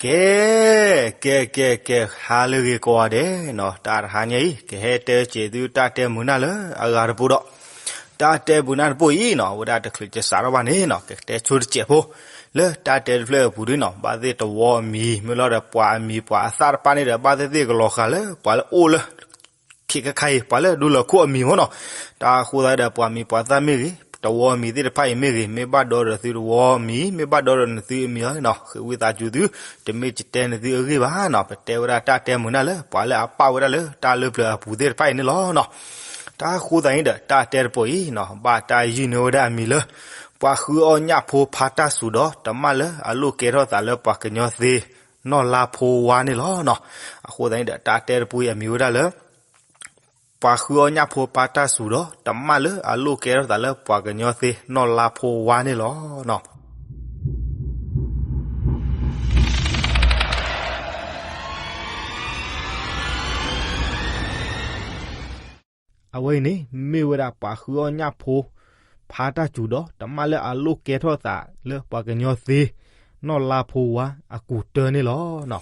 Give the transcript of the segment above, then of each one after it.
ကဲ ကဲ ကဲ ကဲ ဟါလၢအဂ့ၤကိးဂၤဒဲးနီၤ, တၢ်တဟါညါအံၤ ကဟဲတဲစဲးသုတၢ်တဲမုာ်နၢ်လၢအဂၤတပူၤဒီး တၢ်တဲမုာ်နၢ်တပူၤအံၤနီၤ အဝဲဒၣ်တချုးကစးထီၣ်ဘၣ်န့ၣ်နီၤ ကတဲဆိတစဲးဖိ လၢတၢ်တဲတဖျၢၣ်အပူၤဒ်နီၤ ဘၣ်သ့ၣ်သ့ၣ်တဝီအမံၤ မ့ၢ်လီၤဒီးပှၤအမံၤပှၤအသၣ်တဖၣ်န့ၣ်ဒီး ဘၣ်သ့ၣ်သ့ၣ်ကလီၤဃာ်လၢ ပှၤလၢအိၣ်လၢ ခဲခါအံၤ ပှၤလၢဒူလၢၢ်ခိၣ်အမံၤမ့ၢ်နီၤ, တၢ်အဃိသတးဒီး ပှၤမံၤပှၤသၣ်မ့ၢ်ဂ့ၤ, တဝီအမံၤသ့ၣ်တဖၣ်အံၤမ့ၢ်ဂ့ၤ, မ့ၢ်ဘၣ်ဒီဒီးသုတဝီအမံၤ, မ့ၢ်ဘၣ်ဒီဒီးနသုအမံၤအီၤန့ၣ်နီၤ, ဃ့ဝံသးစူၤသု, တမ့ၢ်ကတဲနသုအဂ့ၢ်ဘၣ်နီၤ, ပတဲဝဲဒၣ်တၢ်တဲမုာ်နၢ်လၢ ပှၤလၢအပာ်ဝဲဒၣ်လၢတၢ်လၢပျၢၤအပူၤသ့ၣ်တဖၣ်အံၤန့ၣ်လီၤနီၤ. တၢ်အဃိသတးန့ၣ်ဒီး တၢ်တဲတပူၤအံၤနီၤ, ဘၣ်တၢ်ယုၢ်န့ၢ်ဝဲဒၣ်အမံၤလၢ ပှၤဃုအီၣ်ညၣ်ဖိဖါတၢ်စူၤဒီး တမၣ်လၢအလိၣ်ကဲထီၣ်သးလၢပှၤကညီသ့ နီၢ်လါဖိဝါန့ၣ်လီၤနီၤ. အဃိသတးန့ၣ်ဒီး တၢ်တဲတပူၤအံၤအမံၤဝဲဒၣ်လၢ ပှၤဃုအီၣ်ညၣ်ဖိဖါတၢ်စူၤဒီး တမၣ်လၢအလိၣ်ကဲထီၣ်သးလၢပှၤကညီသ့ နီၢ်လါဖိဝါန့ၣ်လီၤနီၤ. အဝဲအံၤန့ၣ် မ့ၢ်ဝဲဒၣ်ပှၤဃုအီၣ်ညၣ်ဖိ ဖါတၢ်စူၤဒီး တမၣ်လၢအလိၣ်ကဲထီၣ်သးလၢပှၤကညီသ့ နီၢ်လါဖိဝါအကူာ်တၢၢ်န့ၣ်လီၤ.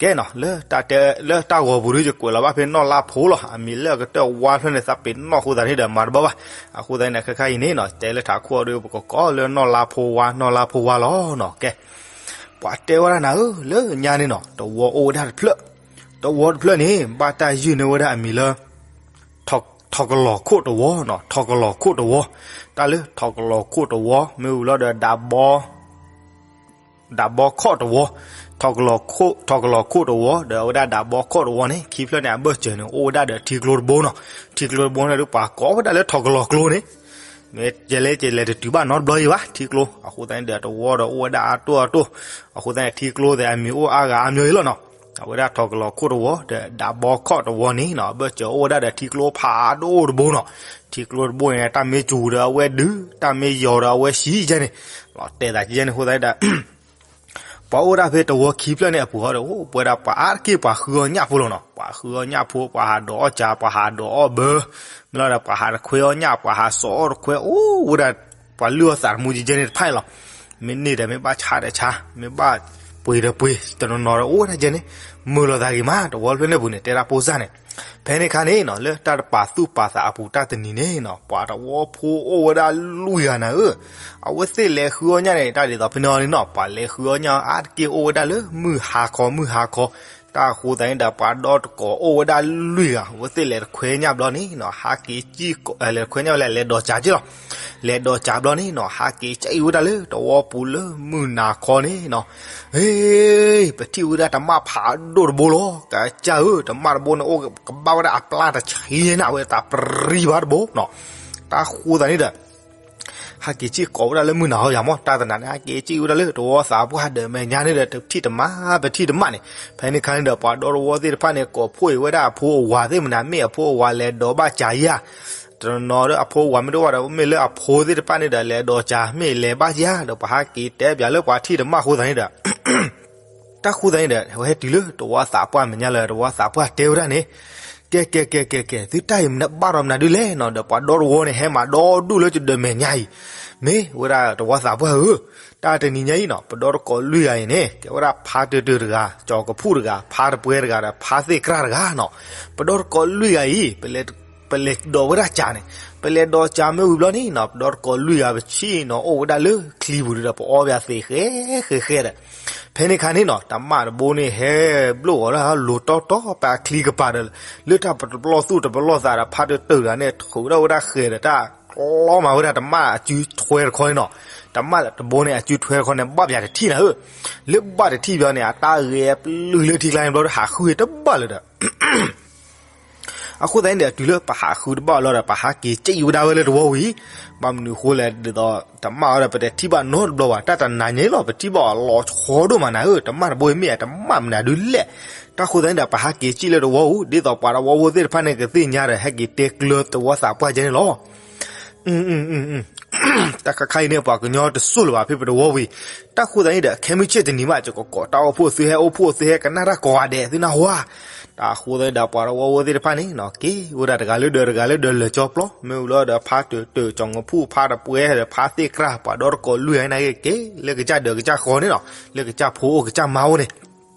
ကဲနီၤ, လၢတၢ်တဲ လၢတၢ်ဂီၤပူၤဒုး ယကွဲးလီၤဘၣ်ဖဲနီၢ်လါဖိလီၤ. အမံၤလၢအကတၢၢ်ဝါဖျၢၣ်န့ၣ် သးပ့ၤနီၣ်အဃိသတးန့ၣ်ဒီး မၤတဘၣ်ဘၣ်. အဃိသတးန့ၣ် ခဲခါအံၤန့ၣ်နီၤ, တဲလၢထးခိၣ်အီၤဒုး ပကကိးလၢနီၢ်လါဖိဝါ နီၢ်လါဖိဝါလီၤနီၤ. ကဲ ပှၤတဲဝဲဒၣ်နၤဧၢ, လၢညါန့ၣ်နီၤ, တဝီအိၣ်ဝဲဒၣ်တဖျၢၣ်, တဝီတဖျၢၣ်န့ၣ် ဘၣ်တၢ်ယုၢ်န့ၢ်ဝဲဒၣ်အမံၤလၢ ထီၣ်ကလီၤခိၣ်တဝီနီၤ, ထီၣ်ကလီၤခိၣ်တဝီ, တၢ်လၢထီၣ်ကလီၤခိၣ်တဝီ မ့ၢ်ဝံၤလီၤဒီး ဒးဘီခီၣ်တဝီ, ထီၣ်ကလီၤခိၣ်တဝီ ဒီးအဝဲဒၣ်ဒးဘီခီၣ်တဝီန့ၣ် ခံဖျၢၣ်န့ၣ် အဘၢၣ်စၢၤန့ၣ် အိၣ်ဝဲဒၣ်ဒီးထံကျိတဘိနီၤ. ထံကျိတဘိန့ၣ်ဒီး ပှၤကိးဝဲဒၣ်လၢထီၣ်ကလီၤကျိန့ၣ် မ့ၢ်ယလဲၤ ယလဲၤတတုၤဘၣ်နီတဘျီအံၤဘၣ် ထံကျိ, အဃိသတးန့ၣ်ဒီး တဝီဒီးအိၣ်ဝဲဒၣ်အတိၢ်အတိၢ်, အဃိသတးန့ၣ် ထံကျိသ့ၣ်အမံၤအိၣ်အါဂၤအါမျိၤအံၤလီၤနီၤ. အဝဲဒၣ်ထီၣ်ကလီၤခိၣ်တဝီ ဒီးဒးဘီခီၣ်တဝီန့ၣ်နီၤ အဘၢၣ်စၢၤအိၣ်ဝဲဒၣ်ဒီးထံကျိဖးဒိၣ်တဘိနီၤ. ထံကျိတဘိန့ၣ် တၢ်မ့ၢ်စူၤဒီးအဝဲဒုး, တၢ်မ့ၢ်ယီၤဒီးအဝဲဆံးယဲန့ၣ်, လီၤတဲာ်သးယဲန့ၣ် အဃိသတးဒီး ပှၤအိၣ်ဒၣ်ဖဲတဝီခံဖျၢၣ်န့ၣ်အပူၤဃီဒီး အိၣ်ပဝဲဒၣ်ပှၤအါတက့ၢ်ပှၤဃုအီၣ်ညၣ်ဖိလီၤနီၤ. ပှၤဃုအီၣ်ညၣ်ဖိ ပှၤဟးဒိးအီၣ်ကၢ ပှၤဟးဒိးအီၣ်ဘၢ, မ့ၢ်လီၤဒီး ပှၤဟးတခွဲအီၣ်ညၣ် ပှၤဟးစီၤအီၣ်တခွဲ အိၣ်ဝဲဒၣ် ပှၤလုၢ်အီၣ်သးတမူယဲန့ၣ်တဖၣ်န့ၣ်လီၤ. မ့ၢ်န့ၢ်ဒီးမ့ၢ်ဘၣ်ဆါဒီးဆါ, မ့ၢ်ဘၣ်ပှ့ၤဒီးပှ့ၤ တနီၤနီၤဒီးအိၣ်ဝဲဒၣ်ယဲန့ၣ်, မုာ်လိာ်သးဂ့ၤမး တဝီဖျၢၣ်န့ၣ်ပူၤန့ၣ် တဲဒၣ်ဖိစၢ်န့ၣ်. ဖဲန့ၣ်ခါန့ၣ်နီၤ လၢတၢ်တပာ်သူၣ်ပာ်သးအပူၤတၢ်တနံၤန့ၣ်နီၤ ပှၤတဝီဖိအိၣ်ဝဲဒၣ်လွံၢ်ဂၤနၤဧၢ, အဝဲသ့ၣ်လဲၤဃုအီၣ်ညၣ်န့ၣ် တၢ်ဒ်သိးဖဲန့ၣ်အီၤန့ၣ်နီၤ ပှၤလဲၤဃုအီၣ်ညၣ်အါတက့ၢ်အိၣ်ဝဲဒၣ်လၢမုၢ်ဟါခီ မုၢ်ဟါခီ, တၢ်အဃိသတးန့ၣ်ဒီး ပှၤဒီတကိးအိၣ်ဝဲဒၣ်လွံၢ်ဂၤ အဝဲသ့ၣ်လဲၤတခွဲညၣ်ဘျီန့ၣ်နီၤ ဟးက့ၤစံၣ်ကိး လဲၤတခွဲညၣ်ဝဲလဲၤ လဲၤဒိးကၢ်က့လီၤ. လဲၤဒိးကၢ်ဘျီန့ၣ်နီၤ ဟးက့ၤကၠံၣ်ဝဲဒၣ်လၢတဝီပူၤလၢမုၢ်နၤခီန့ၣ်နီၤ ဟ့ၣ် ပထံၣ်ဝဲဒၣ်တမၣ်ဖးဒိၣ်တဘိလီၤ. ကစၢ်ဧၢ တမၣ်တဘိန့ၣ် အိၣ်ကဘၣ်ဝဲဒၣ်အပျၢ်တဆံနၤ အဝဲတၢ်ပရံဘၣ်တဘိနီၤ. တၢ်ဃိသတးန့ၣ်ဒီး ဟးက့ၤစံၣ်ကိးဝဲဒၣ်လၢမုၢ်နၤခီယၤမး တၢ်တနၤန့ၣ် ဟးက့ၤစံၣ်ဝဲဒၣ်လၢတဝီသးပှၢ်ဒီးမဲာ်ညါန့ၣ်ဒီး တထံၣ်တမၣ် ပထံၣ်တမၣ်န့ၣ်. ဖဲန့ၣ်ခါန့ၣ်ဒီး ပှၤဒီတဝီသ့ၣ်တဖၣ်န့ၣ် ကိးဖှိၣ်အံၤဝဲဒၣ်အဖိအဝၤသ့ၣ်မနၤ မ့ၢ်အဖိအဝၤလဲၤဒိးဘၣ်ကၢ်ယၤ တနီၤဒီးအဖိအဝၤမ့ၢ်တအိၣ်ဘၣ်ဒီး မ့ၢ်လၢအဖိသ့ၣ်တဖၣ်န့ၣ်ဒီး လဲၤဒိးကၢ် မ့ၢ်လဲၤဘၣ်ယၤဒီး ပှၤဟးက့ၤတဲပၠးလၢပှၤထံၣ်တမၣ်အဃိသတးန့ၣ်ဒီး တၢ်ဃိသတးန့ၣ်ဒီး ဟဲတုၤလၢတဝီသးပှၢ်မဲာ်ညါလၢ တဝီသးပှၢ်တဲဝဲဒၣ်န့ၣ်, ကဲ ကဲ ကဲ ကဲ ကဲ သုတၢ်အံၤမနုၤဘၣ်ဒီးမနုၤဒုလဲၣ်နီၤ ဒီးပှၤဒီတဝီန့ၣ် ဟဲမၤဒီဒူၣ်လၢယဒၢးမဲာ်ညါအံၤ, မ့ၢ်ဝဲဒၣ်တဝီသးပှၢ်ဧၢ, တၢ်တနံၤညါအံၤနီၤ ပဒီတကိးလွံၢ်ဂၤအံၤန့ၣ် ကဲဝဲဒၣ်ဖါတၢၢ်တၢၢ်တဂၤ ကၠီၤကဖူၣ်တဂၤ ဖါတပှဲၤတဂၤဒီး ဖါသ့ၣ်ကြၢ်တဂၤနီၤ, ပဒီတကိးလွံၢ်ဂၤအံၤ ပလဲၤ ပလဲၤဒိးဝဲဒၣ်ကၢ်န့ၣ်, ပလဲၤဒိးကၢ်မ့ၢ်ဝံၤဘျီန့ၣ်နီၤ ပဒီတကိးလွံၢ်ဂၤပဆံၣ်နီၤ အိၣ်ဝဲဒၣ်လၢချံပူၤဒီး ပအီပၠးသ့ၣ်ဃဲဃဲဃဲဒီး, ဖဲန့ၣ်ခါန့ၣ်နီၤ တမၣ်တဘိန့ၣ် ဟဲဘျိၣ်အီၤလၢလိၤတီတီပာ်ချံကပၤဒီး လၢတၢ်တပလီၢ်သူၣ်တပလီၢ်သးဒီး ဖါတၢၢ်တၢၢ်တဂၤန့ၣ် ထုးဝဲဒၣ်ဃဲၤဒီး တၢ်ကျီမးဝဲဒၣ်တမၣ်အစုထွဲတခီန့ၣ်နီၤ, တမၣ်တဘိန့ၣ် အစုထွဲတခီန့ၣ် ဘၣ်ပၠးတထံၣ်နၤဧၢ, လၢဘၣ်တထံၣ်ဘျီန့ၣ် အတၢ်ဂဲၤပျုၢ်လၢထံကျါန့ၣ်ဘျီဒီး ဟးဃုတဘၣ်လၢၤဒီး အဃိသတးန့ၣ်ဒီး တုၤလၢပဟးဃုတဘၣ်လီၤဒီး ပဟးက့ၤစံၣ်ဝဲဒၣ်ဝဲလၢတဝီဝံၤ, ဘၣ်မနုၤအဃိလဲၣ်ဒ်သိး တမၣ်အီၤဒီး ပတထံၣ်ဘၣ်နီတဘျီဘၣ်, တၢ်တနၤညါလီၤ ပထံၣ်ဘၣ်အီၤလီၤဆီဒိၣ်မးနၤဧၢ, တမၣ်တဘိအံၤမ့ၢ်တမၣ်မနုၤဒုလဲၣ်. တၢ်ဃိသတးန့ၣ်ဒီး ပဟးက့ၤစံၣ်လၢတဝီဧိၤ ဒ်သိးပှၤတဝီဖိသ့ၣ်တဖၣ်န့ၣ် ကသ့ၣ်ညါဒီး ဟဲက့ၤတဲကျၢၤတဝီသးပှၢ်ကဲန့ၣ်လီၤ. တၢ်ခါခါအံၤန့ၣ် ပှၤကညီတစိၢ်လၢၤဘၣ်ဖဲပတဝီဝံၤ, တၢ်ဃိသတးန့ၣ်ဒီး ခဲမုၢ်ဆ့ၣ်တနံၤမး ယကကိးတၢ်အိၣ်ဖှိၣ်သုဟဲအိၣ်ဖှိၣ်သုဟဲကနၣ်တၢ်ကိးဂၤဒဲးသုနၢ်ဟူဧါ. တၢ်ဃိသတးဒီး ပှၤတဝီဖိသ့ၣ်တဖၣ်န့ၣ်နီၤ က့ၤဝဲဒၣ်တဂၤလၢဒၢးတဂၤလၢဒၢးလၢာ်ကၠီပျီ, မ့ၢ်ဝံၤလီၤဒီးဖါတၢၢ်တၢၢ် ကၠီၤကဖူၣ် ဖါတပှဲၤဒီးဖါသ့ၣ်ကြၢ် ပှၤဒီတကိးလွံၢ်ဂၤန့ၣ်က့ၤ က့ၤလၢကစၢ်ဒၢးကစၢ်ဃီန့ၣ်နီၤ လၢကစၢ်ဖိအိၣ်ကစၢ်မါအိၣ်န့ၣ်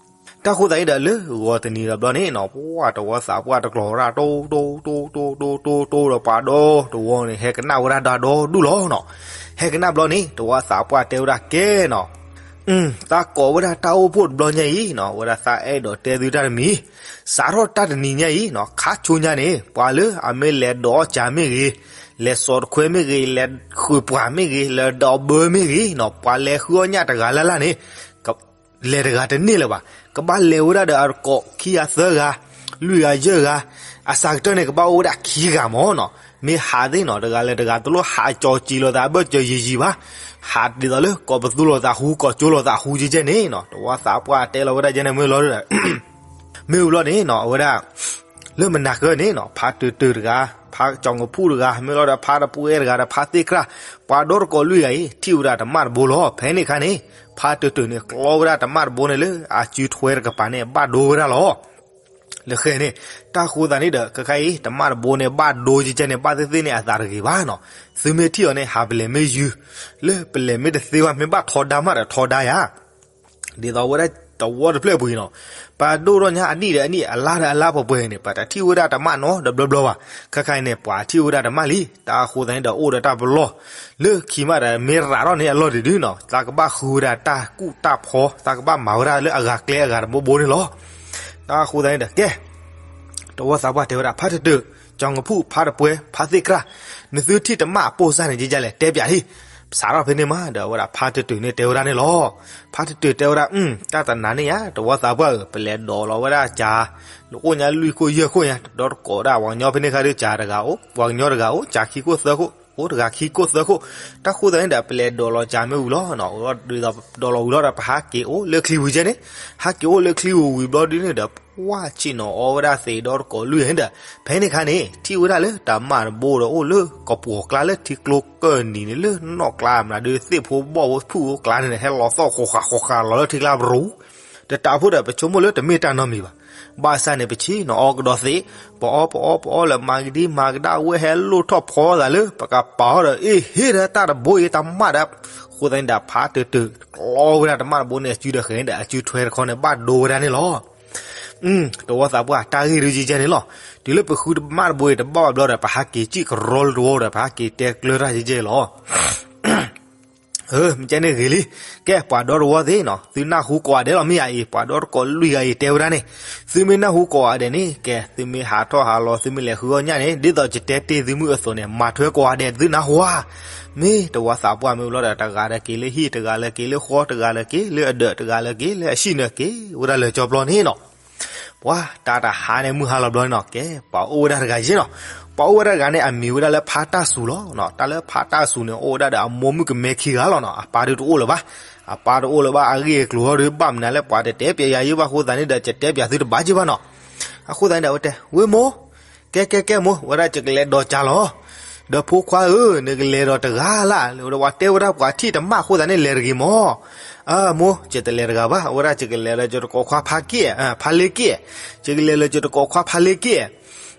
တၢ်ဃိသတးန့ၣ်ဒီး လၢဂီၤတနံၤဒီးဘျီန့ၣ်နီၤ, ပှၤတဝီသးပှၢ်တကျိၤဝဲဒၣ် တိတိတိတိတိတိတိဒီး ပှၤဒီတဝီန့ၣ် ဟဲကနၣ်ဝဲဒၣ်ဒီဒူၣ်လီၤနီၤ. ဟဲကနၣ်ဘျီန့ၣ် တဝီသးပှၢ်တဲဝဲဒၣ်ကဲနီၤ, သးကိးဝဲဒၣ်တၢ်အိၣ်ဖှိၣ်တဘျီညါအံၤနီၤ, ဝဲဒၣ်သးအဲၣ်ဒိးတဲသုတၢ်တမံၤ, စးထီၣ်တၢ်တနံၤညါအံၤနီၤ, ခါဆိညါန့ၣ် ပှၤလၢအမ့ၢ်လဲၤဒိးအီၣ်ကၠၤမ့ၢ်ဂ့ၤ, လဲၤစိာ်တခွဲမ့ၢ်ဂ့ၤ, လဲၤဃုာ်ပှၢ်မ့ၢ်ဂ့ၤ, လဲၤဒိးဘၢမ့ၢ်ဂ့ၤနီၤ, ပှၤလဲၤဃုအီၣ်ညၣ်တဂၤလၢ်လၢ်န့ၣ် လဲၤတဂၤတန့ၢ်လၢၤဘၣ်. ကဘၣ်လဲၤဝဲဒၣ်ဒီးအတကိးခံဂၤသၢဂၤ, လွံၢ်ဂၤယဲၢ်ဂၤ, အစှၤကတၢၢ်န့ၣ် ကဘၣ်အိၣ်ဝဲဒၣ်ခံဂၤမၢ်နီၤ. မ့ၢ်ဟးသ့ၣ်နီၤ, တဂၤလၢတဂၤ တလိၣ်ဟးကၠီၤကၠံလိာ်သး အဘၢၣ်စၢၤယံာ်ယံာ်ဘၣ်. ဟးဒ်သိးလၢကိးပသူလိာ်သးဟူ ကိးကၠိလိာ်သးဟူကဲကဲန့ၣ်နီၤ, တဝီသးပှၢ်တဲလီၤဝဲဒၣ်ကဲန့ၣ် မ့ၢ်လီၤဒီး မ့ၢ်ဝံၤဘျီန့ၣ်နီၤ, အဝဲဒၣ် လၢမနၤဃၢၤန့ၣ်နီၤ, ဖါတၢၢ်တၢၢ်တဂၤ, ဖါကၠီၤကဖူၣ်တဂၤ, မ့ၢ်လီၤဒီးဖါတပှဲၤတဂၤဒီး ဖါသ့ၣ်ကြၢ်, ပှၤဒီတကိးလွံၢ်ဂၤအံၤ ထံၣ်ဝဲဒၣ်တမၣ်တဘိလီၤ. ဖဲန့ၣ်အခါန့ၣ် ဖါတၢၢ်တၢၢ်န့ၣ် ကျီဝဲဒၣ်တမၣ်တဘိန့ၣ်လၢ အစုထွဲတကပၤန့ၣ် ဘၣ်ဒိဝဲဒၣ်လီၤ. လၢဃဲန့ၣ်, တၢ်ဃိသတးန့ၣ်ဒီး ခဲခါအံၤ တမၣ်တဘိန့ၣ် ဘၣ်ဒိကဲကဲန့ၣ် ဘၣ်သ့ၣ်သ့ၣ်န့ၣ် အသးတဂ့ၤဘၣ်နီၤ. သုမ့ၢ်ထံၣ်အီၤန့ၣ် ဟးပလဲၤမ့ၢ်ယုၢ်, လၢပလဲၤမ့ၢ်တသ့ဝဲ မ့ၢ်ဘၣ်ထီဒါမးဒီးထီဒါယၤ ဒ်သိးဝဲဒၣ်တဝီတဖျၢၣ်ပူၤအံၤနီၤ, ပဒိၣ်ထီၣ်ညါအနံၣ်ဒီးအနံၣ် အလါဒီးအလါပှဲၤပှဲၤန့ၣ် ပတထံၣ်ဝဲဒၣ်တမၣ်နီတဘျီဘျီဘၣ်. ခဲခါအံၤန့ၣ် ပှၤထံၣ်ဝဲဒၣ်တမၣ်လံ. တၢ်ဃိသတးန့ၣ်ဒီး အိၣ်ဒီးတၢ်ပလီၢ်, လၢခံမးဒီး မ့ၢ်ရးထီၣ်န့ၣ်အလီၢ်တဒုနီၤ, သးကဘၣ်ဃုဝဲဒၣ်တၢ်ကူၣ်တၢ်ဖီ, သးကဘၣ်မၤဝဲဒၣ်လၢအဂၤကျဲအဂၤတဘိဘိန့ၣ်လီၤ. တၢ်ဃိသတးန့ၣ်ဒီး ကဲ တဝီသးပှၢ်တဲဝဲဒၣ် ဖါတၢၢ်တၢၢ်, ကၠီၤကဖူၣ်, ဖါတပှဲၤ, ဖါသ့ၣ်ကြၢ်, နသုထံၣ်တမၣ်အပိၢ်စၢ်န့ၣ် ကဲကဲလဲၣ် တဲပၠးလံ. စးထီၣ်ဖဲန့ၣ်မးဒီး အဝဲဒၣ်ဖါတၢၢ်တၢၢ်န့ၣ်တဲဝဲဒၣ်န့ၣ်လီၤ. ဖါတၢၢ်တၢၢ်တဲဝဲဒၣ်, တၢ်တနာ်န့ၣ်ယါ တဝီသးပှၢ်ဧၢ, ပလဲၤဒိးလီၤဝဲဒၣ်ကၠၤ နအိၣ်ညါလွံၢ်ခိၣ်ယဲၢ်ခိၣ်ညါ ဒီတကိးဒၣ်ပှၤကညီဖဲန့ၣ်ခါဒီး ကၠၤတဂၤအိၣ်, ပှၤကညီတဂၤအိၣ်, ကၠၤခံခိၣ်သၢခိၣ်, အိၣ်တဂၤခံခိၣ်သၢခိၣ်. တၢ်ဃိသတးန့ၣ်ဒီး ပလဲၤဒိးလီၤကၠၤမ့ၢ်ဝံၤလီၤ, ဒ်သိးဒိးလီၤဝံၤလီၤဒီး ပဟးက့ၤအိၣ်လၢချံဝံၤကဲန့ၣ်, ဟးက့ၤအိၣ်လၢချံဝံၤဝံၤဘျီဒုန့ၣ်ဒီး ပှၢ်ဆ့ၣ်နီၤအီဝဲဒၣ်သ့ၣ်ဒီတကိးလွံၢ်န့ၣ်ဒီး ဖဲန့ၣ်ခါန့ၣ် ထံၣ်ဝဲဒၣ်လၢတၢ်မၢ်တဘိဒီး အိၣ်လၢကပှီၤကျါလၢထံကျိကၢၢ်နံၤန့ၣ် လၢနီၢ်ကျါမနုၤဒုး သ့ၣ်ဖိဘီၣ်ဖိဖုၣ်ဖိကျါန့ၣ် ဟဲလီၤသီၣ်ဃီဃာ်ဃီဃာ်လီၤလၢထံကျါပရူၤ တတးဖိဒီး ပဆိကမိၣ်လၢတမ့ၢ်တၢ်နီတမံၤဘၣ်. ဘၣ်ဆၣ်န့ၣ် ပဆ့ၣ်နီၤအီကဒီးသ့ၣ်, ပအီပအီပအီလၢမၤကဒံမၤကဒါဝဲ ဟဲလိၣ်ထီၣ်ဖီသးလၢ ပကပာ်အီၤဒီး အ့ၣ် ဟ့ၣ်ဒီးတၢ်တဘိအံၤတၢ်မၢ်ဒီး, အဃိသတးန့ၣ်ဒီး ဖါတၢၢ်တၢၢ် ကျီဝဲဒၣ်တမၢ်တဘိန့ၣ် အစုဒီးဃဲၤန့ၣ်ဒီး အစုထွဲတခီန့ၣ် ဘၣ်ဒိဝဲဒၣ်န့ၣ်လီၤ. တဝီသးပှၢ် တၢ်ဂ့ၢ်ဒုးကဲကဲန့ၣ်လီၤ. တုၤလၢပဃုတမၢ်တဘိအံၤတဘၣ်ဘၣ်ဘျီဒီး ပဟးက့ၤစံၣ်ကရီလၢတဝီဒီး ပဟးက့ၤတဲကျၢတၢ်ကဲကဲလီၤ. မ့ၢ်ကဲန့ၣ်ဂ့ၤလံ. ကဲ ပှၤဒီတဝီသ့ၣ်နီၤ, သုနၢ်ဟူကိးဂၤဒဲးလီၤ မ့ၢ်ဧါအံၤ, ပှၤဒီတကိးလွံၢ်ဂၤအံၤတဲဝဲဒၣ်န့ၣ်, သုမ့ၢ်နၢ်ဟူကိးဂၤဒဲးန့ၣ် ကဲ သုမ့ၢ်ဟးထီၣ်ဟးလီၤ သုမ့ၢ်လဲၤဃုအီၣ်ညၣ်န့ၣ် ဒ်သိးယတဲတ့ၢ်သုမုၢ်အသိးန့ၣ် မၤထွဲကိးဂၤဒဲးသုနၢ်ဟူဧါ. မ့ၢ်တဝီသးပှၢ်မ့ၢ်ဘျီဒီး တဂၤဒီးက့ၤလၢဟံၣ်, တဂၤလၢက့ၤလၢဃီ, တဂၤလၢက့ၤလၢအဒၢး, တဂၤလၢက့ၤလၢအဟံၣ်န့ၣ် က့ၤဝဲဒၣ်လၢကၠီဘျီန့ၣ်နီၤ. ပှၤတၢ်တဟါန့ၣ် မုၢ်ဟါလီၤဘျီန့ၣ်နီၤ, ကဲ ပှၤအိၣ်ဝဲဒၣ်တဂၤယဲၢ်နီၤ. ပှၤအိၣ်ဝဲဒၣ်တဂၤန့ၣ် အမံၤဝဲဒၣ်လၢဖါတၢ်စူၤလီၤ. တၢ်လၢဖါတၢ်စူၤန့ၣ် အိၣ်ဝဲဒၣ်ဒီးအမိၢ်မုၣ်ကမဲခံဂၤလီၤနီၤ. အပၢ်ဒုးတအိၣ်လၢၤဘၣ်. အပၢ်တအိၣ်လၢၤဘၣ်, အဂ့ၢ်အကျိၤဟီဒုး ဘၣ်မနုၤလၢပှၤတတဲပၠးယၤယုၢ်ဘၣ်အဃိသတးန့ၣ်ဒီး ယတဲပၠးသုတဘၣ်က့ၤဘၣ်နီၤ. အဃိသတးန့ၣ်ဒီး အဝဲတဲ ဝ့ၢ်မိၢ်, ကဲ ကဲ ကဲ မိၢ်, ဝဲဒၣ်ယကလဲၤဒိးကၠၤလီၤ. ဒီးဖိခွါဧၢ, နကလဲၤဒီးတဂၤလၢ်, ဝဲတဲဝဲဒၣ်ပှၤထံၣ်တမၣ်အဃိသတးန့ၣ် လဲၤတဂ့ၤမၢ်. အၢ မိၢ်, ယတလဲၤတဂၤဘၣ်, ဝဲဒၣ်ယကလဲၤလၢယတကိးခွါဖါက့ၣ်, ဖါလ့က့ၣ်, ယကလဲၤလၢယတကိးခွါဖါလ့က့ၣ်.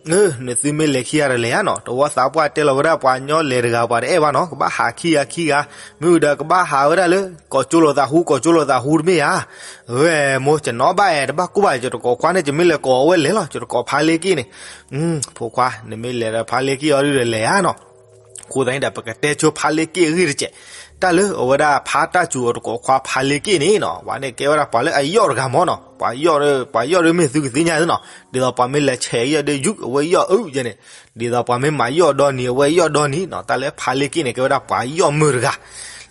နသုမ့ၢ်လဲၤခံဂၤဒီးလဲၤဧါနီၤ. တဝီသးပှၢ်တဲလီၤဝဲဒၣ် ပှၤကညီလဲၤတဂၤ ပှၤတအဲၣ်ဘၣ်နီၤ, ကဘၣ်ဟးခံဂၤခံဂၤ, မ့ၢ်ဝံၤဒီးကဘၣ်ဟးဝဲဒၣ်လၢ ကိးကၠိလိာ်သးဟူ ကိးကၠိလိာ်သးဟူတမ့ၢ်ဧါ. ဝဲမိၢ် ယနီၣ်ဘၣ်အဲၣ် တဘၣ်ကိၢ်ဘၣ်, ယတကိးခွါန့ၣ် ယမ့ၢ်လဲၤကိးအဝဲလဲၤလီၤ, ယတကိးဖါလ့က့ၣ်န့ၣ်. ဖိခွါ နမ့ၢ်လဲၤဒီးဖါလ့က့ၣ်အီၤဒုးဒီးလဲၤဧါနီၤ. အဃိသတးန့ၣ်ဒီး ပကတဲဆိဖါလ့က့ၣ်အဂ့ၢ်တစဲး, တၢ်လၢအဝဲဒၣ်ဖါတၢ်စူၤအတကိးခွါဖါလ့က့ၣ်န့ၣ်နီၤ, ပှၤန့ၣ်ကဲဝဲဒၣ်ပှၤလၢအယီၣ်တဂၤမၢ်နီၤ, ပှၤယီၣ်, ပှၤယီၣ်ဒုးမ့ၢ်သုကသ့ၣ်ညါနီၤ, ဒ်သိးပှၤမ့ၢ်လဲၤဆဲးယီၣ်ဒုးယုၢ် အဝဲယီၣ်အုၣ်ယဲန့ၣ်, ဒ်သိးပှၤမ့ၢ်မၤယီၣ်ဒီနံၤ အဝဲယီၣ်ဒီနံၤနီၤ, တၢ်လၢဖါလ့က့ၣ်န့ၣ် ကဲဝဲဒၣ်ပှၤယီၣ်မုၢ်တဂၤ,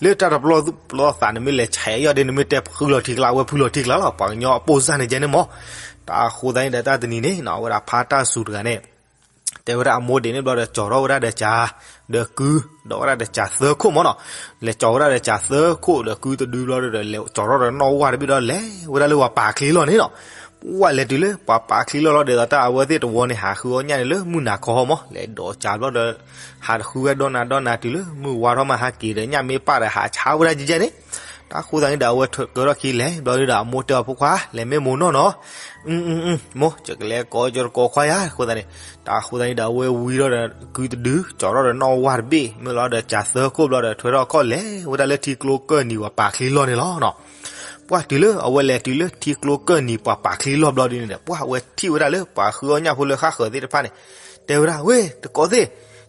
လၢတၢ်တပျီပျီသးန့ၣ် မ့ၢ်လဲၤဆဲးယီၣ်ဒုး နမ့ၢ်တဲဖုလီၤထံကျါ အဝဲဖုလီၤထံကျါလီၤ, ပှၤကညီအပိၢ်စၢ်န့ၣ်ကဲန့ၣ်မၢ်. တၢ်အဃိသတးန့ၣ်ဒီး တၢ်တနံၤန့ၣ်နီၤ အဝဲဒၣ်ဖါတၢ်စူၤတဂၤန့ၣ် တဲဝဲဒၣ်အမိၢ်ဒံးန့ၢ်ဘျီဒီး ကၠီၤထီၣ်ဝဲဒၣ်ဒီးကၠၤ, ဒီးကု, ဒီးဝဲဒၣ်ဒီးကၠၤသၢခိၣ်မၢ်နီၤ, လဲၤကၠီၤဝဲဒၣ်ဒီးကၠၤသၢခိၣ်ဒီးကုတဒုဘျီဒီး လဲၤကၠီၤထီၣ်ဒီးနီၣ်ဝၢ်တဘ့ၣ်ဒီး လဲၤဝဲဒၣ်လၢပှၤပာ်ချံလီၢ်န့ၣ်နီၤ. ပှၤလဲၤတုၤလၢပှၤပာ်ချံလီၢ်လီၤ ဒ်သိးတၢ်အဝဲသ့ၣ်တဝီန့ၣ် ဟးဃုအီၣ်ညၣ်န့ၣ်လၢမုၢ်နၤခီမၢ်, လဲၤဒိးကၠၤဘျီဒီး ဟးတဃုဝဲဒီနၤဒီနၤ တုၤလၢမုၢ်ဝါထီၣ်မး ဟးက့ၤဒီး ညၣ်မ့ၢ်ပၢ်ဒီး ဟးဆါဝဲဒၣ်ကဲကဲန့ၣ်. တၢ်အဃိသတးန့ၣ်ဒီး အဝဲကၢထီၣ်ခံလဲၤဘျီဒီး အမိၢ်တဲအီၤ ဖိခွါ လဲၤမ့ၢ်မိၢ်နီၢ်နီၤ. မိၢ် ယကလဲၤကိးယတကိးခွါယၤ အဃိသတးန့ၣ်, တၢ်အဃိသတးန့ၣ်ဒီး အဝဲဝံၤထီၣ်ဒီးကုတဒု ကၠီၤထီၣ်ဒီးနီၣ်ဝၢ်တဘ့ၣ် မ့ၢ်လီၤဒီးကၠၤသၢခိၣ်ဘျီဒီး ထွဲထီၣ်ခီၣ်လဲၤဝဲဒၣ်လၢထံကျိကၢၢ်နံၤ ပှၤပာ်ချံလီၢ်န့ၣ်လီၤနီၤ. ပှၢ်တုၤလၢအဝဲလဲၤတုၤလၢထံကျိကၢၢ်နံၤပှၤပာ်ချံလီၢ်ဘျီဒ်န့ၣ်ဒီး ပှၢ်အဝဲထံၣ်ဝဲဒၣ်လၢပှၤဃုအီၣ်ညၣ်ဖိလၢဃၣ်ဃၢၤသ့ၣ်တဖၣ်န့ၣ် တဲဝဲဒၣ် ဝ့ၢ်တကိးသ့ၣ်,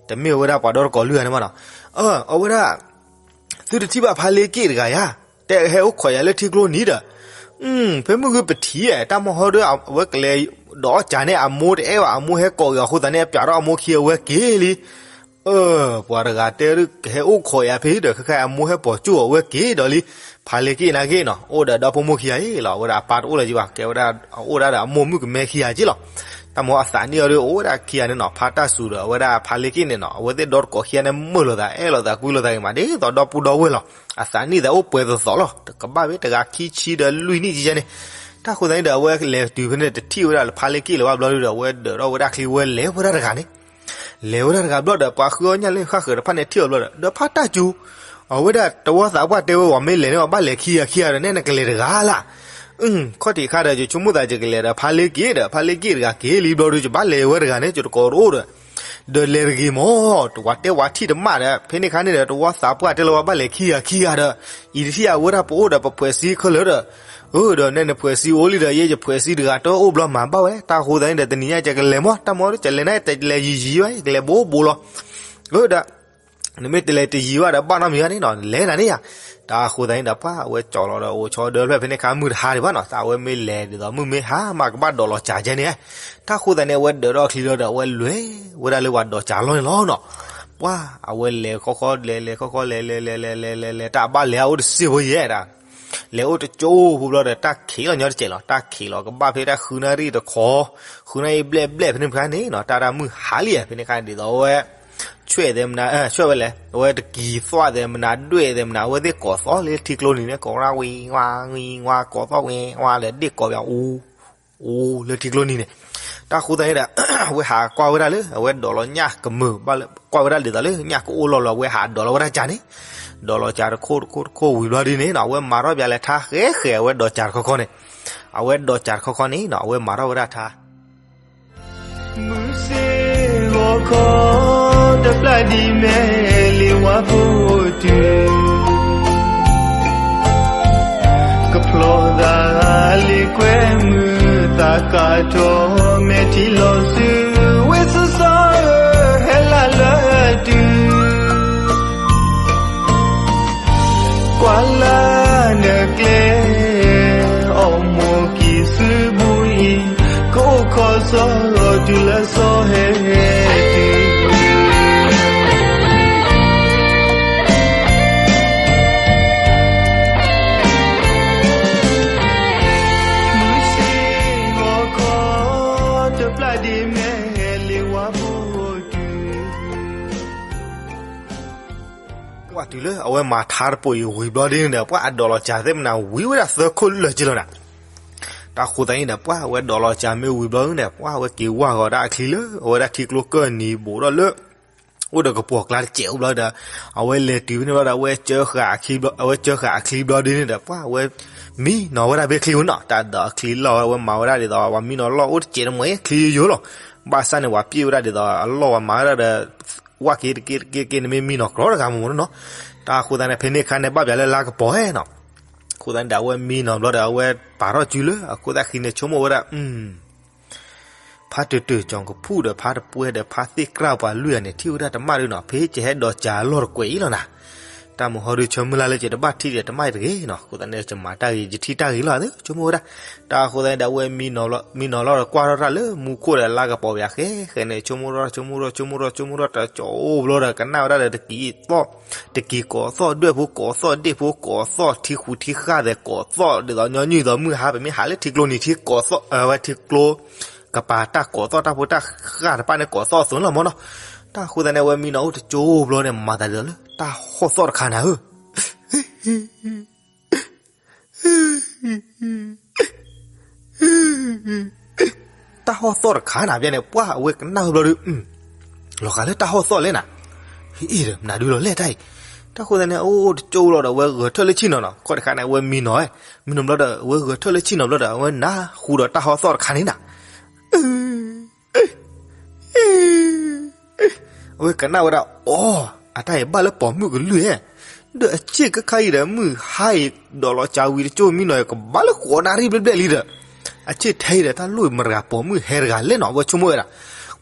တမ့ၢ်ဝဲဒၣ်ပှၤဒီတကိးလွံၢ်ဂၤန့ၣ်မးနီၤ, အဝဲဒၣ် သုတထံၣ်ဘၣ်ဖါလ့က့ၣ်တဂၤယါ, တဲဟဲအိၣ်ခိးယၤလၢထံကျိနံၤဒီး, ဖဲမုၢ်ဂ့ၤပထံၣ် တၢ်မီၢ်ဟီဒီး အဝဲကလဲၤဒီးအီၣ်ကၢန့ၣ် အမိၢ်တအဲၣ်ဘၣ် အမိၢ်ဟဲကိးက့ၤအဃိသတးန့ၣ် အပျးထီၣ်အမိၢ်ခံအဝဲက့ၤလံ အၢ ပှၤတဂၤတဲဒၣ်ကဟဲအိၣ်ခိးယၤဖဲဒီး ခဲခါအမိၢ်ဟဲပိာ်ကၠိၣ်အဝဲက့ၤဒီးလံ, ဖါလ့က့ၣ်နာ်က့ၢ်နီၤ အိၣ်ဒီးဒီဖိမိၢ်ခံဂၤအံၤလီၤ, အဝဲဒၣ်အပၢ်တအိၣ်လၢၤက့ၤဘၣ် ကဲဝဲဒၣ်အအိၣ်ဒၣ်ဒီးအမိၢ်မုၣ်ကမဲခံဂၤက့ၢ်လီၤ. တၢ်မီၢ်အသးနံၣ်အီၤဒီးအိၣ်ဝဲဒၣ်ခံဂၤန့ၣ်နီၤ, ဖါတၢ်စူၤဒီးအဝဲဒၣ်ဖါလ့က့ၣ်န့ၣ်နီၤ, အဝဲသ့ၣ်ဒီတကိးခံဂၤန့ၣ် မုာ်လိာ်သး အဲၣ်လိာ်သး ကွံလိာ်သးဂ့ၤမး ဒ်သိးဒီပုၢ်ဒီဝဲၢ်လီၤ. အသးနံၣ်သးအိၣ်ပှဲၤသိးသိးလီၤ, တကဘၣ်ဖဲတဂၤခံဆံဒီးလွံၢ်နံၣ်ကဲန့ၣ်. တၢ်ဃိသတးန့ၣ်ဒီး အဝဲလဲၤတုၤဖဲန့ၣ် တထံၣ်ဝဲဒၣ်လၢဖါလ့က့ၣ်လၢၤဘၣ်ဘျီဒီး အဝဲဒၣ်ဒီးဝဲဒၣ်ချံဝဲလဲၤဝဲဒၣ်တဂၤန့ၣ် လဲၤဝဲဒၣ်တဂၤဘျီဒီး ပှၤဃုအီၣ်ညၣ်လၢဃၣ်ဃၢၤတဖၣ်န့ၣ်ထံၣ်အီၤဘျီဒီး ဒီးဖါတၢ်စူၤ, အဝဲဒၣ်တဝီသးပှၢ်တဲဝဲ ဝဲမ့ၢ်လဲၤန့ၣ် ဘၣ်လဲၤခံဂၤခံဂၤဒီးနဲန့ၣ် ကလဲၤတဂၤလၢ်. ခီၣ်ထံးခါဒီး ယဆိကမိၣ်သး ယကလဲၤဒီးဖါလ့က့ၣ်ဒီး ဖါလ့က့ၣ်တဂၤက့ၤလံဘျီဒီး ယဘၣ်လဲၤဝဲတဂၤန့ၣ် ယတကိးတအိၣ်ဒီး ဒီးလဲၤတဂ့ၤမး, တဝၤတဲဝၤထံၣ်တမၣ်ဒီး ဖဲန့ၣ်ခါန့ၣ်ဒီး တဝီသးပှၢ်တဲလီၤဝဲ ဘၣ်လဲၤခံဂၤခံဂၤဒီး အံၤတထံၣ်အဝဲဒၣ်ပအိၣ်ဒီးပဖှဲးစံခဲလၢာ်ဒီး အၢ ဒီးနဲန့ၣ်ဖှဲးစံအိၣ်လံဒီး ယဲယဖှဲးစံတဂၤတအိၣ်ဘျီမၤဘၣ်ဝဲ, တၢ်ဃိသတးန့ၣ်ဒီး တနံၤညါယကလဲၤမး, တၢ်မီၢ်ဒီး ယလဲၤန့ၣ် တလဲၤယံာ်ယံာ်ဝဲ ယကလဲၤဘိးဘိးလီၤ. အၢ ဒီး နမ့ၢ်တလဲၤတယံာ်ဘၣ်ဒီး ဘၣ်နီတမံၤဘၣ်န့ၣ်နီၤ လဲၤနၤန့ၣ်ယါ. တၢ်ဃိသတးန့ၣ်ဒီး ပှၢ်အဝဲကၠီလီၤဒီးအိၣ်ဆီဒၢဖျၢၣ် ဖဲန့ၣ်ခါမုၢ်တဟါဒံးဘၣ်နီၤ, တၢ်အဝဲမ့ၢ်လဲၤဒ်သိး မုၢ်မ့ၢ်ဟါမးကဘၣ်ဒိးလီၤစၢ်ကဲန့ၣ်. တၢ်ဃိသတးန့ၣ် အဝဲဒၢးထီၣ်ချံလီၤဒီး အဝဲလဲၤဝဲဒၣ်လၢပှၤဒိးစၢ်လီၢ်န့ၣ်လီၤနီၤ. ပှၢ်အဝဲလဲၤခီခီ လဲၤလဲၤခီခီ လဲၤလဲၤလဲၤလဲၤလဲၤလဲၤလဲၤ တၢ်ဘၣ်လဲၤအအိၣ်တစ့ၢ်ဖိယဲဒၣ် လဲၤအိၣ်တကၠိဖိဘျီဒီး တၢ်ခံးလီၤညီတစဲးလီၤ, တၢ်ခံးလီၤကဘၣ်ဖဲတၢ်ဃုနၣ်ရံၣ်တခီ, ဃုနၣ်ရံၣ်ဘျဲၣ်ဘျဲၣ်ဖဲန့ၣ်ခါန့ၣ်နီၤ, တၢ်တၢ်မုၢ်ဟါလံ ဖဲန့ၣ်ခါန့ၣ် ဒ်သိးအဝဲ ဆွဲၣ်သဲးမနၤ ဆွဲၣ်ဝဲလဲၣ်, အဝဲတကံၤသီၣ်သဲးမနၤ ဒွဲၣ်သဲးမနၤ အဝဲသ့ၣ်ကိးသီၣ်လၢထံကျိနံၤန့ၣ် ကိးဝဲဒၣ်ဝံၤဝါ ဝံၤဝါ ကိးသီၣ်ဝံၤဝါလၢဒ့ၣ်ကိးပၠးအူ အိၣ်လၢထံကျိနံၤန့ၣ်. တၢ်ဃိသတးန့ၣ်ဒီး အဝဲဟးကွၢ်ဝဲဒၣ်လၢ အဝဲဒိးလီၤညၣ်ကမုာ်ဘၣ်လၢ ကွၢ်ဝဲဒၣ်ဒ်သိးလၢ ညၣ်ကအိၣ်လီၤလီၤ အဝဲဟးဒိးလီၤဝဲဒၣ်စၢ်န့ၣ်, ဒိးလီၤစၢ်တခိၣ်တခိၣ်တခိၣ်ဝံၤဘျီဒ်န့ၣ်နီၤ အဝဲမၤထီၣ်ပၠးလဲၤထါဃဲဃဲ အဝဲဒိးစၢ်တခီခီန့ၣ်, အဝဲဒိးစၢ်တခီခီန့ၣ်နီၤ အဝဲမၤထီၣ်ဝဲဒၣ်ထါ မုၢ်ဆ့ၣ်ဂီၤခီ တပျၢ်ဒံးမဲာ်လံဝါဖိတုၤ ကဖျီသးလံကွဲမုာ်သးကးထီၣ် မဲာ်ထံလီၤဆူဝ့ၢ်စီစီဧၢ ဟဲလၢလၢတုၤ ကွၢ်လၢနကျဲ အီၣ်မိၢ်ကံၢ်ဆူဘူအံၤ ကအိၣ်ခီစီတုၤလၢစီဟဲတုၤ မုၢ်ဆ့ၣ်ဂီၤခီ တပျၢ်ဒံးမဲာ်လံဝါဖိတုၤ ပှၢ်တုၤလၢအဝဲမၤထါတပိၤအံၤဝံၤဘျီဒ်န့ၣ်ဒီး ပှၢ်အဒိးလီၤစၢ်သ့ၣ်မနၤဝံၤဝဲဒၣ်သၢခိၣ်လၢာ်က့လီၤနၤ. တၢ်ဃိသတးန့ၣ်ဒီး ပှၢ်အဝဲဒိးလီၤစၢ်မ့ၢ်ဝံၤဘျီန့ၣ်ဒီး ပှၢ်အဝဲက့ၤဝၢ်ဂီၤဒၣ်အချံလၢ အဝဲဒၣ်ထံကျိကၢၢ်နံၤဘူးဒီးလၢ အိၣ်ဒီးကပီၤကျါတစဲးအိၣ်ဘျီဒီး အဝဲလဲၤတုၤဖဲန့ၣ်ဘျီဒီး အဝဲကၢဃာ်အချံဘျီဒ်န့ၣ်ဒီး ပှၢ်အဝဲမံနီၤဝဲဒၣ်ဖဲချံဝဲနီၤ. တၢ်ဒီးအချံလီၢ်ဝဲ အဝဲမၤဝဲဒၣ်ဒ်သိး ပှၤမံနီၤလီၢ်အိၣ်တစဲးတမှဲၤချံယိယိလီၤ. ဘၣ်ဆၣ်န့ၣ် ပှၤပျဲဝဲဒၣ်ဒ်သိးအလီၢ်ဝဲမၤဝဲဒၣ်ဒီး ဝၣ်က့ၤတက့ၢ်တက့ၢ်တက့ၢ် နမ့ၢ်မံနီၤကြီတဂၤမ့ၢ်မ့ၢ်နီၤ. တၢ်အဃိသတးန့ၣ် ဖဲန့ၣ်အခါန့ၣ် ဘၣ်ပၠးလၢလါကပီၤနီၤ. အဃိသတးန့ၣ်ဒီး အဝဲမံနီၤဘျီဒီး အဝဲပာ်ထီၣ်စုလၢအခိၣ်သၣ်ဃံန့ၣ် ဆိကမိၣ်ဝဲဒၣ် ဖါတတုၤကၠီၤကဖူၣ်ဒီးဖါတပှဲၤဒီးဖါသ့ၣ်ကြၢ်ပှၤလွံၢ်ဂၤန့ၣ် ထံၣ်ဝဲဒၣ်တမၣ်ဒုနီၤ ဖဲယဟဲဒိးစၢ်အလီၢ်တကွဲးအံၤလီၤနၤ. တၢ်မုၢ်ဟီဒုဆၢမုၢ်လၢ်လၢယတဘၣ်ထံၣ်ဒီးတမၣ်အံၤတဂ့ၤနီၤ. အဃိသတးန့ၣ် ယမၤတၢ်ဂ့ၤ ယထံၣ်တၢ်ဂ့ၤလီၤသ့ ဆိကမိၣ်ဝဲဒၣ်. တၢ်အဃိသတးန့ၣ်ဒီး အဝဲမံနီၤလီၤဒီးကွၢ်ထီၣ်တၢ်လၢမူခိၣ်ဒီးလါကပီၤပၠးဃဲဃဲန့ၣ် ဆိကမိၣ်ထီၣ် ဆိကမိၣ်ထီၣ် ဆိကမိၣ်ထီၣ် ဆိကမိၣ်ထီၣ် တကၠီအိၣ်ဘျီဒီး ကနၣ်ဝဲဒၣ်ဒီးတကံၤသီၣ် တကံၤကိးသီၣ် ဒွဲၣ်ဖိကိးသီၣ် ဒ့ၣ်ဖိကိးသီၣ် ထံဃူထံဃၢ်သဲးကိးသီၣ် ဒ်သိးညီနုၢ်သိးမုၢ်ဟါ ပမ့ၢ်ဟးလၢထံကျိနံၤထံကိးသီၣ် အဝဲထံကျိ ကပၤတၢ်ကိးသီၣ် တၢ်ဖိတၢ်ဃၢ်တဖၣ်န့ၣ် ကိးသီၣ်အသိးန့ၣ်လီၤမ့ၢ်နီၤ. တၢ်အဃိသတးန့ၣ် အဝဲမံနီၤအိၣ်တကၠိဘျီန့ၣ် မၤသးဒ်သိးလၢတၢ်ဟီၣ်သီၣ်တခါနၤဧၢ တၢ်ဟီၣ်သီၣ်တခါနၤ ပျဲန့ၣ် ပှၢ်အဝဲကနၣ်ဝဲဘျီဒီး လီၤဂာ်လၢတၢ်ဟီၣ်သီၣ်လဲၣ်နၤ, ဟ့ၣ်ဒီးမနုၤဒုလီၤလဲၣ်တၢ်အံၤ. တၢ်ဃိသတးန့ၣ် အိၣ်တကၠိလီၤဒီး အဝဲဂဲၤထၢၣ်လၢဆ့ၣ်နီၤနီၤ ခီၣ်တခါန့ၣ် အဝဲမံနီၤဝဲ မံနီၤဘျီဒီး အဝဲဂဲၤထၢၣ်လၢဆ့ၣ်နီၤဘျီဒီး အဝဲနၢ်ဟူဒီးတၢ်ဟီၣ်သီၣ်တခါန့ၣ်နၤ အဝဲကနၣ်ဝဲဒၣ် အိ အတၢ်အံၤဘၣ်လၢပိာ်မုၣ်ကလုၢ်ဧၢ, ဒီးအဆ့ၣ်ကခါအံၤဒီး မုၢ်ဟါအံၤ ဒီးလီၤစှၤဝံၤတကၠိမံနီၤ ကဘၣ်လၢဃိးနၣ်ရံၣ်ဘျဲၣ်ဘျဲၣ်လံဒီး အဆ့ၣ်ထဲအံၤဒီး တၢ်လိၣ်မတၤတဂၤပိာ်မုၣ်ဟဲတဂၤလဲၣ်နီၤ အဝဲဆိကမိၣ်ဝဲဒၣ်.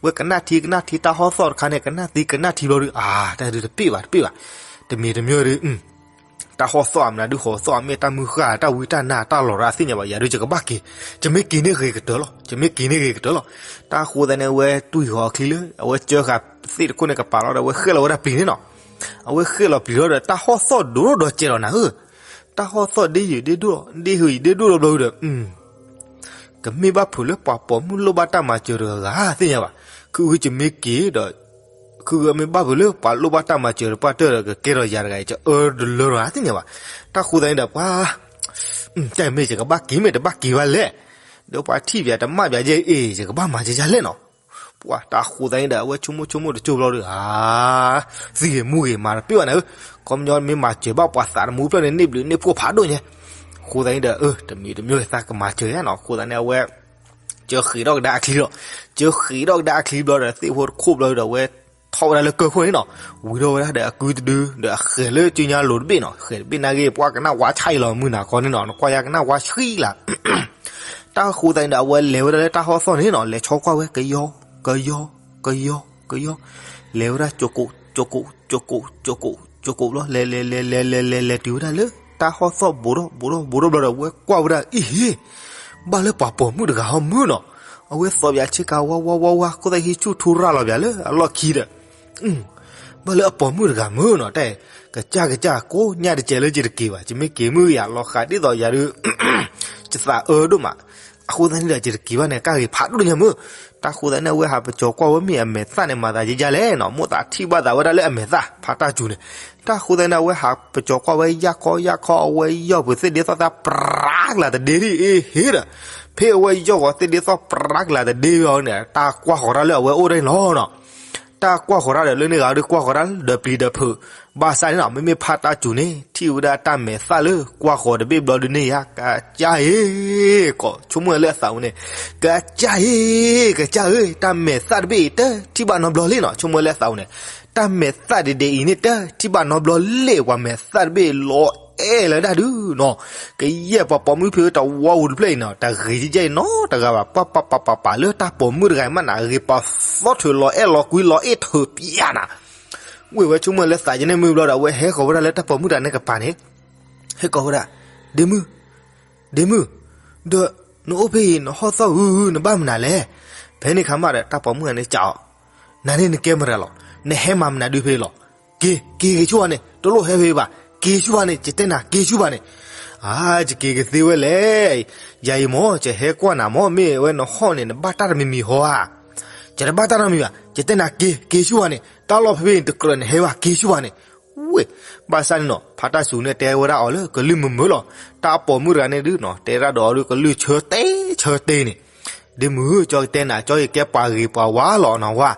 ဝဲကနၣ်ထံကနၣ်ထံ တၢ်ဟီၣ်သီၣ်တခါန့ၣ် ကနၣ်သံကနၣ်ထံဘျီဒီး အါ တၢ်ဒုးတပ့ၢ်ဘၣ်တပ့ၢ်ဘၣ်, တမံၤတမံၤဒီး တၢ်ဟီၣ်သီၣ်အမနုၤဒုး ဟီၣ်သီၣ်အမ့ၢ်တၢ်မုၢ်ဃၢ် တၢ်ဝံတၢ်နါတၢ်လီၤရၣ်သ့ၣ်ညါဘၣ် ယၤဒုးယကဘၣ်က့ၤ, ယမ့ၢ်က့ၤန့ၢ်ဂ့ၤကတၢၢ်လီၤ ယမ့ၢ်က့ၤန့ၢ်ဂ့ၤကတၢၢ်လီၤ. တၢ်ဃိသတးန့ၣ် အဝဲတွံၢ်ဃီၤအချံလၢ အဝဲကၢဃာ်သ့ၣ်တခိၣ်န့ၣ်ကပၤလီၤဒီး အဝဲဃဲၣ်လီၤဝဲဒၣ်ပျံၤန့ၣ်နီၤ. အဝဲဃဲၣ်လီၤပျံၤလီၤဒီး တၢ်ဟီၣ်သီၣ်ဒိၣ်ထီၣ်ဒီးကဲထီၣ်နၤဧၢ, တၢ်ဟီၣ်သီၣ်ဒ့ယုာ်ဒ့ဒိၣ် ဒ့ဟုာ်ယံာ်ဒ့ဒိၣ်လီၤဘျီဒီး ကမ့ၢ်ဘၣ်ဖုးလၢပှၤပိာ်မုၣ်လိၣ်ဘၣ်တၢ်မၤစၢၤတဂၤသ့ၣ်ညါဘၣ်, ခုယမ့ၢ်က့ၤဒီး ခုမ့ၢ်ဘၣ်ဖုးလၢပှၤလိၣ်ဘၣ်တၢ်မၤစၢၤတပှၢ်တၢၢ်ဒီး ကကဲထီၣ်ယၤတဂၤအံၤ ကအၢတလၢထီၣ်သ့ၣ်ညါဘၣ်. တၢ်ဃိသတးန့ၣ်ဒီး ပှၤ တၢ်မ့ၢ်ယကဘၣ်က့ၤမ့ၢ်တဘၣ်က့ၤဘၣ်လဲၣ်, ဒီးပှၤထံၣ်ပၠးတမၣ်ပၠးယဲအ့ၣ် ယကဘၣ်မၤယဲယဲလဲၣ်နီၤ. ပှၤတၢ်ဃိသတးန့ၣ်ဒီး အဝဲဆိကမိၣ်ဆိကမိၣ်တကၠိဘျီဒီး အါ သံဂ့ၤမူဂ့ၤမၤတပ့ၢ်ဘၣ်န့ၣ်ဧၢ, ခီပညီမ့ၢ်မၤစၢၤဘၣ်ပှၤသးတမူဖျၢၣ်န့ၣ် န့ၢ်ဘျုးန့ၢ်ဖှိၣ်ဖးဒိၣ်ညါ. ဃိသတးန့ၣ်ဒီး အၢ တမံၤတမံၤသးကမၤစၢၤယါနီၤ. ဃိသတးန့ၣ် အဝဲ ကၢဃ့းထီၣ်ကဒါအချံလီၤ. ကၢဃ့းထီၣ်ကဒါအချံဘျီဒီး သ့ၣ်ဖိတခိၣ်ဘျီဒီး အဝဲထီၣ်ဝဲဒၣ်လၢကၢၢ်ခိၣ်န့ၣ်နီၤ, ဝံၤထီၣ်ဝဲဒၣ်ဒီးအကုတဒု ဒီးအဃဲၤလၢကၠိညါလိၤတဘ့ၣ်နီၤ, ဃဲၤတဘ့ၣ်နာ်က့ ပှၤကနၣ်ဝါဆါအံၤလီၤ မုၢ်နၤခီန့ၣ်နီၤ, နကွၢ်ယါကနၣ်ဝါဆှံလၢ်. တၢ်ဃိသတးန့ၣ်ဒီး အဝဲလဲၤဝဲဒၣ်လၢတၢ်ဟီၣ်သီၣ်န့ၣ်နီၤ, လဲၤဆီကွၢ်ဝဲ ကယီ ကယီ ကယီ ကယီ, လဲၤဝဲဒၣ် ကၠိကိး ကၠိကိး ကၠိကိး ကၠိကိး ကၠိကိးဘျီ လဲၤလဲၤလဲၤလဲၤလဲၤလဲၤလဲၤတုၤဝဲဒၣ်လၢ တၢ်ဟီၣ်သီၣ်ဘူးထီၣ်ဘူးထီၣ်ဘူးထီၣ်ဘျီဒီး အဝဲကွၢ်ဝဲဒၣ် အ့ၣ်ဟ့ၣ်, ဘၣ်လၢပှၤပိာ်မုၣ်တဂၤဟီမုၢ်နီၤ, အဝဲသီပၠးဆ့ကၤဝါဝါဝါဝါ ခိၣ်သၣ်ဟံးဆူၣ်ထူရၣ်လီၤပၠးလၢအလီၢ်ခံဒီး ဘၣ်လၢအပိာ်မုၣ်တဂၤမုၢ်နီၤ, တၢ် ကစၢ်ကစၢ် ကိးညၣ်တစဲးလၢယတက့ၤဘၣ်, ယမ့ၢ်က့ၤမုၢ်ယၤလီၤဃးဒ်သိးယၤဒုး ယသးအၢဒိၣ်မး, အဃိသတးန့ၣ်ဒီး ယတက့ၤဘၣ်န့ၣ် ကၢ်ဂ့ၤဖးဒိၣ်ညါမုၢ်. တၢ်ဃိသတးန့ၣ် အဝဲဟးပကၠီၤကွၢ်ဝဲမ့ၢ်အမဲာ်သၣ်န့ၣ် မၤသးယဲယဲလဲၣ်နီၤ, မိၣ်သးထံၣ်ဘၣ်သးဝဲဒၣ်လၢအမဲာ်သၣ် ဖါတၢ်စူၤန့ၣ်. တၢ်ဃိသတးန့ၣ် အဝဲဟးပကၠီၤကွၢ်ဝဲယၢ်ခီယၢ်ခီ အဝဲယီၢ်ပှ့ၤသ့ၣ်ဒ့သီၣ်သၣ် ပြးကလၤတဒ့ဒ်အ့ၣ်ဟ့ၣ်ဒီး ဖဲအဝဲယီၢ်ဃီၤသ့ၣ်ဒ့သီၣ် ပြးကလၤတဒ့ဝံၤအီၤန့ၣ် တၢ်ကွၢ်ဃီၤတၢ်လၢအဝဲအိၣ်ဒၣ်န့ၣ်လီၤနီၤ. တၢ်ကွၢ်ဃီၤတၢ်ဒီးလၢန့ၣ်ဂၤဒီးကွၢ်ဃီၤတၢ်လၢဒီးပျံၤဒီးဖုး, ဘၣ်ဆၣ်န့ၣ်နီၤ မ့မ့ၢ်ဖါတၢ်စူၤန့ၣ် ထံၣ်ဝဲဒၣ်တၢ်မဲာ်သၣ်လၢကွၢ်ဃီၤတဘ့ၣ်ဘျီဒုန့ၣ်ယါ ကစၢ်ဧ့, ကိးဆိကမိၣ်လၢအသးပူၤန့ၣ်, ကစၢ်ဧ့, ကစၢ်ဧၢ, တၢ်မဲာ်သၣ်တဘ့ၣ်အံၤ တထံၣ်ဘၣ်နီတဘျီလံနီၤ, ဆိကမိၣ်လၢအသးပူၤန့ၣ်, တၢ်မဲာ်သၣ်ဒ်ဒ်အံၤန့ၣ် တထံၣ်ဘၣ်နီတဘျီလံ ပှၤမဲာ်သၣ်တဘ့ၣ်လီၤအဲၣ်လၢဒၣ်ဒုနီၤ. ကယဲၢ်ပှၤပိာ်မုၣ်ဖဲတဝီပူၤတဖျၢၣ်အံၤနီၤ တဂ့ၤယဲယဲအံၤနီတဂၤဘၣ်, ပှၤပၤပၤပၤပၤလၢတၢ်ပိာ်မုၣ်တဂၤအံၤမးနၤ အဂ့ၤပာ်သီထုးလီၤအဲၣ်လီၤကွံလီၤအဲၣ်ထုးပျၢ်နၤ. ဝ့ၢ်ဝဲဆိကမိၣ်လၢသးယဲန့ၣ်မုၢ်ဘျီဒီး အဝဲဟဲဃီၤဝဲဒၣ်လၢတၢ်ပိာ်မုၣ်တဂၤန့ၣ်ကပၤန့ၣ်, ဟဲကိးဝဲဒၣ်, ဒ့မုၢ်, ဒ့မုၢ်, ဒီးနအိၣ်ဖဲအံၤ နဟီၣ်သီၣ်ဧၢ နဘၣ်မနုၤလဲၣ်. ဖဲန့ၣ်ခါမးဒီး တၢ်ပိာ်မုၣ်တဂၤန့ၣ် ကးအီၤ, နၤန့ၣ်နကဲမတၤလီၤ, နဟဲမၤမနုၤဒုဖဲအံၤလီၤ. က့ၤ, က့ၤက့ၤဆူၣ်ဘၣ်န့ၣ် တလိၣ်ဟဲဖဲအံၤဘၣ်, က့ၤဆူၣ်ဘၣ်န့ၣ် ယတဲနၤက့ၤဆူၣ်ဘၣ်န့ၣ်. အါ ယက့ၤကသ့ဝဲလဲၣ်, ယၤအံၤမၢ် ယဟဲကွၢ်နၤမၢ် မ့ၢ်ဝဲနဟီၣ်န့ၣ် နဘၣ်တၢ်တမံၤမံၤဟီဧါ. ယတဘၣ်တၢ်တမံၤဘၣ်, ယတဲနၤက့ၤ, က့ၤဆူၣ်ဘၣ်န့ၣ် တၢ်လီၢ်ဖဲဖဲအံၤတကြၢးနဟဲဘၣ် က့ၤဆူၣ်ဘၣ်န့ၣ်. ဝ့ၢ်, ဘၣ်ဆၣ်န့ၣ်နီၤ ဖါတၢ်စူၤန့ၣ် တဲဝဲဒၣ်အီၤလၢကလုၢ်မုာ်မုာ်လီၤ. တၢ်ပိာ်မုၣ်တဂၤန့ၣ်ဒုနီၤ တဲဒၣ်ဒီးအီၤဒု ကလုၢ်ဆၢတဲဆၢတဲန့ၣ်, ဒ့မုၢ်, ကၠီကတဲနၤ ကၠီယကဲပှၤဂ့ၤပှၤဝါလီၤနီၤဝါ,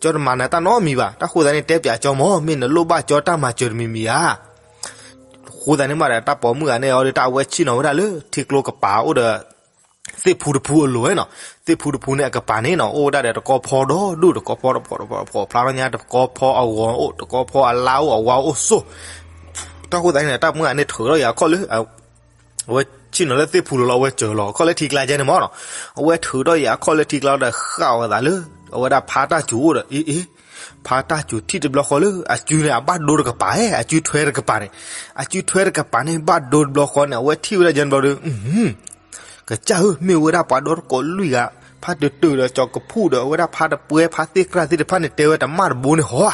ကၠီတမၤနၤတၢ်နီတမံၤဘၣ်. တၢ်ဃိသတးန့ၣ် တဲပၠးကၠီမၢ် မ့ၢ်နလိၣ်ဘၣ်ကၠီတၢ်မၤစၢၤတမံၤမံၤဧါ. ဃိသတးန့ၣ်မးဒီး တၢ်ပိာ်မုၣ်တဂၤန့ၣ်အီၤဒီး တၢ်အဝဲဆ့ၣ်နီၤဝဲဒၣ်လၢထံကျိကပၤအိၣ်ဒီး သ့ၣ်ဖူတဖူအလိၤဝဲနီၤ. သ့ၣ်ဖူတဖူန့ၣ်အကပၤန့ၣ်နီၤ အိၣ်ဝဲဒၣ်ဒီးတကီဖီဒီဒူၣ် တကီဖီတဖီတဖီဖျါထီၣ်ညါ တကီဖီအဂီၤအိၣ် တကီဖီအလါအိၣ် အဝါအိၣ်ဆိၣ်. တၢ်ဃိသတးန့ၣ် တၢ်ပိာ်မုၣ်တဂၤန့ၣ်ထုးထီၣ်ယၤခီၣ်လၢ အဝဲဆ့ၣ်နီၤလၢသ့ၣ်ဖူလိၤလီၤ အဝဲစၢၤလီၤခီၣ်လၢထံကျါကဲန့ၣ်မၢ်နီၤ. အဝဲထုးထီၣ်ယၤခီၣ်လၢထံကျါဒီးဃၣ်အီၤသးလၢ အဝဲဒၣ်ဖါတၢ်စူၤအိၣ်ဒီး အ့ အ့ ဖါတၢ်စူၤထံၣ်တဘျီဃီလၢ အစုန့ၣ် အဘၣ်ဒိတကပၤဧဲ အစုထွဲတကပၤန့ၣ်, အစုထွဲတကပၤန့ၣ် ဘၣ်ဒိတဘျီဃီန့ၣ် အဝဲထံၣ်ဝဲဒၣ်ယဲၢ်ဘျီဒီး ကစၢ်ဧၢ မ့ၢ်ဝဲဒၣ်ပှၤဒီတကိးလွံၢ်ဂၤ, ဖါတတုၤဒီးကၠီကဖူၣ်ဒီး အဝဲဒၣ်ဖါတပှဲၤဖါသ့ၣ်ကြၢ်သ့ၣ်တဖၣ်န့ၣ် တဲဝဲတမၣ်တဘိန့ၣ်ဟီဧါ.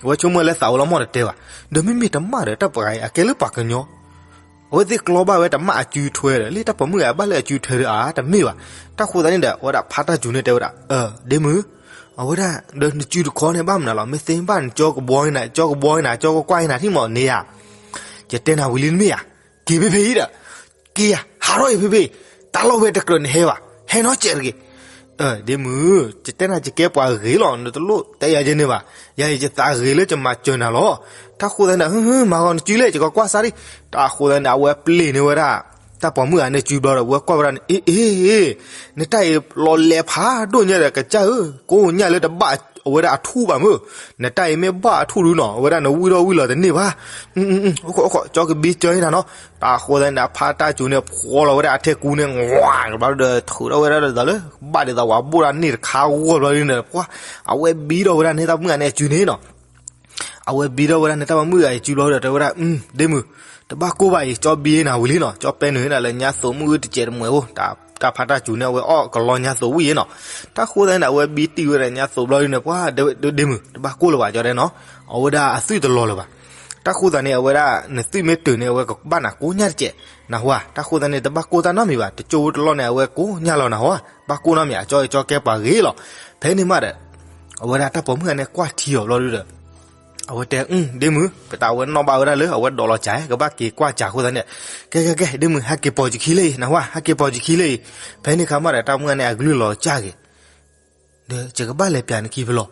အဝဲဆိကမိၣ်လၢသးဝဲလီၤမၢ်တတဲဘၣ်. ဒီးမ့မ့ၢ်တမၣ်ဒီး တၢ်ပှၤဂၤအံၤ အကဲလၢပှၤကညီ အဝဲသ့ၣ်ကျီဘၣ်ဝဲတမၣ်အစုထွဲဒီး လၢတၢ်ပိာ်မုၣ်ဂၤဘၣ်လၢအစုထွဲဒီး အါ တမ့ၢ်ဘၣ်. တၢ်ဃိသတးန့ၣ်ဒီး အဝဲဒၣ်ဖါတၢ်စူၤန့ၣ်တဲဝဲဒၣ်, ဒ့မုၣ်, အဝဲဒၣ်ဒီးနစုတခီန့ၣ် ဘၣ်မနုၤလီၤ, မ့ၢ်သ့ဘၣ်နကၠီကဘှီန့ၣ် ကၠီကဘှီန့ၣ် ကၠီကကွၢ်န့ၣ်ထံၣ်မးန့ၣ်ဧါ. ယတဲနၤဝံၤလံတမ့ၢ်ဧါ. က့ၤဖဲဖဲအံၤဒီး က့ၤယၤ ဟးထီၣ်အံၤဖဲဖဲအံၤ, တၢ်လီၢ်ဝဲတကြၢးနဟဲဘၣ်, ဟဲနီတစဲးတဂ့ၤ. ဒ့မုၣ်, ယတဲနၤယကဲပှၤဂ့ၤလီၤ, နတလိၣ်တဲယၤယဲန့ၣ်ဘၣ်. ယၤအံၤယသးဂ့ၤလၢယမၤစၢၤနၤလီၤ. တၢ်ဃိသတးန့ၣ် မၤဂီၤနစုလဲၣ် ယကကွၢ်စၢ်ဒံး. တၢ်ဃိသတးန့ၣ် အဝဲပျ့ၤန့ၢ်ဝဲဒၣ် တၢ်ပိာ်မုၣ်ဂၤန့ၣ် စုဘျီဒီး ဝဲကွၢ်ဝဲဒၣ်န့ၣ် အ့ အ့ အ့ နတၢ်အံၤလီၤလဲၤဖးဒိၣ်ညါဒီး ကစၢ်ဧၢ, ကိးညါလၢတဘၣ်အဝဲဒၣ်အထူၣ်ဘၣ်မုၢ်, နတၢ်အံၤမ့ၢ်ဘၣ်အထူၣ်ဒုနီၤ အဝဲဒၣ်နဝံၣ်ထီၣ်ဝံၣ်လီၤတန့ၢ်ဘၣ်. အိၣ်ခိး အိၣ်ခိး ကၠီကဘံကၢနၤနီၤ. တၢ်ဃိသတးန့ၣ်ဒီး ဖါတၢ်စူၤန့ၣ် ဖှီလီၤဝဲဒၣ်အထဲကူန့ၣ် ဝါကဘျီဒီး ထုးထီၣ်ဝဲဒၣ်ဒီးလၢ ဘၣ်ဒ်သိးပှၤဘိၣ်ဒၣ်န့ၢ်တခါဂီၢ်ဘျီဒ်န့ၣ် ပှၤ အဝဲဘံထီၣ်ဝဲဒၣ်န့ၣ် တၢ်ပိာ်မုၣ်ဂၤန့ၣ် အစုန့ၣ်နီၤ. အဝဲဘံထီၣ်ဝဲဒၣ်န့ၣ် တၢ်ပိာ်မုၣ်ဂၤအံၤစုဘျီဒီး တဲဝဲဒၣ် ဒ့မုၣ်, တဘၣ်ကိၢ်ဘၣ်အံၤ ကၠီဘံနၤဝံၤလံနီၤ, ကၠီပဲနုာ်ဝဲဒၣ်လၢညါသိးမုၣ်ဂုၢ်တစဲးတမှဲးဖိ, တၢ်ဖါတၢ်စူၤန့ၣ် အဝဲအီၣ်ကလီညါသိးဝံၣ်အံၤနီၤ. တၢ်ဃိသတးန့ၣ်ဒီး အဝဲဘံတံၢ်ဝဲဒၣ်ညါသိးဘျီဒ်န့ၣ် ပှၤ ဒ့မုၣ် တဘၣ်ကိၢ်လၢၤဘၣ် ကၠီတဲနီၤ, အဝဲဒၣ်အသွံၣ်တလီၤလၢၤဘၣ်. တၢ်ဃိသတးန့ၣ် အဝဲဒၣ် နသွံၣ်မ့ၢ်တုၤန့ၣ် အဝဲကဘၣ်နၤကိးညါတစဲး, နၢ်ဟူဧါ, တၢ်ဃိသတးန့ၣ် တဘၣ်ကိၢ်တၢ်နီတမံၤဘၣ်, တကၠိဖိတလီၢ်န့ၣ် အဝဲကိးညါလီၤ နၢ်ဟူဧါ, ဘၣ်ကိၢ်နီတမံၤ အကၠီ ကၠီကဲပှၤဂ့ၤလီၤ. ဖဲန့ၣ်မးဒီး အဝဲဒၣ်တၢ်ပိာ်မုၣ်ဂၤန့ၣ် ကွၢ်ထံအီၤဘျီဒုဒီး အဝဲတဲ ဒ့မုၣ်, ပတၢ်ဝဲနီၣ်ဘၣ်ဝဲဒၣ်လၢ အဝဲဒိးလီၤစၢၤ ကဘၣ်က့ၤကွၢ်စၢၤအဃိသတးန့ၣ်, ကဲ ကဲ ကဲ ဒ့မုၣ် ဟဲက့ၤပိာ်ယခံလၢအံၤ နၢ်ဟူဧါ, ဟဲက့ၤပိာ်ယခံလၢအံၤ. ဖဲန့ၣ်အခါမးဒီး တၢ်ပိာ်မုၣ်ဂၤန့ၣ် အကလုၢ်လီၤစၢ်က့ၤ ဒီးယကဘၣ်လဲၤပျးနခံဖဲလဲၣ်.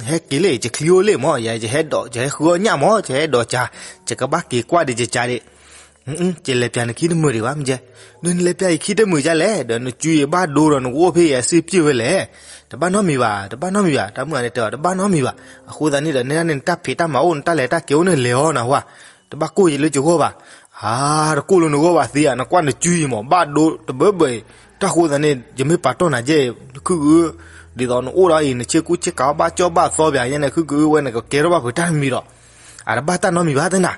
ဟဲက့ၤလၢအံၤ ယချံအိၣ်လံမး, ယၤ ယဟဲဒိး ယဟဲဃုအီၣ်ညၣ်မး, ယဟဲဒိးစၢၤ, ယကဘၣ်က့ၤကွၢ်ဒီးယစၢၤဒံး. ယလဲၤပျးနခံတမုာ်ဒံးဘၣ် မ့ၢ်ကဲ, ဒီးနလဲၤပျးယခံတမုာ်ဒ်လဲၣ်, ဒီးနစုယဘၣ်ဒိဒီး နကအိၣ်ဖဲယၤစ့ၢ်ကီးဝဲလဲၣ်. တဘၣ်နီတမံၤဘၣ်, တဘၣ်နီတမံၤဘၣ်, တၢ်ပိာ်မုၣ်ဂၤန့ၣ်တဲအီၤ တဘၣ်နီတမံၤဘၣ်. အဃိသတးန့ၣ်ဒီး နဲဒၣ်န့ၣ် နတၢ်ဖံးတၢ်မၤအိၣ် နတၢ်လဲၤတၢ်က့ၤအိၣ်န့ၣ် လဲၤအီၤ နၢ်ဟူဧါ, တဘၣ်ကိၢ်ယလၢယဂီၢ်ဘၣ်. အါ, တကိၢ်လၢနဂီၢ်ဘၣ်သ့ဧါ, နကွၢ်နစုအံၤမး ဘၣ်ဒိတဘၢဘၢအံၤ, တၢ်ဃိသတးန့ၣ် ယမ့ၢ်ပာ်တီၢ်နၤယဲၢ်အံၤ နခုက ဒ်သိးနအိၣ်ဒီးအံၤ နဆ့ကူဆ့ကၤဘၣ်ကၠီဘၣ်သီပၠးယဲၢ်န့ၣ် ခုကဝဲန့ၣ် ကကဲထီၣ်ဘၣ်ပှၤတၢ်တမံၤဒီး, အတဘၣ်တၢ်နီတမံၤဘၣ်သ့နၤ.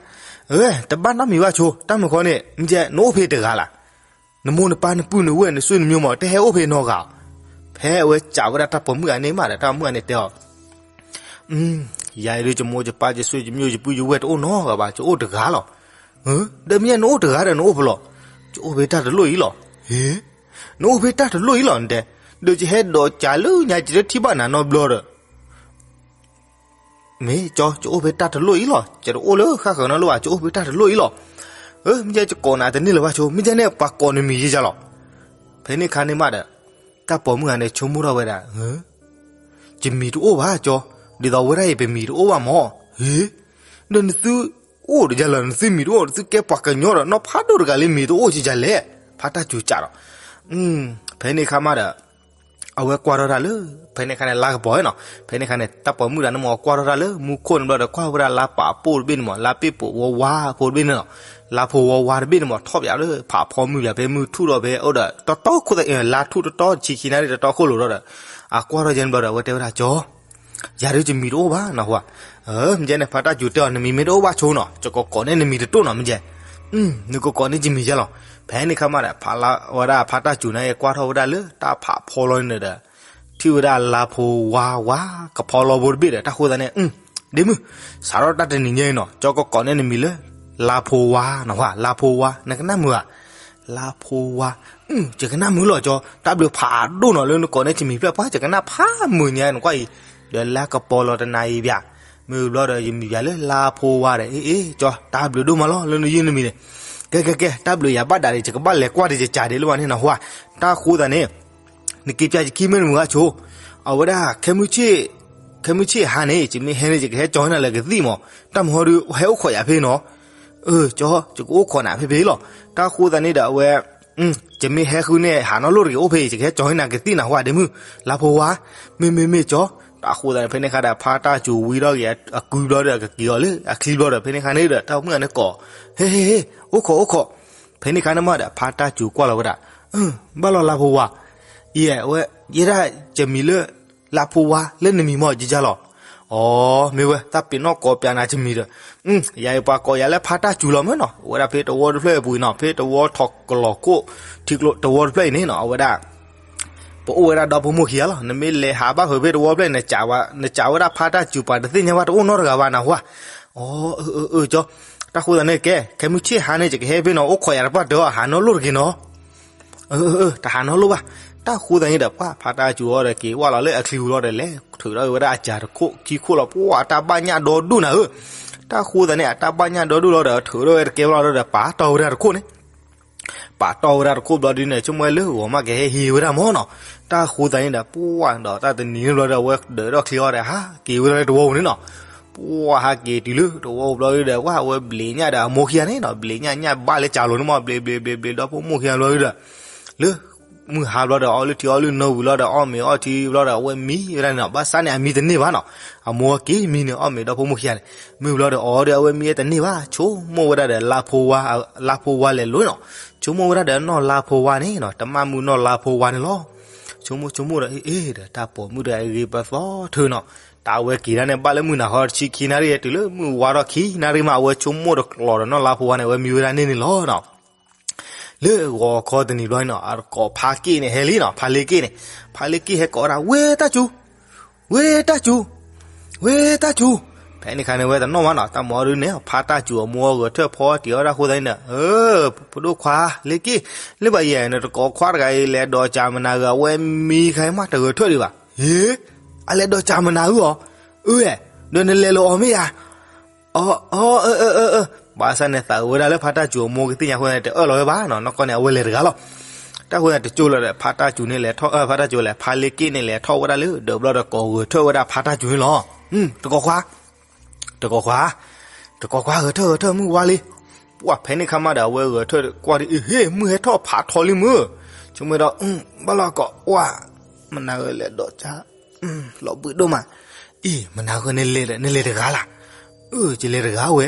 အၢ, တဘၣ်နီတမံၤဘၣ်ဆိ, တၢ်မုာ်ဃီန့ၣ် မ့ၢ်ကဲ နအိၣ်ဖဲတဂၤလၢ်, နမိၢ်နပၢ်နပုၢ်နဝဲၢ်နဆွေနမျိုးမး တဟဲအိၣ်ဖဲနီတဂၤဧါ. ဖဲအဝဲစံးဝဲဒၣ်တၢ်ပိာ်မုၣ်ဂၤန့ၣ်မးဒီး တၢ်ပိာ်မုၣ်ဂၤန့ၣ်တဲအီၤ ယၤအံၤဒုး ယမိၢ်ယပၢ်ယဆွေယမျိုးယပုၢ်ယဝဲၢ်တအိၣ်နီတဂၤဘၣ်, ယအိၣ်တဂၤလီၤ. ဒီးမ့ၢ်နအိၣ်တဂၤဒီးနအိၣ်ဖဲလဲၣ်. ယအိၣ်ဖဲတၢ်တလိၣ်အံၤလီၤ. ဟ့, နအိၣ်ဖဲတၢ်တလိၣ်အံၤလီၤ နတဲ, ဒီးယဟဲဒိးစၢၤလၢညါ ယတထံၣ်ဘၣ်နၤနီတဘျီဒီး မ့ၢ်ကၠီ ယအိၣ်ဖဲတၢ်တလိၣ်အံၤလီၤ, ယတအိၣ်လၢဃၣ်ဃၢၤနီတလိၣ်ဘၣ်, ယအိၣ်ဖဲတၢ်တလိၣ်အံၤလီၤ. မ့ၢ်ကဲ ယကိးနၤတန့ၢ်လၢၤဘၣ်ဆိ, မ့ၢ်ကဲန့ၣ် ပှၤကိးနမံၤယဲယၤလီၤ. ဖဲန့ၣ်အခါန့ၣ်မးဒီး တၢ်ပိာ်မုၣ်ဂၤန့ၣ် ဆိကမိၣ်ထီၣ်ဝဲဒၣ် ယမံၤတအိၣ်ဘၣ်ကၠီ, ဒ်သိးဝဲဒၣ်အံၤ ပမံၤတအိၣ်ဘၣ်မး. ဟ့, ဒီးနသုအိၣ်ဒီးယၤလၢ နသုမံၤတအိၣ် နသုကဲပှၤကညီဒီး နီၢ်ဖးဒိၣ်တဂၤလၢ မံၤတအိၣ်ကယၤလဲၣ်. ဖါတၢ်စူၤစံးဒီး, ဖဲန့ၣ်အခါမးဒီး အဝဲကွၢ်ထီၣ်တၢ်လၢ ဖဲန့ၣ်အခါန့ၣ် လါကပီၤနီၤ, ဖဲန့ၣ်အခါန့ၣ် တၢ်ပိာ်မုၣ်တဂၤန့ၣ်မး ကွၢ်ထီၣ်တၢ်လၢမူခိၣ်န့ၣ်ဘျီဒီး ကွၢ်ဝဲဒၣ်လါပာ်ပိၢ်တဘ့ၣ်န့ၣ်မး လါပ့ၣ်ပိာ်ဝီဝါဖိတဘ့ၣ်န့ၣ်လီၤ. လါဖိဝီဝါတဘ့ၣ်န့ၣ်မး ထီၣ်ပၠးလၢဖးဖီမုၢ်ပၠး ဖဲမုၢ်ထူၣ်ဒီးဖဲအိၣ်ဒီး တီတီခိၣ်သ့ၣ် လါထူၣ်တီတီဆံခံနၣ်ရံၣ်တီတီခိၣ်လိၤဒီး အကွၢ်ထီၣ်ယဲန့ၣ်ဘျီဒီး အဝဲတဲဝဲဒၣ် ကၠီ ယၤဒုးယမံၤတအိၣ်ဘၣ်နီၤဟူဧါ. မ့ၢ်ကဲန့ၣ် ဖါတၢ်စူၤတဲအီၤ နမံၤမ့ၢ်တအိၣ်ဘၣ်ဆိနီၤ ယကကိးန့ၢ်နမံၤတတိၢ်နီၤ မ့ၢ်ကဲ, နကကိးန့ၢ်ယမံၤယဲလီၤ. ဖဲန့ၣ်ခါမးဒီး ဖးလါဝဲဒၣ်ဖါတၢ်စူၤန့ၣ် ကွၢ်ထီၣ်ဝဲဒၣ်လၢတၢ်ဖးဖီလီၤန့ၣ်ဒီး ထံၣ်ဝဲဒၣ်လါဖိဝါဝါ ကဖီလီၤဖိတဘ့ၣ်ဒီး တၢ်ဃိသတးန့ၣ် ဒ့မုၢ် စးထီၣ်တၢ်တနံၤညါအံၤနီၤ ကၠီကကိးန့ၢ်နမံၤလၢ လါဖိဝါနီၤဟူဧါ လါဖိဝါ နကနၣ်မုာ်ဧါ. လါဖိဝါ, ယကနၣ်မုာ်လီၤကၠီ, တၢ်ဘျုးဖးဒိၣ်နီၤလၢနကိးန့ၢ်ယမံၤဖျၢၣ်ပှၢ် ယကနၣ်ဖးမုာ်ညါနကွၢ်အံၤ, ဒီးလါကပီၤလီၤတနၤအံၤပၠး, မ့ၢ်ဘျီဒီးယမံၤပၠးလၢလါဖိဝါဒီး အ့ အ့ ကၠီ တၢ်ဘျုးဒိၣ်မးလီၤလၢနယုၢ်နမံၤန့ၣ်, ကဲ ကဲ ကဲ တၢ်ဘျုးယၤဘၣ်ဒၣ်ဒီး ယကဘၣ်လဲၤကွၢ်ဒီးယကးဒံးလၢၤဘၣ်န့ၣ်နီၤဟူဧါ, တၢ်ဃိသတးန့ၣ် နက့ၤပၠးယခံမ့ၢ်တမုာ်ဘၣ်ဆိ, အဝဲဒၣ် ခဲမုၢ်ဆ့ၣ်ဟါန့ၣ် ယမ့ၢ်ဟဲန့ၣ် ယကဟဲကၠီၤဟ့နၤလၢကသံၣ်မး, တၢ်မုာ်ဟီဒုး ဟဲအိၣ်ခိးယၤဖဲနီၤ, အၢ ကၠီ ယကအိၣ်ခိးနၤဖဲဖဲလီၤ, တၢ်ဃိသတးန့ၣ်ဒီးအဝဲ ယမ့ၢ်ဟဲဃုန့ၣ် ဟးနီၢ်လိၣ်တဂ့ၤ အိၣ်ဖဲအံၤ ယကဟဲကၠီၤဟ့နၤကသံၣ်နၤဟူဧါ ဒ့မုၢ်, လါဖိဝါ, မ့ၢ် မ့ၢ် မ့ၢ်ကၠီ, တၢ်ဃိသတးန့ၣ် ဖဲန့ၣ်ခါဒီး ဖါတၢ်စူၤဝံထီၣ်က့ၤအကုဘျီဒီး ကက့ၤအီၤလၢအချံဘျီဒီး ဖဲန့ၣ်ခါန့ၣ်ဒီး တၢ်မုၣ်ဂၤန့ၣ်ကိး, ဟ့ ဟ့ ဟ့ အိၣ်ခိး အိၣ်ခိး, ဖဲန့ၣ်ခါန့ၣ်မးဒီး ဖါတၢ်စူၤကွၢ်လီၤဝဲဒၣ်, ဘၣ်လီၤလါဖိဝါ, ယဲ ဝဲ ယဲဒၣ်ယမံၤလၢ လါဖိဝါ လၢနမံၤမး ယယါလီၤ, အီ မ့ၢ်ဝဲ တၢ်ပ့ၤနီၣ်ကိးပၠးနၤယမံၤဒီး, ယၤအံၤပှၤကိးယၤလၢဖါတၢ်စူၤလီၤမ့ၢ်နီၤ, အဝဲဒၣ်ဖဲတဝီတဖျၢၣ်အံၤပူၤအံၤနီၤ ဖဲတဝီထီၣ်ကလီၤခိၣ် ထံကျိတဝီတဖျၢၣ်အံၤန့ၣ်နီၤ အဝဲဒၣ် ပအိၣ်ဝဲဒၣ်ဒီဖိမိၢ်ခံဂၤလီၤ, နမ့ၢ်လဲၤဟးဘၣ်ဖဲတဝီဖျၢၣ်န့ၣ် နစံးဝဲဒၣ်ဖါတၢ်စူၤပှၤတသ့ၣ်ညါဘၣ် တအိၣ်နီတဂၤဘၣ်နၤဟူဧါ, အီ အၢ အၢ အၢ ကၠီ, တၢ်ဃိသတးန့ၣ်ကဲ ခဲမုၢ်ဆ့ၣ်ဟါန့ၣ် ယကဟဲဖဲနီၤ အိၣ်ခိးယၤတပှၢ်တၢၢ် ဟးနီၢ်လိၣ်တဂ့ၤနီၤ အၢ အၢ တဟးနီတလိၣ်ဘၣ်, တၢ်ဃိသတးန့ၣ်ဒီး ပှၢ်ဖါတၢ်စူၤအီၤဒီးက့ၤဝဲလီၤလၢအချံပူၤလီၤဒီး လဲၤထုးထီၣ်ဝဲဒၣ်အစၢၤတခိၣ်ခံခိၣ်လီၤ ပှၢ်တၢ်ဘၣ်ညၣ်ဒီဒူၣ်နၤဧၢ, တၢ်ဃိသတးန့ၣ် အတၢ်ဘၣ်ညၣ်ဒီဒူၣ်လီၤဒီး ထုးထီၣ်ဝဲတကဲဘၣ်လီၤဒီး ပာ်တီၢ်ဝဲဒၣ်တခိၣ်န့ၣ် ပာ်တီၢ်ဝဲဒၣ်တခိၣ်ဘျီဒ်န့ၣ် ဆိကမိၣ်လၢဂီၤမးကဟဲဟ့ဝဲဒၣ်မ့ၢ်နီၤ, တၢ်ဃိသတးန့ၣ်ဒီး ပှၢ်ဒီးတၢ်တနံၤန့ၣ်ဘျီဒီး အဝဲဒၢးထီၣ်ချံအီၤဒီး ဟးက့ၤဝဲဒၣ်လၢတဝီပူၤန့ၣ်နီၤ, ပှၢ်ဟးက့ၤတုၤလၢတဝီပူၤဘျီဒုဒီး ပှၢ်အဝဲဘျံးညၣ်ဒီးအမိၢ်ခံဂၤန့ၣ်နီၤ, ဘျံးညၣ်ညၣ်ဘၣ်လၢကၢလိၤန့ၣ်မး, ဘျံးဘျံးဘျံးဘျံး ဒီဖိမိၢ်ခံဂၤဘျီဒုဒီး လၢမုၢ်ဟါဘျီဒီး အီၣ်လုၢ်ထံအီၣ်လုၢ်နိဘျီဒီး အီၣ်မ့ၤအီထံဘျီဒီး အဝဲမံဝဲဒၣ်န့ၣ်နီၤ, ဘၣ်ဆၣ်န့ၣ် အမံတန့ၢ်ဘၣ်နီၤ, အမိၢ်က့ၤမံန့ၣ် အီၣ်မ့ၤဒီဖိမိၢ်ခံဂၤန့ၣ်, မုၢ်ဘျီဒီး အီၤဒီး အဝဲမံတန့ၢ်ဘၣ်, ဆိကမိၣ်ဝဲဒၣ်ဒီး လါဖိဝါ, လါဖိဝါလဲၤလိၤနီၤ, ဆိကမိၣ်ဝဲဒၣ်ဒီးနီၢ်လါဖိဝါန့ၣ်နီၤ, တမၣ်မုၢ်နီၢ်လါဖိဝါန့ၣ်လီၤ. ဆိကမိၣ်ဆိကမိၣ်ဒီး အ့ၣ်ဒီး တၢ်ပိာ်မုၣ်ဒီးအဂ့ၤပသီထၢနီၤ, တၢ်ဝဲက့ၤဒၣ်န့ၣ် ဘၣ်လၢမုၢ်နၤဃီတဆံခံနၣ်ရံၣ် တုၤလၢမုၢ်ဝါထီၣ်ခံနၣ်ရံၣ်မး အဝဲဆိကမိၣ်တကျိၤဒီးနီၢ်လါဖိဝါန့ၣ် အဝဲမံဝဲဒၣ်န့ၣ်န့ၣ်လီၤနီၤ. လၢဂီၤခီတနံၤဘျီန့ၣ်နီၤ, အတကိးဖါက့ၣ်န့ၣ်ဟဲလံနီၤ, ဖါလ့က့ၣ်န့ၣ်, ဖါလ့က့ၣ်ဟဲကိးဝဲဒၣ် ဝ့ၢ်တၢ်စူၤ, ဝ့ၢ်တၢ်စူၤ, ဝ့ၢ်တၢ်စူၤ, ဖဲန့ၣ်ခါန့ၣ် ဝဲတနီၣ်ဘၣ်နီၤ, တၢ်မၤအီၤဒုန့ၣ် ဖါတၢ်စူၤအမိၢ်ဂဲၤထၢၣ်ဖီတံၢ်အီၣ်ဒၣ်အဃိသတးန့ၣ်ဒီး ဖိဒိၣ်ခွါလ့က့ၣ်, လၢဘၣ်ယဲၢ် နတကိးခွါတဂၤအံၤ လဲၤဒိးစၢ်မနၤဂ့ၤ အဝဲမံခါအံၤမး တဂဲၤထၢၣ်ဒံးဘၣ်. ဟ့, အလဲၤဒိးစၢ်မနၤဧါအီၤ, အၢ, ဒီးနလဲၤလၢအီၤမ့ၢ်ဧါ. အၢ, ဘၣ်ဆၣ်န့ၣ် သးဝဲဒၣ်လၢဖါတၢ်စူၤအမိၢ်ကသ့ၣ်ညါအဃိန့ၣ် တအၢၣ်လီၤဝဲဘၣ်နီၤ, နီၢ်ကီၢ်န့ၣ် အဝဲလဲၤတဂၤလီၤ. တၢ်ဃိန့ၣ် တကၠိလီၤဒီး ဖါတၢ်စူၤန့ၣ်လဲၤထီၣ်, ဖါတၢ်စူၤလဲၤ, ဖါလ့က့ၣ်န့ၣ်လဲၤထီၣ်ဝဲဒၣ်လၢဒၢးဘျီဒီး ကိးဂဲၤထၢၣ်ဝဲဒၣ်ဖါတၢ်စူၤန့ၣ်လီၤ. တကိးခွါ, တကိးခွါ, တကိးခွါ ဂဲၤထၢၣ်ဂဲၤထၢၣ် မုၢ်ဝါလံ. ပှၢ်ဖဲန့ၣ်ခါမးဒီး အဝဲဂဲၤထၢၣ်ကွၢ်ဒ်အံၤ ဟ့ၣ် မုၢ်ဟဲထီၣ်ဖးထီလံမုၢ်, ဆိကမိၣ်ဒီး ဘၣ်လီၤကိးဝဲ မနၤဂ့ၤလဲၤဒိးစၢ်, လီၤဘှံးဒိၣ်မး, အံၤ မနၤဂ့ၤန့ၣ်လဲၤ, နလဲၤတဂၤလၢ်. အၢ ယလဲၤတဂၤဝဲ,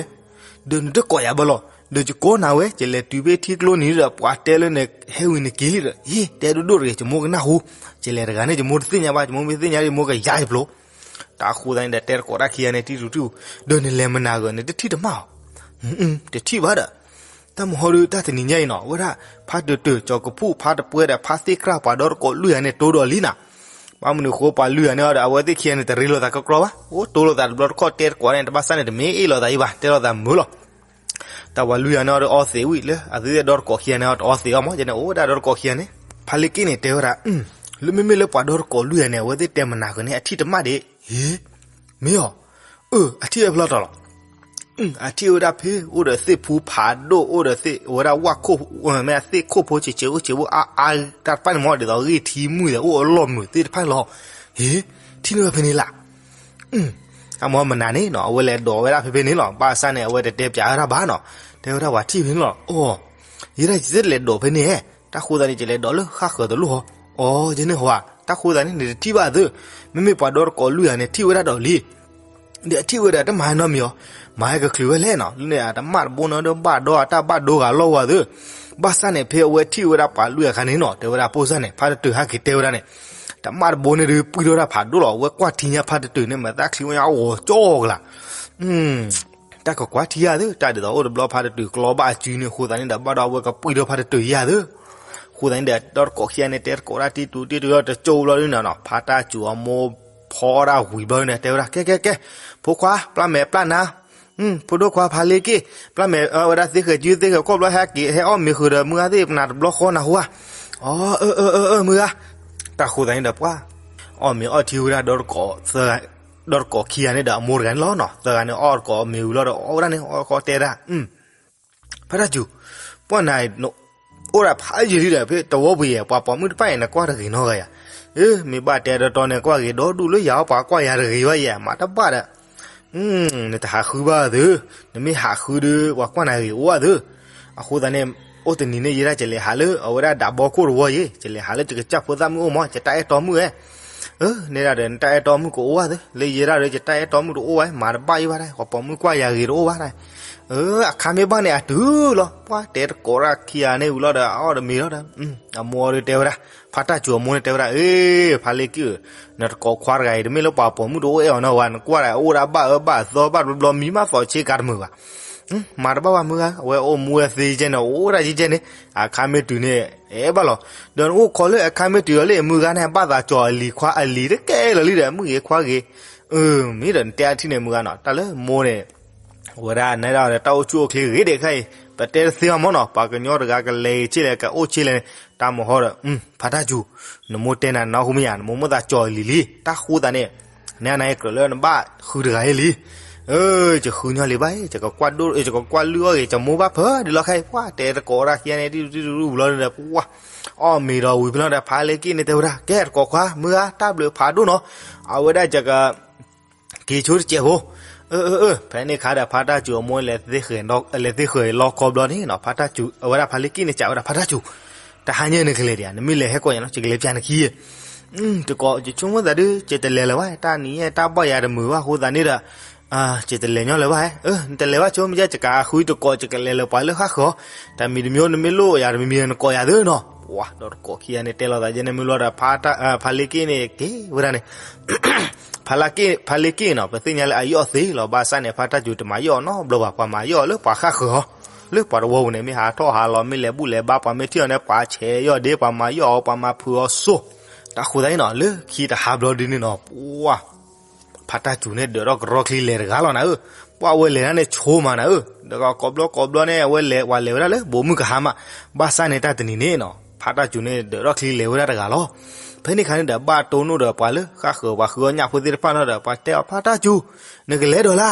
ဒီးနတကိးယၤဘၣ်လီၤ, ဒီးယကိးနၤဝဲ ယလဲၤတုၤဖဲထံကျိနံၤဒီး ပှၤတဲလၢနဟဲဝံၤနက့ၤလံဒီး ဟ့ၣ် တဲဒိၣ်ဒိၣ်တဂ့ၤ ယမိၢ်ကနၢ်ဟူ, ယလဲၤတဂၤန့ၣ် ယမိၢ်တသ့ၣ်ညါဘၣ်, ယမိၢ်မ့ၢ်သ့ၣ်ညါဒီး ယမိၢ်ကယၤယပျိၤ. တၢ်ဃိသတးန့ၣ်ဒီး တဲတကိးတၢ်ခံဂၤန့ၣ် တံၢ်တူၢ်တံၢ်ပူၤ, ဒီးနလဲၤမနၤဂ့ၤ နတထံၣ်တမၣ်ဧါ. တထံၣ်ဘၣ်ဒီး တၢ်မဟီဒု တၢ်တနံၤညါအံၤနီၤ ဝဲဒၣ် ဖါတတုၤ ကၠီၤကဖူၣ် ဖါတပှဲၤဒီး ဖါသ့ၣ်ကြၢ် ပှၤဒီတကိးလွံၢ်ဂၤန့ၣ် တိၢ်ဒီးလံနၤ. ဘၣ်မနုၤအဃိ ပှၤလွံၢ်ဂၤန့ၣ်ဒီး အဝဲသ့ၣ်ခံဂၤန့ၣ် တရ့လိာ်သးကကြီဘၣ်, အိၣ်တိၢ်လိာ်သးတဘျီတခီၣ် တဲတကိးန့ၣ် တဘၣ်စၢ်န့ၣ် တမ့ၢ်အ့ၣ်လိာ်သးအံၤဘၣ်, တဲလိာ်သးမုာ်လီၤ. တၢ်ပှၤလွံၢ်ဂၤန့ၣ်ဒီး အီသံးဝံၤလၢ အသုသ့ၣ်ဒီတကိးခံဂၤန့ၣ် တအီသံးအီၤမး ကဲန့ၣ် အိၣ်ဝဲဒၣ်ဒီတကိးခံဂၤန့ၣ်. ဖါလ့က့ၣ်န့ၣ် တဲဝဲဒၣ် လၢမ့မ့ၢ်လၢပှၤဒီတကိးလွံၢ်ဂၤန့ၣ် အဝဲသ့ၣ်တဲမနၤဂ့ၤန့ၣ် အထံၣ်တမၣ်ဒံး, ဟ့, မ့ၢ်အီၤ, အၢ အထံၣ်ဝဲဖျီတီၤလီၤ. အထံၣ်ဝဲဒၣ်ဖဲ အိၣ်ဒီးသ့ၣ်ဖူဖးဒိၣ် အိၣ်ဒီးသ့ၣ်ဝဲဒၣ်ဝၣ်ခိၣ်, မ့ၢ်သ့ၣ်ခိၣ်ဖိဆံးဆံးအိၣ်ဆံးအိၣ်အါအါတၢ်တဖၣ်န့ၣ်မး ဒ်သိးဂ့ၢ်ထံမုၢ်ဒီး အိၣ်အလီၢ်မုာ်သ့ၣ်တဖၣ်လီၤ. ဟ့, ထံၣ်န့ၢ်ဝဲဖဲန့ၣ်လၢ်. တၢ်မဟီမနၤန့ၣ်နီၤ အဝဲလဲၤဒိးဝဲဒၣ်ဖဲဖဲန့ၣ်လီၤ. ဘၣ်ဆၣ်န့ၣ် အဝဲတတဲပၠးဝဲဒၣ်ဘၣ်နီၤ. တဲဝဲဒၣ်ပှၤထံၣ်ဖဲန့ၣ်လီၤ. အိ, ယဲဒၣ်ယတလဲၤဒိးဖဲန့ၣ်, တၢ်ဃိသတးန့ၣ် ယလဲၤဒိးလၢဃၣ်ဃၢၤတလိၣ်ဟီ. အိ, ယန့ၣ်ဟီ, တၢ်ဃိသတးန့ၣ် နတထံၣ်ဘၣ်သု, မ့မ့ၢ်ပှၤဒီတကိးလွံၢ်ဂၤန့ၣ် ထံၣ်ဝဲဒၣ်ဒီးလံ. ဒီးအထံၣ်ဝဲဒၣ်တမၤနီတမံၤအီၤ, မၤဟဲကချုးဝဲလဲၣ်နီၤ, လၢန့ၣ်အတမၣ်တဘိန့ၣ်ဒီး ဘၣ်ဒီးအတၢ်ဘၣ်ဒိဂၤလီၢ်ဝဲသု. ဘၣ်ဆၣ်န့ၣ် ဖဲအဝဲထံၣ်ဝဲဒၣ်ပှၤလွံၢ်ဂၤခါန့ၣ်နီၤ တဲဝဲဒၣ်ဖိစၢ်န့ၣ် ဖါတတုၤဟဲက့ၤတဲဝဲဒၣ်န့ၣ်, တမၣ်တဘိန့ၣ်ဒီး ပှံၢ်ထီၣ်တၢ်ဖးဒိၣ်လီၤ. အဝဲကွၢ်ထံညါဖါတတုၤန့ၣ် မ့ၢ်သၣ်ချံဝဲညါအဂီၤကၠီကလး တၢ်ကကွၢ်ထံယၤသု, တၢ်ဒ်သိးအိၣ်တဘျီဖါတတုၤကျီဘၣ်အစုန့ၣ် အဃိသတးန့ၣ်ဒီး ဘၣ်ဒီးအဝဲကပှံၢ်ထီၣ်ဖါတတုၤယၤသု. အဃိသတးန့ၣ်ဒီး ဒီတကိးခံဂၤန့ၣ်တဲတကိးဒၣ်တကၠိဘျီဒုန့ၣ်နီၤ ဖါတၢ်စူၤအမိၢ်ဖီဒၣ်ဝံၤဘျီဒုန့ၣ် တဲဝဲဒၣ် ကဲကဲကဲ, ဖိခွါ ပျၢ်မဲာ်ပျၢ်နါ, ဖိဒိၣ်ခွါဖါလ့က့ၣ်, ပျၢ်မဲာ်ဝဲဒၣ်သ့ဃဲၤကုသ့ဃဲၤခီၣ်ဘျီ ဟဲက့ၤဟဲအီၣ်မ့ၤဃုာ်ဒီးမုၢ်ဂၤသ့ၣ်ပနၢ်တဘျီဃီနၢ်ဟူဧါ. အၢ အၢ အၢ အၢ မုၢ်ဂၤ. တၢ်ဃိသတးန့ၣ်ဒီးပှၤ အီၣ်မ့ၤအီၣ်ထံဝဲဒၣ် ဒီတကိးခံဂၤန့ၣ်ဒီးအမိၢ်တဂၤန့ၣ်လီၤနီၤ. သၢဂၤန့ၣ်အီၣ်တကိးမ့ၤဝံၤလီၤဒီး အီၣ်ဝဲဒၣ်န့ၣ် အီၣ်တကိးတဲဒၣ် ဖါတၢ်စူၤ, ပှၢ်နၤ, အိၣ်ဒၣ်ဖးယံာ်လံဒီး ဖဲတဝီပူၤယဲၢ် ပှၤပိာ်မုၣ်တဖၣ်အံၤ နကွၢ်တဂ့ၤနီတဂၤယၤ. အၢ မ့ၢ်ဘၣ်တဲတီတီန့ၣ် ကွၢ်ဂ့ၤဒီဒူၣ်လၢယၤအီၤ ပှၤကွၢ်ယၤတဂ့ၤဘၣ်ယဲၢ် မၤတဘၣ်ဒီး နတဟးဃုဘၣ်သု, နမ့ၢ်ဟးဃုဒီး ပှၤကွၢ်နၤဂ့ၤအိၣ်ဘၣ်သု. အဃိသတးန့ၣ် အိၣ်တနံၤန့ၣ် ယဲဒၣ်ယလဲၤဟးလၢ အဝဲဒၣ်ဒးဘီခိၣ်တဝီယဲၢ် ယလဲၤဟးလၢယကစၢ်ဖိသၣ်မုၣ်အိၣ်မး ယတၢ်အဲၣ်တီမုၣ်ဧဲ. အၢ နဲဒၣ်ဒီး နတၢ်အဲၣ်တီမုၣ်ကအိၣ်ဘၣ်သု, လၢယဲဒၣ်ဒီး ယတၢ်အဲၣ်တီမုၣ်တအိၣ်ဘၣ် မၤတဘၣ်ယံၤဘၣ်ဒၣ် ပှၤပိာ်မုၣ်ကွၢ်ယၤဂ့ၤတအိၣ်ဘၣ်ဒၣ်. အၢ အခါမ့ၢ်ဘၣ်န့ၣ် အတုၤလီၤ ပှၤတဲတကိးတၢ်ခံဂၤန့ၣ်ဝံၤလီၤဒီး အအီၣ်တမ့ၤလီၤဒီး အမိၢ်ဒီးတဲဝဲဒၣ် ဖါတၢ်စူၤအမိၢ်န့ၣ်တဲဝဲဒၣ် အ့ ဖါလ့က့ၣ်ဧၢ, နတကိးခွါတဂၤအံၤ တမ့ၢ်လၢပှၤပိာ်မုၣ်တအိၣ်အဲၣ်အီၤနီတဂၤ နကွၢ်ဒၣ်အိၣ်ဒၣ်ဘၣ်အၢဘၣ်သီဘၣ်တဘျီဘျီ မံမးသီးဆ့ကၤတမုာ်ဘၣ်. မၤတဘၣ်ဘၣ်မုၢ်ဂၤ အဝဲအိၣ်မူဝဲသ့ကဲန့ၣ် အိၣ်ဒၣ်ကဲကဲန့ၣ် အခါမ့ၢ်တုၤန့ၣ် အဲၣ်ဘၣ်လီၤ. ဒီးနအိၣ်ခိးလၢအခါမ့ၢ်တုၤလီၤလံ မုၢ်ဂၤန့ၣ် ဘၣ်သးကၠီၤအလံၤခွါအလံၤတကဲလီၤလံဒီး မုၣ်ဂ့ၤခွါဂ့ၤ မ့ၢ်ဒီးနတဲအထံၣ်န့ၣ် မုၢ်ဂၤနီၤ တၢ်လၢမိၢ်န့ၣ် အဝဲဒၣ်နဲဒၣ်ဒီးတၢ်အိၣ်ဆူၣ်အိၣ်ချ့ဂ့ၤဒဲးခဲအံၤ ပတဲတသ့ဘၣ်မးနီၤ ပှၤကညီတဂၤကလဲၤဂ့ၤဆ့လဲၣ် ကအိၣ်ဆ့လဲၣ်န့ၣ် တၢ်မဟီဒီး ဖါတၢ်စူၤ နမိၢ်တဲနၤနဟူမ့ၢ်ယၤ နမိၢ်မိၢ်သးကၠီၤလံၤလံ တၢ်ဃိသးန့ၣ် နဲနၤအံၤကြၢးလၢနဘၣ်ဃုတဂၤအံၤလံ ယဃုညီလံၤဘၣ် ယကကွၢ်ဒိၣ် ယကကွၢ်လုၢ်အီၣ်ဂ့ၤ ယမိၢ်ဘၣ်ဖၢဒ်လီၤခဲအံၤ ပှၤတဲတကိးတၢ်ခံဂၤန့ၣ် တံၢ်တရူၢ်ပူၤလီၤဒီး ပှၤ အီၣ်မ့ၤဒီးဝံၤဖဲလီၤဒီး ဖါလ့က့ၣ်န့ၣ်တဲဝဲဒၣ် ကဲတကိးခွါ မုၢ်ဂၤ တၢ်ဘျုးဖးဒိၣ်နီၤ အဝဲဒၣ်ယက က့ၤဆိတစဲးဖိ အၢ အၢ အၢ ဖဲန့ၣ်ခါဒီး ဖါတၢ်စူၤအမိၢ်လဲၤသ့ၣ်ဃဲၤလီၤခီဘျီန့ၣ်နီၤ, ဖါတၢ်စူၤ အဝဲဒၣ်ဖါလ့က့ၣ်န့ၣ် စံးဝဲဒၣ် ဖါတၢ်စူၤ, တဟါညါနကလဲၤဒံးဧါ, နမ့ၢ်လဲၤဟဲကိးညါနီၤ ယကလဲၤပျးနခံ, တကိး ယဆိကမိၣ်သးဒုး ယတလဲၤလၢၤဘၣ်, တၢ်နံၤညါတၢ်ဘီၣ်ယၤတမုာ်ဘၣ်အဃိသတးန့ၣ်ဒီး ယတလဲၤညီလၢၤဘၣ်, နတလဲၤဘၣ်ဆိ မ့ၢ်ကဲ ယကဃုတကိး ယကလဲၤလၢပှၤလၢဃၣ်ဃၢၤအီၤ, တၢ်မံၤတမံၤ နမ့ၢ်လိၣ်ယၤတမံၤမံၤ နကိးယၤသ့နီၤ, ပှၤဒီးတကိးခံဂၤန့ၣ် တဲလိာ်သးယဲန့ၣ် မ့ၢ်လီၤဒီး ဖါလ့က့ၣ်န့ၣ် က့ၤဝဲဒၣ်န့ၣ် ဖါလ့က့ၣ်နီၤ ပသ့ၣ်ညါလၢအယီၢ်သ့လီၤ, ဘၣ်ဆၣ်န့ၣ် ဖါတၢ်စူၤတမၤယီၢ်အီၤနီတဘျီဘၣ်, ပှၤမၤယီၢ်အီၤလၢပှၤဃၣ်ဃၢၤအီၤ, လၢပှၤတဝီပူၤန့ၣ် မ့ၢ်ဟးထီၣ်ဟးလီၤ မ့ၢ်လဲၤဘူၣ်လဲၤဘါ ပှၤမ့ၢ်ထံၣ်အီၤန့ၣ် ပှၤဆဲးယီၢ်ဒ့ ပှၤမၤယီၢ်အီၤ ပှၤမၤဖုးအီၤစိ, တၢ်ဃိသတးန့ၣ်နီၤ လၢခံတဟါဘျီဒုန့ၣ်နီၤ ပှၤ ဖါတၢ်စူၤန့ၣ် ဒၢးထီၣ်ကရီချံလဲၤတဂၤလီၤနၤဧၢ, ပှၤအဝဲလဲၤဒၣ်န့ၣ်ဆိမးနၤဧၢ, ဒီးကိးဘျီကိးဘျီန့ၣ် အဝဲလဲၤ ပှၤလဲၤဝဲဒၣ်လၢဘိးမုၢ်ကဟါမး, ဘၣ်ဆၣ်န့ၣ်တၢ်တနံၤန့ၣ်နီၤ ဖါတၢ်စူၤန့ၣ် ဒၢးထီၣ်ချံလဲၤဝဲဒၣ်တဂၤလီၤ, ဖဲန့ၣ်ခါန့ၣ်ဒီး ဘၣ်တိၢ်နီၣ်ဒီးပှၤလၢဃၣ်ဃၢၤပှၤဃုအီၣ်ညၣ်ဖိသ့ၣ်တဖၣ်လီၤဒီး ပှၤတဲအီၤ ဖါတၢ်စူၤ, နကလဲၤဒီးလၢ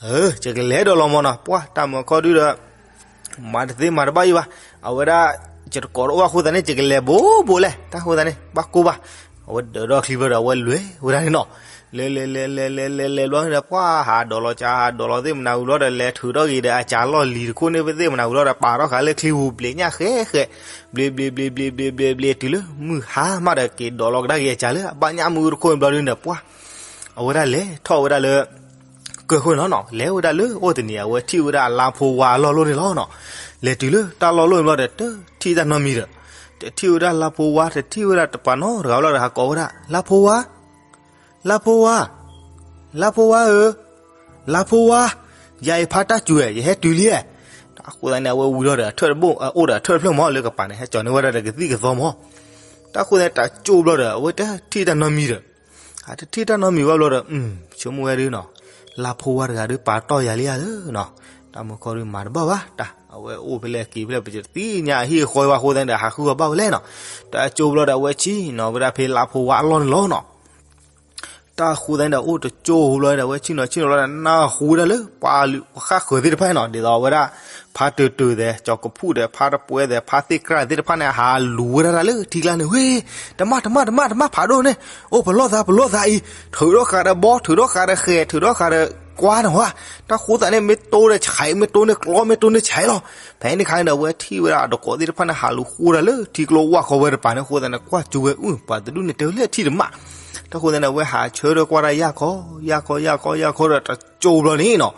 အၢ ယကလဲၤဒီးလီၤမးနီၤ, ပှၤတၢ်မုာ်ခီဒုဒီး မၤတသ့မၤတဘၣ်ယံၤဘၣ်, အဝဲဒၣ် ယတကိးတအိၣ်အဃိသတးန့ၣ် ယကလဲၤဘိးဘိးလဲၣ်, တၢ်ဃိသတးန့ၣ် ဘၣ်ကိၢ်ဘၣ်, အဝဲဒၢးထီၣ်ချံဘျီဒီး အဝဲလဲၤဝဲဒၣ်န့ၣ်နီၤ, လဲၤလဲၤလဲၤလဲၤလဲၤလဲၤလဲၤဘျီန့ၣ်ဒီး ပှၤဟးဒိးလီၤကၢ်ဟးဒိးလီၤသ့ၣ်မနၤဝံၤလီၤဒီး လဲၤထုးထီၣ်ဂ့ၤဒီးအစးလီၢ်လံၤတခိၣ်န့ၣ် ပသ့ၣ်မနၤဝံၤလီၤဒီး ပာ်ထီၣ်ဃာ်လၢချံပူၤ ဘျံးညၣ်ဃဲဃဲ, ဘျံးဘျံးဘျံးဘျံးဘျံးဘျံး တုၤလၢမုၢ်ဟါမးဒီး က့ၤဒိးလီၤကဒါက့ၤအစးလၢအဘၣ်ညၣ်မုၢ်တခိၣ်န့ၣ်ဘျီဒုန့ၣ် ပှၤ အဝဲဒၣ်လဲၤထီၣ်ဝဲဒၣ်လၢ ကၢၢ်ခိၣ်န့ၣ်လီၤနီၤ, လဲၤဝဲဒၣ်လၢအိၣ်တနံၤ အဝဲထံၣ်ဝဲဒၣ်လါဖိဝါအလီၢ်လိၣ်န့ၣ်လီၤနီၤ, လဲၤတုၤလၢတၢ်လီၢ်လိၣ်န့ၣ်ဘျီဒီး တထံၣ်တၢ်နီတမံၤဒီး, တထံၣ်ဝဲဒၣ်လါဖိဝါ တထံၣ်ဝဲဒၣ်တပှၤနီတဂၤလီၤဒီး ဟးကိးဝဲဒၣ် လါဖိဝါ, လါဖိဝါ, လါဖိဝါဧၢ, လါဖိဝါ, ယၤအံၤဖါတၢ်စူၤဧၢ, ယဟဲတုၤလံဧၢ, တၢ်ဃိသတးန့ၣ် အဝဲဝံၤလီၤဒီး အထၢၣ်တဘိ အအိၣ်ဒီးအထၢၣ်တဖျၢၣ်မး လၢကပၤန့ၣ် ဟဲကၠီၤန့ၢ်ဝဲဒၣ်ဒီးကသံၣ်ကသီမး, တၢ်ဃိသတးန့ၣ် တၢ်ကၠိဘျီဒီး အဝဲတထံၣ်တၢ်နီတမံၤဒီး အတထံၣ်တၢ်နီတမံၤဘၣ်ဘျီဒီး ဆိကမိၣ်ဝဲဒၣ်နီၤ, လါဖိဝါတဂၤဒုးပာ်တီၢ်ယၤလံဧါလၢနီၤ, တၢ်မုာ်ခီဒုးမၤတဘၣ်ဘၣ်, တၢ်အဝဲအိၣ်ဖဲလဲၣ်က့ၤဖဲလဲၣ် ပတသ့ၣ်ညါအဟံၣ်အဃီဘၣ်အဃိသတးန့ၣ်ဒီး ဟးဃုအီၤဘၣ်ဝဲလဲၣ်နီၤ, တၢ်ကၠိဘျီဒီးအဝဲဆ့ၣ်နီၤဝဲဒၣ်ဖဲလါဖိဝါအလီၢ်န့ၣ်လီၤနီၤ တၢ်ဃိသတးန့ၣ်ဒီး အိၣ်တကၠိဘျီဒီး အဝဲဆ့ၣ်နီၤဆ့ၣ်နီၤလီၤဒီး နၢ်ဟူဝဲဒၣ်လၢ ပှၤဃၣ်ဃၢၤသ့ၣ်တဖၣ်နီၤ ဒ်သိးအဝဲဒၣ် ဖါတၢၢ်တၢၢ်သဲး ကၠီၤကဖူၣ်ဒီး ဖါတပှဲသဲး ဖါသ့ၣ်ကြၢ်သ့ၣ်တဖၣ်န့ၣ် ဟးလူၤဝဲဒၣ်လၢထံကျါန့ၣ် ဝ့ၢ် တမၣ်တမၣ်တမၣ်တမၣ်ဖးဒိၣ်န့ၣ် အိၣ်ပလီၢ်သးပလီၢ်သးအံၤ ထုးထီၣ်ဃာ်ဒီးဘီ ထုးထီၣ်ဃာ်ဒီးဃဲၤ ထုးထီၣ်ဃာ်ဒီးကွါန့ၣ်ဝဲ တၢ်ဃိသတးန့ၣ် မ့ၢ်တိၢ်ဒီးဆဲး မ့ၢ်တိၢ်န့ၣ်ကျီ မ့ၢ်တိၢ်န့ၣ်ဆဲးလီၤ ဖဲန့ၣ်ခါန့ၣ်ဒီး အဝဲထံၣ်ဝဲဒၣ်အတကိးသ့ၣ်တဖၣ်န့ၣ် ဟးလူၤဃိဒၣ်လၢထံကျိဝၢ်ဃီဝဲတပၤန့ၣ် အဃိသတးန့ၣ် ကွၢ်ကၠိဝဲ အုၣ် ပှၤတဒူၣ်န့ၣ် တဲဝဲလၢထံၣ်တမၣ် တၢ်ဃိသတးန့ၣ် အဝဲဟးဆၢထၢၣ်ကွၢ်တၢ်ယၢ်ခီ ယၢ်ခီ ယၢ်ခီ ယၢ်ခီဒီး တကၠိဘျီန့ၣ်နီၤ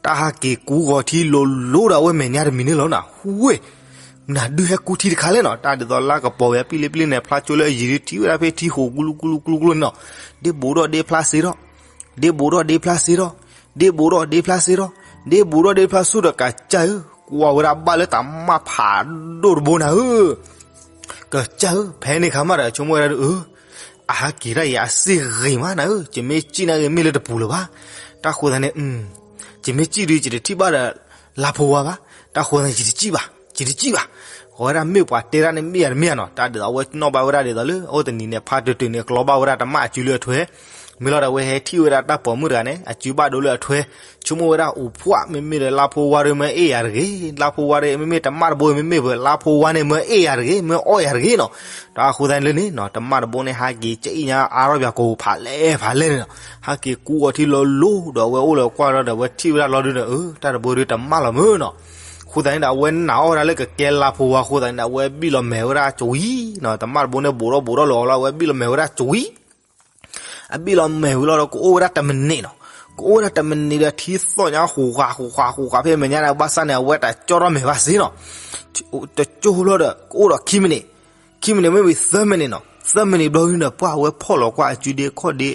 တၢ်ဟးက့ၤကူဃီၤထံလိၤလိၤဒီးအဝဲမဲာ်ညါတမံၤန့ၣ်လီၤနီၤ ဝ့ၢ် မနုၤဒုးဟဲကူထံတခါလဲၣ်နီၤ တၢ်ဒ်သိးလါကပီၤဝဲပံၣ်လံပံၣ်လံန့ၣ် ဖျါကၠိလၢအယံၤဒုးထံၣ်ဝဲဒၣ်ဖဲထံဃိးကူလူကူလူကူလူကူလူန့ၣ်နီၤ ဒ့ဘူးဒီးဒ့ဖျါစ့ဒီး ဒ့ဘူးဒီးဒ့ဖျါစ့ဒီး ဒ့ဘူးဒီးဒ့ဖျါစ့ဒီး ဒ့ဘူးဒီးဒ့ဖျါဆူၣ်ဒီး ကစၢ်ဧၢ ကွၢ်ဝဲဒၣ်ဘၣ်လၢတၢ်မၣ်ဖးဒိၣ်တဘိနၤဧၢ ကစၢ်ဧၢ ဖဲန့ၣ်ခါမးဒီး ဆိကမိၣ်ဝဲဒၣ်ဒီး အၢ အဟးက့ၤတၢ်အံၤအစ့ၢ်ဂ့ၤမးနၤဧၢ ယမ့ၢ်စံၣ်နာ်က့ၤမ့ၢ်လၢတပူၤလၢၤဘၣ် တၢ်ဃိသတးန့ၣ် ယမ့ၢ်စံၣ်ဒုး ယတထံၣ်ဘၣ်ဒီး လါဖိဝါဘၣ် တၢ်ဃိသတးန့ၣ် ယတစံၣ်ဘၣ် ယတစံၣ်ဘၣ် အဝဲဒၣ်မ့ၢ်ပှၤတဲတၢ်န့ၣ်မ့ၢ်ယၤတမ့ၢ်ယၤနီၤ တၢ်ဒ်သိးအဝဲနီၣ်ဘၣ်ဝဲဒၣ်ဒ်သိးလၢ အိၣ်တနံၤန့ၣ် ဖါတၢၢ်တၢၢ်န့ၣ် ကျီဘၣ်ဝဲဒၣ်တမၣ်အစုလၢအထွဲ မ့ၢ်လီၤဒီးအဝဲဟဲထံၣ်ဝဲဒၣ်တၢ်ပိာ်မုၣ်တဂၤန့ၣ် အစုဘၣ်ဒိလၢအထွဲ ဆိကမိၣ်ဝဲဒၣ်အိၣ်ဖှၣ် မ့မ့ၢ်ဒီးလါဖိဝါဒီးမ့ၢ်အ့ၣ်ယၤတဂ့ၤ လါဖိဝါဒီး မ့မ့ၢ်တမၣ်တဘိမ့မ့ၢ်ပှၤ လါဖိဝါန့ၣ်မ့ၢ်အ့ၣ်ယၤတဂ့ၤ မ့ၢ်အီၣ်ယၤတဂ့ၤနီၤ တၢ်ဃိသတးန့ၣ်လၢန့ၣ်နီၤ တမၣ်တဘိန့ၣ် ဟးက့ၤကအံၣ်ညါအါထီၣ်ပၠးကိာ်ဖးလဲၢ်ဖးလဲၢ်န့ၣ်နီၤ ဟးက့ၤကူအီၤထံလီၤလိၤဒီးအဝဲအိၣ်လၢကွၢ်လီၤဒီး အဝဲထံၣ်ဝဲဒၣ်လီၤဒုဒီး အၢ တၢ်တဘိဒုတမၣ်လီၤမ့ၢ်နီၤ အဃိသတးန့ၣ်ဒီး အဝဲနာ်အီၣ်ဝဲဒၣ်လၢကကဲလါဖိဝါအဃိသတးန့ၣ်ဒီး အဝဲဘံၣ်လီၤမဲာ်ဝဲဒၣ်ကွံနီၤ တမၣ်တဘိန့ၣ် ဘူးထီၣ်ဘူးထီၣ်လၢအီၤလီၤ အဝဲဘံၣ်လီၤမဲာ်ဝဲဒၣ်ကွံ အဘံၣ်လီၤမဲာ်ဝံၤလီၤဒီး ကအိၣ်ဝဲဒၣ်တမံးနံးနီၤ, ကအိၣ်ဝဲဒၣ်တမံးနံးဒီး ထံသီၣ်ညါဃူးဃာ်ဃူးဃာ်ဃူးဃာ်ဖဲမဲာ်ညါန့ၣ် ဘၣ်ဆၣ်န့ၣ် အဝဲတၢ်ကၠီထီၣ်မဲာ်ဘၣ်စ့နီၤ, တကၠိဘျီဒီး ကအိၣ်ဒီးခံမံးနံး, ခံမံးနံးမ့ၢ်ဝံၤသၢမံးနံးနီၤ, သၢမံးနံးဘျီဝံၤဒီး ပှၢ်အဝဲဖီၣ်လီၤကွၢ်အစုဒ့ခီၣ်ဒ့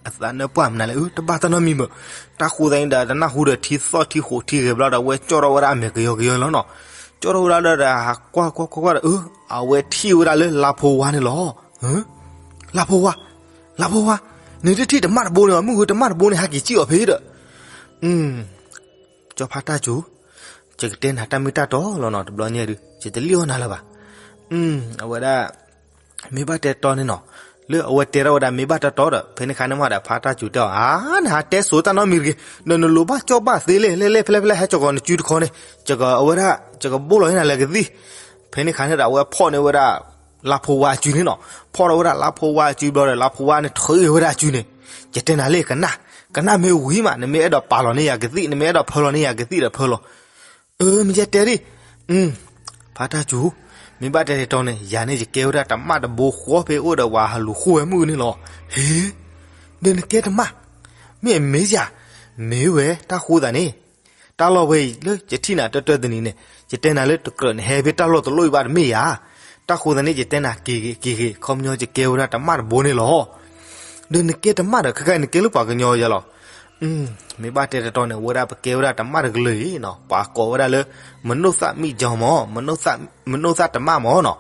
အသးနၢပှၢ်မနုၤလဲၣ် အၢ တဘၣ်တၢ်နီတမံၤဘၣ်, တၢ်ဃိသတးန့ၣ်ဒီး တနၢ်ဟူဒီးထံသီၣ်ထံဃူးထံဂဲၤဘျီဒီး အဝဲကၠီထီၣ်ဝဲဒၣ်အမဲာ်ကယီကယီလီၤနီၤ, ကၠီထီၣ်ဝဲဒၣ်ဒီး ဟးကွၢ်ကွၢ်ကွၢ်ကွၢ်ဒီး အၢ အဝဲထံၣ်ဝဲဒၣ်လၢလါဖိဝါန့ၣ်လီၤ. လါဖိဝါ, လါဖိဝါ, နတထံၣ်တမၣ်တဘိန့ၣ်ဘၣ်, မုၢ်ဂ့ၤတမၣ်တဘိန့ၣ် ဟးက့ၤစံၣ်အီၤဖဲဒီး, ကၠီဖါတၢ်စူၤ, ယကတဲနၤတၢ်မ့ၢ်တၢ်တီလီၤနီၤ, တဘျီညါဒုး ယတလံၣ်အီၣ်နၤလၢၤဘၣ်. အဝဲဒၣ် မ့ၢ်ဘၣ်တဲတီန့ၣ်နီၤ, လၢအဝဲတဲထီၣ်ဝဲဒၣ် မ့ၢ်ဘၣ်တၢ်တီဒီး ဖဲန့ၣ်ခါန့ၣ်မးဒီး ဖါတၢ်စူၤတဲအီၤ, အါ နဟးတဲစိၤတၢ်နီတမံၤတဂ့ၤ, ဒီးနလိၤဘၣ်ကၠီဘၣ်သ့လဲၣ်, လဲၣ်လဲၣ် ဖဲလဲၣ်ဖဲလဲၣ် ဟဲကၠီၤကီးနစုတခီန့ၣ်, အဝဲဒၣ် ယကဘိၣ်လီၤန့ၢ်နၤလၢကသံၣ်. ဖဲန့ၣ်ခါန့ၣ်ဒီး အဝဲဖီၣ်န့ၢ်ဝဲဒၣ် လါဖိဝါအစုန့ၣ်နီၤ, ဖီၣ်ထီၣ်ဝဲဒၣ်လါဖိဝါအစုဘျီဒီး လါဖိဝါန့ၣ်ထုးဝဲဒၣ်အစုန့ၣ်, ယတဲနၤလၢကနၣ်, ကနၣ်မ့ၢ်ဝံၤမး နမ့ၢ်အဲၣ်ဒိးပာ်လီၤန့ၢ်ယၤကသံၣ် နမ့ၢ်အဲၣ်ဒိးဖၢလီၤန့ၢ်ယၤကသံၣ်ဒီးဖၢလီၤ. အၢ မ့ၢ်ကဲတဲဒ် ဖါတၢ်စူၤ, မ့ၢ်ဘၣ်တဲတတီန့ၣ် ယၤန့ၣ်ယကဲဝဲဒၣ်တမၣ်တဘိဃီဖဲအိၣ်ဒီးပှၤဟးလူၤဃိဝဲမုၢ်န့ၣ်လီၤ. ဟ့, ဒီးနကဲတမၣ်, မ့ၢ်အမ့ၢ်ယၤ, မ့ၢ်ဝဲတၢ်ဃိသးန့ၣ်, တၢ်လီၢ်ဝဲအံၤလၢယထံၣ်နၤတၢၢ်တၢၢ်တနံၤန့ၣ် ယတဲနၤလၢတကြၢးနဟဲဖဲတၢ်လီၢ်တလီၢ်အံၤဘၣ်တမ့ၢ်ယၤ, တၢ်ဃိသးန့ၣ် ယတဲနၤက့ၤဂ့ၤက့ၤဂ့ၤ ခီပညီယကဲဝဲဒၣ်တမၣ်တဘိန့ၣ်လီၤ. ဒီးနကဲတမၣ်ဒီး ခဲခါအံၤနကဲလၢပှၤကညီယၤလီၤ. မ့ၢ်ဘၣ်တဲတတီန့ၣ် အဝဲဒၣ်ပကဲဝဲဒၣ်တမၣ်တကလုာ်အံၤနီၤ ပှၤကိးဝဲဒၣ်လၢ မနိသမိၣ်ကၠီမး မနိသမိၣ်တမၣ်မးနီၤ.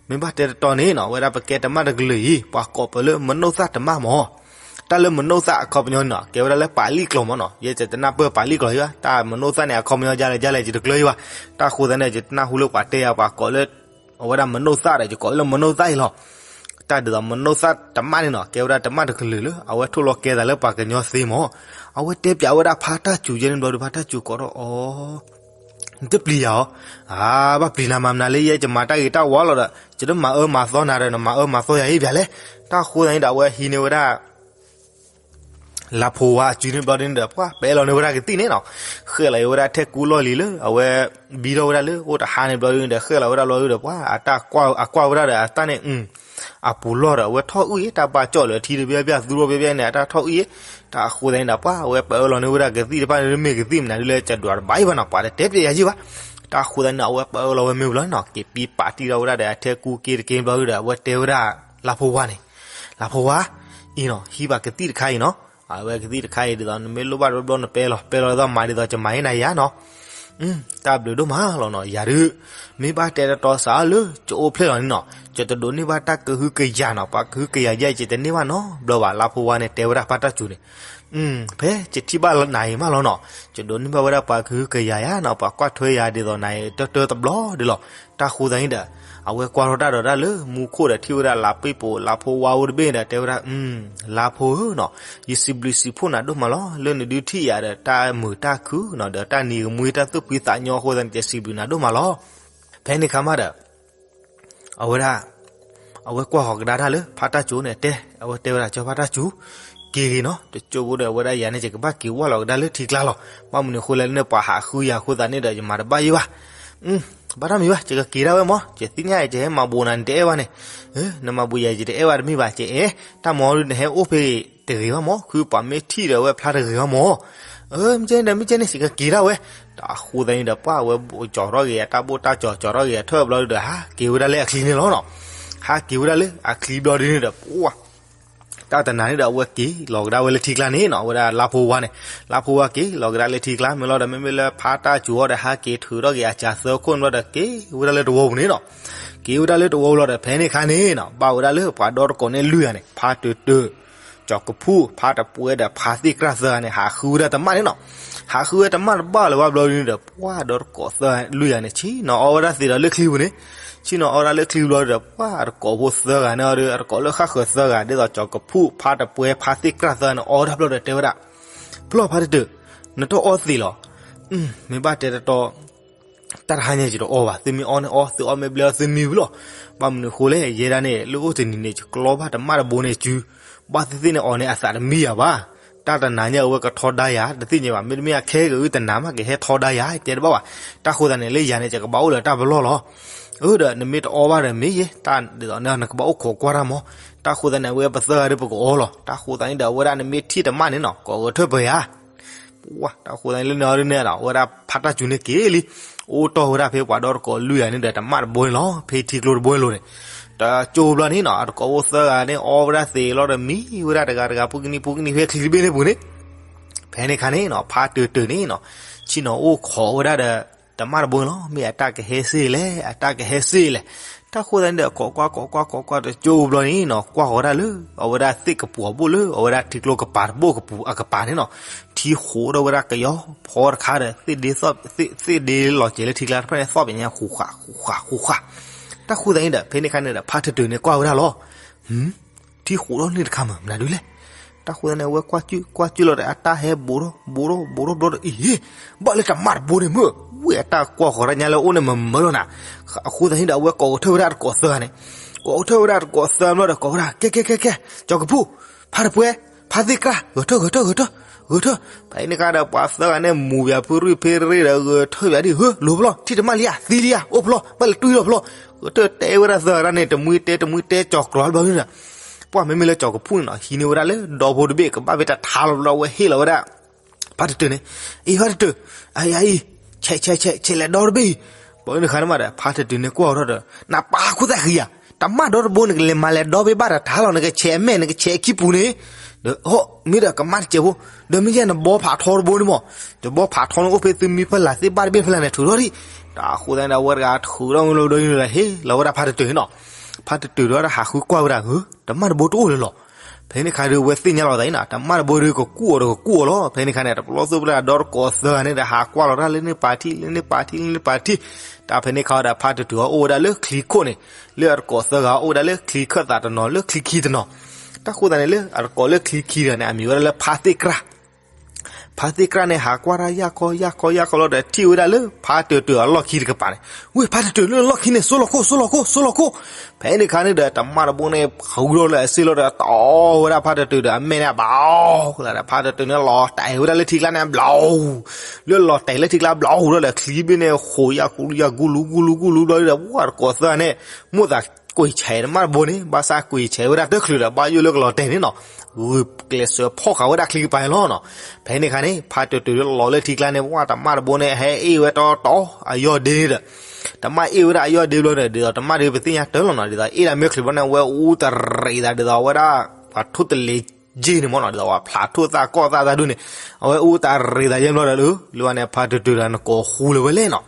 မ့ၢ်ဘၣ်တဲတတီန့ၣ်နီၤ အဝဲဒၣ်ပကဲတမၣ်တကလုာ်အံၤ ပှၤကိးပှၤလၢမနိသမိၣ်တမၣ်မး. တၢ်လၢမနိသမိၣ်အခီပညီနီၤ ကဲဝဲဒၣ်လၢပာ်လံၣ်ကျိာ်မးနီၤ ယဲယတနၢ်ပၢၢ်ပာ်လံၣ်ကျိာ်အံၤဘၣ် တၢ်မနိသမိၣ်န့ၣ် အခီပညီယၤလဲၣ်ယၤလဲၣ်ယတကျၢၤအံၤဘၣ်. တၢ်ဃိသးန့ၣ် ယတနၢ်ဟူလၢပှၤတဲယၤ ပှၤကိးလၢ အဝဲဒၣ်မနိသမိၣ်ဒီး ယကိးလၢမနိသမိၣ်အံၤလီၤ. တၢ်ဒ်သိးမနိသမိၣ်တမၣ်န့ၣ်နီၤ ကဲဝဲဒၣ်တမၣ်တကလုာ်လၢ အဝဲထိၣ်လီၤကဲသးလၢပှၤကညီသ့မး. အဝဲတဲပၠးဝဲဒၣ်ဖါတၢ်စူၤယဲန့ၣ်ဘျီဒီး ဖါတၢ်စူၤကိးထီၣ်အီၤ နတပျံၤယၤအီၤ, အါ ဘၣ်ပျံၤနၤမၤမနုၤလၢယဲ ယမၤတၢ်ဂ့ၤတၢ်ဝါလီၤဒီး ယတမၤအၢမၤသီနၤဒီး နမၤအၢမၤသီယၤအံၤပၠးလဲၣ်. တၢ်ဃိသးန့ၣ်ဒီး အဝဲဟံးန့ၢ်ဝဲဒၣ် လါဖိဝါအစုန့ၣ်ဘျီဒ်န့ၣ်ဒီး ပှၤပာ်လီၤန့ၢ်ဝဲဒၣ်ကသံၣ်န့ၣ်နီၤ, ဃဲၣ်လီၤအံၤဝဲဒၣ်ထဲကူလီၢ်လံၤလၢ အဝဲ ဘံထီၣ်ဝဲဒၣ်လၢအိၣ်တဟါန့ၣ်ဘျီဒ်န့ၣ်ဒီး ဃဲၣ်လီၤဝဲဒၣ်လီၤဒီး ပှၤအတၢ်ကွၢ်ဝဲဒၣ်ဒီး အတၢ်န့ၣ် အပူၤလီၢ်ဒီး အဝဲထီၣ်အုၣ်အံၤ တၢ်ဘၣ်ကၠီၣ်လၢထံတဘ့ၣ်ဘၣ်သူထီၣ်ဘ့ၣ်ဘၣ်န့ၣ် အတၢ်ထီၣ်အုၣ်အံၤ. တၢ်ဃိသးန့ၣ်ဒီး ပှၤအဝဲပာ်အၢလီၤန့ၢ်ဝဲဒၣ်ကသံၣ်တဖၣ်န့ၣ် မ့ၢ်ကသံၣ်မနုၤဒ်လဲၣ် ကဒွးတဘၣ်အံၤဘၣ်နီၤ ပှၤတတဲပျးယၤယံၢ်ဘၣ်. တၢ်ဃိသးန့ၣ်ဒီး အဝဲပာ်အၢလီၤဝဲမ့ၢ်ဘျီန့ၣ်နီၤ က့ၤပံပာ်တံၢ်ထီၣ်ဝဲဒၣ်ဒီး အထဲကူက့တက့ၢ်ဘျီဒီး အဝဲတဲဝဲဒၣ် လါဖိဝါန့ၣ်, လါဖိဝါ အံၤနီၤ ဟံးဘၣ်ကသံၣ်တခါအံၤနီၤ, အဝဲကသံၣ်တခါအံၤဒ်သိး နမ့ၢ်လိၣ်ဘၣ်တဘျီဘျီနပဲလီၤ ပဲလီၤဒ်သိးမၤဒ်သိးကမၤအံၤနၤယၤနီၤ တၢ်ဘျုးဒိၣ်မးလီၤနီၤ ယၤဒုး မ့ၢ်ဘၣ်တဲတတီစးလၢ ကအိၣ်ဖျဲၣ်လီၤန့ၣ်နီၤ ယတဒိးန့ၢ်ဘၣ်တၢ်ကဟုကယာ်နီၤ ပှၤကဟုကယာ်ယဲ ယတန့ၢ်ဘၣ်နီတဘျီဘၣ် လါဖိဝါန့ၣ် တဲဝဲဒၣ်ဖါတၢ်စူၤန့ၣ် ဖဲယထံၣ်ဘၣ်နၤအံၤမးလီၤနီၤ ယဒိးန့ၢ်ဘၣ်ဝဲဒၣ်ပှၤကဟုကယာ်ယၤနီၤ ပှၤကွၢ်ထွဲယၤဒ်သိးနၤအံၤ တၢၢ်တၢၢ်တဘျီဒ်လီၤ. တၢ်ဃိသးန့ၣ်ဒီး အဝဲကွၢ်ထီၣ်တၢ်ဒီးတၢ်လၢမူခိၣ်ဒီး ထံၣ်ဝဲဒၣ်လါပ့ၣ်ပိာ် လါဖိဝါအိၣ်တဘ့ၣ်ဒီး တဲဝဲဒၣ် လါဖိဧၢနီၤ ယစံးဘျုးစံးဖှိၣ်နၤဒိၣ်မးလီၤ လၢနဒုးထံၣ်ယၤဒီးတၢ်မုာ်တၢ်ခုၣ်နီၤ ဒီးတၢ်နံၤကမှံ တၢ်သူၣ်ဖှံသးညီအဃိသတးန့ၣ် ယစံးဘျုးနၤဒိၣ်မးလီၤ. ဖဲန့ၣ်ခါမးဒီး အဝဲဒၣ် အဝဲကွၢ်ဃီၤကဒါတၢ်လၢဖါတၢ်စူၤန့ၣ်တဲ အဝဲတဲဝဲဒၣ် ကၠီဖါတၢ်စူၤ က့ၤဂ့ၤနီၤ တကၠိဖိဒီး အဝဲဒၣ်ယၤန့ၣ် ယကဘၣ်က့ၤဝၢ်လီၤကဒါလၢထံကျါလီၤ. ဘၣ်မနုၤအဃိလဲၣ် လၢန့ၣ်ပှၤဟးဃုယၤအဃိသတးန့ၣ်ဒီး ယမၤတဘၣ်ယံၢ်ဘၣ်. ဘၣ်တၢ်မံၤဘၣ် ယကက့ၤဒၣ်ဝဲမး ယသ့ၣ်ညါအံၤ ယဟဲမၤဘူးနၤ နတအဲၣ်ဘၣ်န့ၣ် နမၤဘူးယၤ ယတအဲၣ်ဘၣ်တမ့ၢ်ဘၣ် ကအဲၣ် တၢ်မၤဒုး နဟဲအိၣ်ဖဲတဂ့ၤဘၣ်မး ခုပှၤမ့ၢ်ထံၣ်ဒီး အဝဲဖျါတဂ့ၤဘၣ်မး. မ့ၢ်ကဲန့ၣ်ဒီး မ့ၢ်ကဲန့ၣ် ယကက့ၤဒၣ်ဝဲ. တၢ်ဃိသတးန့ၣ်ဒီး ပှၤဝဲကၠီၤထီၣ်က့ၤ အတၢ်ဘိၣ်တၢ်ကၠီၤ ကၠီၤထီၣ်က့ၤ အထၢၣ်ဘျီဒုးဒီး ဟးက့ၤဝဲဒၣ်လၢအချံန့ၣ်လီၤနီၤ. ဟးက့ၤဝဲဒၣ်လၢအချံဘျီဒုးန့ၣ်ဒီး ပှၤ တၢ်တနၤန့ၣ်ဒီး အဝဲက့ၤလီၤကဒါဝဲလၢထံကျါန့ၣ်နီၤ အဝဲဒၣ်လါဖိဝါန့ၣ် လါဖိဝါက့ၤလီၤကဒါလၢထံကျါ မ့ၢ်လီၤဒီး မ့မ့ၢ်လၢဖါတၢ်စူၤအီၤဒီး ဟးက့ၤထုးထီၣ်က့ၤအစၢၤသၢခိၣ်န့ၣ်ဘျီဒီး က့ၤဝဲဒၣ်လၢတဝီပူၤန့ၣ်နီၤ. က့ၤဝဲဒၣ်လၢတဝီပူၤလီၤဒီး ဖဲန့ၣ်ခါန့ၣ်နီၤ ဘၣ်ဝဲဒၣ်လၢပှၤဒီတကိးန့ၣ်လွံၢ်ဂၤန့ၣ် ဖါတၢၢ်တၢၢ် ကၠီၤကဖူၣ် ဖါတပှဲဒီးဖါသ့ၣ်ကြၢ်သၢဂၤန့ၣ် ဟးဃုဝဲဒၣ်တမၣ်န့ၣ်နီၤ. ဟးဃုဝဲတမၣ်တဘၣ်လၢၤဘၣ်ဘျီဒုးန့ၣ်ဒီး ပှၤဒီတကိးသၢဂၤလွံၢ်ဂၤန့ၣ် ဆ့ၣ်နီၤအီဝဲဒၣ်သ့ဒီးလၢချံပူၤန့ၣ် ဆ့ၣ်နီၤအီဝဲဒၣ်လၢချံဘျီဒီး ပှၤအတကိးဖိသၢဂၤန့ၣ်ဒီး အတကိးလၢဃၣ်ဃၢၤသၢဂၤ ဒ်သိးကၠီၤကဖူၣ် ဖါတပှဲ ဖါသ့ၣ်ကြၢ်သၢဂၤန့ၣ် အီဝဲဒၣ်ဘျီဒီးတဲဝဲဒၣ် ဖျီၣ်ဖါတၢၢ်တၢၢ် နတအီသံးလီၤ. မ့ၢ်ဘၣ်တဲတတီ တၢ်တဟါညါယတအီဘၣ် သုမ့ၢ်အီန့ၣ်အီ သုအီမ့ၢ်ဘျဲၣ်အီ သုမံဝံၤလီၤ. ဘၣ်မနုၤအဃိလဲၣ် ယဲဒၣ်န့ၣ် လၢအိၣ်တနံၤန့ၣ် ယကျီဘၣ်တမၣ်တဘိန့ၣ်စု ဘၣ်သ့ၣ်သ့ၣ်န့ၣ်အီၤန့ၣ် အသးတမံယၤဘၣ်. တၢ်တနၤညါအဝဲကထီဒါယၤ တသ့ၣ်ညါဘၣ် မ့တမ့ၢ်အခဲကဂုာ်တနၤမး ကဟဲထီဒါယၤ တဲတဘၣ်ဘၣ်. တၢ်ဃိသတးန့ၣ် လၢယၤန့ၣ် ယကဘၣ်အိၣ်လၢတၢ်ပလီၢ်လီၤ. အၢ ဒီးနမ့ၢ်တအီဘၣ်ဒီးမ့ၢ်ယဲ တၢ်ဒ်သိးန့ၣ် နကဘၣ်အိၣ်ခိးကွၢ်တၢ်မး. တၢ်ဃိသတးန့ၣ် အဝဲပသၢဂၤဒီးပကအီလီၤ. တၢ်ဃိသတးန့ၣ်ဒီး အဝဲဒၣ်နမ့ၢ်ထံၣ်တမၣ်န့ၣ်နီၤ ကိးဂဲၤထၢၣ်ပှဲၤဧါ ပှၤ တၢ်ဃိသတးန့ၣ် လၢန့ၣ်အီၤဒ်န့ၣ်ဒီး အဝဲဒၣ်ဖါတၢ်စူၤန့ၣ်က့ၤလံ အိၣ်တီၢ်ဝဲဒၣ်ဖဲပှၤဒီတကိးလွံၢ်ဂၤန့ၣ်ဒီး တမၣ်တဘိန့ၣ်လီၤ. ဖဲထံကျိတဘိန့ၣ်လိၤန့ၣ် တကၠိဘျီန့ၣ်နီၤ အတကိးဖိသၢဂၤန့ၣ် အီဝဲဒၣ်သ့းလီၤဒီး မံဝဲဒၣ်တဂၤတဂၤ ပူၤကနံၤပူၤကနံၤ ဖဲချံတဘ့ၣ်န့ၣ်ပူၤန့ၣ် ဖဲန့ၣ်ခါန့ၣ်နီၤ ဖါတၢၢ်တၢၢ်န့ၣ်နီၤ ဆ့ၣ်နီၤအိၣ်ခိးဝဲဒၣ်ဒီး တမၣ်တဘိန့ၣ်လီၤ. မ့ၢ်အတၢ်ကဟဲစ့ၢ်လဲၣ် အတၢ်ကဟဲစ့ၢ်လဲၣ်. တၢ်ဃိသတးန့ၣ်ဒီး ကိးကွၢ်ကိးကွၢ်ကိးကွၢ်တကၠိဘျီန့ၣ်နီၤ ကွၢ်ဃီၤဝဲဒၣ်လၢ အဝဲဒၣ်သ့ၣ်ကပူၤအဘိၣ်လၢ အဝဲဒၣ်ထံကျိကပၤတဘိၣ်ကပူၤအကပၤန့ၣ်နီၤ ထံဃိးထီၣ်ဝဲဒၣ်ကယီဖီတခါဒီး သ့ၣ်ဒ့လီၤစဲၤလၢထံကျါတဖျၢၣ်န့ၣ် သီၣ်ပညါဃူဃာ်ဃူဃာ်ဃူဃာ်. တၢ်ဃိသတးန့ၣ်ဒီး ဖဲန့ၣ်ခါန့ၣ်ဒီး ဖါတၢၢ်တၢၢ်န့ၣ်ကွၢ်ဝဲဒၣ်လီၤ. ထံဃိးထီၣ်န့ၢ်တခါမး မနုၤဒ်လဲၣ်. တၢ်ဃိသတးန့ၣ် အဝဲကွၢ်ကၠုၣ်ကွၢ်ကၠုၣ်လီၤဒီး အတၢ်ဟဲဘူးထီၣ်ဘူးထီၣ်ဘူးထီၣ်ဘျီဒီး အံၤ ဘၣ်လၢတမၣ်တဘိန့ၣ်မ့ၢ် ဝဲအတၢ်ကွၢ်ဃီၤတၢ်ညါလၢအအိၣ်န့ၣ်မ့ၢ်မၢလီၤနၤ. အဃိသတးန့ၣ်ဒီး အဝဲကိးကထၢၣ်ဝဲဒၣ်တကိးသၢဂၤန့ၣ် ကိးကထၢၣ်ဝဲဒၣ်တကိးသၢဘျီဒီး ကိးဝဲဒၣ် ကဲကဲကဲကဲ ကၠီၤကဖူၣ် ဖါတပှဲ ဖါသ့ၣ်ကြၢ် ဂဲၤထၢၣ် ဂဲၤထၢၣ် ဂဲၤထၢၣ် ဂဲၤထၢၣ်. ဖဲန့ၣ်အခါဒီး ပှၤသၢဂၤန့ၣ် မူၤဘၣ်ဖုရံၣ်ဖ့ရ့ၣ်ဒီး ဂဲၤထၢၣ်ဘၣ်ဒံး ဟၢ လိၤဖျီၣ် ထံၣ်တမၣ်လံဧါ သံလံဧါ အိၣ်ဖျီၣ် ဘၣ်လဲၤတွံၢ်လီၤဖျီၣ်. ဂဲၤထၢၣ်တဲဝဲဒၣ်သၢဂၤန့ၣ် တမှံတဲတမှံတဲ ကၠီၤကျီၤဘျီန့ၣ်ဒီး ပှၢ်မ့မ့ၢ်လၢကၠီၤကဖူၣ်န့ၣ်နီၤ ဟံးန့ၢ်ဝဲဒၣ်လၢဒီဖိတဘ့ၣ် ကဘၣ်ဖဲတၢ်ထါလီၤဘျီ အဝဲဟ့ၣ်လီၤဝဲဒၣ် ဖါတတုၤန့ၣ်, အံၤဖါတတုၤ, အံၤအံၤ, ဆဲးဆဲးဆဲး ဆဲးလဲၤဒီတဘ့ၣ်အံၤ. ဘၣ်န့ၣ်ခါန့ၣ်မးဒီး ဖါတတုၤန့ၣ်ကွၢ်ထီၣ်ဒီး နပာ်ခူၣ်သၣ်ဃံဧါ, တမၣ်ဒီတဘိန့ၣ် ကလဲၤမၤလဲၤဒီဘ့ၣ်ဘၣ်တၢ်ထါလီၤ နကဆဲးအမဲာ် နကဆဲးအခံပူၤန့ၣ်, ဒီး မ့ၢ်ဒီးကမၣ်တစဲးဖိ, ဒီးမ့ၢ်ယဲၢ်နဘီဖးထီတဘိန့ၣ်မး, တဘီဖးထီန့ၣ်အိၣ်ဖဲသုမံဖီလာ်သ့ၣ်ဘၣ်တဘ့ၣ်ဖီလာ်န့ၣ် ထုးထီၣ်ဒံး. တၢ်ဃိသတးန့ၣ်ဒီး အဝဲတဂၤထုးထီၣ်မ့ၢ်လီၤဒီး ဟ့ၣ်လီၤဝဲဒၣ်ဖါတတုၤန့ၣ်နီၤ. ဖါတတုၤဒီးဟးဃုကွၢ်ဝဲဒၣ်ဧၢ, တမၣ်တဘိတအိၣ်လၢၤလီၤ. ဖဲန့ၣ်ခါဒီး အဝဲသ့ၣ်ညါလီၤသးအံၤနီၤ တမၣ်တဘိဒီးကကူၣ်အီၤဒီးကကူၣ်အီၤလီၤ. ဖဲန့ၣ်ခါန့ၣ် တပလီၢ်သူၣ်ပတၢ်ဒီတကိးသၢဂၤန့ၣ်ဒီး ဟးကွၢ်လီၤတၢ်လၢန့ၣ်ပာ်ထံၣ် လၢန့ၣ်ပာ်ထံၣ် လၢန့ၣ်ပာ်ထံၣ်. တၢ်ဖဲန့ၣ်ခါဒီး ဖါတတုၤအအိၣ်ဝဲဒၣ်လၢချံခိၣ်န့ၣ်, လၢအတကိးသၢဂၤအိၣ်ဝဲဒၣ်လၢချံခၢၣ်သးတနီၤ လၢချံခံတနီၤ. တၢ်ဃိသတးန့ၣ် လၢအတကိးလၢချံခံတဂၤန့ၣ် အမံၤဝဲဒၣ်လၢဖါသ့ၣ်ကြၢ် ဖါသ့ၣ်ကြၢ်န့ၣ် ဟးကွၢ်တၢ်ယၢ်ခီယၢ်ခီယၢ်ခီလီၤဒီး ထံၣ်ဝဲဒၣ်လၢဖါတတုၤအလီၢ်ခံတကပၤန့ၣ်, ဝ့ၢ်ဖါတတုၤလၢလီၢ်ခံန့ၣ် စိလီၤခိၣ် စိလီၤခိၣ် စိလီၤခိၣ်. ဖဲန့ၣ်ခါန့ၣ်ဒီး တမၣ်တဘိန့ၣ် ဃုထီၣ်လၢအစ့လီၤဒီး တီဝဲဒၣ်ဖါတတုၤဒီးအမဲာ်န့ၣ် ဘျီ, ဖါတတုၤန့ၣ်လီၤတဲာ်ဝဲဒၣ်လၢထံကျါန့ၣ် ဘျီ, လၢလီၤတဲာ်လၢထံကျါ ဘျီဒီး ချံဘ့ၣ်န့ၣ် ဃိးယၢ်ကူလူကူလူကူလူဘျီဒီး ဝဲတကိးသၢဂၤန့ၣ် မိၣ်သးကွံာ်ဆဲးတမၣ်တဘိန့ၣ် ဘၣ်ဆၣ်ကွံာ်ဆဲးဝဲဒၣ်တချုးဒီး ဘၣ်ယိၣ်လၢကလီၤတဲာ်န့ၣ်နီၤ, ဂုာ်ကျဲးစၢးဖီၣ်ဃာ်ဝဲဒၣ်ချံကပၤလီၤနီၤ. ဖဲန့ၣ်ခါန့ၣ် ဖါတတုၤလီၤလၢထံကျါန့ၣ် ဝဲတမၣ်တဘိန့ၣ် ဟဲအ့ၣ်ဝဲတီတီ အယီၢ်ဒ့ဒီး တမၣ်အ့ၣ်ဝဲဒၣ်အယီၢ်ဒ့ဘျီဒီး ဒ်သိးတမၣ်ဒ်ပသ့ၣ်ညါတၢ်လီၤနီၤ, ဒ်သိးအ့ၣ်ဒၣ်မ့ၢ်ချုးဘျီန့ၣ် အဝဲအူတရံးသးဒ်သိးအဝဲဒၣ် ပှၤထိၣ်တလ့ၤက့န့ၣ်မ့ၢ်နီၤ, ဒ်သိးပှၤဖျးထိၣ်သၣ်ကီၢ်သၣ်သးဒူၣ်န့ၣ်, အဝဲအူတရံးသးယဲၢ်ဘျီဒီး လၢဝဲန့ၣ် ဖါတတုၤဒီးနကိးဃူလၢၤဝဲလဲၣ်နီၤ.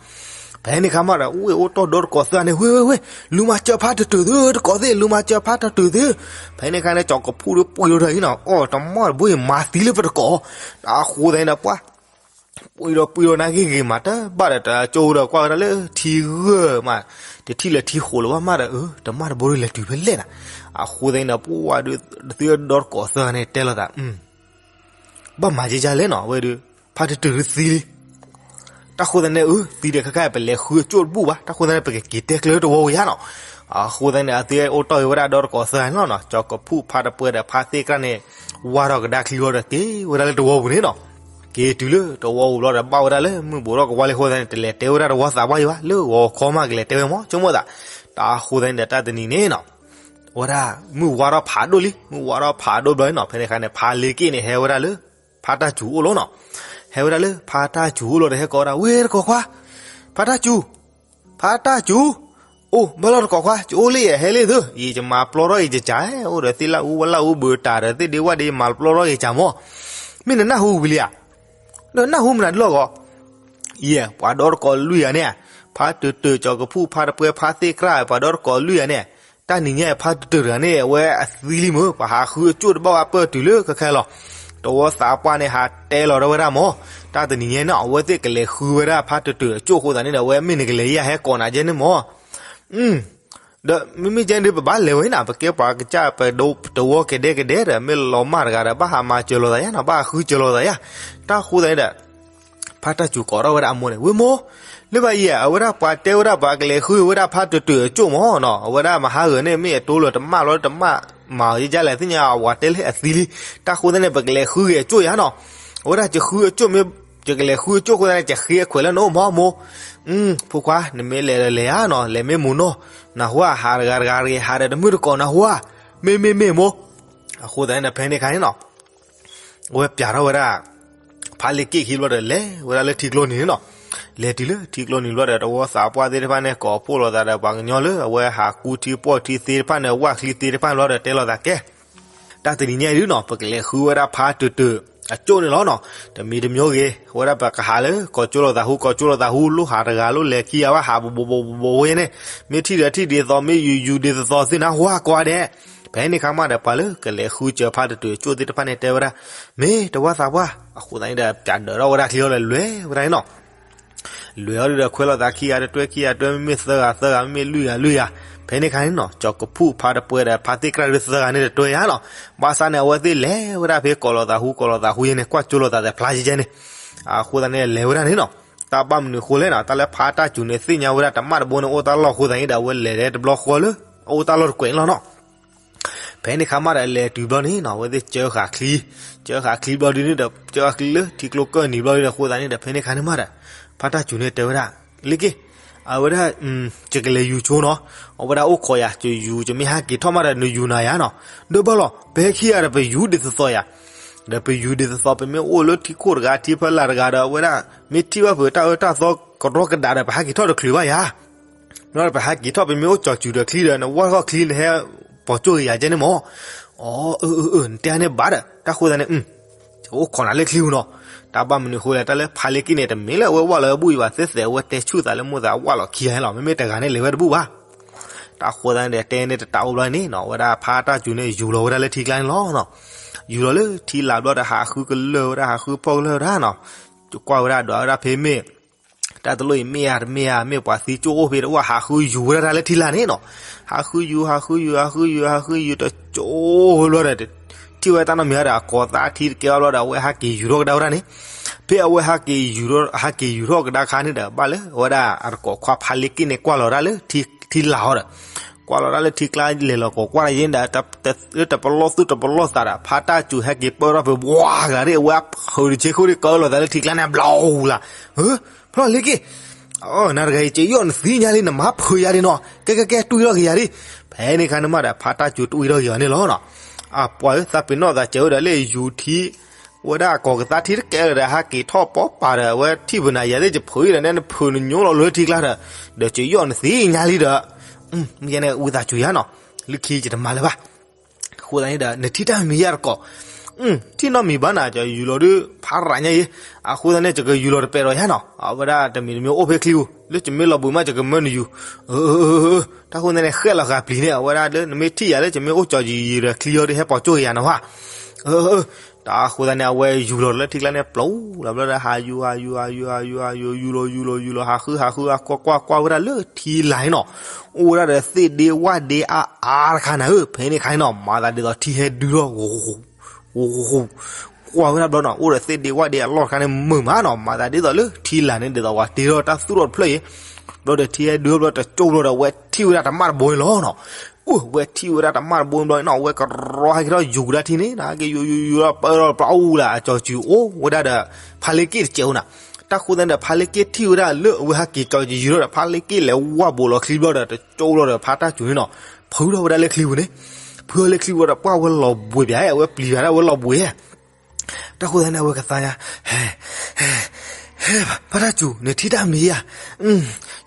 ဖဲန့ၣ်ခါမးဒီး ဝ့ၢ်အိၣ်တီၢ်ဒီတကိးသၢဂၤန့ၣ် ဝ့ၢ်ဝ့ၢ်ဝ့ၢ် လူၤမၤစၢၤဖါတတုၤသု တကိးသ့ၣ် လူၤမၤစၢၤဖါတတုၤသု. ဖဲန့ၣ်ခါန့ၣ် ကၠီၤကဖူၣ်ဒီးပှံၤလီၤတၢ်အံၤနီၤ, အိၣ်တမၣ်တဘိအံၤမၤသံလၢပတကိး, တၢ်ဃိသတးန့ၣ်ဒီးပှၤ ပှံၤဒီးပှံၤဒီးနၤဂ့ၤဂ့ၤမး တဘၣ်ဒီးတၢ်ကၠိဒီးကွၢ်ဝဲဒၣ်လၢထံဂၢၢ်မး, တထံၣ်လၢထံဃိးလၢၤဘၣ်မးဒီး တမၣ်တဘိဒီးလဲၤတုၤဖဲလဲၣ်နၤ. အဃိသတးန့ၣ်ဒီး ပှၤဒုး သုဒီတကိးသၢဂၤန့ၣ်တဲလိာ်သး ဘၣ်မၤကဲကဲလဲၣ်နီၤ, အဝဲဒီး ဖါတတုၤဒုးသံလံ. တၢ်ဃိသတးန့ၣ် အၢ သံဒီးခဲခါ ပလဲၤဃုအကၠိၣ်တဘူၣ်ဘၣ်, တၢ်ဃိသတးန့ၣ် ပကက့ၤတဲကျၢၤတဝီပူၤယါနီၤ. အဃိသတးန့ၣ် အသုအိၣ်တီၢ်က့ၤဝဲဒၣ်ဒီတကိးသၢဂၤန့ၣ်လီၤနီၤ, ကၠီၤကဖူၣ် ဖါတပှဲၤဒီးဖါသ့ၣ်ကြၢ်န့ၣ် ဝါထီၣ်ကဒါချံလီၤဒီးက့ၤဝဲဒၣ်လၢတဝီပူၤန့ၣ်နီၤ. က့ၤတုၤလၢတဝီပူၤဘျီဒီး ဘၣ်ဝဲဒၣ်လၢမုၢ်ဘူးထီၣ်ကဝါလံအဃိသတးန့ၣ် တလဲၤတဲဝဲဒၣ်တဝီသးပှၢ်ယံၤဘၣ်, လၢဂီၤခီမးကလဲၤတဲဝဲမး ဆိကမိၣ်သး. တၢ်ဃိသတးန့ၣ်ဒီး တၢ်တနံၤန့ၣ်နီၤ ဝဲဒၣ် မုၢ်ဝါထီၣ်ဖးဒိၣ်လံ, မုၢ်ဝါထီၣ်ဖးဒိၣ်ဘျီန့ၣ်နီၤ, ဖဲန့ၣ်ခါန့ၣ် ဖါလ့က့ၣ်န့ၣ် ဟဲဝဲဒၣ်လၢ ဖါတၢ်စူၤအိၣ်လီၤနီၤ. ဟဲဝဲဒၣ်လၢဖါတၢ်စူၤအိၣ်လီၤဒီး ဟဲကိးဝဲဒၣ် ဝ့ၢ်တကိးခွါ, ဖါတၢ်စူၤ, ဖါတၢ်စူၤ, အိၣ်ဘၣ်လီၤတကိးခွါ, ယအိၣ်လၢယဟဲလံသု, ယကမၤပျီထီၣ်ယကစၢ်, အိၣ်ဒီးသ့ၣ်လၣ်အူဝဲလၣ်အူဘၢတၢ်ဒီး သ့ၣ်ဒ့ဝၣ်ဒ့ မၤပျီထီၣ်ယကစၢ်မး, မ့ၢ်နနၢ်ဟူဝံၤလံဧါ, ဒီးနၢ်ဟူမနုၤဒ်လီၤဂီၢ် ယဲၢ် ပှၤဒီတကိးလွံၢ်ဂၤန့ၣ်, ဖါတတုၤ ကၠီၤကဖူၣ် ဖါတပှဲၤ ဖါသ့ၣ်ကြၢ် ပှၤဒီတကိးလွံၢ်ဂၤန့ၣ်, တၢ်နံၤညါအံၤ ဖါတတုၤတဂၤန့ၣ် အဝဲအသံလံမ့ၢ် ပှၤဟးဃုအကၠိၣ်တဘၣ်ဝဲပၢၢ်တုၤလၢခဲခဲလီၤ. တဝီသးပှၢ်န့ၣ် ဟးတဲလီၤဒၣ်ဝဲဒၣ်မး, တၢ်တနံၤညါန့ၣ် အဝဲသ့ၣ်ကလဲၤဃုဝဲဒၣ်ဖါတတုၤအကၠိၣ်အဃိသတးန့ၣ်ဒီး အဝဲမ့ၢ်နကလဲၤယဲၢ်ဟဲကိးနၤကဲန့ၣ်မး ဒီးမ့မ့ၢ်ကဲန့ၣ် ပဘၣ်လဲၤဝဲနၤ, ပကဲပှၤကစၢ်ပတဝီကဒဲကဒဲဒီး မ့ၢ်လီၤမၢ်တဂၤဒီး ဘၣ်ဟးမၤစၢၤလိာ်သးယါနီၤ, ဘၣ်ဟးဃုစၢၤလိာ်သးယါ. တၢ်ဃိသတးန့ၣ်ဒီး ဖါတၢ်စူၤကိးထီၣ်ဝဲဒၣ်အမိၢ်န့ၣ်, ဝ့ၢ်မိၢ်, လၢဘၣ်အံၤ အဝဲဒၣ်ပှၤတဲဝဲဒၣ်ပှၤကလဲၤဃုဝဲဒၣ်ဖါတတုၤအကၠိၣ်မးနီၤ, အဝဲဒၣ်မဟါဂၤန့ၣ် မ့ၢ်အတိလၢတမၣ်လီၤ တမၣ်မၤအီၤယဲၢ်လဲၣ် သ့ၣ်ညါအဝဲတဲလၢအသံလံ. တၢ်ဃိသတးန့ၣ် ပကလဲၤဃုက့ၤအကၠိၣ်ယါနီၤ, အဝဲဒၣ်ယဃုအကၠိၣ်မ့ၢ် ယကလဲၤဃုအကၠိၣ်အဃိသတးန့ၣ် ယဃ့အခွဲးလၢနအိၣ်မးမိၢ်. ဖိခွါ နမ့ၢ်လဲၤဒီးလဲၤဧါနီၤ, လဲၤမ့ၢ်မုာ်နီၤ, နၢ်ဟူဧါ, ဟးတဂၤတဂၤတဂ့ၤ ဟးဒီးတမုၢ်တကိးနၢ်ဟူဧါ, မ့မ့ၢ်မ့ၢ်မိၢ်. အဃိသတးန့ၣ်ဒီး ဖဲန့ၣ်အခါန့ၣ်နီၤ အဝဲပျးထီၣ်ဝဲဒၣ် ဖါလ့က့ၣ်ခံဘျီဒီး လဲၤဝဲဒၣ်လၢထံကျိနံၤန့ၣ်နီၤ. လဲၤတုၤလၢထံကျိနံၤဘျီဒီး တဝီသးပှၢ်သ့ၣ်တဖၣ်န့ၣ် ကိးဖှိၣ်လိာ်သးဒီးပှၤကညီလၢ အဝဲဟးကူထံပီၢ်ထံသ့ၣ်တဖၣ်န့ၣ် ဝၣ်ချံသ့ၣ်တဖၣ်ဘျီဒီး တဲလိာ်သးကဲ တၢ်တနံၤညါအံၤဒုနီၤ ပကလဲၤဃုဝဲဒၣ်ဖါတတုၤအကၠိၣ်န့ၣ်လီၤနီၤ. တမံၤတမံၤဂ့ၤ အဝဲဒၣ်ပကဟးလၢ ကီၢ်ကၠိလိာ်သးဟူ ကီၢ်ကၠိလိာ်သးဟူ လိၣ်ဟးတဂၤလိၣ်လဲၤခံဂၤဘၣ် ဟးဘိးဘိးဘိးဘိးဘိးဝဲန့ၣ် မ့ၢ်ထံၣ်ဒီးထံၣ်ဒ်သိး မ့ၢ်ယူၤယူၤဒ်သိးသိးသ့ၣ်နၢ်ဟူဧါကိးဂၤဒဲး. ဖဲန့ၣ်အခါမးဒီး ပှၤလၢကလဲၤဃုစၢၤဖါတတုၤအကၠိၣ်သ့ၣ်တဖၣ်န့ၣ် တဲဝဲဒၣ် မ့ၢ်တဝီသးပှၢ် အဃိသတးန့ၣ်ဒီး ပျးဒၢးထီၣ်ဝဲဒၣ်ချံအီၤဒီး လဲၤဝဲဒၣ်န့ၣ်နီၤ. လဲၤအီၤဒုဒီး ခွဲးလိာ်သးခံဂၤတတွဲ ခံဂၤတတွဲ မ့မ့ၢ်သၢဂၤသၢဂၤ မ့မ့ၢ်လွံၢ်ဂၤလွံၢ်ဂၤ. ဖဲန့ၣ်အခါန့ၣ်နီၤ ကၠီၤကဖူၣ် ဖါတပှဲၤဒီး ဖါသ့ၣ်ကြၢ်ဒုသၢဂၤန့ၣ်တတွဲယါနီၤ. ဘၣ်ဆၣ်န့ၣ် အဝဲသ့ၣ်လဲၤဝဲဒၣ်ဖဲကီးလိာ်သးဟူ ကီးလိာ်သးဟူယဲန့ၣ် ကွၢ်ကၠိလိာ်သးသ့ၣ်ဖျါယဲယဲန့ၣ်. အဃိသတးန့ၣ် လဲၤဝဲဒၣ်န့ၣ်နီၤ တၢ်ဘၣ်မနုၤအဃိလဲၣ်နီၤ တၢ်လၢဖါတၢ်စူၤန့ၣ် သ့ၣ်ညါဝဲဒၣ်တမၣ်တဘိန့ၣ် အိၣ်တၢ်လီၢ်အဃိသတးန့ၣ်ဒီး အဝဲလဲၤဒၣ်တဘျီဃီလၢ အအိၣ်တၢ်လီၢ်တကွဲးန့ၣ်လီၤနီၤ. ဖဲန့ၣ်ခါမးဒီး လဲၤတုၤဘျီန့ၣ်နီၤ အဝဲသ့ၣ်ကၢဃာ်ချံ, ကၢဃာ်ချံဘျီဒုန့ၣ်ဒီး ကၢဃာ်ချံလၢထံကျိကၢၢ်နံၤဘျီဒုဒီး အဃိသတးန့ၣ်ဒီး ဖဲန့ၣ်ခါန့ၣ်မးဒီး ဖါတၢ်စူၤန့ၣ်တဲဝဲဒၣ်, လ့က့ၢ်, အဝဲဒၣ် ယကလဲၤယူၤဆိနီၤ, အဝဲဒၣ်အိၣ်ခိးယၤ ယယူၤ ယမ့ၢ်ဟးက့ၤထီၣ်မးဒီး နယူၤနၤယၤနီၤ, ဒီးဘၣ်လီၤ ပဟဲခံဂၤဒီး ပယူၤဒ်သိးသိးယၤ, ဒီးပယူၤဒ်သိးသိး ပမ့ၢ်အိၣ်လၢထံခိၣ်တဂၤ ထံဖီလာ်တဂၤဒီး အဝဲဒၣ် မ့ၢ်ထံၣ်ဘၣ်ဖုးတၢ်အၢတၢ်သီကရီကဒးဒီး ပဟးက့ၤထီၣ်တချုးဘၣ်ယၤ မ့ၢ်ဒီးပဟဲက့ၤထီၣ် ပမ့ၢ်အိၣ်ကၠီၤစူၤဒီးချံဒီး နဝၢ်ထီၣ်ချံနဟဲပိာ်ကၠိၢ်က့ၤယၤကဲန့ၣ်မး, အၢ အၢ အၢ နတဲန့ၣ်ဘၣ်ဒီး တၢ်ဃိသတးန့ၣ် အိၣ်ခိးနၤလၢချံပူၤနီၤ, တၢ်ဘၣ်မနုၤဃိလဲၣ် တၢ်လၢဖါလ့က့ၢ်န့ၣ် တမ့ၢ်လၢအဝဲဝၢ်လီၤဝဲဘူၣ်အံၤဘၣ် သ့သဲးအဝဲတဲဆူၣ်သးလၢမိၢ်သး အဝၢ်လီၤခံဂၤဟဲလီၤ မ့မ့ၢ်တဂၤန့ၣ်လဲၤဝဲတဘူၣ်ဘၣ် တၢ်ဃိသတးန့ၣ်ဒီး တဲန့ၣ်တတးအိၣ်ဘျီန့ၣ်နီၤ အဝဲဒၣ်ဖါတၢ်စူၤန့ၣ် ယူၤလီၤဝဲဒၣ်လၢထံကျါန့ၣ်လီၤနီၤ, ယူၤလီၤလၢထံလာ်ဘျီဒီး ဟးဃုကလၢာ်ဝဲဒၣ် ဟးဃုဖီၣ်ကလၢာ်ဝဲဒၣ်နီၤ, ကွၢ်ဝဲဒၣ်ဒွးဝဲဒၣ်ဖဲမ့ၢ် တၢ်တလိၣ်အံၤမ့ၢ်ဧါတမ့ၢ်ဧါ မ့ၢ်ပှၤသံကၠိၣ်အိၣ်ဖဲတအိၣ် ဟးဃုယူၤဝဲဒၣ်တၢ်လၢထံလာ်န့ၣ်နီၤ, ဟးဃုယူၤ ဟးဃုယူၤ ဟးဃုယူၤ ဟးဃုယူၤ တကၠိၣ်ဝဲဘျီဒီး ထံၣ်ဝဲတၢ်နီတမံၤဒီး အကိးသးထံတကဲဘၣ်ဘျီဒီး အဝဲဟးက့ၤယူၤထီၣ်ကဒါဝဲဒၣ်န့ၣ်, ဖဲအဝဲဟးက့ၤယူၤထီၣ်ကဒါခါန့ၣ်ဒီး ဘၣ်လၢအဝဲဒၣ်အတကိးခွါဖါလ့က့ၢ်န့ၣ် ကွၢ်လီၤဒၣ်လၢထံလာ်အီၤဒီး ကွၢ်လီၤဒၣ်လၢထံကျါ လဲၤလီၤကိးကွၢ်တယ့ၣ်ဒီး တပလီၢ်သူၣ်တပလီၢ်သးဒီး ဖါတၢ်စူၤဟဲက့ၤပၢၢ်ထီၣ်ဖဲ ဝါဂၤဒၣ် အဝဲအဖုးတဆ့ဃိၣ်ဒၣ် ကၢလီၤသးလၢထံကျါန့ၣ် ဘျီလၢ်, ဖျီၣ်လ့က့ၢ် နၤတဂၤအံၤ ကယီၣ်နသံညါလံ နမၤဖုးယၤဒ်နီၤ ကဲကဲကဲ တွံၢ်ထီၣ်က့ၤယၤဒ်, ဖဲန့ၣ်ခါန့ၣ်မးဒီး ဖါတၢ်စူၤတွံၢ်ထီၣ်က့ၤအီၤန့ၣ်လီၤနီၤ, အပှၤဧၢ သးပ့ၤနီၣ်သးစဲးဝဲဒီးလၢယူၤထံ ဝဲဒၣ်အကိးကသါထံတကဲလၢၤဒီး ဟးက့ၤထီၣ်ပီပာ်ဒီး အဝဲထံၣ်ပနၤယၤသ့ၣ် ယဖုးအံၤဒီးနဲ နဖုးနညိလီၤလၢထံကျါဒီး, ဒီးကယီၣ်နသံညါလံဒီး, မ့ၢ်ယဲန့ၣ် ဝံသးစူၤယၤနီၤ, လၢခံယတမၤလၢၤဘၣ် အဃိသတးန့ၣ်ဒီး နထံၣ်တၢ်မံၤယါတကိး, ထံၣ်နီတမံၤဘၣ်နၤ ကယူၤလီၤဒုး ဖးရးညါအံၤ, အဃိသတးန့ၣ် ယကယူၤလီၤတပဲာ်ဒီးယါနီၤ, အဝဲဒၣ်တမံၤတမံၤအိၣ်ဖဲချံပူၤ လၢယမ့ၢ်လီၤဘှံးမး ယကမၢနယူၤ, တၢ်ဃိသတးန့ၣ် ဃဲလီၤဃာ်ပျံၤန့ၣ် အဝဲဒၣ်လၢနမ့ၢ်ထံၣ်ယၤလၢ ယမ့ၢ်အိၣ်ကၠီၤယံၤယံၤဒီးချံအီၤဒီး ဟဲပိာ်ကၠိၢ်က့ၤယၤနီၤဘၣ်, တၢ်ဃိသတးန့ၣ် အဝဲယူၤလီၤလၢထံကျါန့ၣ် ပျီလီၤဘျီဒီး ဟးယူၤ ဟးယူၤ ဟးယူၤ ဟးယူၤ ယူၤလီၤ ယူၤလီၤ ယူၤလီၤ ဟးဃု ဟးဃု ဟးကွၢ်ကွၢ်ကွၢ်ဝဲဒၣ်လၢထံလာ်န့ၣ်နီၤ, အိၣ်ဝဲဒၣ်ဒီးသ့ၣ်ဒ့ဝၣ်ဒ့အါအါတခါနၤဧၢ, ဖဲန့ၣ်ခါန့ၣ်နီၤ မၤသးဒ်သိးထံဟဲဒုးထီၣ် ကွၢ်ဝဲဒၣ်ဘျီနီၤ အိၣ်ဒီးသ့ၣ်ဒ့ဝၣ်ဒ့အလီၢ်တခါန့ၣ် မုာ်မးနီၤ, မၤသးဒ်သိးလၢထံလာ်န့ၣ် ဒ်သိးပှၤတ့ထီၣ်တၢ်သူၣ်ထီၣ်တဖျၢၣ်အံၤ, ဘျီဒီးထံဟဲဒုးဘျီတကၠိၢ်ဘျီဒီး အဝဲထံၣ်ဝဲဒၣ်တမၣ်တဘိန့ၣ်လီၤနီၤ, အိၣ်ဝဲထံၣ်ဝဲဒၣ်တမၣ်တဘိန့ၣ်ဘျီနီၤ အဝဲကရီဟဲက့ၤထီၣ်ယူၤကဒါထံန့ၣ် ဟဲက့ၤယူၤယူၤယူၤဒီး ပၢၢ်ထီၣ်ပျီအူလၢအကၠီၤစုၤအိၣ်ဝဲဒၣ်ဒီး ဖါလ့က့ၢ်တစဲးအိၣ်နၤ, တၢ်ဃိသတးန့ၣ်ဒီး ဖါလ့က့ၢ်ထံၣ်ဝဲဒၣ်လၢအဝဲဟဲက့ၤကၠီၤယံၤယံၤထီၣ်ဒီး ဖါလ့က့ၢ်လဲၤဝၢ်ဘိးလီၤချံဘျီဒီး တကၠိၢ်ဘျီဒီး ဖါတၢ်စူၤန့ၣ်နီၤ ဖုထီၣ်ဝဲဒၣ်လၢချံပူၤန့ၣ်, ဖုထီၣ်လၢချံပူၤဒီး ပှၢ်ဝဲလီၤဘှံးပၠး အဝဲပျံၤပၠးဒၣ်ဝဲလီၤဘှံး တၢ်ဃိသတးန့ၣ် အဝဲကသါညါ, ဖါတၢ်စူၤ နထံၣ်တၢ်မံၤဧါ,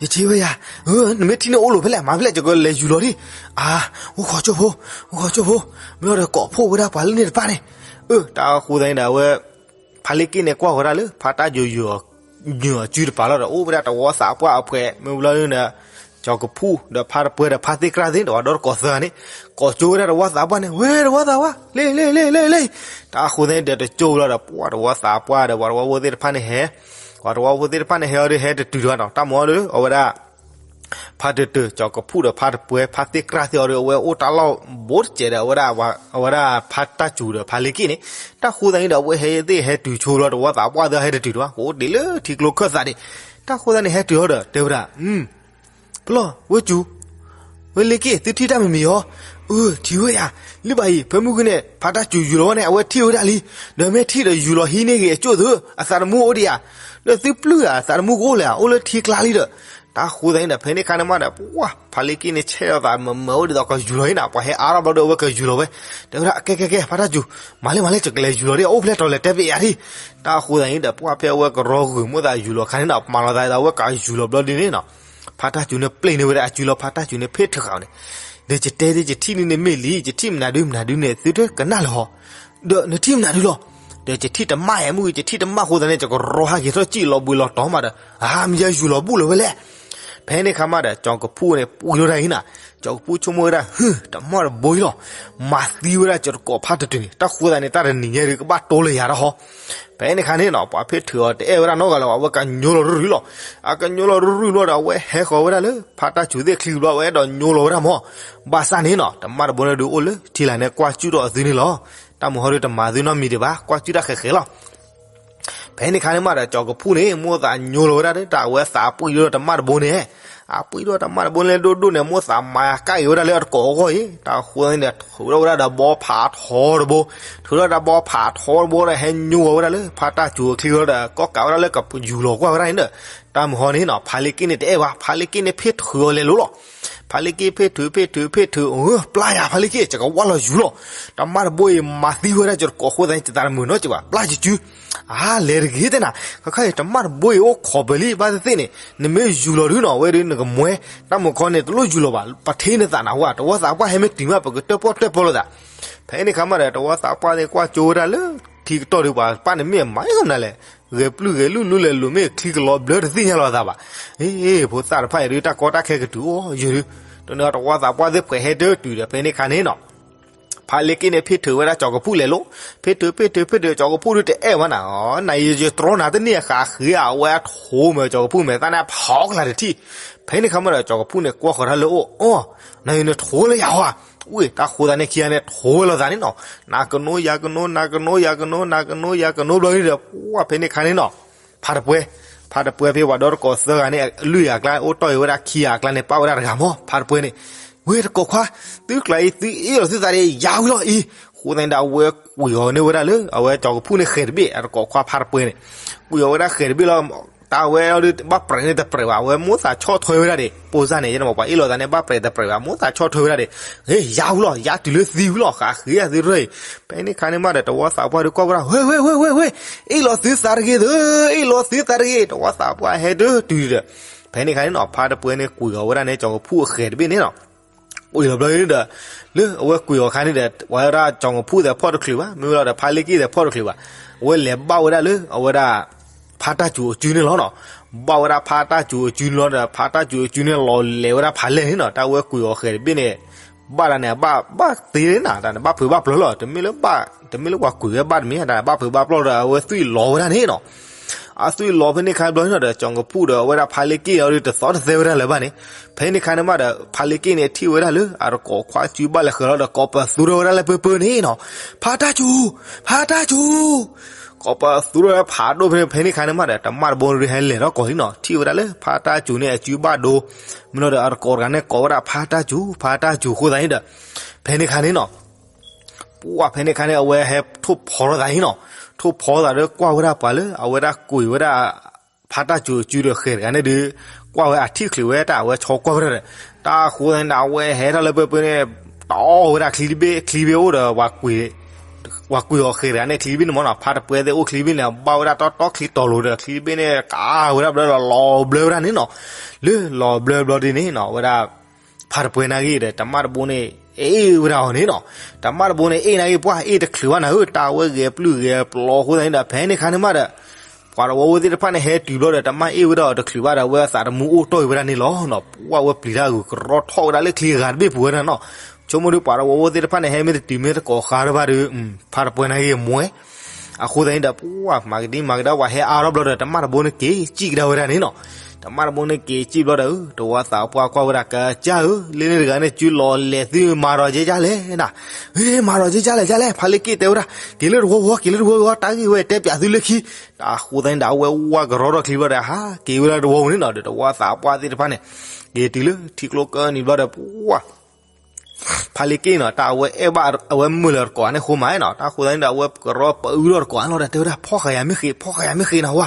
ယထံၣ်ဝဲယၤ, နမ့ၢ်ထံၣ်န့ၣ်အိၣ်လိာ်ဖဲလဲၣ် မၤဖဲလဲၣ် ယကလဲၤယူၤလီၤဒံး, အိၣ်ခိးကၠိၢ်ဖိ, အိၣ်ခိးကၠိၢ်ဖိ, မ့ၢ်လီၤဒီးကိးဖှိၣ်ဝဲဒၣ်ပှၤလၢန့ၣ်တဖၣ်န့ၣ်, တၢ်ဃိသတးန့ၣ်ဒီး အဝဲ ဖါလ့က့ၢ်န့ၣ်ကွၢ်ဃီၤဒၣ်လၢ ဖါတၢ်စူၤ ယူၤအစုတပၤလီၤဒီး အိၣ်ဝဲဒၣ်တဝီသးပှၢ်အဖှဲး မ့ၢ်ဘျီန့ၣ်ဒီး ကၠီၤကဖူၣ်ဒီးဖါတပှဲၤဒီးဖါသ့ၣ်ကြၢ်သ့ၣ် တဝီဒီတကိးသၢဂၤန့ၣ် ကိးကၠိဝဲဒၣ်တဝီသးပှၢ်န့ၣ် ဝဲတဝီသးပှၢ် လ့ လ့ လ့ လ့ လ့, တၢ်ဃိသတးန့ၣ်ဒီး တကၠိၢ်ဘျီဒီး ပှၤတဝီသးပှၢ်ဒီး ပှၤတဝီဖိသ့ၣ်တဖၣ်န့ၣ်ဟဲ, ပှၤတဝီဖိသ့ၣ်တဖၣ်န့ၣ်ဟဲအီၤဒီး ဟဲတတုၤတဝီနီၤ တၢ်မၤအီၤဒီး အဝဲဒၣ် ဖါတတုၤ ကၠီၤကဖူၣ်ဒီးဖါတပှဲၤ ဖါသ့ၣ်ကြၢ်သ့ၣ်အီၤဒီး အဝဲအိၣ်တၢ်လီၢ်ဘိတစဲးဒီး အဝဲဒၣ် အဝဲဒၣ်ဖါတၢ်စူၤဒီးဖါလ့က့ၢ်န့ၣ်, တၢ်ဃိသတးန့ၣ်ဒီး အဝဲဟဲသ့ၣ်ဟဲတုၤဆိဘျီ တဝီသးပှၢ်သ့ၣ်ဟဲတတုၤတဝီ ကအိၣ်တ့ၢ်လၢထံကျိခၢၣ်သးဒံး, တၢ်ဃိသတးန့ၣ် ဟဲတုၤအီၤဒီး တဲဝဲဒၣ် ပလီၢ် ဝဲစူၤ, ဝဲလ့က့ၢ် သုထံၣ်တၢ်မံၤမံၤဧါ, အၢ ထံၣ်ဝဲယၤ, လၢဘၣ်အံၤ ဖဲမုၢ်ဂီၤန့ၣ် ဖါတၢ်စူၤယူၤလီၤဝဲန့ၣ် အဝဲထံၣ်ဝဲဒၣ်လံ, ဒီးမ့ၢ်ထံၣ်ဒီးယူၤလီၤဟံးန့ၢ်ဂ့ၤအကၠိၣ်သု, အသးတမူအိၣ်ဒံးဧါ, ဒီးသုပျုၢ်ဧါ အသးတမူကအိၣ်လဲၣ်ဧါ အိၣ်လၢထံကျါလံဒီး, တၢ်ဃိသတးန့ၣ်ဒီး ဖဲန့ၣ်ခါန့ၣ်မးဒီး ပှၢ် ဖါလ့က့ၢ်န့ၣ် ဆဲးလီၤသးမုာ်မုာ်အိၣ်ဒ်သိးကယူၤလီၤဟံၣ်နီၤ ပှၤဟဲအါထီၣ်ဘျီဒီး အဝဲကယူၤလီၤဝဲ, တဲဝဲဒၣ် ကဲကဲကဲ ဖါတၢ်စူၤ, မၤလၢမၤလၢ ယကလဲၤယူၤလီၤဒံး အိၣ်ဖျဲၣ်တီၤလဲၤတဲပ့ၤယၤဒံး, တၢ်ဃိသတးန့ၣ်ဒီး ပှၢ်ဖဲအဝဲကရီဂုာ်မိၣ်သးယူၤလီၤခါန့ၣ်နီၤ မၤလီၤသးဒ်သိးအဝဲကယူၤလီၤဘျီဒ်န့ၣ်နီၤ ဖါတၢ်စူၤန့ၣ် ပျ့ၤန့ၢ်ဝဲဒၣ်အစုလီၤ ဖါတၢ်စူၤန့ၣ် ဖ့ၣ်ထုးဃာ်န့ၣ်, ဒီးယတဲဒ်ယထံၣ်န့ၣ်န့ၣ်မ့ၢ်လံ ယထံၣ်မနုၤဒုမနုၤဒုန့ၣ် သုတကနၣ်လၢၤဟီ, ဒီးနထံၣ်မနုၤဒုလီၤ, ဒီးယထံၣ်တမၣ်ဧါ မုၢ်ဂ့ၤ ယထံၣ်တမၣ်အဃိသတးန့ၣ် ယကရီဟဲက့ၤထီၣ်စံၣ်လီၤဘှံးလီၤတီၤမးဒီး အါ မ့ၢ်ယါယူၤလီၤဘူၣ်လၢၤဝဲလဲၣ်, ဖဲန့ၣ်ခါမးဒီး ကၠီၤကဖူၣ်န့ၣ် ပှံၤလိာ်တၢ်အံၤနၤ, ကၠီၤကဖူၣ်ဆိကမိၣ်ဝဲဒၣ် ဟု တမၣ်တဘိအံၤလီၤ, မၤသံဝဲဒၣ်ကၠီၤတကိးဖါတတုၤန့ၣ် တၢ်ဃိသတးန့ၣ် တၢ်တနံၤညါဒီးကဘၣ်တိလၢယၤတၢ်ဟီ ဖဲန့ၣ်ခါန့ၣ်နီၤ ပှၤဖ့ၣ်ထုးအီၤတအဲၣ်ဝဲဒၣ်နီတဂၤလၢၤဘၣ် အဝဲကညိလီၤရုၢ်ရုၢ်လီၤ, အကညိလီၤရုၢ်ရုၢ်လီၤဒီး အဝဲဟဲဃီၤဝဲဒၣ်လၢ ဖါတၢ်စူၤသ့ၣ်ချံဘျီ အဝဲအဲၣ်ဒိးညိလီၤဝဲဒၣ်မး, ဘၣ်ဆၣ်န့ၣ်နီၤ တမၣ်တဘိန့ၣ်ဒုးအိၣ်လၢထံလာ်န့ၣ် ကွၢ်ကၠူၣ်ထီၣ်အသုန့ၣ်လီၤ, တၢ်မုၢ်ဟီဒုးတမၤသုနီတမံၤဒံးဘၣ် ကွၢ်ကၠူၣ်တၢ်ဃဲးဃဲးလီၤ ဖဲန့ၣ်ခါန့ၣ်မးဒီး ကၠီၤကဖူၣ်န့ၣ် မိၣ်သးညိလီၤဝဲဒၣ်ဒီး တၢ်အဝဲသးပှံၢ်ဒီးတမၣ်တဘိန့ၣ်, အပှ့ၤဒီးတၢ်မၢ်တဘိန့ၣ်ဒိၣ်ဒိၣ်န့ၣ် မိၣ်သးမၤကၣ်က့ၤဝဲဒၣ်လၢအတကိးအဂီၢ်အံၤ, တၢ်ဃိသတးန့ၣ်ဒီး ထုးထီၣ်ဝဲဒၣ်ဒီးဘီဖးထီတဘိ, ထုးထီၣ်ဒီးဘီဖးထီတဘိဒီး ဟဲညိဝဲဒၣ်လၢဖါတၢ်စူၤအချံလီၤဒီး ကိးကးဝဲဒၣ်လၢကယူၤလီၤကွၢ်ဝဲဒၣ်န့ၣ်ဒီး, တၢ်မုၢ်ဟီန့ၣ်နီၤ ဖါလ့က့ၣ်န့ၣ်တအဲၣ်ဘၣ်, ဖါလ့က့ၣ်န့ၣ်ဖ့ၣ်ထုးအီၤလဲၤလိၤလီၤ. ဖါလ့က့ၣ်ဖ့ၣ်ထုး ဖ့ၣ်ထုး ဖ့ၣ်ထုး, အၢ ပျၢ်ယၤ ဖါလ့က့ၣ် ယကဝၢ်လီၤယူၤလီၤ. တၢ်မၢ်တဘိအံၤမၤသံဝဲဒၣ်ယတကိးအဃိသတးန့ၣ် ယသးတမုာ်နီတစဲးဘၣ်, ပျၢ်ယစု, အါ လဲၤတဂ့ၤတဲနၤ, ခဲခါအံၤ တၢ်မၢ်တဘိအံၤအိၣ်ခိးပၢၤလံ ဘၣ်သ့ၣ်သ့ၣ်န့ၣ် နမ့ၢ်ယူၤလီၤဒုနီၤ အဝဲဒုးနကမွဲ, တၢ်မုၢ်ခီန့ၣ် တလိၣ်ယူၤလီၤဘၣ်, ပထ့နသးနၤဝဲ, တဝီသးပှၢ်ဟဲမ့ၢ်တုၤမး ပကတၢၣ်ပီၣ်တၢၣ်ပီလီၤသး. ဖဲန့ၣ်ခါမးဒီး တဝီသးပှၢ်သ့ၣ်ကွၢ်ကၠိဝဲဒၣ်လၢ ထံကတီၢ်ဒုး ပှၤပၢ်န့ၣ်မ့ၢ်မၤအီၤနၤလဲၣ်, ဂဲၤပျုၢ်ဂဲၤလူၢ်လူၢ်လဲၤလူၤ မ့ၢ်ချံကလီၤဘျၢတသ့ၣ်ညါလီၤသးဘၣ်. အ့ ဖိသၣ်တဖၣ်အံၤဒုး တၢ်ကီတၢ်ခဲကတုၤအိၣ်ယုၤဒုး, တန့ၣ်တဝီသးပှၢ်သ့ၣ်ပှဲၤဟဲတၢၢ်တုၤဒီး ဖဲန့ၣ်ခါန့ၣ်နီၤ ဖါလ့က့ၣ်န့ၣ် ဖ့ၣ်ထုးဝဲဒၣ်ကၠီၤကဖူၣ်လဲၤလိၤ, ဖ့ၣ်ထုး ဖ့ၣ်ထုး ဖ့ၣ်ထုး ကၠီၤကဖူၣ်ဒုးတအဲၣ်ဝဲနၤ, နယတြီနၤတန့ၢ်ဃးဃ့ အဝဲအထိးမ့ၢ်ကၠီၤကဖူၣ်မဲာ်သၣ်န့ၣ် ဖီကလာ်တထံၣ်. ဖဲန့ၣ်ခါမးဒီး ကၠီၤကဖူၣ်န့ၣ် ကွၢ်ဃီၤတၢ်လၢအိၣ်, အီ နယနထိးလၢယၤဧါ, ဝ့ၢ်တၢ်ဃိသးန့ၣ်ခံဂၤန့ၣ် ထိးဝဲလိာ်သးန့ၣ်နီၤ, နၤကနိယၤကနိ နၤကနိယၤကနိ နၤကနိယၤကနိ ဘျီဒုးဒီး ပှၢ်ဖဲန့ၣ်ခါန့ၣ်နီၤ ဖါတပှဲၤ, ဖါတပှဲၤဖဲပှၤဒီတကိးသၢဂၤန့ၣ် အလွံၢ်ဂၤအကျါ အိၣ်တီၢ်အံၤဝဲဒၣ်ခံဂၤအကျါန့ၣ် ပၣ်ဝဲဒၣ်တဂၤမး ဖါတပှဲၤန့ၣ်, ဝ့ၢ်တကိးခွါ, သုကျါအံၤ သုအ့ၣ်လိာ်သုသးဒီးယၤဝံၤလီၤအံၤ, အဃိသတးန့ၣ်ဒီး အဝဲကွံာ်အီၤန့ၢ်ဝဲဒၣ်လၢ အဝဲကၠီၤကဖူၣ်န့ၣ်ဃဲၤတဘ့ၣ် အတကိးခွါဖါတပှဲၤန့ၣ်, ကွံာ်အီၤဝဲဒၣ်ဃဲၤတဘ့ၣ်လီၤ, တၢ်ဝဲအီၤဒုး ဘၣ်ပြဲးန့ၣ်တပြဲးဘၣ်, အဝဲမိၣ်သးဆီၣ်ထွဲဝဲဒၣ်ဒံး, ပိၢ်စၢ်န့ၣ် ယဲန့ၣ်မ့ၢ်ပှၤအ့ၣ်လိာ်သးန့ၣ် ဘၣ်ပြဲးတပြဲးဘၣ်, မိၣ်သးဆီၣ်ထွဲဝဲဒၣ်ဒံး, ဟ့ ယၤဝံၤလီၤ, ယၤတုၤလၢသံဝံၤလီၤ, ဃးဃ့ယၤသုရၢၢ်အံၤ, ဖဲန့ၣ်ခါန့ၣ်မးဒီး တဝီသးပှၢ်ဒုးကွၢ်ဝဲဒၣ်, ဝ့ၢ် ဝ့ၢ် ဝ့ၢ် ဝ့ၢ်, အ့ၣ်လိာ်သုသးတဂ့ၤသု, အ့ၣ်လိာ်သုသးတဂ့ၤ, တဝီသးပှၢ်ဟဲတၢၢ်တုၤဒီး, ဖဲန့ၣ်ခါန့ၣ်နီၤ ဖါတပှဲၤန့ၣ် ကွံာ်အီၤဝဲဒၣ်န့ၣ် ကၠီၤကဖူၣ်အဃဲၤတဘ့ၣ်န့ၣ်နီၤ, ကွံာ်လီၤဘျီန့ၣ်ဒီး, လၢအဝဲကွံာ်အီၤခါန့ၣ်ဒီး ပှၤဝဲဒၣ်ကၠီၤကဖူၣ်သဲးဖီၣ်တချုးဘၣ်, မ့ၢ်ဝဲလီၤဒီးဖါလ့က့ၣ်သဲးဖီၣ်တချုးဘၣ်, အဝဲလဲၤဘၣ်ဝဲဒၣ်လၢ အဝဲဒၣ် ဖါတၢ်စူၤအစုန့ၣ်လီၤနီၤ, ဘၣ်ဝဲဒၣ်ဖါတၢ်စူၤအစုန့ၣ်လီၤဒီး ဖါတၢ်စူၤအစုန့ၣ်လီၤလဲၤဝဲဒၣ်ဖးလဲၢ်န့ၣ်နီၤ, တၢ်ဝဲကွံာ်အီၤဃဲၤတဘ့ၣ်န့ၣ်, ဘၣ်ဒၣ်န့ၣ် ဘၣ် ဘၣ်သ့န့ၣ်နၤ, တၢ်န့ၣ် ဘၣ်ဖုးဘၣ်ပျီလီၤ, တမ့ၢ်လၢ တမ့ၢ်လၢပှၤကွံာ်ဝဲဘၣ်တမံၤ, တၢ်န့ၣ် ဘၣ်ဖုးဘၣ်ပျီဒီး အဝဲသွံၣ်လီၤဝဲဒၣ်န့ၣ်နီၤ အသွံၣ်လီၤဖဲန့ၣ်ခါဘျီန့ၣ်ဒီး ကၠီၤကဖူၣ်ဒီးအဝဲဒၣ်ဖါလ့က့ၣ်အီၤဒုး တသီတသဲဝဲဒၣ်လၢၤဘၣ်န့ၣ်, ဖဲန့ၣ်ခါန့ၣ်မးဒီး ဖါလ့က့ၣ်န့ၣ်ထံၣ်ဝဲဒၣ်လၢ အတကိးခွါစုဘၣ်လဲၤဃဲၤလီၤဒီး ကိးပသူထီၣ်ဝဲဒၣ်လၢပၢၢ်ပၢၢ်န့ၣ်နီၤ, ဖါတၢ်စူၤ, ဖါတၢ်စူၤ, ကိးပသူထီၣ်ဝဲဖးဒိၣ်ဖဲန့ၣ်, ဖဲန့ၣ်ခါန့ၣ်မးဒီး တၢ်မၢ်တဘိန့ၣ်ဒုးဟဲလဲၤထီၣ်ကီးလံနီၤ, ထံၣ်ဝဲဒၣ်လၢဖါတၢ်စူၤန့ၣ်အစုဘၣ်ဒိ, မ့ၢ်လီၤဒီးအတကိးတဂၤန့ၣ်ကိးဝဲဒၣ်ဖါတၢ်စူၤ, ဖါတၢ်စူၤအဃိသတးန့ၣ်ဒီး, ဖဲန့ၣ်ခါန့ၣ်နီၤ ပှၢ်ဖဲန့ၣ်ခါန့ၣ် အဝဲဟဲထိၣ်ဖီထီၣ်သးန့ၣ်နီၤ, ထိၣ်ဖီထီၣ်သးဒီးကွၢ်ဝဲဒၣ်ပှၤလၢ အဝဲဒၣ်ကွံာ်ဝဲဒၣ် ဖါတၢ်စူၤအစုဒီးဃဲၤတဂၤန့ၣ်ဒုး, ကွၢ်ဝဲအထံၣ်ချုးဝဲတၢ်အဝဲဆီကွၢ်ဝဲဒၣ်ဒီး, တၢ်အဃိသတးန့ၣ်ဒီး အဝဲဟဲထီၣ်လၢပၢၢ်ပၢၢ်န့ၣ်, တအီၣ်ဝဲဒၣ်ချံတဘ့ၣ်, ချံတဘ့ၣ်အိၣ်ဒီး ပှၤကွံာ်အီၤဃဲၤတဂၤန့ၣ် ချံတဘ့ၣ်န့ၣ်မ့ၢ်နီၤ, ဖါတပှဲၤသ့ၣ်အိၣ်ချံတဘ့ၣ်န့ၣ် ဘၣ်ဝဲဒၣ်တီတီချံတီၤလိၤဒီး ချံတဘ့ၣ်န့ၣ် ကးဝဲဒၣ်ဘျီဒီးလီၤဘျၢဝဲဒၣ်န့ၣ်နီၤ, လၢလီၤဘျၢဘျီဒ်န့ၣ်နီၤ အဝဲဒၣ် ဖါတပှဲၤနာ်ဂ့ၤဒီး တၢ်မၢ်တဘိန့ၣ် အ့ၣ်ဝဲဒၣ်အီၤန့ၣ်နီၤ, တၢ်မၢ်တဘိန့ၣ် အ့ၣ်နာ်ဂ့ၤ ပှၢ်အ့ၣ်တချုးဘၣ်နၤဧၢ, တၢ်ဝဲဂဲၤပျုၢ်ဂဲၤပျီအဃိသတးန့ၣ်ဒီး ဖဲန့ၣ်ခါန့ၣ်မးဒီး ပှၤတဝီဖိသ့ၣ်တဖၣ်န့ၣ် ဟဲတုၤဘျီဒီး တၢ်မၢ်အ့ၣ်ဝဲဒၣ်အီၤတချုးဘၣ်ဒီး အဝဲအသးတမူအိၣ်တီၢ်အံၤဝဲဒၣ်န့ၣ်လီၤနီၤ, ပှၢ်ဝဲပျံၤတၢ်ဂုာ်ကရီထီၣ်ဝဲဒၣ်လၢချံအဂၤတဘ့ၣ်ပူၤဝဲဒၣ်နီၤ, ဆိကမိၣ်ဒုး ပှၤတဝီဖိသ့ၣ်တဖၣ်န့ၣ် ဟဲမ့ၢ်တတုၤမ့ၢ်တကိးဃါတဘၣ်ဒီး ဖါတပှဲၤနာ်ဂ့ၤမွဲ အဃိသတးန့ၣ်ဒီး ပှၢ်မၤကဒံမၤကဒါ ပှၤဟဲအါထီၣ်ဘျီဒီး တၢ်မၢ်တဘိန့ၣ်က့ၤစံၣ်ကဒါဝဲဒၣ်န့ၣ်နီၤ, တၢ်မၢ်တဘိန့ၣ်က့ၤစံၣ်ဘျီဒီး တဝီသးပှၢ်ကွၢ်ဝဲဒၣ် ကစၢ်ဧၢ, လၢန့ၣ်တဂၤန့ၣ် စုလီၤလဲၤသုမၤဒီးက့ကလဲၣ်နၤ, မၤဒီးက့ကလဲၣ်ကလဲၣ်, ဖါလ့က့ၣ်တဲဝဲဒၣ် က့ၤလၢတဝီဝီ က့ၤလၢတဝီဝီ တၢ်ဂ့ၢ်ဝဲတဲပၠးသုလၢခံ, တၢ်အဃိသတးန့ၣ်ဒီး အဝဲဝါကရီထီၣ်ချံဘျီဒီး ဟးက့ၤဝဲဒၣ်တဝီဝီန့ၣ်နီၤ, ဒီးတဝီသးပှၢ်သ့ၣ်တဖၣ်န့ၣ် က့ၤတုၤလၢထံကျိကၢနံၤဘျီဒီး ပှၢ် ဖါလ့က့ၣ်နီၤ တၢ်အဝဲအဲၣ်ဘၣ်အဝဲမုာ်လၢတကိးန့ၣ်ဃိမးနီၤ, တၢ်ဃိသတးန့ၣ်ဒီး အဝဲကရီပအုထီၣ်တကိးလီၤဒီး တဲဝဲဒၣ် ဖီၣ်ဃာ်ယၤမ့ၢ်ဃ့ ဖီၣ်ဃာ်ယၤမ့ၢ်ဃ့နၤဝါ,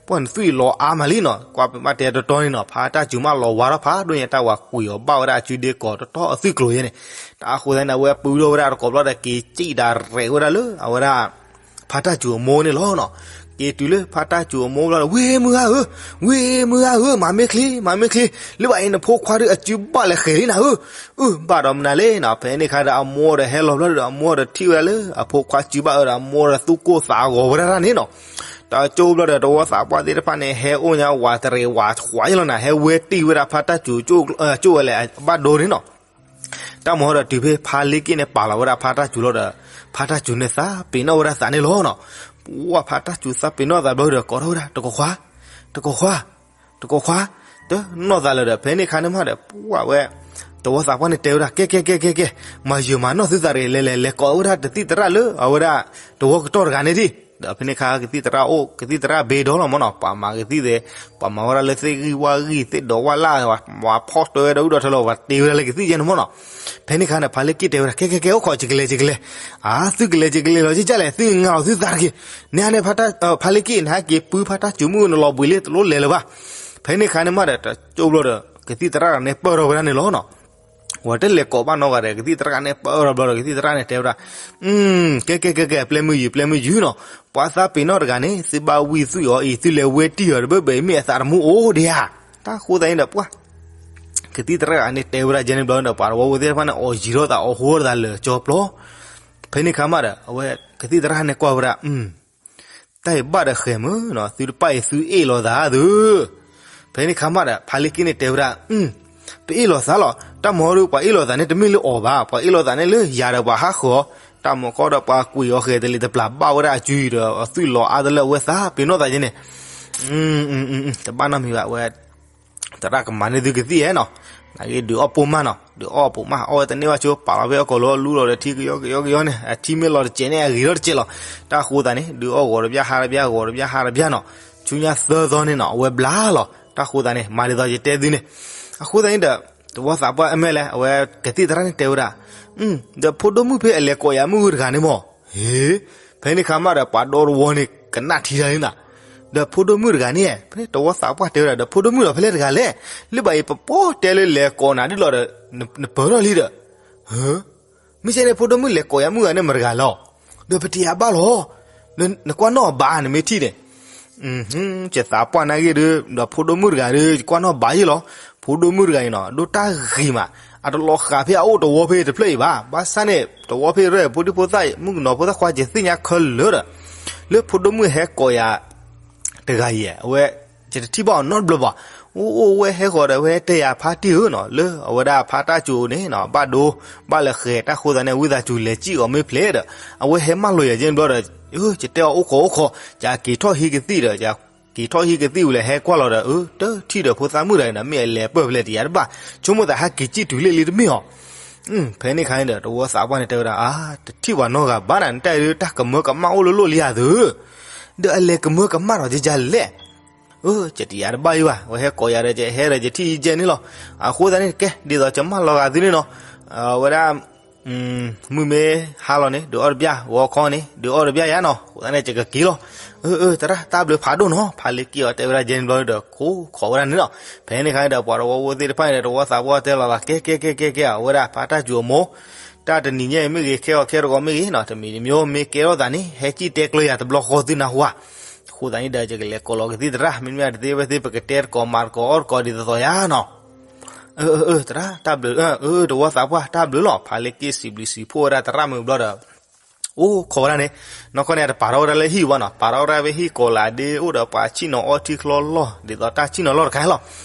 ပှၢ်နသွံၣ်လီၤအါမးလံနီၤ, ကွၢ်ပမ့ၢ်တဲတတီန့ၣ်နီၤ ဖါတၢ်စူၤမးလီၤဝါထီၣ်ဖးဒိၣ်ညါ တၢ်ဝၤကွံာ်အီၤဘၣ်ဝဲဒၣ်အစုဒ့ကိးတတီအသွံၣ်ကျိၤယဲန့ၣ်, တၢ်ဃိသတးန့ၣ် အဝဲပုထီၣ်ဝဲဒၣ်တကိးဘျီဒီး က့ၤစံၣ်ဒၣ်ရဲၣ်ဝဲဒၣ်လၢ အဝဲဒၣ် ဖါတၢ်စူၤအမိၢ်န့ၣ်လီၤနီၤ, က့ၤတုၤလၢဖါတၢ်စူၤအမိၢ်ဘျီဒီး ဝ့ၢ်မုၢ်ဂၤဧၢ, ဝ့ၢ်မုၢ်ဂၤဧၢ, မၤမ့ၢ်ချ့ မၤမ့ၢ်ချ့, လၢဘၣ်အံၤနဖိခွါဒုးအစုဘၣ်လဲၤဃဲၤလံနၤဧၢ, အၢ ဘၣ်ဒီးမနုၤလဲၣ်နီၤ, ဖဲန့ၣ်ခါဒီးအမိၢ်ဒီးဟဲလီၤဘျီဒီး အမိၢ်ဒီးထံၣ်ဝဲဒၣ်လၢအဖိခွါစုဘၣ်အၢဒီး အမိၢ်ဒီးသူၣ်ကိၢ်သးဂီၤဝဲဒၣ်န့ၣ်နီၤ, တၢ်ကၠိဘျီဒီး တဝီသးပှၢ်သ့ၣ်တဖၣ်န့ၣ် ဟဲအိၣ်ညါဝးတရံးဝးဃွးယလီၤနၤ, ဟဲဝဲတ့ၢ်ဝဲဒၣ်ဖါတၢ်စူၤကၠိဝဲလဲၣ်အဘၣ်ဒိန့ၣ်နီၤ တၢ်မၤဒီးတုၤဖဲဖါလ့က့ၣ်န့ၣ်ပာ်လီၤဝဲဒၣ်ဖါတၢ်စူၤလီၤဒီး ဖါတၢ်စူၤန့ၣ်သးပ့ၤနီၣ်ဝဲဒၣ်သးန့ၣ်လီၤနီၤ, ပှၢ်ဖါတၢ်စူၤသးပ့ၤနီၣ်သးဘျီဒီး ကိးထီၣ်ဝဲဒၣ် တကိးခွါ, တကိးခွါ, တကိးခွါ, တနီၢ်သးလၢၤဒီး ဖဲန့ၣ်ခါန့ၣ်မးဒီး ပှၢ်ဝဲ တဝီသးပှၢ်န့ၣ်တဲဝဲဒၣ် ကဲ ကဲ ကဲ ကဲ ကဲ, မၤယုာ်မၤနီၢ်သုသးတဂ့ၤ လဲၤ လဲၤ လဲၤကိးဝဲဒၣ်တသံၣ်သရၣ်လၢအဝဲဒၣ် တဝီကတီၢ်တဂၤန့ၣ်ဒံး ဒီးဖဲန့ၣ်ခါ ကသံၣ်သရၣ်အိၣ် ကသံၣ်သရၣ်ဘ့ဒီလီၤမၢ်နီၤ, ပှၤမၤကသံၣ်သ့ၣ်, ပှၤမၤဝဲဒၣ်လၢသ့ၣ်ဂံၢ်ဝၣ်ဂံၢ် သ့ၣ်ဒီးဝၣ်လၢ်, ပှၤဖီၣ်တၢ်ဝဲဒီဒူၣ်ဒီထၢလီၤ ပှၤတ့ဝဲဒၣ်လၢကသံၣ်ယဲန့ၣ်မၢ်နီၤ. ဖဲန့ၣ်ခါန့ၣ် ဖါလ့က့ၣ်တဲဝဲဒၣ် ကဲကဲကဲ အိၣ်ခိး ယကလဲၤ ယကလဲၤ, အါ သုကလဲၤ ယကလဲၤလီၤ ကလဲၤ သုငါလီၤသုသးတက့ၢ်, န့ၣ်န့ၣ် ဖါလ့က့ၣ် နဟဲက့ၤပုၢ်ဖါတၢ်စူၤမုၣ် နလီၤဘှံးလံ တလိၣ်လဲၤလၢၤဘၣ်. ဖဲန့ၣ်ခါန့ၣ်မးဒီး တကၠိဘျီဒီး ကသံၣ်သရၣ်န့ၣ်ပၢၢ်ထီၣ်ဝဲဒၣ်န့ၣ်လီၤနီၤ. ဝဲတလဲၤကိးဘၣ်နီတဂၤဒီး ကသံၣ်သရၣ်န့ၣ်ပၢၢ်ထီၣ်ဘျီဒီး ကသံၣ်သရၣ်န့ၣ်တဲဝဲဒၣ်, ကဲကဲကဲကဲ ပျဲမုၢ်ယုာ် ပျဲမုၢ်ယုာ်နီၤ, ပှၤသးပ့ၤနီၣ်တဂၤန့ၣ် သုဘၣ်ဝံၣ်သွံၣ်အီၤအံၤ သုလဲၤဝဲတံၢ်အီၤတဘၢဘၢအံၤ မ့ၢ်အသးတမူအိၣ်ဒံးဧါ. တၢ်ဃိသတးန့ၣ်ဒီး ပှၤ ကသံၣ်သရၣ်တဂၤန့ၣ်တဲဝဲဒၣ်ယဲန့ၣ်ဘျီဒီး ပှၤတဝီဖိသ့ၣ်တဖၣ်န့ၣ် အီၣ်ယံၤထီၣ်သး အီၣ်ဟူထီၣ်သးလၢာ်ကၠီပျီ. ဖဲန့ၣ်ခါမးဒီး အဝဲ ကသံၣ်သရၣ်န့ၣ်ကွၢ်ဝဲဒၣ် တၢ်အံၤဘၣ်ဒီးဃဲၤမုၢ်နီၤ, သုတပၣ်အံၤ သုအ့ၣ်လိာ်သးသု. ဖဲန့ၣ်ခါမးဒီး ဖါလ့က့ၣ်န့ၣ်တဲဝဲဒၣ်, ပအ့ၣ်လိာ်သးလီၤ. တၢ်မၤဒီး ပှၤအ့ၣ်လိာ်သးန့ၣ် တမ့ၢ်လၢအီၣ်ဘၣ်, ပှၤအ့ၣ်လိာ်သးန့ၣ်လၢယၤဒီးပှၤဟးဃုာ်အီၤ, တၢ်မၤကီဒီးပှၤကွံာ်အီၤဃဲၤတလံၤတပျၢ် ဘၣ်ဝဲဒၣ်အစုအံၤဒီး အသွံၣ်လီၤအါတလၢအဝဲသးပ့ၤနီၣ်သးယဲန့ၣ် တဘၣ်နီတမံၤဘၣ်ဝဲ သရၣ်ကမၤန့ၢ်သုကသံၣ်ဧါနီၤ. နာ်က့ဒုးအီၣ်ပိာ်မၢ်နီၤ, ဒုးအီၣ်ပိာ်မၢ် အီၣ်ဝဲတန့ၢ်ဘၣ်ဆိ ပာ်လီၤဖဲအကိာ်လီၤ လူလီၤဒီးထံကယီကယီကယီန့ၣ် အထံမ့ၢ်လီၤတစဲးန့ၣ် အဂ့ၤထီၣ်တစဲးလီၤ. တၢ်ဃိသတးန့ၣ် ဒုးအီၣ်ဂီၤတဘျၣ်ဟါတဘျၣ် ဂီၤတဘျၣ်ဟါတဘျၣ်နီၤ. ဆူညါသၢသီန့ၣ်နီၤ အဝဲဘျါလီၤ. တၢ်ဃိသတးန့ၣ် မၤဒ်သိးယတဲသုန့ၣ်. အဃိသတးန့ၣ်ဒီး တဝီသးပှၢ်အမဲာ်လဲၣ် အဝဲကသံၣ်သရၣ်န့ၣ်တဲဝဲဒၣ်, ဒီးဖိဒိၣ်မုၣ်ဖဲအလဲၤကိးယၤမုၣ်ဂုၢ်တဂၤန့ၣ်မး, ဟ့ ဖဲန့ၣ်ခါမးဒီး ပှၤဒီတဝီန့ၣ် ကနၣ်ထံတၢ်န့ၣ်နၤ, ဒီးဖိဒိၣ်မုၣ်တဂၤန့ၣ် ဖဲန့ၣ်တဝီသးပှၢ်တဲဝဲဒၣ် ဒီးဖိဒိၣ်မုၣ်ဒီးဖဲလဲၣ်တဂၤလဲၣ်, လၢဘၣ်အံၤပပီၢ်တဲလၢလဲၤကိးနၤဒ်လီၤဒီး နပၢၢ်ထီၣ်လံဒီး, မ့ၢ်ကဲန့ၣ် ဖိဒိၣ်မုၣ်လဲၤကိးယၤမုၣ်ဂၤန့ၣ်မတၤတဂၤလဲၣ်, ဒီးပတယၤဘၣ်လီၤ, နကွၢ်နီၣ်အဘၣ်နမ့ၢ်ထံၣ်န့ၣ် ယသးပှၢ်နာ်ဂ့ၢ်ဒီး ဒီးဖိဒိၣ်မုၣ်တဂၤဒီး ယကွၢ်နီၣ်ဘၣ်ယ့ၣ်လီၤ. ဖိဒိၣ်မုၣ်တဂၤအံၤနီၤ ဒိၣ်တၢ်ဂ့ၤမး, အတလီၤဃာ်ဖဲအအိၣ်တဝီဖဲတဖျၢၣ်အံၤဘၣ်. ဘၣ်ဆၣ်န့ၣ် တဝီဖဲရဲၣ် ဖိဒံဖိသၣ် မုၣ်ကနီၤဖိသၣ်ခွါ ယသ့ၣ်ညါခဲလၢာ်ဒီး လၢဖိဒိၣ်မုၣ်ဟဲကိးယၤ တဂၤအံၤ အဝဲ ယတထံၣ်ဘၣ်အီၤနီတဘျီဘၣ်. အိၣ်အိၣ်ဝဲဟဲဃီၤဒီး ဝဲတဲယၤဖါတံၢ်ဧၢနီၤ လၢအဝဲဒၣ်ဖါတၢ်စူၤန့ၣ်နီၤ ဘၣ်ဒိ ဘၣ်လၢဃဲၤ တၢ်ဃိသတးန့ၣ် ဝံသးစူၤလဲၤစံၣ်အီၤမ့ၢ်ဖျဲးဒီး အဝဲဟဲမၢလီၤယၤယဲၢ်ဘျီဒီး ယတဲအီၤအိၣ်ခိးအိၣ်ခိး ယက့ၤထီၣ်ဟံးကသံၣ်ဒီး ယက့ၤထီၣ်ဟံးကသံၣ်ဝံၤလဲၤဟဲကွၢ်လီၤဒီး တထံၣ်ဒီးဖိသၣ်မုၣ်တဂၤန့ၣ်ဒီး မ့ၢ်အလဲၤပၢၢ်ဖဲလဲၣ်တယၤတဘၣ် ဆိကမိၣ်သးဟဲက့ၤစံၣ်တုၤလ့ၣ်လံတမ့ၢ်ဧါ. ဖဲန့ၣ်ခါန့ၣ်ဒီး တဝီသးပှၢ်န့ၣ်တဲဝဲဒၣ် အါ တထံၣ်ပှၤနီတဂၤဘၣ်နၤ နတၢ်အံၤတၢ်ကမၢကမၣ်အိၣ်လိၤလိၤလံဧါသု, ဒီးအလဲၤကမၢကမၣ်ထီၣ်ကယၤလဲၣ်. အၢ ယတယၤတဘၣ်ယံၤဘၣ် အဝဲဟဲကိးယၤဒီး ယဟဲဒီးယထံၣ်ယဲၢ်န့ၣ်လီၤ. အဃိသတးန့ၣ် ကဲ ဒ်သိးယမၢလီၤဂာ်သုန့ၣ်နီၤ အဝဲဒၣ် မုၢ်မ့ၢ်ဟါလီၤန့ၣ် ဒုးအီၣ်တဘျၣ် ဂီၤခီန့ၣ် ဒုးအီၣ်တဘျၣ်ယၤနီၤ အဃိသတးန့ၣ် ယကက့ၤလီၤ. အၢ အၢ သရၣ် တၢ်ဘျုးဖးဒိၣ်နီၤ ဖါလ့က့ၣ်အီၤတဲဝဲဒၣ်ယဲၢ်န့ၣ်ဘျီဒီး ခိးခိးဝဲဒၣ်န့ၣ်လီၤ. ဖဲန့ၣ်ခါန့ၣ်ဒီး ပှၤတဝီဖိသ့ၣ်တဖၣ်န့ၣ်ဒီး တဝီသးပှၢ်တဲလီၤသး ကဲ ကဲ ကဲ ကဲ ကဲ အဝဲဒၣ်ဖါတၢ်စူၤအမိၢ် တၢ်တနံၤညါအံၤမ့ၢ်ဂ့ၤ ခဲဂီၤခဲတဂီၤမ့ၢ်ဂ့ၤနီၤ တမံၤတမံၤမ့ၢ်ကဲထီၣ်သးန့ၣ် ဟဲစံၣ်တဲကျၢၤယၤတဘျီဃီသုနၢ်ဟူဧါ. အဃိသတးန့ၣ်ဒီး ယကလဲၤကိးလီၤကသံၣ်သရၣ် မ့တမ့ၢ်တသ့ဝဲသ့ၣ် ပကတဲတကိးမၤတကိးအီၣ်တကိးဒ်သိးသိးယၤနီၤ. အၢ အၢ အၢ သရၣ် တၢ်ဘျုး အၢ တဝီသးပှၢ် တၢ်ဘျုးလီၤ. ဖါလ့က့ၣ်စံးဘျုးစံးဖှိၣ်ဝဲဒၣ်သရၣ်မုၣ်ဘျီဒီး အိၣ်ခိးဝဲဒၣ်န့ၣ် နီၢ်ကီၢ်န့ၣ် အတပာ်ထီၣ်ဝဲဒၣ်လၢဟံၣ်ဝဲနီၤ ပာ်ထီၣ်ဝဲဒၣ်ဖဲဟံၣ်ကိးလးဒ့ အိၣ်ဒီးပှၤဆံၣ်နီၤအီထံချီလီၢ် ဒ်သိးတၢ်ဆံၣ်နီၤလီၢ်တခါလီၤ.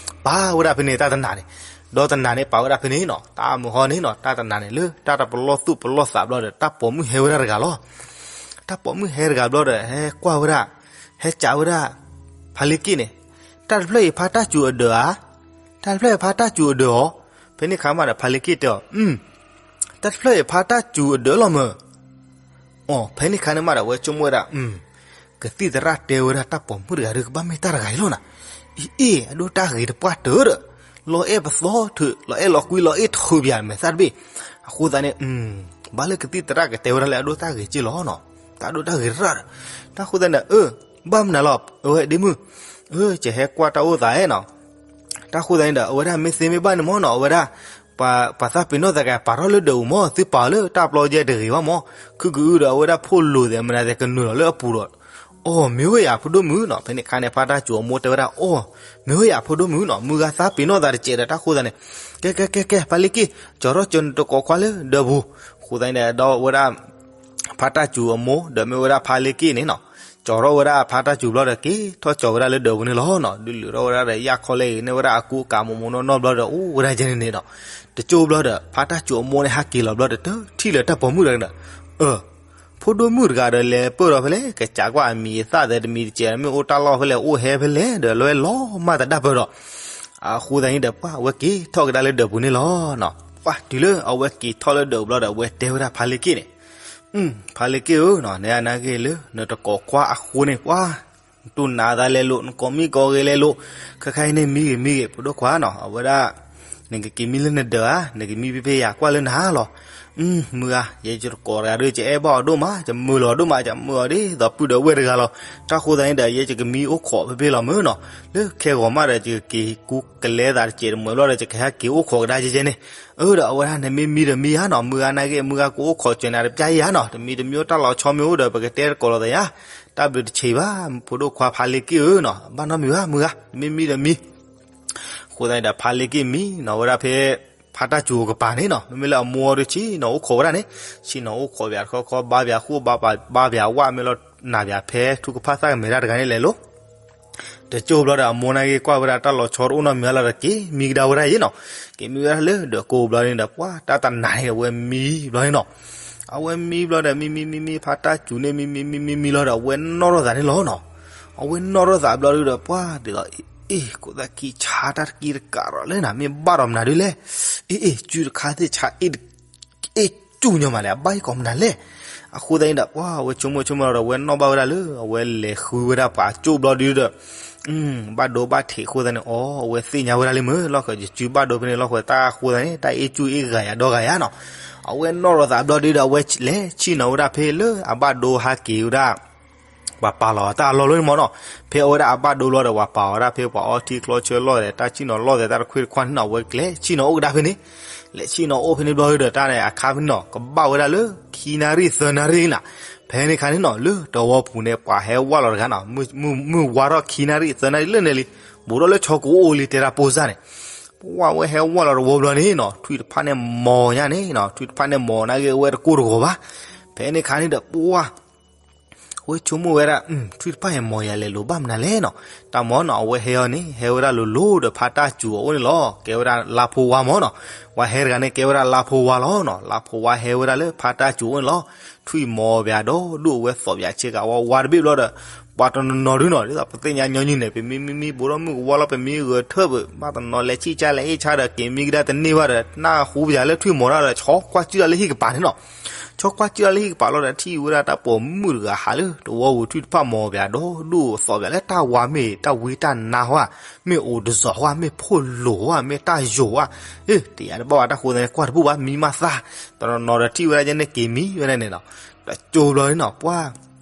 ပာ်ဝဲဒၣ်ဖဲန့ၣ် တၢ်တနၤန့ၣ် ဒီးတနၤန့ၣ် ပာ်ဝဲဒၣ်ဖဲန့ၣ်နီၤ တၢ်မုၢ်ဟီန့ၣ်နီၤ တၢ်တနၤန့ၣ် လၢတၢ်တပလီၢ်သူၣ်ပလီၢ်သးဘျီဒီး တၢ်ပိာ်မုၣ်ဟဲဝဲဒၣ်တဂၤလီၤ. တၢ်ပိာ်မုၣ်ဟဲတဂၤဘျီဒီး ဟဲကွၢ်ဝဲဒၣ် ဟဲကးဝဲဒၣ် ဖါလ့က့ၣ်န့ၣ် တၢ်တဖျၢၣ်အံၤဖါတၢ်စူၤအဒၢးဧါ, တၢ်တဖျၢၣ်အံၤဖါတၢ်စူၤအဒၢးဧါ. ဖဲန့ၣ်ခါမးဒီး ဖါလ့က့ၣ်တဲအီၤ တၢ်တဖျၢၣ်အံၤဖါတၢ်စူၤအဒၢးလီၤမၢ်. အိ ဖဲန့ၣ်ခါန့ၣ်မးဒီး အဝဲဆိကမိၣ်ဝဲဒၣ် ကသံၣ်သရၣ်တဲဝဲဒၣ်တၢ်ပိာ်မုၣ်တဂၤဒီး ကဘၣ်မ့ၢ်တၢ်တဂၤအံၤလီၤနၤ. အံၤ အ့ အဒိၣ်တၢ်ဂ့ၤတပှၢ်တၢၢ်ဒီး လီၤအဲၣ်ပသီထုး လီၤအဲၣ်လီၤကွံလီၤအဲၣ်ထုးပယၤမဲာ်သၣ်တဘ့ၣ်. အဃိသတးန့ၣ် ဘၣ်လၢကသံၣ်သရၣ်ကတဲဝဲဒၣ်လၢအဒိၣ်တၢ်ဂ့ၤက့ၢ်လီၤနီၤ. တၢ်ဒိၣ်တၢ်ဂ့ၤတရၣ်ဒီး တၢ်ဃိသတးန့ၣ် အၢ ဘၣ်မနုၤလီၤ အဝဲဒ့မုၣ်, အၢ ယဟဲကွၢ်တၢ်အိၣ်သးနီၤ. တၢ်ဃိသတးန့ၣ်ဒီး အဝဲဒၣ်မ့ၢ်သ့မ့ၢ်ဘၣ်န့ၣ်မၢ်နီၤ အဝဲဒၣ် ပှၤသးပ့ၤနီၣ်သးက ပာ်ထီၣ်လၢဒၢးပူၤမၢ် သုပာ်အီၤလၢတၢ်ပျီယဲၢ်တဂ့ၤဘၣ်မၢ် ခုကအုဒီးအဝဲဒၣ်ဖိလိၤသဲးမနုၤသဲးကနုာ်လီၤလၢအပူၤဒီး အိ မ့ၢ်ဝဲယၤဖိဒိၣ်မုၣ်နီၤ. ဖဲန့ၣ်ခါန့ၣ် ဖါတၢ်စူၤအမိၢ်တဲဝဲဒၣ် အိ မ့ၢ်ဝဲယၤဖိဒိၣ်မုၣ်နီၤ မုၢ်ဂၤသးပ့ၤနီၣ်သးတစဲးဒီး တၢ်ဃိသတးန့ၣ် ကဲ ကဲ ကဲ ကဲ ဖါလ့က့ၣ် ကၠီၤထီၣ်ကၠီၤနတကိးခွါလၢဒၢးပူၤ. အဃိသတးန့ၣ်ဒီး အဝဲဒၣ် ဖါတၢ်စူၤအမိၢ် ဒီးမ့ၢ်ဝဲဒၣ်ဖါလ့က့ၣ်န့ၣ်နီၤ ကၠီၤထီၣ်ဝဲဒၣ်ဖါတၢ်စူၤဘျီဒီး က့ၤထီၣ်ကၠီၤဝဲဒၣ်လၢဒၢးပူၤန့ၣ်လီၤနီၤ. ဒုးလုာ်ထီၣ်ဝဲဒၣ်ဒီး ယၣ်ခီလဲၣ်ဂ့ၤန့ၢ်ဝဲဒၣ်အကူအကၤမိၢ်မိၢ်နီၢ်နီၢ်ဘျီဒီး အိၣ်ဝဲဒၣ်ယဲန့ၣ်န့ၣ်ဒီး တကၠိဘျီဒီး ဖါတၢ်စူၤအမိၢ်န့ၣ်ဟးက့ၤလီၤဘျီဒီး တထံၣ်လၢၤတၢ်ပိာ်မုၣ်တဂၤန့ၣ်ဒီး အၢ ဖိဒိၣ်မုၣ်တဂၤဒီးလဲၤပၢၢ်ဒီးဖဲလဲၣ် ကစးကွၢ်အမံၤအသၣ်သဲးတမံၤတစဲး မ့ၢ်အိၣ်တၢ်လီၢ်ဖဲလဲၣ် အိၣ်ဟဲဖဲလဲၣ်ဒီး လီၤဝဲလီၤမၢ်သဒၣ်ပၢၢ်ဒီး အဃိသတးန့ၣ်ဒီး ပှၤအဝဲက့ၤထီၣ်ကဒါလၢဒၢးပူၤန့ၣ်လီၤနီၤ. ပှၤတုၤလၢအဝဲက့ၤထီၣ်လၢဒၢးပူၤဘျီဒီး အဝဲတဲဝဲဒၣ်ဖါလ့က့ၣ်န့ၣ် ဖးလ့က့ၣ်ဧၢနီၤ, နဲအနာ်က့ၤလၢ နတကိးကွၢ်အဃိန့ၣ် ပှၤ နတူၢ်နးသးလဲၤလိာ် နကိးမံကိးဂ့ၤလဲၤလိာ်, ခဲခါအံၤန့ၣ်မံဂ့ၤမံဂ့ၤ ဖိဒိၣ်ခွါနီၤ, အဝဲဒၣ် နကက့ၤမံလၢနဒၢးဧါ, နကမံဖဲဖဲယၤကွၢ်လၢနဟါလီၤ. မုၢ်ဂၤ ယဲယတကိးတဂၤဒီး ယအဲၣ်ဘၣ်အီၤဒိၣ်မး, ယမုာ်လီၤဒိၣ်မး, ယမုာ်အီၤဒ်သိးပုၢ်ဒီးဝဲၢ်တဂၤလီၤ. တၢ်ဃိသတးန့ၣ်ဒီး ယဲယကမံအိၣ်ခိးဖဲဖဲလီၤမုၢ်နီၤ, လၢခဲဂီၤမးဒီး ယကက့ၤကူကလဲသးတစဲးတမှဲးဘျီဒီး ယကဟဲက့ၤအိၣ်ခိးကဒါကဲကဲန့ၣ် အၢဒီးအဝဲဒၣ် နမ့ၢ်မံဒီးမံဧါနီၤ, မုၢ်ဂၤနာ်က့ၤ မုၢ်ဂၤကအိၣ်ခိးစၢၤနၤတပျၢ်ယၤနီၤ, တမံတမံအိၣ်တၢ်လီၤဆီမ့ၢ်အိၣ်ဒီး ပကတဲတကိးလီၤသးယါ, တၢ်ဘျုးတဆံးဘၣ် ဖိဒိၣ်ခွါဖးလ့က့ၣ်ဧၢနီၤ, ဘၣ်နီတမံၤဘၣ် မုၢ်ဂၤ နမ့ၢ်မံဒီးမံ အဃိသတးန့ၣ်ဒီးဖးလ့က့ၣ်မံနီၤ, ဝဲဒၣ်ဖဲ ဖါတၢ်စူၤအကပၤန့ၣ်နီၤ, မ့မ့ၢ်လၢအမိၢ်အီၤဒီးဆ့ၣ်နီၤအိၣ်ခိးဝဲဒၣ်န့ၣ်, ဆ့ၣ်နီၤအိၣ်ခိးပၠးတခီခီ ဘါပၠးဃိၣ် ဘါပၠးဝၣ် မ့ၢ်လီၤနၤပၠးဖဲထူကဖၣ်သၣ်ကမဲာ်တၢ်တဂၤန့ၣ်လဲၤလိၤ တကၠိၢ်ဘျီဒီး အမိၢ်နာ်က့ၤကွၢ်ဝဲဒၣ်တၢ်လီၤဆီတအိၣ်နီတမံၤလီၤဒီး က့ၤမံကဒါဝဲဒၣ်ယ့ၣ်နီၤ, က့ၤမံဝဲဒၣ်လၢဒီးကိးဘျီန့ၣ်ဒီး ပှၤတၢ်တနၤန့ၣ် အဝဲမံဘျီန့ၣ်နီၤ, အဝဲမံဘျီဒီး မံမံမံမံ ဖါတၢ်စူၤန့ၣ် မံမံမံမံမံလီၤဒီး အဝဲနီၣ်ထီၣ်သးန့ၣ်လီၤနီၤ, အဝဲနီၣ်ထီၣ်သးဘျီဒီး ပှၤဒ်သိး အ့ၣ် ကိးသးခံဆါတၢ်တကံတကးဒီး လၢနၤမ့ၢ်ဘၣ်ဒီးမနုၤဒ်လဲၣ်, အ့ၣ်အ့ၣ် စုတခါသ့ၣ်ဆါ အ့ၣ် ကၠူၣ်ညီမးလဲၣ် အဘၣ်အံၤကိးမနုၤလဲၣ်, အဃိသတးန့ၣ်ဒီး ပှၤအဝဲဆိကမိၣ်ဆိကမိၣ်လီၤဒီး အဝဲနီၣ်ဘၣ်ဝဲဒၣ်လၢ အဝဲလဲၤဃုဝဲဒၣ်ပှၤကၠိၣ်ဘျီဒီး ဘၣ်ဒိဘၣ်ထံးအဃိသတးန့ၣ် အီ အဝဲသ့ၣ်ညါဝဲဒၣ်လံမုၢ် လီၢ်ဃၢၤယစုဘၣ်ဒိဖဲန့ၣ် လီၢ်ဃၢၤတၢ်အဃိသတးန့ၣ် တၢ်အ့ၣ်ကၠူၣ်အ့ၣ်ဂၤယၤဒီဂၤယၤနီၤ, အဝဲနီၣ်ထီၣ်သးဘျီဒီး အဝဲလဲၤဆ့ၣ်နီၤဝဲဒၣ်ဖဲလၢအဘၣ်ဒိဟးက့ၤဝဲဒၣ် ပှၤပာ်လီၤတၢ်အလီၢ်လီၤန့ၣ်မးနီၤ, ဖဲအဝဲဒၣ်အဘၣ်ဒိလီၤဒီး ပှၤပာ်အီၤဒၣ်ဖဲပှၤအီထံကျီဆၢလီၢ်သဲး တၢ်ဆ့ၣ်နီၤလီၢ်သဲး တၢ်တခွ့ၣ်တခွါန့ၣ်နီၤ အဝဲကလဲၤဆ့ၣ်နီၤအိၣ်ကဒါဖဲန့ၣ်, လဲၤဆ့ၣ်နီၤအိၣ်ဖဲန့ၣ်ဘျီဒီး တၢ်န့ၣ်အခါဖဲန့ၣ်နီၤ ကဘၣ်ဝဲဒၣ်လၢခံနၣ်ရံၣ်သၢနၣ်ရံၣ်နၤ, ဖဲန့ၣ်ခါန့ၣ်နီၤ လၢတဝီပူၤန့ၣ် ပှၤဟဲဝၢ်လီၤတဂၤနီၤ, မုၢ်ဝါထီၣ်ခံနၣ်ရံၣ်သၢနၣ်ရံၣ်လၢန့ၣ်လံ, ဘူးထီၣ်လၢဆီကိးအိၣ်လံ တဲဒၣ်ပိၢ်စၢ်န့ၣ် ပှၤဝဲဟဲဝၢ်လီၤတဝီဘျီန့ၣ်နီၤ ထွံၣ်တဖၣ်န့ၣ်မီၤညါန့ၣ်နီၤ, ထွံၣ်တဖၣ်န့ၣ်မီၤနာ်က့ၤဝဲတကိၢ်တဂီၤဘၣ်, ဖဲန့ၣ်ခါန့ၣ်ဒီးပှၤ အဝဲဆိကမိၣ်ဝဲဒၣ် ထွံၣ်တဖၣ်အံၤမီၤယၤလဲၤလိၤဘၣ်မနုၤလဲၣ်နီၤ, တၢ်မၤနီၤ အဝဲဟဲအီၤန့ၣ် ဟဲဝဲဒၣ်လိၤလိၤဒီးဖါတၢ်စူၤအအိၣ်န့ၣ်လီၤ, ကဲဝဲဒၣ်လါဖိဝါမးနီၤ, ပှၤဟဲတဂၤန့ၣ် ကဲဝဲဒၣ်လါဖိဝါလီၤနီၤ, လါဖိဝါဟဲဝဲဒၣ်လၢဖါတၢ်စူၤအအိၣ်န့ၣ်လီၤ, ထွံၣ်မီၤပၠးဒီဒူၣ်အဝဲသီၣ်ပၠးဆ့ကၤဝါဝါတဘ့ၣ်ဘျီဒီး ပှၤတနီၤနီၤဒုနီၤ ဒ်သိးပသ့ၣ်ညါညီနုၢ်န့ၣ် ပမံမံမံ ဘူးထီၣ်မုၢ်ကဝီၤလီၤ ပမံဂဲၤထၢၣ်ပ ဘၣ်တနီၤလဲၤဆံၣ်ကၠၢ်လဲၤအ့ၣ်ဆါဒီး က့ၤမံကဒါတန့ၢ်ဘၣ်ဒီး နၢ်ဟူပၠးလၢထွံၣ်မီၤတၢ်ဒီး ဆီကွၢ်ကၠူၣ်တၢ်လၢဟံၣ်ကပၤန့ၣ်နီၤ, ဆီကွၢ်ကၠူၣ်တၢ်လၢဟံၣ်ကပၤလီၤဒီး ထံၣ်ဝဲဒၣ်တၢ်ပိာ်မုၣ်တဂၤဟးလၢတဝီပူၤ ထွံၣ်တဖၣ်မီၤပၠးဒီဒူၣ်သီၣ်ပၠးလၢတၢ်ဝါမ့ၢ်တၢ်ဝံတၢ်နါဝဲ, မ့ၢ်အိၣ်တစီၤဝဲ မ့ၢ်ဖိၣ်လိာ်ဝဲ မ့ၢ်တၢ်ယိာ်ဝဲ, တယၤတဘၣ်ဘၣ်တၢ်ဃိသတးန့ၣ် ကွၢ်တဘူၣ်ဘၣ် မံမးသး, တနီၤနီၤဒီးထံၣ်ဝဲဒၣ်ယဲန့ၣ်က့ၤမံဝဲဒၣ်န့ၣ်နီၤ, တကၠိဘျီန့ၣ်နီၤ ပှၤ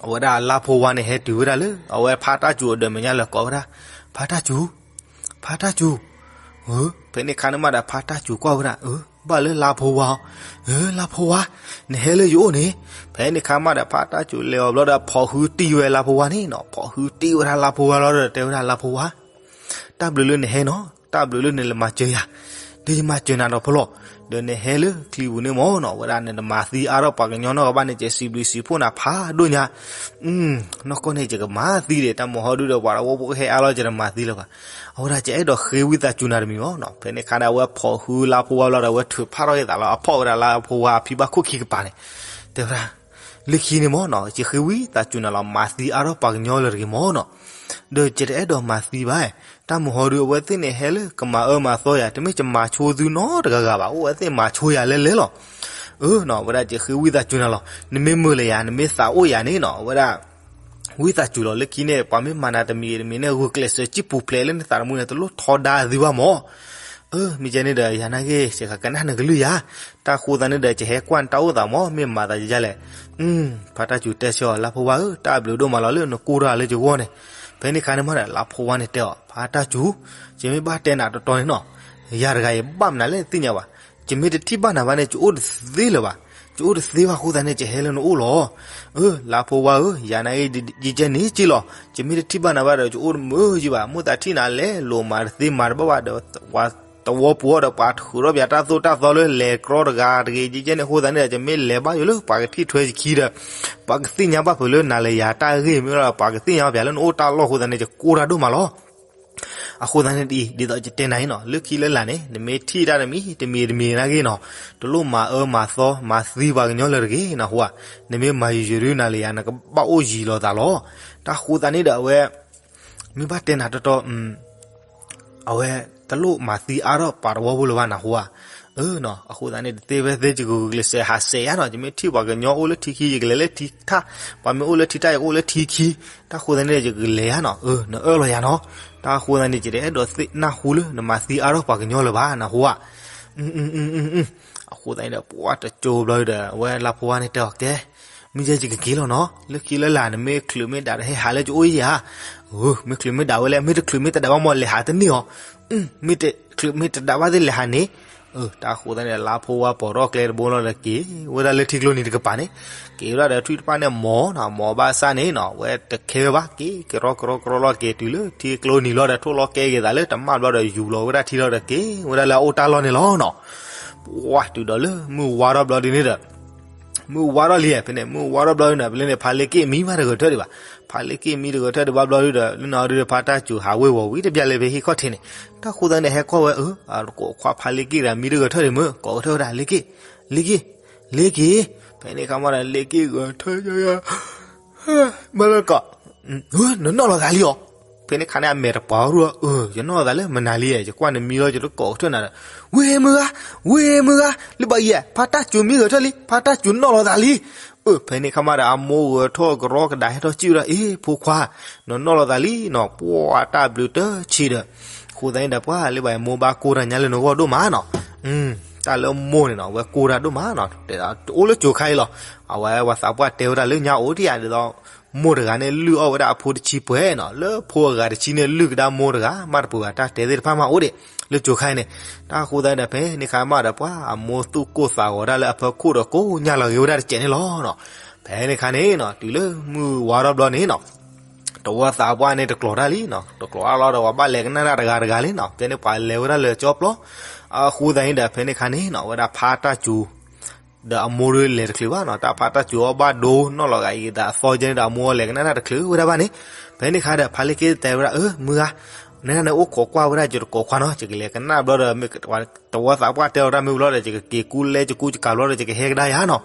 အဝဲဒၣ်လါဖိဝါန့ၣ် ဟဲတုၤဝဲဒၣ်လၢ အဝဲဖါတၢ်စူၤအဒၢးမဲာ်ညါလၢကိးဝဲဒၣ်, ဖါတၢ်စူၤ, ဖါတၢ်စူၤ, ဖဲန့ၣ်ခါန့ၣ်မးဒီး ဖါတၢ်စူၤကွၢ်ဝဲဒၣ် အၢ ဘၣ်လၢလါဖိဝါအီၤ, အၢ လါဖိဝါ, နဟဲလၢယအိၣ်န့ၣ်, ဖဲန့ၣ်ခါမးဒီး ဖါတၢ်စူၤလဲၤအီၤဘျီဒီး ဖိးဟုတံၢ်ဝဲလါဖိဝါန့ၣ်နီၤ, ဖိးဟုတံၢ်ဝဲဒၣ်လါဖိဝါလီၤဒီး တဲဝဲဒၣ်လါဖိဝါ တၢ်ဘျုးလၢနဟဲနီၤ, တၢ်ဘျုးလၢနလဲၤမၤစၢၤယၤ, ဒီးယမၤစၢၤနၤဒီးဖဲလဲၣ်, ဒီးနဟဲလၢချံပူၤန့ၣ်မ့ၢ်နီၤ ဝဲဒၣ်နတမၤသံအါထီၣ်ပှၤကညီနီတဂၤဘၣ်န့ၣ် ယစံးဘျုးစံးဖှိၣ်နၤဖးဒိၣ်ညါ, နီၢ်ကီၢ်န့ၣ် ယကမၤသံဒီး တၢ်မိၣ်ဟီဒုဒီး ပှၤတဝီဖိကဟဲအါလီၤ ယတမၤသံလၢၤဘၣ်, အဝဲဒၣ်ယအဲၣ်ဒိးဃ့ဝံသးစူၤနၤတမံၤမ့ၢ်နီၤ, ဖဲန့ၣ်ခါန့ၣ် အဝဲဖိးဟုလါဖိဝါလီၤဒီး အဝဲထုးဖးထီၣ်ယသးလီၤ အဖီၣ်ဝဲဒၣ်လါဖိဝါအဖံဘၣ်ခိၣ်ခံကပၤန့ၣ်, တဲဝဲဒၣ် လၢခံန့ၣ်မ့ၢ်နီၤ ယဃ့ဝံသးစူၤနၤလီၤ မၤသံအါထီၣ်ပှၤကညီလၢတဂ့ၤမ့ၢ်နီၤ, ဒီးယတအဲၣ်ဒိးမၤသံဘၣ်, တၢ်မုၢ်ဟီဒုအဝဲသ့ၣ်န့ၣ်ဟဲလၢကမၤအၢမၤသီယၤ တမ့ၢ်ယမၤဆိသုနီတဂၤဂၤဘၣ် အိၣ်ဝဲသ့ၣ်မၤဆိယၤလဲၣ်လဲၣ်လီၤ, အၢနီၤ အဝဲဒၣ်ယဃ့ဝံသးစူၤနၤလီၤ နမ့ၢ်မုာ်လၢယၤ နမ့ၢ်သးအိၣ်ယၤန့ၣ်နီၤ အဝဲဒၣ် ဝံသးစူၤလီၤ လၢခံန့ၣ် ပှၤမ့ၢ်မၤနၤတမံၤတမံၤန့ၣ် ဂုာ်ကျဲးစၢးစံၣ်ပူၤဖျဲးလၢနသးတမူန့ၣ် တလိၣ်ထီဒါသုဘၣ်မ့ၢ် အၢ မ့ၢ်ကဲန့ၣ်ဒီး ယၤနာ်က့ ယကကနၣ်နကလုၢ်ယၤ, တၢ်ဃိသတးန့ၣ်ဒီး ယဟဲကွၢ်နတၢ်အိၣ်သးမ့ၢ် မ့ၢ်မၤသးယၤလဲၣ်, ဖါတၢ်စူၤတဲဆၢအီၤ လါဖိဝါဧၢ တၢ်ဘျုးဒိၣ်မးလီၤလၢနကိၢ်တၢ်လၢယဂီၢ်န့ၣ်, ဖဲန့ၣ်ခါန့ၣ်မ့ၢ်ဒီး လါဖိဝါန့ၣ်တဲအီၤ ဖါတၢ်စူၤ, ယမ့ၢ်ဘၣ်တဲနၤတတီၤန့ၣ်နီၤ, ယၤတဂၤယဘၣ်မနုၤလဲၣ်သ့ၣ်ညါဘၣ်, ယမ့ၢ်တထံၣ်ဘၣ်နၤဘၣ်န့ၣ် ယအိၣ်တသ့လၢၤဘၣ်, ယအိၣ်တသ့ဘၣ်အဃိသတးန့ၣ် ယဟဲလၢနအိၣ်လီၤ, အၢ လါဖိဝါဧၢ ယၤနာ်က့ ယကဲန့ၣ်က့လီၤ, ယမ့ၢ်တထံၣ်ဘၣ်နၤဘၣ်ဒီး ယအိၣ်တမုာ်ယံဘၣ်, မိၢ်သးထံၣ်နၤလဲၤလိာ်မၤတသ့မၤတဘၣ်ဘၣ်ဒီး ပှၤတဝီပူၤအီၤဒီး ပှၤထုးထီၣ်ပှၤတၢ်သိၣ်တၢ်သီလၢလဲၤကြီတဂၤတဂ့ၤ ယကဲန့ၣ်အဃိသတးန့ၣ်ဒီး ယမ့ၢ်လဲၤဘၣ်ယိၣ်လၢပှၤကထံၣ်ထွဲယခံဒီး ပှၤကသ့ၣ်ညါဘၣ်ဖုးလၢနၤလၢယၤတၢ်ဂ့ၢ်မ့ၢ်ဒီး ပှၤကသ့ၣ်ညါဘၣ်ပှၤလၢနအိၣ်တၢ်လီၢ်အဃိသတးန့ၣ် ယကိၢ်တၢ်ဒိၣ်မးလီၤ. အဃိသတးန့ၣ်ဒ်အံၤ ဒ်သိးယတဲနၤအံၤနီၤ လၢခံလၢလာ်န့ၣ် နမ့ၢ်ထံၣ်တၢ်တမံၤ တမံၤတမံၤနာ်က့နီၤ တလိၣ်မၤအၢမၤသီ မၤသံပှၤကညီလၢတဂ့ၤနီၤ ဟူဧါ, နမ့ၢ်မၤယံာ်ယံာ်ဒုးနၤလၢယၤ နကဘၣ်အိၣ်ယံၤလီၤသးလီၤ. တၢ်ဃိသတးန့ၣ်ဒီးအဝဲ မ့ၢ်ဘၣ်တဲနၤတီတီ အဝဲတလိၣ်မၤသံအါထီၣ်ပှၤတဝီဖိလၢၤဘၣ်နၤ ဟူဧါ. အဃိသတးန့ၣ် တသ့ဖဲသ့ ယကဂုာ်ကျဲးစၢးဟးစဲးယါနီၤ, ယမ့ၢ်ထံၣ်ပှၤကညီအိၣ်လၢထံခံ ယကလဲၤလၢထံထၣ်, ပှၤမ့ၢ်အိၣ်လၢထံတၢ် ယကအိၣ်လၢထံခံ, တၢ်ဃိသတးန့ၣ် ယကလဲၤယါနီၤ, နအၢၣ်လီၤယၤနီၤ, တၢ်ဃိသတးန့ၣ် ယတအဲၣ်ဒိးသ့ၣ်နၢ်ဟူလၢ နမၤသံအါထီၣ်ပှၤကညီလၢၤဘၣ် နဟူဧါ အဃိသတးန့ၣ်ဒီး ပှၤတကၠိဘျီဒီး အဝဲလါဖိဝါန့ၣ်တဲအီၤ ကဲ, မ့ၢ်ယဲယကက့ၤလီၤနီၤ, လၢခံလၢလာ် နမ့ၢ်ချုးမ့ၢ်ဒးဒီးဟဲဟးလၢယအိၣ်ယဲဧါ, မ့ၢ်ချုးမ့ၢ်ဒးဝဲလဲၣ်, မ့ၢ်တချုးမ့ၢ်တဒးဘၣ်မ့ၢ်လဲၤဟးတန့ၢ်အီၤ, မ့ၢ်တချုးမ့ၢ်တဒးဘၣ်သ့ၣ်လဲၤဟးန့ၣ်, တၢ်ဃိသတးန့ၣ် လါဖိဝါပိာ်ထီၣ်ကျဲတဘိလီၤဒီးက့ၤဝဲဒၣ်လၢထံကျိနံၤတကပၤန့ၣ်, က့ၤဝဲဒၣ်ဒီးထွံၣ်တဖၣ်န့ၣ်မီၤနီၤ, မီၤဘၣ်ဆၣ်န့ၣ်နီၤ အဝဲတခဲဝဲဘၣ်, က့ၤကရီကရီကရီလီၤက့ၤတုၤလၢထံကျိနံၤလီၤဒီး ထိၣ်လီၤကဲက့ၤသးလၢတမၣ်ဘျီဒီး ယူၤလီၤဝဲဒၣ်ထံလီၤဒီးက့ၤဝဲဒၣ်လၢအအိၣ်တၢ်လီၢ်န့ၣ်လီၤနီၤ. ပှၢ်တုၤဒီးလၢမုၢ်ဝါထီၣ်ဘျီဒ်န့ၣ်ဒီး မုၢ်ဝါထီၣ်လံ, ဖဲန့ၣ် မုၢ်ဝါထီၣ်ဘျီဒ်န့ၣ် ဖဲန့ၣ် ဖါလ့က့ၣ်မံဘၣ်တဂၢၢ်ထၢၣ်ဒံးဘၣ်, ဖါလ့က့ၣ်မံတဂၢၢ်ထၢၣ်ဒံးဘၣ်ဘျီဒ်ဒီး လၢနီၤဒ်ဒီး ဖါတၢ်စူၤဟးဝ့ၤဝီၤဝံၤတဘျီလၢဖဲဟံၣ်ခီၣ်ထံးန့ၣ်, တၢ်ဃိသတးန့ၣ် ဟဲကွၢ်ဝဲ အၢ ကိးခွါဖါလ့က့ၣ်တဂၤမံတဂၢၢ်ထၢၣ်ဒံးမ့ၢ် ကိးကထၢၣ်ဝဲဒၣ် လ့က့ၣ်, လ့က့ၣ်, လ့က့ၣ်, ဖဲန့ၣ်ခါမးဒီး လ့က့ၣ်ဂၢၢ်ထၢၣ် မ့ၢ်လၢကီး, နနီၣ်လီၤသးလံအီၤ, ဖဲန့ၣ်ခါန့ၣ် အမဲာ်တပှၤအီၤဒၣ်, အၢ ယနီၣ်လီၤသးလၢမနုၤလံ, ယကွၢ်နမံလီၤ ယတကိးကထၢၣ်နၤဒီး, ဝ့ၢ်မုၢ်ဂၤ, ဝ့ၢ်မုၢ်ဂၤ, လၢဘၣ်ယဲ, ဖါတၢ်စူၤမံဂၢၢ်ထၢၣ်လံ, ဖါတၢ်စူၤနီၣ်လီၤသးလံ. အၢ ဖဲန့ၣ်ခါမးဒီး အမိၢ်ဂဲၤထီၣ်ကရီကဒါဟဲထီၣ်စံၣ်ဝဲဒၣ်, အ့ ဖိခွါ, နနီၣ်လီၤသးလံနီၤ, ပှၢ်တၢ်ဘျုးတဆံးဒီး, အဃိသတးန့ၣ်ဒီး ပှၢ်လၢဘၣ်ယဲ မိၢ်ဘၣ်ကိၢ်တၢ်ညါလၢနဂီၢ်ဒိၣ်မးနီၤ. တၢ်လၢမိၢ်န့ၣ်နီၤ အဝဲကိၢ်တၢ်ဒိၣ်မးနီၤ, အိၣ်လၢကၠိခါအံၤလီၤ. အဝဲပှၤသးပှၢ်တဲဝဲဒၣ်လၢညါအိၣ်ဒံးဧါ ဒ်သိး မိၢ်တဂၤန့ၣ်လုၢ်အီၣ်ဝဲဒၣ်အဖိတဆံပှဲၤနီၤ, လၢဖိအဂၤတဆံန့ၣ် လုၢ်ကဒါမိၢ်တဂၤ, မ့ၢ်တပှဲၤဘၣ် တၢ်တဲသ့ၣ်တဖၣ်မးအိၣ်ဒံး လၢကၠိခါအံၤန့ၣ်. တၢ်ဃိသတးန့ၣ်ဒီး ဖဲန့ၣ်ခါမးဒီး ပှၢ်အမိၢ်သူၣ်ကိၢ်သးဂီၤဒၣ်လၢအဖီခိၣ်ဒီး ကိးညါလီၤဂ့ၤဝဲဒၣ်တစဲးန့ၣ်လီၤနီၤ. ဖဲန့ၣ်ခါန့ၣ်နီၤ တုၤလၢမုၢ်ဝါထီၣ်ဘျီန့ၣ်နီၤ တဝီသးပှၢ်န့ၣ်တကျိၤတၢ်လံနီၤ, တကျိၤတၢ်လီၤဒီး ပှၤဘၣ်လဲၤကနၣ်တၢ်တဂၤတဂၤလံနီၤ, ဖဲန့ၣ်ပှၤလဲၤဝဲဒၣ်လၢကၠီပျီ. အဃိသတးန့ၣ်ဒီး ဖဲန့ၣ်ခါန့ၣ်နီၤ ဝဲဒၣ်ဖါတၢ်စူၤ ဒီးအမိၢ်ဒုးလဲၤတချုးဘၣ်နီၤ, တၢ်ဖါတၢ်စူၤအီၣ်ဘၣ်ဒိနီၣ်လီၤဂာ်အံၤသးအသီကဲန့ၣ်ဒီး အမိၢ်အီၤလဲၤကနၣ်တၢ်တချုးဝဲဒၣ်ဘၣ်န့ၣ်. ဖဲန့ၣ်ခါဒီး ဖါလ့က့ၣ်တဲဝဲဒၣ် အၢ မုၢ်ဂၤ, နန့ၣ်အိၣ်ခိးကွၢ်ဝဲဒၣ် ယတကိးခွါနီၤ, ယကလဲၤကနၣ်ဘျီဒီး တဝီသးပှၢ်တဲလီၤတၢ်မ့ၢ်ဘျီဒီး ယကက့ၤကူလဲယကူယကၤဘျီဒီး ယကဟဲကဒါယၤနီၤ.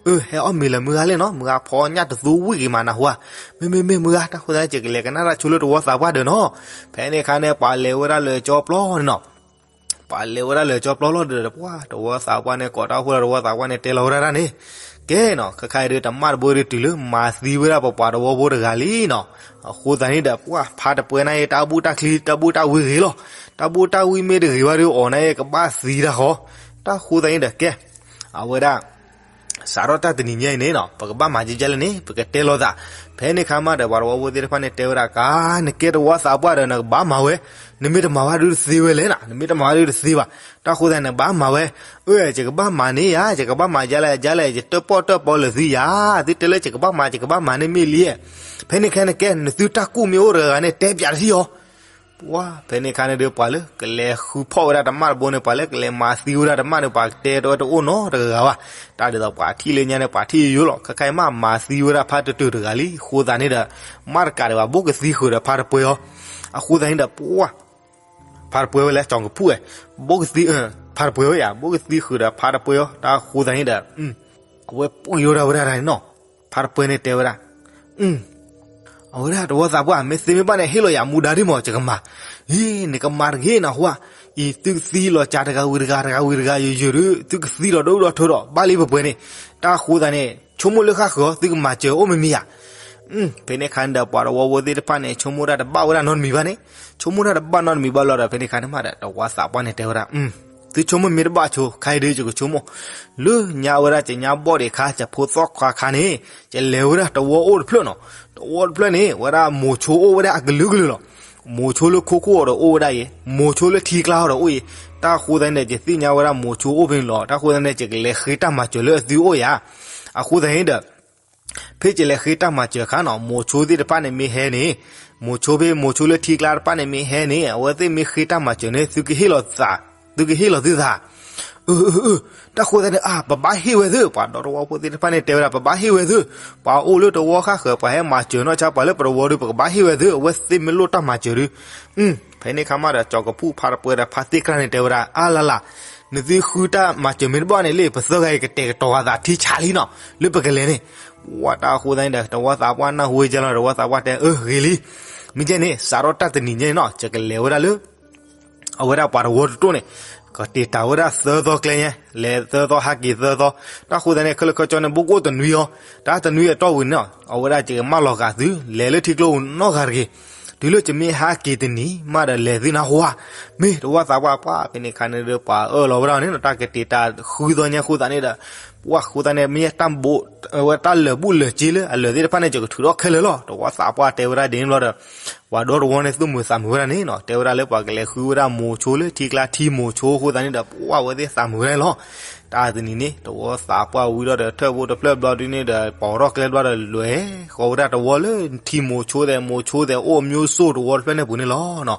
အၢ ဟဲအီၣ်မ့ၤလၢမုၢ်ဂၤလဲၣ်နီၤ, မုၢ်ဂၤဖီညၣ်တသူဝံၣ်ဂ့ၤမးနၢ်ဟူဧါ. မ့မ့မ့ၢ်မုၢ်ဂၤ, တၢ်ဃိသတးန့ၣ် ယကလဲၤကနၣ်တၢ်ဆိလၢတဝီသးပှၢ်ဒီးနီၤ. ဖဲန့ၣ်ခါန့ၣ် ပှၤလဲၤဝဲဒၣ်လၢကၠီပျီန့ၣ်နီၤ ပှၤလဲၤဝဲဒၣ်လၢကၠီပျီလီၤဒီး ပှၢ်တဝီသးပှၢ်န့ၣ် ကိးတၢ်အိၣ်ဖှိၣ်လီၤ တဝီသးပှၢ်န့ၣ် တဲလီၤဝဲဒၣ်တၢ်န့ၣ်, ကဲနီၤ ခဲခါအံၤဒုး တမၣ်တဘိဒုး တုၤလၢမၤသံဝဲဒၣ်ပပှၤတဝီဖိတဂၤလံနီၤ. အဃိသတးန့ၣ်ဒီး ပှၢ်ဖါတပှဲၤန့ၣ် တၢ်ဘူၣ်တၢ်ချံ တၢ်ဘူၣ်တၢ်ဝံဂ့ၤလီၤ. တၢ်ဘူၣ်တၢ်ဝံမ့ၢ်တဂ့ၤဘၣ်ဒီး အီၤန့ၣ် ကဘၣ်သံတၢ်ဃီ. တၢ်ဃိသတးန့ၣ်ဒီး ကဲ အဝဲဒၣ် စးထီၣ်တၢ်တနံၤညါအံၤန့ၣ်နီၤ ပကဘၣ်မၤဒ်လဲၣ်န့ၣ် ပကတဲလိာ်သး. ဖဲန့ၣ်ခါမးဒီး ပှၤတဝီဖိသ့ၣ်တဖၣ်န့ၣ် တဲဝဲဒၣ် ကါ နကဲတဝီသးပှၢ်ဒီး နကဘၣ်မၤဝဲ, နမ့ၢ်တမၤဘၣ်ဒုးတသ့ဝဲလဲၣ်နီၤ, နမ့ၢ်တမၤဘၣ်ဒုးတသ့ဘၣ်. တၢ်ဃိသတးန့ၣ် နကဘၣ်မၤဝဲ. အၢ ယကဘၣ်မၤန့ၢ်ယၤ, ယကဘၣ်မၤဒ်လဲၣ်ဒ်လဲၣ်, ယတၢၣ်ပီၣ်တၢၣ်ပီလၢာ်သုယၤ, သုတဲလၢယကဘၣ်မၤ ယကဘၣ်မၤန့ၣ်မ့ၢ်လံ. ဖဲန့ၣ်ခဲန့ၣ်ကဲ နသုတၢ်ကူၣ်မ့ၢ်အိၣ်တဂၤဂၤန့ၣ် တဲပၠးတထံၣ်အီၤ ပှၢ်ဖဲန့ၣ်ခါန့ၣ်ဒီး ပှၤလၢကလဲၤဃုဖီၣ်ဝဲဒၣ်တမၣ်တဘိန့ၣ် ပှၤလၢကလဲၤမၤသံဝဲဒၣ်တမၣ်န့ၣ် ပှၤကတဲတဝဲတအိၣ်နီတဂၤဂၤဘၣ်. တၢ်ဒ်သိးပှၤထံၣ်လၢညါန့ၣ် ပှၤထံၣ်ယိယိလီၤ. ခဲခါအံၤမး မၤသံဝဲဒၣ်ဖါတတုၤတဂၤလံ. အဃိသတးန့ၣ်ဒီး မ့ၢ်တကးဒံးဘၣ် ဘိၣ်ကသံဃုာ်ဒီးဖါတပှဲၤအီၤ. အဃိသတးန့ၣ်ဒီး ပှၢ် ဖါတပှဲၤဝဲလဲၣ် ကၠီကဖူၣ်ဝဲ, ဘိၣ်ကသံ ဖါတပှဲၤဝဲယၤ ဘိၣ်ကသံဃုာ်ဒီးဖါတပှဲၤအီၤ. တၢ်ဃိသတးန့ၣ်ဒီး အဝဲပှ့ၤဝဲဒၣ်ဝဲဒၣ်န့ၣ်နီၤ. ဖါတပှဲၤန့ၣ်တဲဝဲဒၣ် အဝဲဒၣ်တဝီသးပှၢ် မ့ၢ်သ့မ့ၢ်ဘၣ်န့ၣ် ဟ့ၣ်လီၤယၤမူဒါဒ်မး ယကမၤ. အံၤ နကမၤတဂ့ၤနၢ်ဟူဧါ. အံၤ သုကသံလီၤစှၤတဂၤဝံၤတဂၤ တဂၤဝံၤတဂၤ ယယုာ်ဒုး သုကသံလီၤဒီဒူၣ်ဒီထၢဒီး ဘၣ်လံပှဲၤပှဲၤန့ၣ်. တၢ်ဃိသတးန့ၣ် ဆိကမိၣ်လၢဃၣ်ဃၢၤ သုကမၤစၢၤအိၣ်မ့ၢ်မ့ၢ်ဧါ. ဖဲန့ၣ်ခါန့ၣ်ဒီး ပှၤတဝီဖိသ့ၣ်တဖၣ်န့ၣ် ဆိကမိၣ်တၢ်တဘၣ်ဝဲဒၣ်နီတမံၤဘၣ်န့ၣ်, ဆိကမိၣ်တၢ်တဘၣ်နီတမံၤဘၣ်လီၤဒီး ဖဲန့ၣ်ခါန့ၣ်မးဒီး တဝီသးပှၢ်န့ၣ်တဲဝဲဒၣ် သုဆိကမိၣ်မ့ၢ်တဘၣ်ဆိ ခဲအံၤဒုးယကဆိကမိၣ်, လၢညါဝဲဒၣ် ယညါဘီၣ်ဒံးခါ ယဖိသီၣ်ခွါခါန့ၣ် ယလဲၤဝဲဒၣ်တဝီအိၣ်တဖျၢၣ်နီၤ. တဝီတဖျၢၣ်န့ၣ် ဝဲဒၣ်မိၤဆိအိၣ်ဝဲဒၣ်အကလုာ်ကလုာ်လီၤ. မိၤဆိလၢခိခိၣ်အီၤဒီးအိၣ်ဝဲဒၣ်အံၤ, မိၤဆိလၢထံကျါအီၤဒီးအိၣ်အံၤ. တၢ်ဃိသတးန့ၣ်ဒီး ယသ့ၣ်ညါဝဲဒၣ်မိၤဆိအိၣ်ဖဲန့ၣ်လီၤ. တၢ်ဃိသတးန့ၣ် ယကလဲၤဃ့တၢ်မၤစၢၤလၢအသုအိၣ်ယၤ. အဃိသတးန့ၣ်ဒီး ဖဲယလဲၤဃ့တၢ်မၤစၢၤအခါနီၤ မိၤဆိသ့ၣ်တဖၣ်န့ၣ်မ့ၢ်ဟဲန့ၣ်, မိၤဆိဖဲမိၤဆိလၢထံကျါတဖၣ်န့ၣ်မ့ၢ်ဟဲန့ၣ် အဝဲသ့ၣ်မ့ၢ်ဃ့တၢ်မၤစၢၤန့ၣ် သုကဟ့ၣ်လီၤသုသး, သုကဟ့ၣ်လီၤသုသး. အၢ အၢ အၢ တၢ်ဃိသတးန့ၣ် အါ ပဘၣ်ဟ့ၣ်ဝဲသု, ပှၤဒီတဝီဖိသ့ၣ်တဖၣ်န့ၣ်တဲဝဲဒၣ် ပဘၣ်ဟ့ၣ်ဝဲသု, ပှၤအိၣ်လၢတဝီဃၣ်ဃၢၤ ပှၤဟဲမၤစၢၤနီၢ်ဆါပှၤလၢပတဝီဒီး ပကဘၣ်ဟ့ၣ်ဝဲသု, အဝဲသ့ၣ်မ့ၢ်လိၣ်တၢ်မၤစၢၤဒုး ဖဲန့ၣ်ခါမးဒီး ကၠီကဖူၣ်ဖါတပှဲၤဒီးဖါသ့ၣ်ကြၢ်န့ၣ်တဲဝဲဒၣ် အါလၢ်လၢ်, နသုဃုတၢ်မၤစၢၤမ့ၢ်တဘၣ်န့ၣ်လံ ပသၢဂၤအံၤကတဲာ်ကတီၤအသးထံဆးလံနီၤ လၢပကလဲၤန့ၣ်. ဝဲတၢ်အဃိသတးန့ၣ်ဒီး တဝီသးပှၢ်နၢ်ဟူဝဲကဲလီၤ တဝီသးပှၢ်တဲ အၢ ဂ့ၤလံ. မ့ၢ်ကဲန့ၣ် စးထီၣ်တၢ်တနံၤညါန့ၣ်နီၤ ယကလဲၤဝဲဒၣ်လၢ အဝဲဒၣ်ပှၤတဝီတတိၢ်န့ၣ် ကတ့ၢ်တၢ်ဝဲဒၣ်သၢသီကျဲညါ, လဲၤသၢသီဟးက့ၤသၢသီ, တၢ်ဃိသတးန့ၣ် ခဲလၢာ်ခဲဆ့န့ၣ် ဘိကအိၣ်တနွံအီၤ, တၢ်တနွံအတီၢ်ဝံၤန့ၣ် အဝဲဒၣ်ကမၢလီၤဂာ်သု လဲၤလၢထံကျိနီတဂၤတဂ့ၤ, တုၤလၢကမ့ၢ်ဟးက့ၤတနံၤမးဒီးလဲၤသုနၢ်ဟူဧါ, မ့ၢ်တဝီသးပှၢ်ပှၢ် ဖဲန့ၣ်အခါန့ၣ်ဒီး ပှၤအၢၣ်လီၤဝဲဒၣ်န့ၣ်နီၤ, တၢ်ကတ့ၢ်တၢ်ဃုသီညါအဃိသတးန့ၣ်ဒီး ပှၢ်ဃိသတးန့ၣ် မ့ၢ်တၢ်ဘိး အဝဲတၢ်လၢာ်ဘူၣ်လၢာ်စ့လၢအလၢာ်သ့ၣ်တဖၣ်န့ၣ် ယကထုးထီၣ်ခဲလၢာ်လီၤ. တဝီသးပှၢ်တဲဝဲဒၣ်ဒ်န့ၣ်ဘျီဒီး ပှၤဒီတဝီန့ၣ် သူၣ်မုာ်သးမုာ်ဝဲဒၣ်န့ၣ်နီၤ, တဲဝဲဒၣ်လၢပှၤကလဲၤဃုဝဲဒၣ်မိၤဆိလၢထံကျါထံမိၤဆိအဃိသတးန့ၣ်ဒီး ပှၢ်ဝဲသ့ၣ်သးမုာ်ဝဲဒၣ်န့ၣ်လီၤ. တၢ်တနံၤန့ၣ် တဝီသးပှၢ်ဝံၤဒီး ထၢၣ်ဖိတဖျၢၣ်ဘျီဒ်န့ၣ်ဒီး ပိာ်ထီၣ်ကျဲဘျီဒီး လဲၤဃီဝဲဒၣ်တဝီလၢထံမိၤဆိသဲး မိၤဆိသဲးအိၣ်မျိုးစိတဝီတဖျၢၣ်န့ၣ်ပူၤန့ၣ်လီၤ.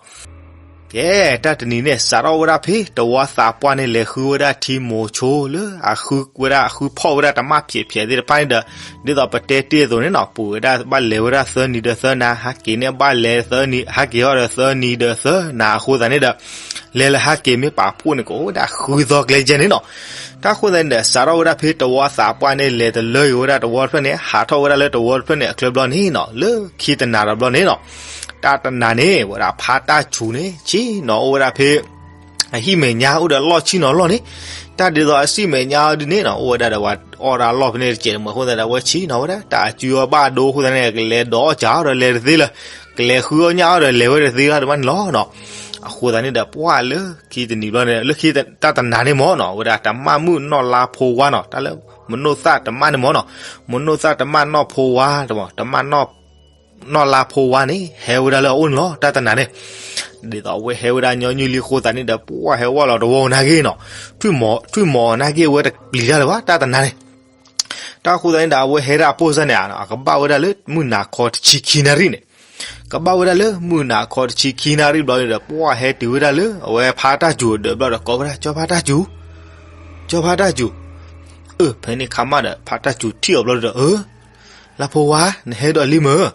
ကဲ, တၢ်တနံၤန့ၣ် စးထီၣ်ဝဲဒၣ်ဖဲ တဝီသးပှၢ်န့ၣ် လဲၤဃုဝဲဒၣ်ထံမိၤဆိလၢ အဃုဝဲဒၣ် အဃုဖီၣ်ဝဲဒၣ်တမၣ်ဖျဲးဖျဲးသ့ၣ်တဖၣ်န့ၣ်ဒီး ဒ်သိးပတဲတ့ၢ်အသိးန့ၣ်နီၤ, ပှ့ၤဝဲဒၣ် ဘၣ်လဲၤဝဲဒၣ်သၢနံၤဒီးသၢနၤ, ဟးက့ၤန့ၣ် ဘၣ်လဲၤသၢနံၤ ဟးက့ၤဟီၣ်ဒီးသၢနံၤဒီးသၢနၤအဃိသတးန့ၣ်ဒီး လဲၤလၢဟးက့ၤမ့ၢ်ပာ်ဖှိၣ်န့ၣ် ကအိၣ်ဝဲဒၣ်ဃုသီကျဲကဲန့ၣ်နီၤ. တၢ်ဃိသတးန့ၣ်ဒီး စးထီၣ်ဝဲဒၣ်ဖဲတဝီသးပှၢ်န့ၣ် လဲၤတလၢက့ၤဝဲဒၣ်တဝီတဖျၢၣ်န့ၣ် ဟးထီၣ်ဝဲဒၣ်လၢတဝီတဖျၢၣ်န့ၣ် အချၢဘျီန့ၣ်နီၤ, လၢခံတနၤဒီးဘျီန့ၣ်နီၤ, တၢ်တနၤန့ၣ် ဝဲဒၣ်ဖါတၢ်စူၤန့ၣ် ဆ့ၣ်နီၤအိၣ်ဝဲဒၣ်ဖဲ အဟံၣ်မဲာ်ညါအိၣ်ဒီးအလီၢ်ဆ့ၣ်နီၤလီၢ်န့ၣ်, တၢ်ဒ်သိးအဟံၣ်မဲာ်ညါအီၤဒ်န့ၣ်နီၤ အိၣ်ဝဲဒၣ်ဒီး ဝဲအီၣ်ဒၣ်အလီၢ်ဖဲန့ၣ်တစဲးတမှဲၤအဃိသတးဒီး အဝဲဆ့ၣ်နီၤဝဲဒၣ် တၢ်အစုအီၤဘၣ်ဒိအဃိသတးန့ၣ် ကလဲၤဒိးအီၣ်စၢ်အီၤဒီးလဲၤတသ့လၢၤ, ကလဲၤဃုအီၣ်ညၣ်အီၤဒီးလဲၤဝဲတသ့လၢၤတဘၣ်န့ၣ်လီၤနီၤ. အဃိသတးန့ၣ်ဒီး ပှၢ်လၢခံတနံၤဘျီန့ၣ် လၢခံတၢ်တနၤန့ၣ်မ့ၢ်နီၤ ဝဲဒၣ်တမၣ်မုၣ်နီၢ်လါဖိဝါနီၤ, တၢ်လၢ မနိၢ်သၣ်တမၣ်န့ၣ်မ့ၢ်နီၤ, မနိၢ်သၣ်တမၣ်နီၢ်ဖိဝါ တမၣ် တမၣ်နီၢ် နီၢ်လါဖိဝါန့ၣ် ဟဲဝဲဒၣ်လၢအအိၣ်န့ၣ်လီၤ. တၢ်တနၤန့ၣ် ဒ်သိးအဝဲဟဲဝဲဒၣ်ညီနုၢ်လံအဃိသတးန့ၣ်ဒီး ပှၢ်ဟဲဝဲလီၤတဝီနာ်က့နီၤ, ထွံၣ်မီၤ ထွံၣ်မီၤနာ်က့ဝဲတပျံၤတၢ်လၢၤဘၣ် တၢ်တနၤန့ၣ်. တၢ်အဃိသတးန့ၣ်ဒီး အဝဲဟဲဒၣ်အပိၢ်စၢ်န့ၣ် အကဘၣ်ဝဲဒၣ်လၢမုၢ်နၤခီတဆံခံနၣ်ရံၣ်န့ၣ်, ကဘၣ်ဝဲဒၣ်လၢမုၢ်နၤခီတဆံခံနၣ်ရံၣ်ဘျီန့ၣ်ဒီး ပှၢ်ဟဲတုၤဝဲဒၣ်လၢ အဝဲဖါတၢ်စူၤအဒၢးဘျီဒီး ကိးဝဲဒၣ် ကၠီဖါတၢ်စူၤ, ကၠီဖါတၢ်စူၤ, အၢ ဖဲန့ၣ်ခါမးဒီး ဖါတၢ်စူၤထံၣ်အီၤဘျီဒီး အၢ လါဖိဝါ နဟဲဒီးလံမ့ၢ်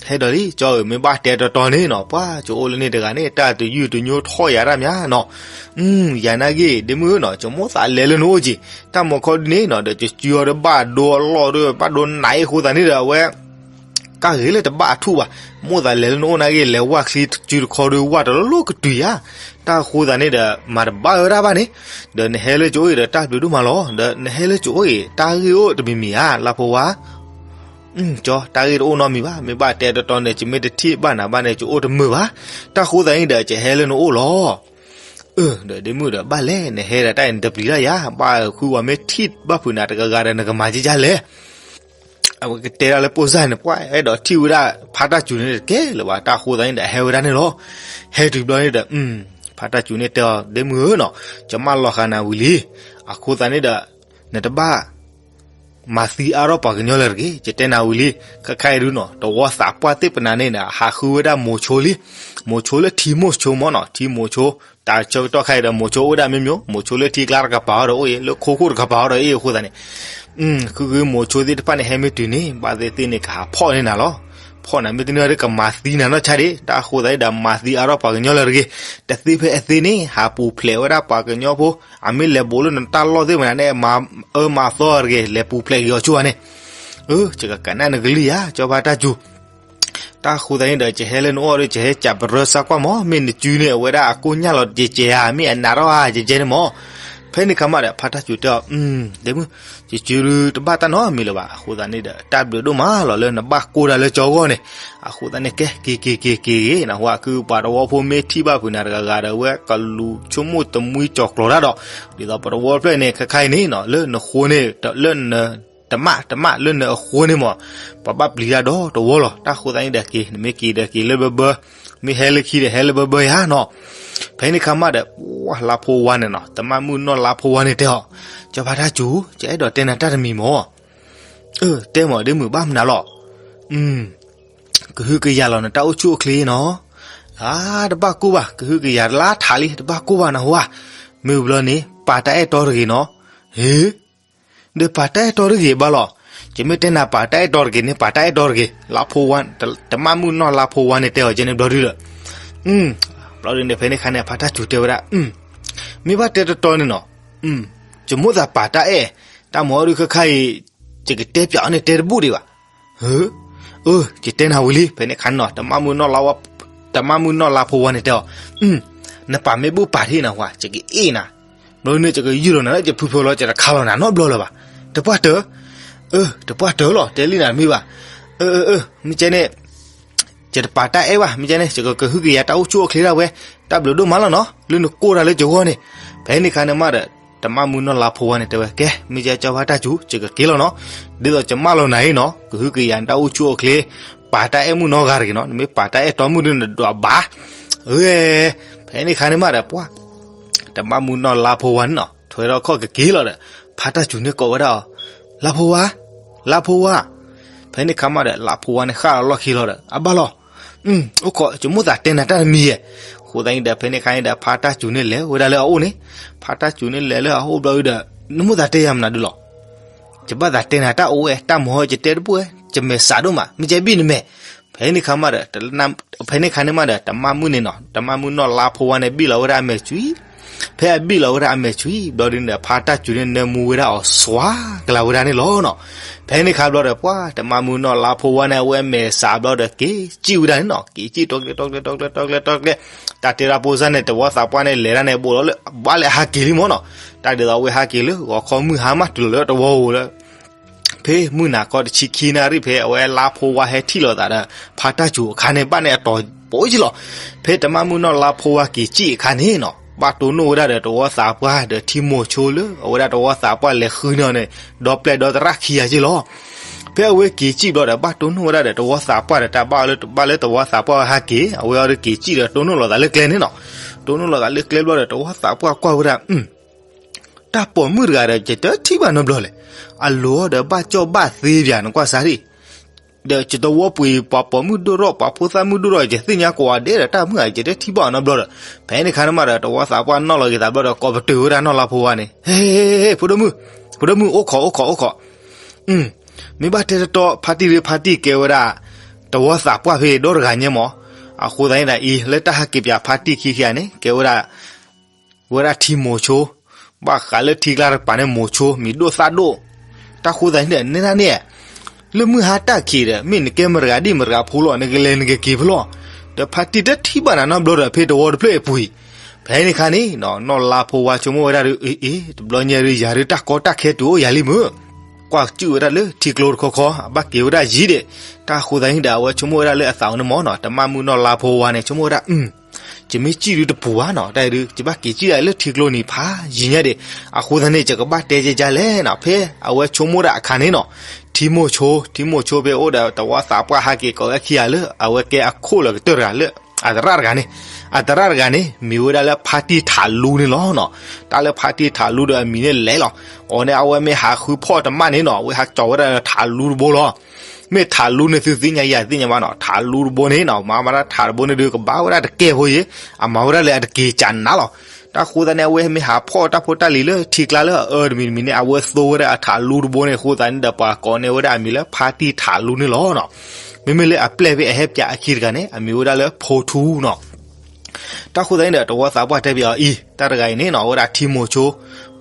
ဟဲဒီးလံ ကၠီဧၢ မ့ၢ်ဘၣ်တဲတီတီန့ၣ်နီၤ ပှၤကအိၣ်လၢန့ၣ်တဂၤန့ၣ် တၢ်တယုၢ်တညိထီၣ်ယၤတၢ်မးနီၤ, ယၤနာ်က့ ဒ့မုၣ်ဧၢနီၤ ကမိၣ်သးလဲၤလၢနအိၣ်က့ၤ တၢ်မီၤခီဒ်န့ၣ်နီၤ ဒီးကစုအီၤဒီးဘၣ်ဒိအလီၢ်ဒီး ဘၣ်ဒိနးအဃိသတးန့ၣ်ဒီး အဝဲ ကၢ်ဂ့ၤလၢတဘၣ်အထူၣ်ဘၣ်, မိၣ်သးလဲၤလၢနအိၣ်နာ်က့ လဲၤဝၢ်ချံစုတခီဒီး ဝၢ်တလီၤလီၤကတုၤယၤ, တၢ်အဃိသတးန့ၣ်ဒီး မၤတဘၣ်ဝဲဒၣ်ဘၣ်န့ၣ်, ဒီးနဟဲလၢကအိၣ်အံၤဒီးတၢ်ဘျုးဒိၣ်မးလီၤ, ဒီးနဟဲလၢကအိၣ်အံၤ တၢ်ဂ့ၢ်အိၣ်တမံၤမံၤဧါ လါဖိဝါ ကၠီ တၢ်ဂ့ၢ်တအိၣ်နီတမံၤဘၣ်, မ့ၢ်ဘၣ်တဲတီတီန့ၣ် ယမ့ၢ်တထံၣ်ဘၣ်နၤဘၣ်န့ၣ် ယအိၣ်တမုာ်ဘၣ်, တၢ်ဃိသတးန့ၣ်ဒီး ယဟဲလၢနအိၣ်လီၤ. အၢ ဒီးဒ့မုၣ်ဒီး ဘၣ်လဲၣ် နဟဲဒီးတၢ်အံၤနတပျံၤတၢ်ယၤ, ဘၣ်ဃုဝဲမ့ၢ်ထံၣ်ဘၣ်ဖုးနၤတဂၤဂၤဒီး နကမၤကကလဲၣ် အဝဲကတဲဒၣ်လၢပိၢ်စၢ်န့ၣ် ပှၤအဲၣ်ဒိးထံၣ်ဝဲဒၣ် ဖါတၢ်စူၤန့ၣ်တကဲလၢၤဘၣ်, တၢ်ဃိသတးန့ၣ်ဒီး ဟဲဝဲဒၣ်န့ၣ်လီၤ. ဟဲတုၤဘျီန့ၣ်ဒီး ဖါတၢ်စူၤန့ၣ်တဲအီၤ ဒ့မုၣ်ဧၢနီၤ, ယမၢလီၤဃာ်နၤဝံၤလံ, အဃိသတးန့ၣ်ဒီး နတဘၣ် မၤသံအါထီၣ်ပှၤကညီလၢၤတဂ့ၤ, ယတဲနၤဝံၤလံ, ခဲခါအံၤဒုနီၤ တဝီသးပှၢ်သ့ၣ်ပနၤန့ၣ်ဒီး ဟးဃုဝဲဒၣ်မိၤဆိလံ, မိၤဆိလၢထံမိၤဆိမ့ၢ်နီၤ, ထံမိၤဆိ, တၢ်ဆၢကတီၢ်ခါအံၤဒီး မိၤဆိအိၣ်ဝဲဒၣ်မ့ၢ်မ့ၢ်, မိၤဆိလၢထံကျါတကပၤအီၤဒီးအိၣ်အံၤ, လၢခိခိၣ်တကပၤအီၤဒီးအံၤအဃိသတးန့ၣ် ဃုဃုမိၤဆိသ့ၣ်တဖၣ်န့ၣ် ဟဲမ့ၢ်တုၤန့ၣ် ဘၣ်သ့ၣ်သ့ၣ်န့ၣ် ကဟးဖီၣ်န့ၢ်နၤလီၤ. ဖီၣ်နၤမ့ၢ်တန့ၢ်ဒီး ကမၤသံနၤနီၢ်ဆါဒံး, တၢ်ဃိသတးန့ၣ်ဒီး မၤသံအါထီၣ်ပှၤကညီလၢၤတဂ့ၤ, တသ့ဖဲအသ့န့ၣ် ဟးပူၤဖျဲးဝဲဒၣ်ပှၤကညီဖိ, အမ့ၢ်လဲၤဘူးလၢနတၢ်လီၢ်သ့ၣ်မနၤန့ၣ် မၤအၢမၤသီတဂ့ၤ, လဲၤပူၤဖျဲးက့ၤအီၤဆိန့ၣ်, အၢ ယကကနၣ်နကလုၢ်ယၤ ကၠီဖါတၢ်စူၤ တၢ်ဃိသတးန့ၣ်ဒီး ယဟဲလၢနအိၣ်ဒီး ယဟဲကးပရၢစၢ်ကွၢ်မး, မ့ၢ်နစုန့ၣ် အဝဲဒၣ်အကိၢ်ညၣ်လီၤကဲကဲဧါ, မ့ၢ်အနးထီၣ်ဧါ ကဲကဲန့ၣ်မး. ဖဲန့ၣ်ခါမးဒီး ဖါတၢ်စူၤတဲအီၤ, ဒ့မုၣ်, ယစုတဘၣ်တၢ်နီတမံၤလၢၤဘၣ်, အဃိသတးန့ၣ်ဒီး တၢ်ဘျုးဒိၣ်မးလီၤလၢနဘၣ်ကိၢ်တၢ်လၢကၠီဂီၢ်န့ၣ်, အဃိသတးန့ၣ် ကဲ က့ၤက့ၤက့ၤက့ၤဂ့ၤ, နဟူးအကုၢ်ပှၤတဝီဖိမ့ၢ်ထံၣ်ဘၣ်ဖုးနၤတဂၤဂၤဒီး အဝဲကလူးဆိကမိၣ်တမှံကၠီၤကျီၤတၢ်ဒီး, ဒ်သိးပတဝီဖျၢၣ်န့ၣ် ခဲခါအံၤန့ၣ်နီၤ လၢနဃိန့ၣ် လၢန တမၣ်တမၣ်လၢနအဃိန့ၣ်မး, ပှၤဘၣ်ပျံၤတၢ်ဒီတဝီလီၤ. တၢ်ဃိသတးန့ၣ်ဒီးက့ၤ နမ့ၢ်က့ၤဒီးက့ၤလၢဘၢဘၢ, မ့ၢ်ဟဲလၢခံဒီးဟဲလၢဘၢဘၢယၤနီၤ. ဖဲန့ၣ်ခါမးဒီး ပှၢ်လါဖိဝါန့ၣ်နီၤ, တမၣ်မုၣ်နီၢ်လါဖိဝါန့ၣ်တဲအီၤ, ကၠီဖါတၢ်စူၤ, ယအဲၣ်ဒိးတဲနၤတၢ်တမံၤမး. အၢ တဲမး ဒ့မုၣ် ဘၣ်မနုၤလီၤ. ကဟုကယာ်လီၤနတၢ်အိၣ်ဆူၣ်အိၣ်ချ့နီၤ. အါ တဘၣ်ကိၢ်ဘၣ်, ကဟုကယာ်လၢထးလံ တဘၣ်ကိၢ်ဘၣ်နဟူဧါ. မ့ၢ်ဘျီန့ၣ် ပာ်တၢ်အဲၣ်တီတဂ့ၤနီၤ. ဟ့ၣ် ဒီးပာ်တၢ်အဲၣ်တီတဂ့ၤဘၣ်လီၤ. ယမ့ၢ်တဲနၤပာ်တၢ်အဲၣ်တီတဂ့ၤန့ၣ် ပာ်တၢ်အဲၣ်တီတဂ့ၤ, လါဖိဝါ, တမၣ်မုၣ်နီၢ်လါဖိဝါန့ၣ်တဲအီၤကဲန့ၣ်ဘျီဒုဒီး, ဘျီဒုန့ၣ် ဖဲန့ၣ်ခါန့ၣ် ဖါတၢ်စူၤတဲဝဲဒၣ်, မ့ၢ်ဘၣ်တဲတီတီန့ၣ်နီၤ, ယမိၣ်သးပာ်တၢ်အဲၣ်, တၢ်မၤအီၤဒုးခဲခါအံၤ, ယကတဲပၠးအီၤန့ၣ်တဲတဘူၣ်ဒံးဘၣ်. အၢ ယတဲနၤဝံၤလံ ဖဲန့ၣ်ခါန့ၣ်နီၤ, တမၣ်မုၣ်နီၢ်လါဖိဝါန့ၣ်တဲအီၤ, နပာ်မ့ၢ်ဘူၣ်ပာ်ထံၣ်နၤဝဲ ယကအ့ၣ်နၤ, ဘျီန့ၣ် ယကယုၢ်လီၤနၤလၢယဖုဖုလီၤ ယတခးလီၤနၤနီတဘျီလၢၤဘၣ်. တပှၢ်တၢၢ်, အၢ တပှၢ်တၢၢ်လီၤ တဲလံနၤတမ့ၢ်ဘၣ်. အၢ အၢ မ့ၢ်ကဲန့ၣ် ယတပာ်တၢ်အဲၣ်ဘၣ် မ့ၢ်ကဲန့ၣ် ယကကဟုကယာ်တၢ်အိၣ်ဆူၣ်အိၣ်ချ့ဒၣ်ဝဲ, တၢ်ဘျုးဒိၣ်မးလီၤနီၤ လၢနကိၢ်တၢ်လၢယဂီၢ်န့ၣ်. ဖဲန့ၣ်အခါန့ၣ်မးဒီး တမၣ်မုၢ်နီၢ်လါဖိဝါန့ၣ်တဲဝဲ ကဲ မ့ၢ်ကဲကၠီဖါတၢ်စူၤ ယကက့ၤလီၤနီၤ, ဒ်သိးယမၢလီၤနၤအံၤနီၤ ကဟုကယာ်နတၢ်အိၣ်ဆူၣ်အိၣ်ချ့, ပာ်တၢ်အဲၣ်မုၣ်နီတဂၤတဂ့ၤနီၤ နမ့ၢ်ပာ်တၢ်အဲၣ်တီမုၣ်ဒုးနဒွးဘၣ်. အၢ ဖဲန့ၣ်အခါန့ၣ်မးဒီးပှၢ် တမၣ်မုၢ်နီၢ်လါဖိဝါန့ၣ်နီၤ ထွဲထီၣ်ခီၣ်ကက့ၤလီၤဒီး ဖါတၢ်စူၤန့ၣ်ကိးဝဲဒၣ်အီၤ, လါဖိဝါ, လါဖိဝါ. ဖဲန့ၣ်အခါမးဒီး လါဖိဝါန့ၣ်ဃၣ်လီၤလီၢ်ခံလီၤဒီး အဘၣ်လီၤ, အိၣ်ခိး ယမိၣ်သးတဲနၤတၢ်တမံၤယဲၢ်. အဃိသတးန့ၣ်ဒီး ဖဲန့ၣ်အခါန့ၣ်ဒီး ဖါတၢ်စူၤန့ၣ်လဲၤဝဲဒၣ်လၢအအိၣ်န့ၣ်, ဖါတၢ်စူၤန့ၣ်လဲၤလၢအအိၣ်ဘျီဒီး နမိၣ်သးတဲယၤမနုၤဒုးလီၤ. ယဘၣ်သးတဲနၤတၢ်အိၣ်ဝဲ တၢ်မၤဟီယတဲတဘူၣ်ဝဲ, ယမဲာ်ဆှးဒိၣ်မး မ့ၢ်ကဲဘံၣ်နမဲာ်. ဖဲန့ၣ်အခါမးဒီး ဖဲန့ၣ်အခါန့ၣ်မးဒီး တမၣ်မုၣ်န့ၣ်နီၤ တမၣ်မုၣ်နီၢ်လါဖိဝါန့ၣ်ဘံၣ်လီၤဝဲဒၣ်အမဲာ်ဆွံ, ဖဲအဘံၣ်လီၤဝဲဒၣ်အမဲာ်ဆွံဘျီဒုးန့ၣ်ဒီး ဖါတၢ်စူၤန့ၣ်နၢမူဝဲဒၣ်အီၤစွါကလၤဝဲဒၣ်န့ၣ်လီၤနီၤ. ဖဲန့ၣ်အခါဘျီဒီးပှၢ် တမၣ်မုၣ်နီၢ်လါဖိဝါန့ၣ် အဝဲအမဲာ်ဆှးဘျီဒီး က့ၤစံၣ်ဝဲဒၣ်န့ၣ်နီၤ က့ၤစံၣ်တီကျဲတီကျဲတီကျဲတီကျဲတီကျဲ, တၢ်တဲဒၣ်ဖိစၢ်န့ၣ် တဝီသးပှၢ်န့ၣ် လဲၤဒၣ်န့ၣ် ဘိးလီၤလၢ ဘၣ်လၢအဟးက့ၤလံမၢ်နီၤ. တၢ်ဒ်သိးအဝဲဟးက့ၤလၢ ဂီၤခီမုၢ်ဟါမးတုၤလီၤလၢတဝီဧိၤလၢ ဖဲမုၢ်နၤခီတဆံခံနၣ်ရံၣ် ဖဲအဝဲလါဖိဝါဟဲထံၣ်လိာ်သးဒီး ဖါတၢ်စူၤအခါန့ၣ် ဘၣ်န့ၣ်အတီၤပိာ်က့ၤလီၤ. ဖဲတမၣ်မုၣ်နီၢ်လါဖိဝါက့ၤစံၣ်အခါန့ၣ်နီၤ ဘၣ်တိၢ်နီၣ်ဝဲဒၣ်ဒီးတဝီသးပှၢ်ဒီးထံမိၤဆိလၢ အဝဲဒၣ်တဝီသးပှၢ်လဲၤဃုန့ၢ်အီၤန့ၣ် ဒီပျဲၢ်ဒီသရၣ်ခံဂၤက့ၤလီၤ. ဖဲအဝဲက့ၤစံၣ်ဘျီဒီး ဘၣ်တိၢ်နီၣ်ဝဲဒၣ်ဒီးတဝီသးပှၢ်ဒီး တၢ်ဘၣ်လၢ ဘၣ်လၢတဝီသးပှၢ်ဝဲဟးက့ၤ အဝဲအီၤဒီးက့ၤစံၣ်ဒီးတိၢ်နီၣ်လိာ်သးလၢကျဲန့ၣ်နီၤ. တိၢ်နီၣ်လိာ်သးလၢကျဲဘျီဒီး တဝီသးပှၢ်ကွၢ်ဝဲဒၣ် တၢ်ပိာ်မုၣ်တဂၤဒီး ယတထံၣ်ဘၣ်နီတဘျီလဲၣ်. အလိၤအီၤဒီးဘၣ်ကၠီၣ်ဘၣ်သ့ပၠး နကွၢ်စၢ်ဒံး, ဒီးယတဝီပှ့ၤပှၤပိာ်မုၣ်ဒိၣ်ထီၣ် ပှၤဖိသၣ်မုၣ်ဒိၣ်ထီၣ် ယသ့ၣ်ညါကိးဂၤဒဲးဒီးတၢ်မုၣ်ဂၤ ယတထံၣ်ဘၣ်အီၤနီတဘျီဒီး, ဖဲန့ၣ်အခါန့ၣ်မးဒီး တဝီသးပှၢ်နီၣ်လီၤက့ၤသးဘျီဒီး ကိးပတုာ်ဝဲဒၣ်နီၢ်လါဖိဝါန့ၣ်, ဟဲ ဖိဒိၣ်မုၣ်, ဖိဒိၣ်မုၣ် အိၣ်ခိး အိၣ်ခိး အိၣ်ခိး မ့ၢ်ဘၣ်တဲတတီ ဖါတံၢ်ဒုး ဖါတံၢ်ကဲဝဲဒၣ် တဝီသးပှၢ်ဖဲဒီတဂၤညါမး. အဃိသတးန့ၣ်ဒီးအံၤ လၢတၢ်ဟဲက့ၤပၠးဖါတံၢ်ခံခံဂၤန့ၣ် ကဲဝဲဒၣ် ဝဲဒၣ်ထံမိၤဆိ, ဘၣ်ဃးလၢထံကျါတကပၤန့ၣ် မိၤဆိ မံၤဒိၣ်သၣ်ဒိၣ်. တၢ်ဃိသတးန့ၣ်ဒီး နဲဒၣ်န့ၣ် လၢမုၢ်ဟါတၢ်ခံးဒီး မ့ၢ်နကဲမတၤတဂၤဒံၣ်မတၤတဂၤဖိလီၤ နကလဲၤနကက့ၤဖဲလီၤ. ဒီးဖါတံၢ်တထံၣ်ဘၣ်နၤနီတဘျီဒီး ဖဲတဝီတဖျၢၣ်အပူၤအံၤ. ဖဲန့ၣ်အခါန့ၣ် နီၢ်လါဖိဝါဆိကမိၣ်ဝဲဒၣ်ဒီး အ့ အ့ တဘျီညါဒုး ယၤဒုးတၢ်ကီတၢ်ခဲတုၤအိၣ်ယၤလံမုၢ်, ကွၢ်ကစူၣ်ဝဲဒၣ်လၢထံကျိတခီခီ အဘၣ်က့ၤဝဲဒၣ်ယံၤဒံး. တၢ်ဃိသတးန့ၣ်ဒီး အဝဲဆိကမိၣ်ဝဲဒၣ်လၢအသးအိၣ်န့ၣ်မးနီၤ တမၣ်မုၣ်နီၢ်လါဖိဝါန့ၣ် ဆိကမိၣ်ဝဲဒၣ် ယမ့ၢ်စံၣ်ဒုးတပူၤဘၣ်နီၤ တၢ်အံၤဒုး ယဘၣ်က့ၤစံၣ်ဒၣ်လၢထံကျိနံၤဖးယံၤညါဒံး. အဃိသတးန့ၣ် ယကဘၣ်တဲကဲကဲလဲၣ်နီၤ ဖဲအဝဲဆိကမိၣ်ဒၣ်အခါန့ၣ်နီၤ ထံမိၢ်ဆိ ထံမိၢ်ဆိဖဲအိၣ်ဒီးတဝီသးပှၢ်ဟးက့ၤကိးဝဲခံဂၤလၢ အဝဲကဲအခိၣ်လၢကတၢၢ်တဂၤလၢ အသရၣ်တဂၤန့ၣ်, အသရၣ်တဂၤန့ၣ် မံၤဝဲဒၣ်လၢဖါတံၢ်ထးလူန့ၣ်လီၤနီၤ. တၢ်လၢဖါတံၢ်ထးလူဒီးအမံၤန့ၣ်လဲၤလီၤ. အီၤန့ၣ် အဝဲမ့ၢ်ဟးဃုဖီၣ်တမၣ်န့ၣ်နီၤ အဝဲဟးကၠီၤဝဲဒၣ်ထးလူတဘိလီၤ. မ့ၢ်ထးလူန့ၣ် သုသ့ၣ်ညါယၤသ့ၣ်ညါဘၣ်နီၤ ထးလူတဘိန့ၣ်နီၤ မၤမၤဒၣ်ထးတဘိန့ၣ်ဒုး ကဘၣ်ဝဲဒၣ်တကဲဖိယ့ၣ်, အမၤဝဲဒၣ်လၢအတက့ၤကၢ်နးလီၤ. တၢ်ဃိသတးန့ၣ် အဝဲမ့ၢ်ဟးဖီၣ်တၢ်ဖိတၢ်လံၤလၢထံကျါလၢအအၢတမံၤတမံၤန့ၣ် အဝဲသိဝဲဒၣ်အထးလူတဘိန့ၣ် အဃိသတးန့ၣ်ဒီး ပှၤကိးန့ၢ်ဝဲဒၣ်အမံၤလၢဖါတံၢ်ထးလူန့ၣ်လီၤနီၤ. မ့မ့ၢ်လၢအပျဲၢ်ဖဲအဟဲပၠးအခံတဂၤန့ၣ် အမံၤဝဲဒၣ်လၢဖိထူနီၤ. တၢ်ဃိသတးန့ၣ်ဒီး တဝီသးပှၢ်တဲပၠးအီၤအံၤ တၢ်တဂၤအံၤန့ၣ်နီၤ အဝဲဒၣ်ထံမိၤဆိ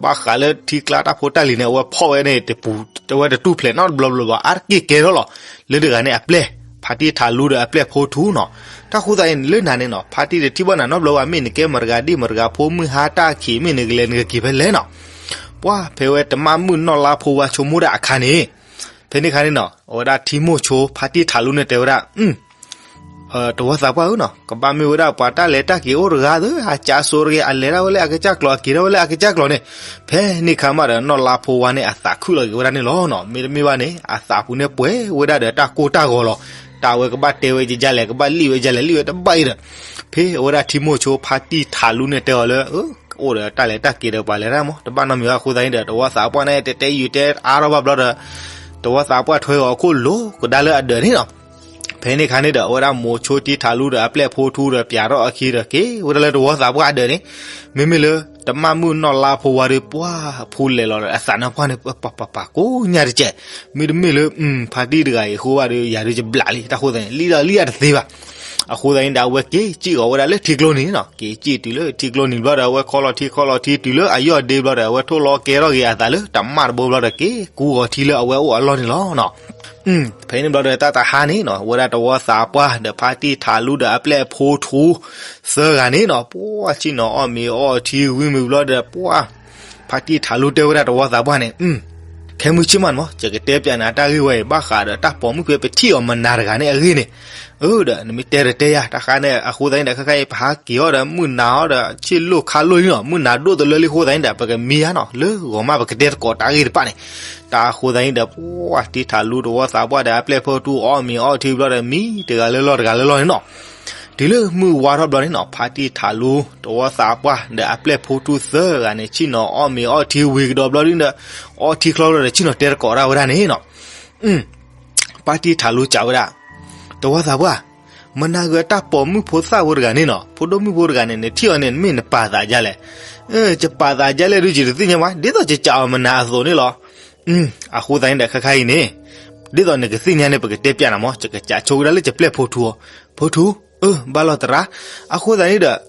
ဘၣ်ဃးလၢထံကျါတၢ်ဖိတၢ်လံၤန့ၣ် အဝဲဖီၣ်ဝဲန့ၣ် တပူၤ အဝဲတတူၢ်ဖျဲးနီတဘျီဘျီဘၣ် အါတက့ၢ်ကဲထီၣ်လီၤ. လၢတဂၤန့ၣ်အပျဲၢ် ဖါတံၢ်ထးလူဒီးအပျဲၢ်ဖိထူနီၤ. တၢ်ဃိသတးန့ၣ် လၢနၤန့ၣ်နီၤ ဖါတံၢ်တထံၣ်ဘၣ်နၤနီတဘျီဘၣ် မ့ၢ်နကဲမတၤတဂၤဒံၣ်မတၤတဂၤဖိ မုၢ်ဟါတၢ်ခံး မ့ၢ်နကလဲၤနကက့ၤဖဲလဲၣ်နီၤ. ပှၢ်ဖဲဝဲတမၣ်မုၣ်နီၢ်လါဖိဝါဆိကမိၣ်ဒၣ်အခါန့ၣ် ဖဲန့ၣ်အခါန့ၣ်နီၤ အဝဲဒၣ်ထံမိၤဆိ ဖါတံၢ်ထးလူန့ၣ်တဲဝဲဒၣ် တဝီသးပှၢ်ဧၢနီၤ ကဘၣ်မ့ၢ်ဝဲဒၣ်ပှၤတၢ်လဲၤတၢ်က့ၤအိၣ်တဂၤသၢ အကၠါစိတဂ့ၤ အလဲၤဒၣ်ဝဲလၢအကစၢ်ကျိၤ အက့ၤဒၣ်ဝဲလၢအကစၢ်ကျိၤန့ၣ်, ဖဲန့ၣ်အခါမးဒီး နီၢ်လါဖိဝါန့ၣ် အသးခုၣ်လီၤက့ၤဝဲဒၣ်န့ၣ်လီၤနီၤ. မ့တမ့ၢ်ဘၣ်န့ၣ် အသးပူၤန့ၣ်ပှဲၤဝဲဒၣ်ဒီးတၢ်ကိၢ်တၢ်ဂီၤလီၤ. တၢ်ဝဲကဘၣ်တဲဝဲယလဲၣ် ကဘၣ်လံၣ်ဝဲယလဲၣ် လံၣ်ဝဲတဘၣ်အံၤဒီး ဖဲအဝဲဒၣ်ထံမိၤဆိဖါတံၢ်ထးလူန့ၣ်တဲအီၤလၢ အိၣ်ဒီးတၢ်လဲၤတၢ်က့ၤဒီးပှၤလဲၤတၢ်မး တဘၣ်နီတမံၤဘၣ်အဃိသတးန့ၣ်ဒီး တဝီသးပှၢ်န့ၣ် တဲတဲယုာ်တဲအါထီၣ်ဘၣ်ဘျီဒီး တဝီသးပှၢ်ထွဲဂီၤအခိၣ်လိၤကဒါလၢအဒၢးန့ၣ်နီၤ. ဖဲန့ၣ်အခါန့ၣ်ဒီး အဝဲဒၣ်မိၤဆိတံၢ်ထးလူဒီးအပျဲၢ်ဖိထူဒီးပၠးထီၣ်အခံဒီး က့ၤဝဲဒၣ်လၢတဝီသးပှၢ်အဒၢးန့ၣ်, မ့မ့ၢ်လၢ တမၣ်မုၣ်နီၢ်လါဖိဝါဒီး ပှၢ်အဖူလဲၤလီၤဒီး အသးနါပှၢ်န့ၣ် ပပပပကိးညါတကဲး, မ့တမ့ၢ်လၢ ဖါတံၢ်တဂၤအံၤအဃိဘၣ်ဒီး ယၤဒီးယဘျးလံ တၢ်ဃိသတးန့ၣ် လံၣ်ဒီးလံၣ်အတသ့ဘၣ်. အဃိသတးန့ၣ်ဒီး အဝဲက့ၤစံၣ်ဂီၤဝဲဒၣ်လၢထံကျိနံၤနီၤ, က့ၤစံၣ်တုၤလၢထံကျိနံၤဘျီဒီး အဝဲခီလီၤထံခီလီၤထံတုၤလၢအယီၢ်ဒ့ဘျီဒီး အဝဲထိၣ်လီၤကဲထီၣ်က့ၤအသးလၢတမၣ်တဘိဘျီဒီး က့ၤကူဂီၤထံလၢအဝဲအိၣ်အလီၢ်န့ၣ်လီၤနီၤ. ဖဲန့ၣ်ဘျီဒီးတၢ်တဟါန့ၣ်နီၤ ဝဲဒၣ်တဝီသးပှၢ်ဒီးဖါတံၢ်ထးလူဒီးအပျဲၢ်ဖိထူ သၢဂၤန့ၣ်နီၤ ပှၤဆ့ၣ်နီၤအီၣ်မ့ၤအီထံဝံၤမ့ၢ်ဘျီဒီး ပှၤ ဖါတံၢ်ထးလူတဲဝဲဒၣ်တဝီသးပှၢ်န့ၣ်, ခဲမုၢ်ဆ့ၣ်မးန့ၣ်မး ယကတဲပျးနၤတၢ်ဂ့ၢ်ဝဲအံၤ ဘၣ်ဃးဒီးတၢ်ပိာ်မုၣ်ဖဲပထံၣ်အီၤမနၤတဂၤန့ၣ်အဂ့ၢ်န့ၣ်, အၢ ဒီးနမ့ၢ်တဲတတဲယၤ တၢ်ဃါန့ၣ် အဃိသတးန့ၣ်ဒီး ခဲခါအံၤ ပဟးက့ၤအီၤဒီး မုၢ်နၤအီၤဒီး ဆ့ၣ်လိၣ်ခါလိၣ်လံနီၤ မုၢ်နၤဒိၣ်တလၢလံအဃိသတးန့ၣ်ဒီး ပကမံယါနီၤ လၢဂီၤမးပကတဲသကိးတၢ်ဂ့ၢ်တဖၣ်န့ၣ်, တၢ်အဃိသတးန့ၣ်ဒီး ပှၤတံၢ်ထးလူတဝီသးပှၢ်ဒီးအပျဲၢ်ဖိထူအီၣ်မ့ၤအီထံဘျီဒီး မံတဂၤလၢလီၢ်တဂၤလၢလီၢ်န့ၣ်နီၤ တုၤလၢမုၢ်ဝါထီၣ်ဘျီန့ၣ်နီၤ ဖါတံၢ်ထးလူတဝီသးပှၢ်ဒီးအပျဲၢ်ဖိထူသၢဂၤန့ၣ် ဆ့ၣ်နီၤအီၣ်မ့ၤအီထံဝံၤကဒီးဘျီဒ်ဒီး အီထံချီဘျီဒီး ဆ့ၣ်နီၤတဲသကိးဒၣ်ဝဲဒၣ်န့ၣ်နီၤ, ဖါတံၢ်ထးလူစံးဝဲဒၣ်, တဝီသးပှၢ်, မနၤဂ့ၤတၢ်ပိာ်မုၣ်ဖိသၣ်ဖိတဂၤန့ၣ်နီၤ ဖိဒိၣ်မုၣ်ဖိတဂၤန့ၣ် နထံၣ်အီၤန့ၣ် နမ့ၢ်နပာ်သးဒ်လဲၣ်, ယပာ်သးဒ်လဲၣ်ဒုးယတသ့ၣ်ညါဘၣ် ဒ်သိးယစံးအီၤမနၤအသိးန့ၣ်လီၤ အဃိသတးန့ၣ်ဒီးခဲခါအံၤန့ၣ်, ဒ်သိးနကသ့ၣ်ညါန့ၣ် ပကတဲပျးနၤမး ယကစံးဆိကဒါလၢယပျဲၢ်ဖိထူအီၤ, ဖိထူ, အၢ ဘၣ်လီၤသရၣ်, အဃိသတးန့ၣ်ဒီး,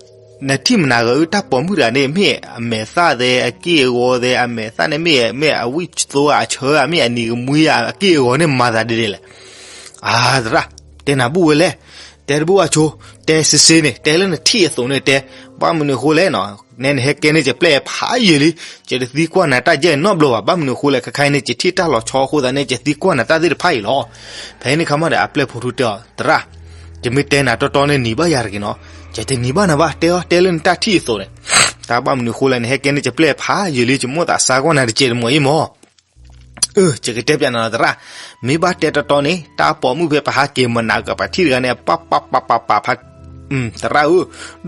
နထံၣ်မနၤဂ့ၤတၢ်ပိာ်မုၣ်တဂၤန့ၣ် မ့ၢ်အမဲာ်သၣ်သဲးအက့ၢ်အဂီၤသဲး အမဲာ်သၣ်န့ၣ်မ့ၢ် မ့ၢ်အဝံၣ်သိအဆၢ မ့ၢ်အနံၤကမှံအက့ၢ်အဂီၤန့ၣ်မၤသးဒ်လဲၣ်, အၢ သရၣ်, တဲနၤဘူၣ်ဝဲလဲၣ်, တဲတဘူၣ်အဆိ, တဲစ့စ့န့ၣ် တဲလၢနထံၣ်အသိးန့ၣ်တဲ, ဘၣ်မနုၤအဃိလဲၣ် နဲနဟဲကဲန့ၢ်ယပျဲၢ်ဖးယံာ်လံ, ယတသံကွၢ်နၤတၢ်ယဲၢ်နီတဘျီဘၣ် ဘၣ်မနုၤအဃိလဲၣ် ခဲခါအံၤန့ၣ် ယထံၣ်တၢ်လီၤဆီအဃိသတးန့ၣ် ယသံကွၢ်နၤတၢ်သ့ၣ်တဖၣ်အံၤလီၤ. ဖဲန့ၣ်ခါမးဒီးအပျဲၢ်ဖိထူတဲအီၤ သရၣ်, ယမ့ၢ်တဲနၤတီတီန့ၣ်နံၤဘၣ်ယၤတဂ့ၤနီၤ, ယတနံၤဘၣ်နၤဘၣ် တဲအီၤတဲလၢနတၢ်ထံၣ်အသိးန့ၣ်, တၢ်ဘၣ်မနုၤအဃိလဲၣ် နဟဲကဲန့ၢ်ယပျဲၢ်ဖးယံာ်လံ ယမိၣ်သးစါကွၢ်နၤတစဲးတမီၤအံၤမး အၢ ယကတဲပျးနၤလီၤသရၣ်, မ့ၢ်ဘၣ်တဲတီတီန့ၣ် တၢ်ပိာ်မုၣ်ဖဲပဟးက့ၤမနၤကပထံၣ်တဂၤန့ၣ် ပၢ်ပၢ်ပၢ်ပၢ်ပၢ်ဖး, သရၣ်ဧၢ,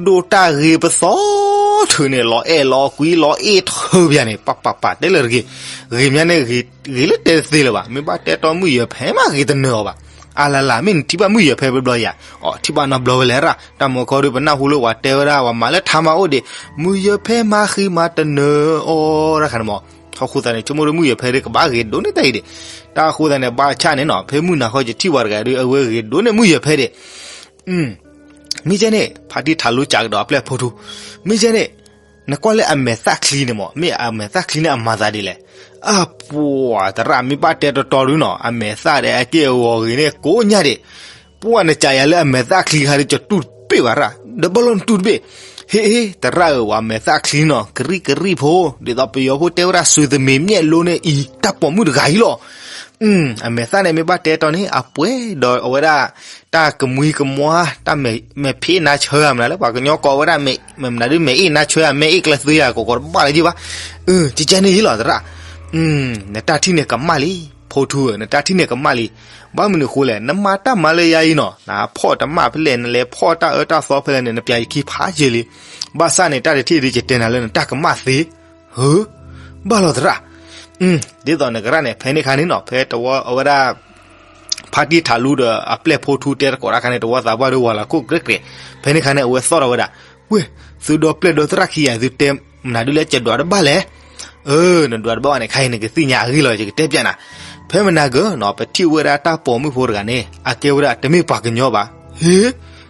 ဒိၣ်တၢ်ဂ့ၤပသီထုးန့ၣ် လီၤအဲၣ်လီၤကွံလီၤအ့ၣ်ထၢပယၤန့ၣ် ပၢ်ပၢ်ပၢ်တဲလၢတဂ့ၤ, ဂ့ၤမးန့ၣ် ဂ့ၤလၢတဲတသ့လၢၤဘၣ် မ့ၢ်ဘၣ်တဲတီမုၣ်ယၢၤဖဲမးဂ့ၤတနၢၤအီၤဘၣ်, အလလးမ့ၢ်နထံၣ်ဘၣ်မုၣ်ယၢၤဖဲဘျီယၤ, အီ ထံၣ်ဘၣ်နီတဘျီဝဲလဲၣ်ရၣ်, တၢ်မၤခီဒုးပနၢ်ဟူလၢပှၤတဲဝဲဒၣ်ပှၤမၤလၢထါမၤအိၣ်ဒံး, မုၣ်ယၢၤဖဲမၤဃံမၤတနၢၤအီၤရၣ်ခါန့ၣ်မး အဃိသတးန့ၣ် ဆိကမိၣ်ဒုးမုၣ်ယၢၤဖဲဒုးကဘၣ်ဂ့ၤဒိၣ်န့ၢ်တၢ်အံၤဒံး, တၢ်အဃိသတးန့ၣ် ဘၣ်ဆၣ်န့ၣ်နီၤ ဖဲမုၢ်နၤဃီယထံၣ်ပှၤတဂၤဒုး အဝဲဂ့ၤဒိၣ်န့ၢ်မုၣ်ယၢၤဖဲဒံး, မ့ၢ်ကဲန့ၣ် ဖါတံၢ်ထးလိစံးကဒီးအပျဲၢ်ဖိထူ, မ့ၢ်ကဲန့ၣ်, နကွၢ်လၢအမဲာ်သၣ်ချံန့ၣ်မး မ့ၢ်အမဲာ်သၣ်ချံန့ၣ်အမၤသးဒ်လဲၣ်, အပှၤသရၣ်မ့ၢ်ဘၣ်တဲတီတီဒုးနီၤ အမဲာ်သၣ်ဒီးအက့ၢ်အဂီၤဂ့ၤန့ၣ်ကိးညါဒံး ပှၤနစံးယၤလၢအမဲာ်သၣ်ချံခါဒုး ယတူၢ်တဘ့ၣ်ဘၣ်ရၣ်, ဒီးဘၣ်လီၤနတူၢ်တဘ့ၣ်, ဟ့ၣ် သရၣ်ဧၢ ပှၤမဲာ်သၣ်ချံနီၤ ကရံၣ်ကရံၣ်ဖိ, ဒ်သိးပယီၤဖိတဲဝဲဒၣ် စူးသမေးမျက်လုံးန့ၣ်အံၤ တၢ်ပိာ်မုၣ်တဂၤအံၤလီၤ. အမဲာ်သၣ်န့ၣ်မ့ၢ်ဘၣ်တဲတီန့ၣ် အပှဲၤဒီးအဝဲဒၣ် တၢ်ကမှံကမွါ တၢ်မဲာ်ဖံးနါဆၢဧါ မနုၤလၢပှၤကညီကိးဝဲဒၣ် မနုၤဒုး မဲာ်အ့ၣ်နါဆၢဧါ မဲာ်အ့ၣ်ကျဲသွံဧါ ကိးကိးတဘၣ်လၢၤဘၣ်, ကကဲန့ၣ်အံၤလီၤသရၣ်, နတၢ်ထံၣ်န့ၣ်ကမၣ်လံ, ဖိထူဧၢ နတၢ်ထံၣ်န့ၣ်ကမၣ်လံ, ဘၣ်မနုၤအဃိလဲၣ် နမၤတၢ်မၤလၢယၤအံၤနီၤ နဖီၣ်တမၣ်ဖဲလဲၣ် နလဲၤဖီၣ်တၢ်အၢတၢ်သီဖဲလဲၣ်န့ၣ် နပျးယခံဖးယံာ်လံ, ဘၣ်ဆၣ်န့ၣ် တၢ်တထံၣ်ဒုးယတဲနၤလၢနတၢ်ကမၣ်သ့, ဧၢ, ဘၣ်လီၤသရၣ်, ဒ်သိးနကရၣ်န့ၣ် ဖဲန့ၣ်ခါန့ၣ်နီၤ ဖဲတဝီအဝဲဒၣ် ဖါတံၢ်ထးလူဒီးအပျဲၢ်ဖိထူတဲသကိးတၢ်ခါန့ၣ် တဝီသးပှၢ်ဒုးဝၤလီၤခိၣ်ကြဲးကြဲး, ဖဲန့ၣ်ခါန့ၣ် အဝဲသီၣ်ထီၣ်ဝဲဒၣ်, ဝ့ၢ်, သုဒီပျဲၢ်ဒီသရၣ်ခံဂၤ သုတဲမနုၤဒုးလၢကဒွးတဘၣ်လဲၣ်, အၢ နဒွးတဘၣ်ဘၣ်န့ၣ် ခါအံၤနကသ့ၣ်ညါအဂ့ၢ်လီၤ ယကတဲပျးနၤ, ဖဲမနၤဂ့ၤနီၤ ပထံၣ်ဝဲဒၣ်တၢ်ပိာ်မုၣ်ဖိတဂၤန့ၣ် အကဲဝဲဒၣ်တမ့ၢ်ပှၤကညီဘၣ်, ဟ့,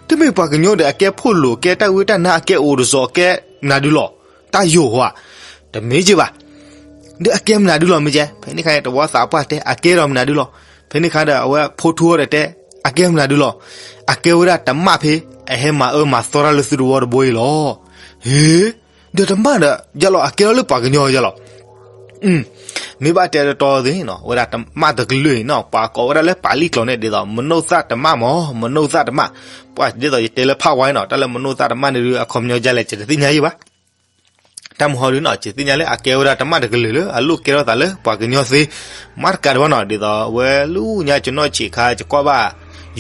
တမ့ၢ်ပှၤကညီဒီး အကဲဖိလိာ် ကဲတၢ်ဝံတၢ်နါ အကဲအိၣ်တစီၤ အကဲမနုၤဒုးလီၤ, တၢ်ယိာ်ဟါ, တမ့ၢ်က့ဘၣ် ဒီးအကဲမနုၤဒုးလီၤ မ့ၢ်ကဲ, ဖဲန့ၣ်ခါန့ၣ် တဝီသးပှၢ်တဲ အကဲဒီးမနုၤဒုးလီၤ, ဖဲန့ၣ်ခါဒီး အဝဲဖိထူဒီးတဲ အကဲမနုၤဒုးလီၤ, အကဲဝဲဒၣ်တမၣ်ဖဲ အဟဲမၤအၢမၤသီတၢ်လၢသုတဝီတဘိအံၤလီၤ, ဟ့, ဒီးတမၣ်ဒီး ယလီၤ အကဲထီၣ်လၢပှၤကညီယလီၤ, မ့ၢ်ဘၣ်တဲတီတီသ့ၣ်နီၤ ဝဲဒၣ်တမၣ်တကလုာ်အံၤနီၤ ပှၤကိးဝဲဒၣ်လၢပာ်လံၣ်ကျိာ်န့ၣ် ဒ်သိး မနိၣ်သၣ်တမၣ်မး မနိၣ်သၣ်တမၣ်, ပှၤဒ်သိးယတဲလၢဖးဝါအံၤနီၤ တၢ်လၢမနိၣ်သၣ်တမၣ်န့ၣ်ဒုး အခီပညီဒ်လဲၣ် ယတသ့ၣ်ညါယံၤဘၣ် တၢ်မဟီဒုးနီၤ ယသ့ၣ်ညါလၢအကဲဝဲဒၣ်တမၣ်တကလုာ်လၢ အလိၣ်ကဲထီၣ်သးလၢပှၤကညီသ့, မၤတကးဒံးဘၣ်နီၤ ဒ်သိးအဝဲလူညါကနီၣ်ဆံးခါ ယကွၢ်ဘၣ်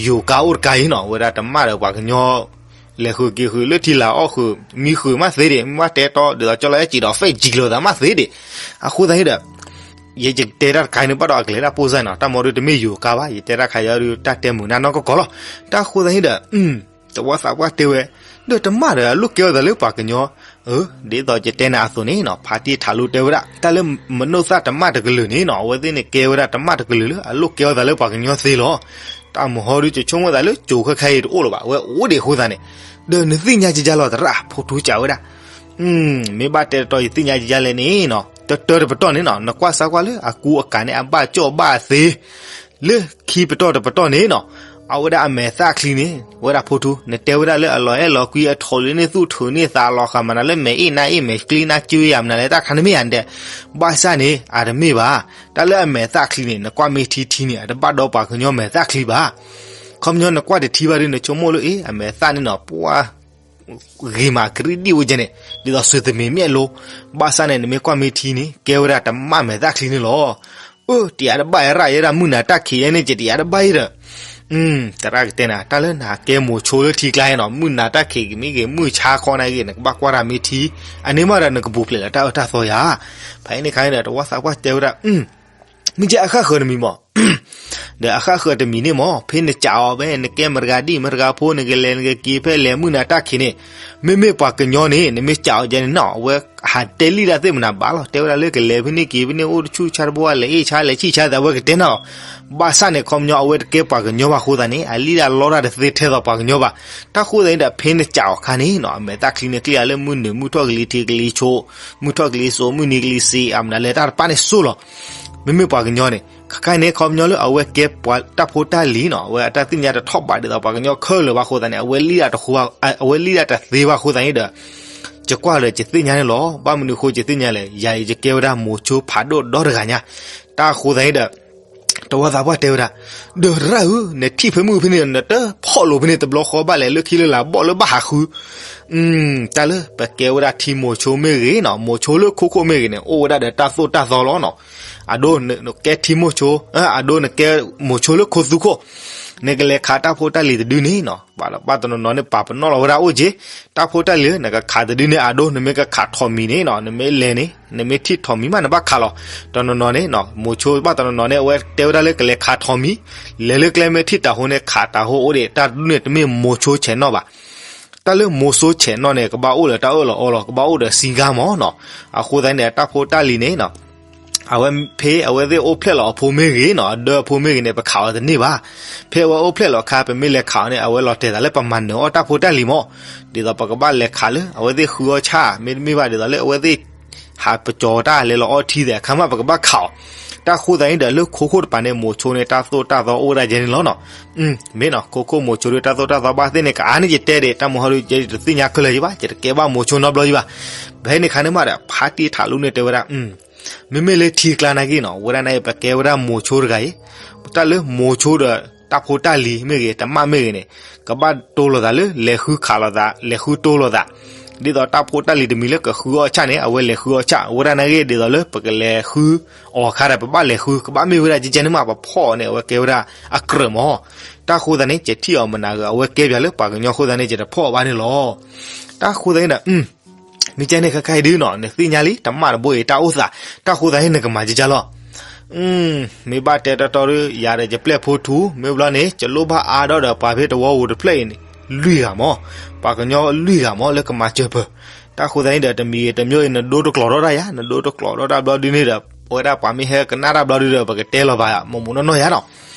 ယိၤကါအိၣ်တကါအံၤနီၤ ဝဲဒၣ်တမၣ်ဒီးပှၤကညီ လဲၤဃုာ်က့ၤဃုာ်လၢထံလၢ်အီၣ်ဃုာ် မံဃုာ်မးသ့ဒံး မ့ၢ်ဘၣ်တဲတီ ဒ်သိးကၠီလီၤအဲၣ်ကံးဒီး ဖဲၣ်ကံးကျိၤသးမးသ့ဒံး, အဃိသတးန့ၣ်ဒီး ယကတဲတၢ်တခါန့ၣ် ဘၣ်ဒီးအကလဲၤတၢ်ပိၢ်စၢ်နီၤ တၢ်မဟီဒုးတမ့ၢ်ယိၤကါဘၣ် ယတဲတၢ်ခါယီဒုး တၢ်တဲမုာ်နၢ်နီၢ်ကီၢ်ကီၢ်လီၤ. တၢ်အဃိသတးန့ၣ်ဒီး တဝီသးပှၢ်တဲဝဲ ဒီးတမၣ်ဒီးအလိၣ်ကဲထီၣ်သးလၢပှၤကညီ, အၢ ဒ်သိးယတဲနၤအသိးန့ၣ်နီၤ ဖါတံၢ်ထးလူတဲဝဲဒၣ် တၢ်လၢမနိၣ်သၣ်တမၣ်တကလုာ်န့ၣ်နီၤ အဝဲသ့ၣ်န့ၣ်ကဲဝဲဒၣ်တမၣ်တကလုာ်လၢအလိၣ်ကဲထီၣ်သးလၢပှၤကညီသ့လီၤ. တၢ်မဟီဒုးယဆိကမိၣ်သးလၢကၠိခဲခါအံၤတအိၣ်လၢၤဘၣ် အဝဲအိၣ်ဒံးအဃိသတးန့ၣ်, ဒီးနသ့ၣ်ညါကယါလီၤသရၣ် ဖိထူစံးဝဲဒၣ် မ့ၢ်ဘၣ်တဲတတီယသ့ၣ်ညါကယါလဲၣ်န့ၣ်နီၤ တတၢတပတီၢ်န့ၣ်နီၤ နကွၢ်စၢ်ကွၢ်လၢအကူအကၤန့ၣ် အဘၣ်ကၠီၣ်ဘၣ်သ့, လၢခံပတီၢ်တပတီၢ်န့ၣ်နီၤ, အဝဲဒၣ်အမဲာ်သၣ်ချံန့ၣ် ဝဲဒၣ်ဖိထူ နတဲဝဲဒၣ်လၢအလီၤအဲၣ်လီၤကွံ အထိၣ်လံန့ၣ် သူၣ်ထုးန့ၢ်သးလီၤဃာ်မးနၤလၢမဲာ်အ့ၣ်နါအ့ၣ် မဲာ်ကျ့နါကၠိယၤမးနၤလၢတၢ်ခါန့ၣ်မ့ၢ်ယၤဒဲး, ဘၣ်ဆၣ်န့ၣ် အတမ့ၢ်ဘၣ်. တၢ်လၢအမဲာ်သၣ်ချံန့ၣ် နကွၢ်မ့ၢ်ထံထံန့ၣ် အတဘၣ်ဒီးပှၤကညီမဲာ်သၣ်ချံဘၣ်. ခီပညီနကွၢ်တထံဘၣ်ဒီး နဆိကမိၣ်လၢအ့ၣ် အမဲာ်သၣ်န့ၣ်နီၤ ပှၤ ဂ့ၤမးကရံၣ်ဒံၣ်အိၣ်ကဲန့ၣ် ဒ်သိးစူၤသမံးမ့ၣ်အလိ, ဘၣ်ဆၣ်န့ၣ် နမ့ၢ်ကွၢ်မ့ၢ်ထံန့ၣ် ကဲဝဲဒၣ်တမၣ်မဲာ်သၣ်ချံန့ၣ်လီၤ. အၢ တယးတဘၣ်အရၣ်ယဲဒၣ်မုၢ်နၤတၢ်ခံးယဲန့ၣ် ကတယးတဘၣ်အံၤဒီး, သရၣ်ကတဲနၤ တၢ်လၢနကဲမိၤဆိလၢထံကျါအံၤနီၤ မုၢ်နၤတၢ်ခံးကမ့ၢ်ဂ့ၤ မုၢ်ဆါခီနၤဂ့ၤ နကဘၣ်ကွၢ်တၢ်မ့ၢ်ထံ, အန့ၣ်မးဒီးနကပူၤဖျဲးလၢတၢ်အၢတၢ်သီယၤ. ဖဲအံၤန့ၣ်ခါန့ၣ်ဒီး တဝီသးပှၢ်တဲဝဲဒၣ် မ့ၢ်ကဲအဃၣ်ဃၢၤတမံၤမး ဒီးအဃၣ်ဃၢၤတမံၤန့ၣ်မး ဖဲနကးအီၤဖဲ နကဲမတဂၤဒံၣ်မတဂၤဖိ နကလဲၤနကက့ၤဖဲလဲၣ် မုၢ်နၤတၢ်ခံးန့ၣ်, မ့မ့ၢ်ပှၤကညီန့ၣ် နမ့ၢ်ကးအီၤယဲန့ၣ်နီၤ အဝဲဟးတဲလံတၢ်သ့ၣ်မနၤဘၣ်လီၤ. တဲဝဲဒၣ်လၢကလဲၤဖဲန့ၣ်က့ၤဖဲန့ၣ် အိၣ်တဆူၣ်ဆါတဘိ လဲၤအ့ၣ်ဆါလဲၤဆံၣ်ဆါသး အဝဲကတဲနၤလီၤ. ဘၣ်ဆၣ်န့ၣ် ခီပညီအဝဲတကဲပှၤကညီဘၣ်အဃိသတးန့ၣ် အလံၣ်ဒၣ်လီတၢ်တသ့ထဲသိးပှၤကညီဘၣ်. တၢ်ဃိသတးန့ၣ်ဒီး ဖဲနကးအီၤအခါန့ၣ်နီၤ အမဲာ်သၣ်ချံန့ၣ် ကျ့အီၤလၢမုၢ်နုာ် မုၢ်ထီၣ်ကလံၤထံးကလံၤဆိး, မုၢ်ထီၣ်ကလံၤစိး မုၢ်နံၤကလံၤစ့ အမနုၤလဲၤတၢ်တပၣ်န့ၣ်စိလီၤ. မ့မ့ၢ်ပှၤကညီန့ၣ် ခဲခါန့ၣ် ခီပညီလၢအဝဲကဲပှၤတၢ်ဖိတၢ်လံၤနီၤ အဝဲအတၢ်သ့ၣ်ညါတထီၣ်ဘးဒ်သိးပှၤကညီခဲလၢာ်ဘၣ်အဃိသတးန့ၣ် အဝဲလံၣ်ဒၣ်တသ့ဘၣ်အဃိသတးန့ၣ်ဒီး ယကွၢ်လၢယသ့ၣ်ညါန့ၣ်လီၤ. ဘၣ်မနုၤအဃိယသ့ၣ်ညါလဲၣ် ယၤအံၤယကဲဝဲဒၣ်မိၤဆိဖးဒိၣ်ဒီတဂၤညါ. တၢ်အဃိသတးန့ၣ်ဒီး တဝီသးပှၢ်တဲဝဲဒၣ်, ဒီးရၣ်ဧၢ, နထံၣ်ဖဲမုၢ်ဖဲန့ၣ် နတဖီၣ်လိာ်ဖဲန့ၣ် တဘျီဃီဘၣ်လဲၤလၢခံလၢလာ်ဘီၣ်လၢဘၣ်ဟးဃု တၢ်လၢပကဲဝဲဒၣ်ထံမိၤဆိမ့ၢ်ဂ့ၤနီၤ မိၤဆိလၢခိခိၣ်မ့ၢ်ဂ့ၤန့ၣ် အိၣ်ဝဲဒၣ်ဒီးတၢ်သိၣ်တၢ်သီလီၤနီၤ. အဒိနကဲထံမိၤဆိ, အဒိနကဲမိၤဆိလၢခိသူခိၣ်, နကလဲၤခးတၢ်ဖိတၢ်လံၤတဒုန့ၣ်နီၤ ပှၤတပၢ်တနီၤနီၤန့ၣ် ပာ်ပနီၣ်လီၤဝဲဒၣ်အိၣ်က့ၤ, တၢ်ဖိတၢ်လံၤလၢနကခးတဒုန့ၣ် အဒိနမ့ၢ်ကခးထိးမံၤန့ၣ်နီၤ နမ့ၢ်လဲၤန့ၣ် နမ့ၢ်ထံၣ်ထိးမံၤမးနဘၣ်ခးလီၤ. တနီၤနီၤန့ၣ်နီၤ မိၤဆိဘၣ်တနီၤနီၤန့ၣ် အဝဲတဲဝဲဒၣ်လၢကလဲၤခးထိးမံၤ, လဲၤလၢကျဲမ့ၢ်ထံၣ်တၢ်ဟိန့ၣ် ခးတၢ်ဟိအိၣ်ဒံး တၢ်တဒုန့ၣ်တမ့ၢ်မိၤဆိဆဲးနီၣ်ဘၣ်. တၢ်လၢမိၤဆိဆဲးနီၣ်န့ၣ် ကဘၣ်အိၣ်ဒီးတၢ်အၢၣ်လီၤအီလီၤ ကဘၣ်အိၣ်ဒီးစံကါမးနီၤ. အဃိသတးန့ၣ် တၢ်ဖိတၢ်လံၤန့ၣ်နီၤ အဝဲဖဲအဝဲသ့ၣ်အိၣ်ဖျဲၣ်လီၤအဖိမ့ၢ်ဂ့ၤနီၤ အဒၢအဖိမ့ၢ်ဂ့ၤန့ၣ် ပခးအီၤတန့ၢ်ဘၣ်. ဖဲအဝဲအိၣ်ဖျဲၣ်လီၤအခါ ပမ့ၢ်လဲၤခးအီၤန့ၣ် အဝဲလီၤတဲာ်သးလၢပမၤနၢၤအီၣ်တၢ်ဖိတၢ်လံၤမး, ဒ်သိးပကဘၣ်လဲၤခးလၢ အဝဲသ့ၣ်ဃုအီၣ်ဆၣ် မ့တမ့ၢ်ဘၣ်ဒ်သိးလၢအဝဲသ့ၣ် ဟးပကၠီၤတၢ်လဲၤလီၤအီထံသ့ၣ်အခါမး ပကဘၣ်ခးအီၤ. တၢ်ဃိသတးန့ၣ်ဒီး လၢခိခိၣ်တပၤန့ၣ် မိၤဆိန့ၣ် တၢ်သိၣ်တၢ်သီအိၣ်ဝဲဒၣ်ယဲန့ၣ်လီၤနီၤ. မ့ၢ်နီၤ ခိခိၣ်မိၤဆိဒီးတၢ်သိၣ်တၢ်သီဘၣ်သ့ၣ်န့ၣ် ကအါန့ၢ်ယတဲဒံး တၢ်မုၢ်ဟီဒုး ယတသ့ၣ်ညါခဲလၢာ်ယဘၣ် ယတကဲဘၣ်မိၤဆိနီတဘျီယဘၣ်. ဖဲန့ၣ်ခါန့ၣ်မးဒီး ဖါတံၢ်ထးလူန့ၣ်တဲဝဲဒၣ် မ့မ့ၢ်လၢထံကျါနာ်က့နီၤ ဝဲဒၣ်နာ်က့ ပကဲဝဲဒၣ်မိၤဆိတဂၤအံၤ, တၢ်လၢမိၤဆိဒီးတၢ်ဖိတၢ်လံၤမ့ၢ်ဂ့ၤ တမၣ်မ့ၢ်ဂ့ၤန့ၣ် ကဘၣ်တိၢ်လိာ်သးလၢ လဲၤဃုခးလိာ်သး လဲၤဃုတိၢ်လိာ်သး, ဒ်သိးတၢ်ဖိတၢ်လံၤတမံၤလၢကဃုအီၣ်ဆၣ်န့ၣ် အဝဲလဲၤဃုအီၣ်ဆၣ် ဝဲဒၣ်နာ်က့ ဒ်သိးလၢပကလဲၤဃုအီၤအခါဒီး ပဘၣ်လဲၤဃု ကဘၣ်မ့ၢ်ဝဲဒၣ်ကဲကဲန့ၣ်မး ပဖီၣ်အီၤန့ၣ် အဝဲကဲဝဲဒၣ်အကြၢးမး. တၢ်ဃိသတးန့ၣ် ယထံၣ်အီၤမနၤဂ့ၤ အဝဲကဲပၠးလၢပှၤကညီဃိသတးန့ၣ် ယတဖီၣ်အီၤဘၣ်န့ၣ်လီၤ. တၢ်ဃိသတးန့ၣ်ဒီး မ့ၢ်ကဲန့ၣ် ခဲခါအံၤဒုနီၤ နသ့ၣ်ညါလံ တမၣ်တဘိအံၤ တၢ်အိၣ်သး, တၢ်ဃိသတးန့ၣ် နကမၤကကၢ်လီၤ. မ့ၢ်ဘၣ်တဲတီတီဒီး ယၤဒီးယပျဲၢ်ဖိထူ မ့ၢ်ဘျီန့ၣ် ယလိၣ်ဘၣ်အါဒီးဒီးပှၤဖဲတဝီဧိၤတဖျၢၣ်အံၤန့ၣ် လွံၢ်ဂၤမး, ပှၤကညီလွံၢ်ဂၤမး လၢကမၤစၢၤပၢၤ. တၢ်ဃိသတးန့ၣ်ဒီး တမံၤတမံၤအံၤ နဒိတကျိးထီၣ်တၢ်ယၤ, နဒိတကျိးထီၣ်တၢ်ဘျီဒုန့ၣ်ဒီး အဝဲဒၣ်ပှၤမ့ၢ်ဟဲကနၣ်တၢ်ဘျီဒုဒီး ပကတဲလီၤဘၣ်မုၢ်မုၢ်နီၢ်နီၢ်ယၤနီၤ.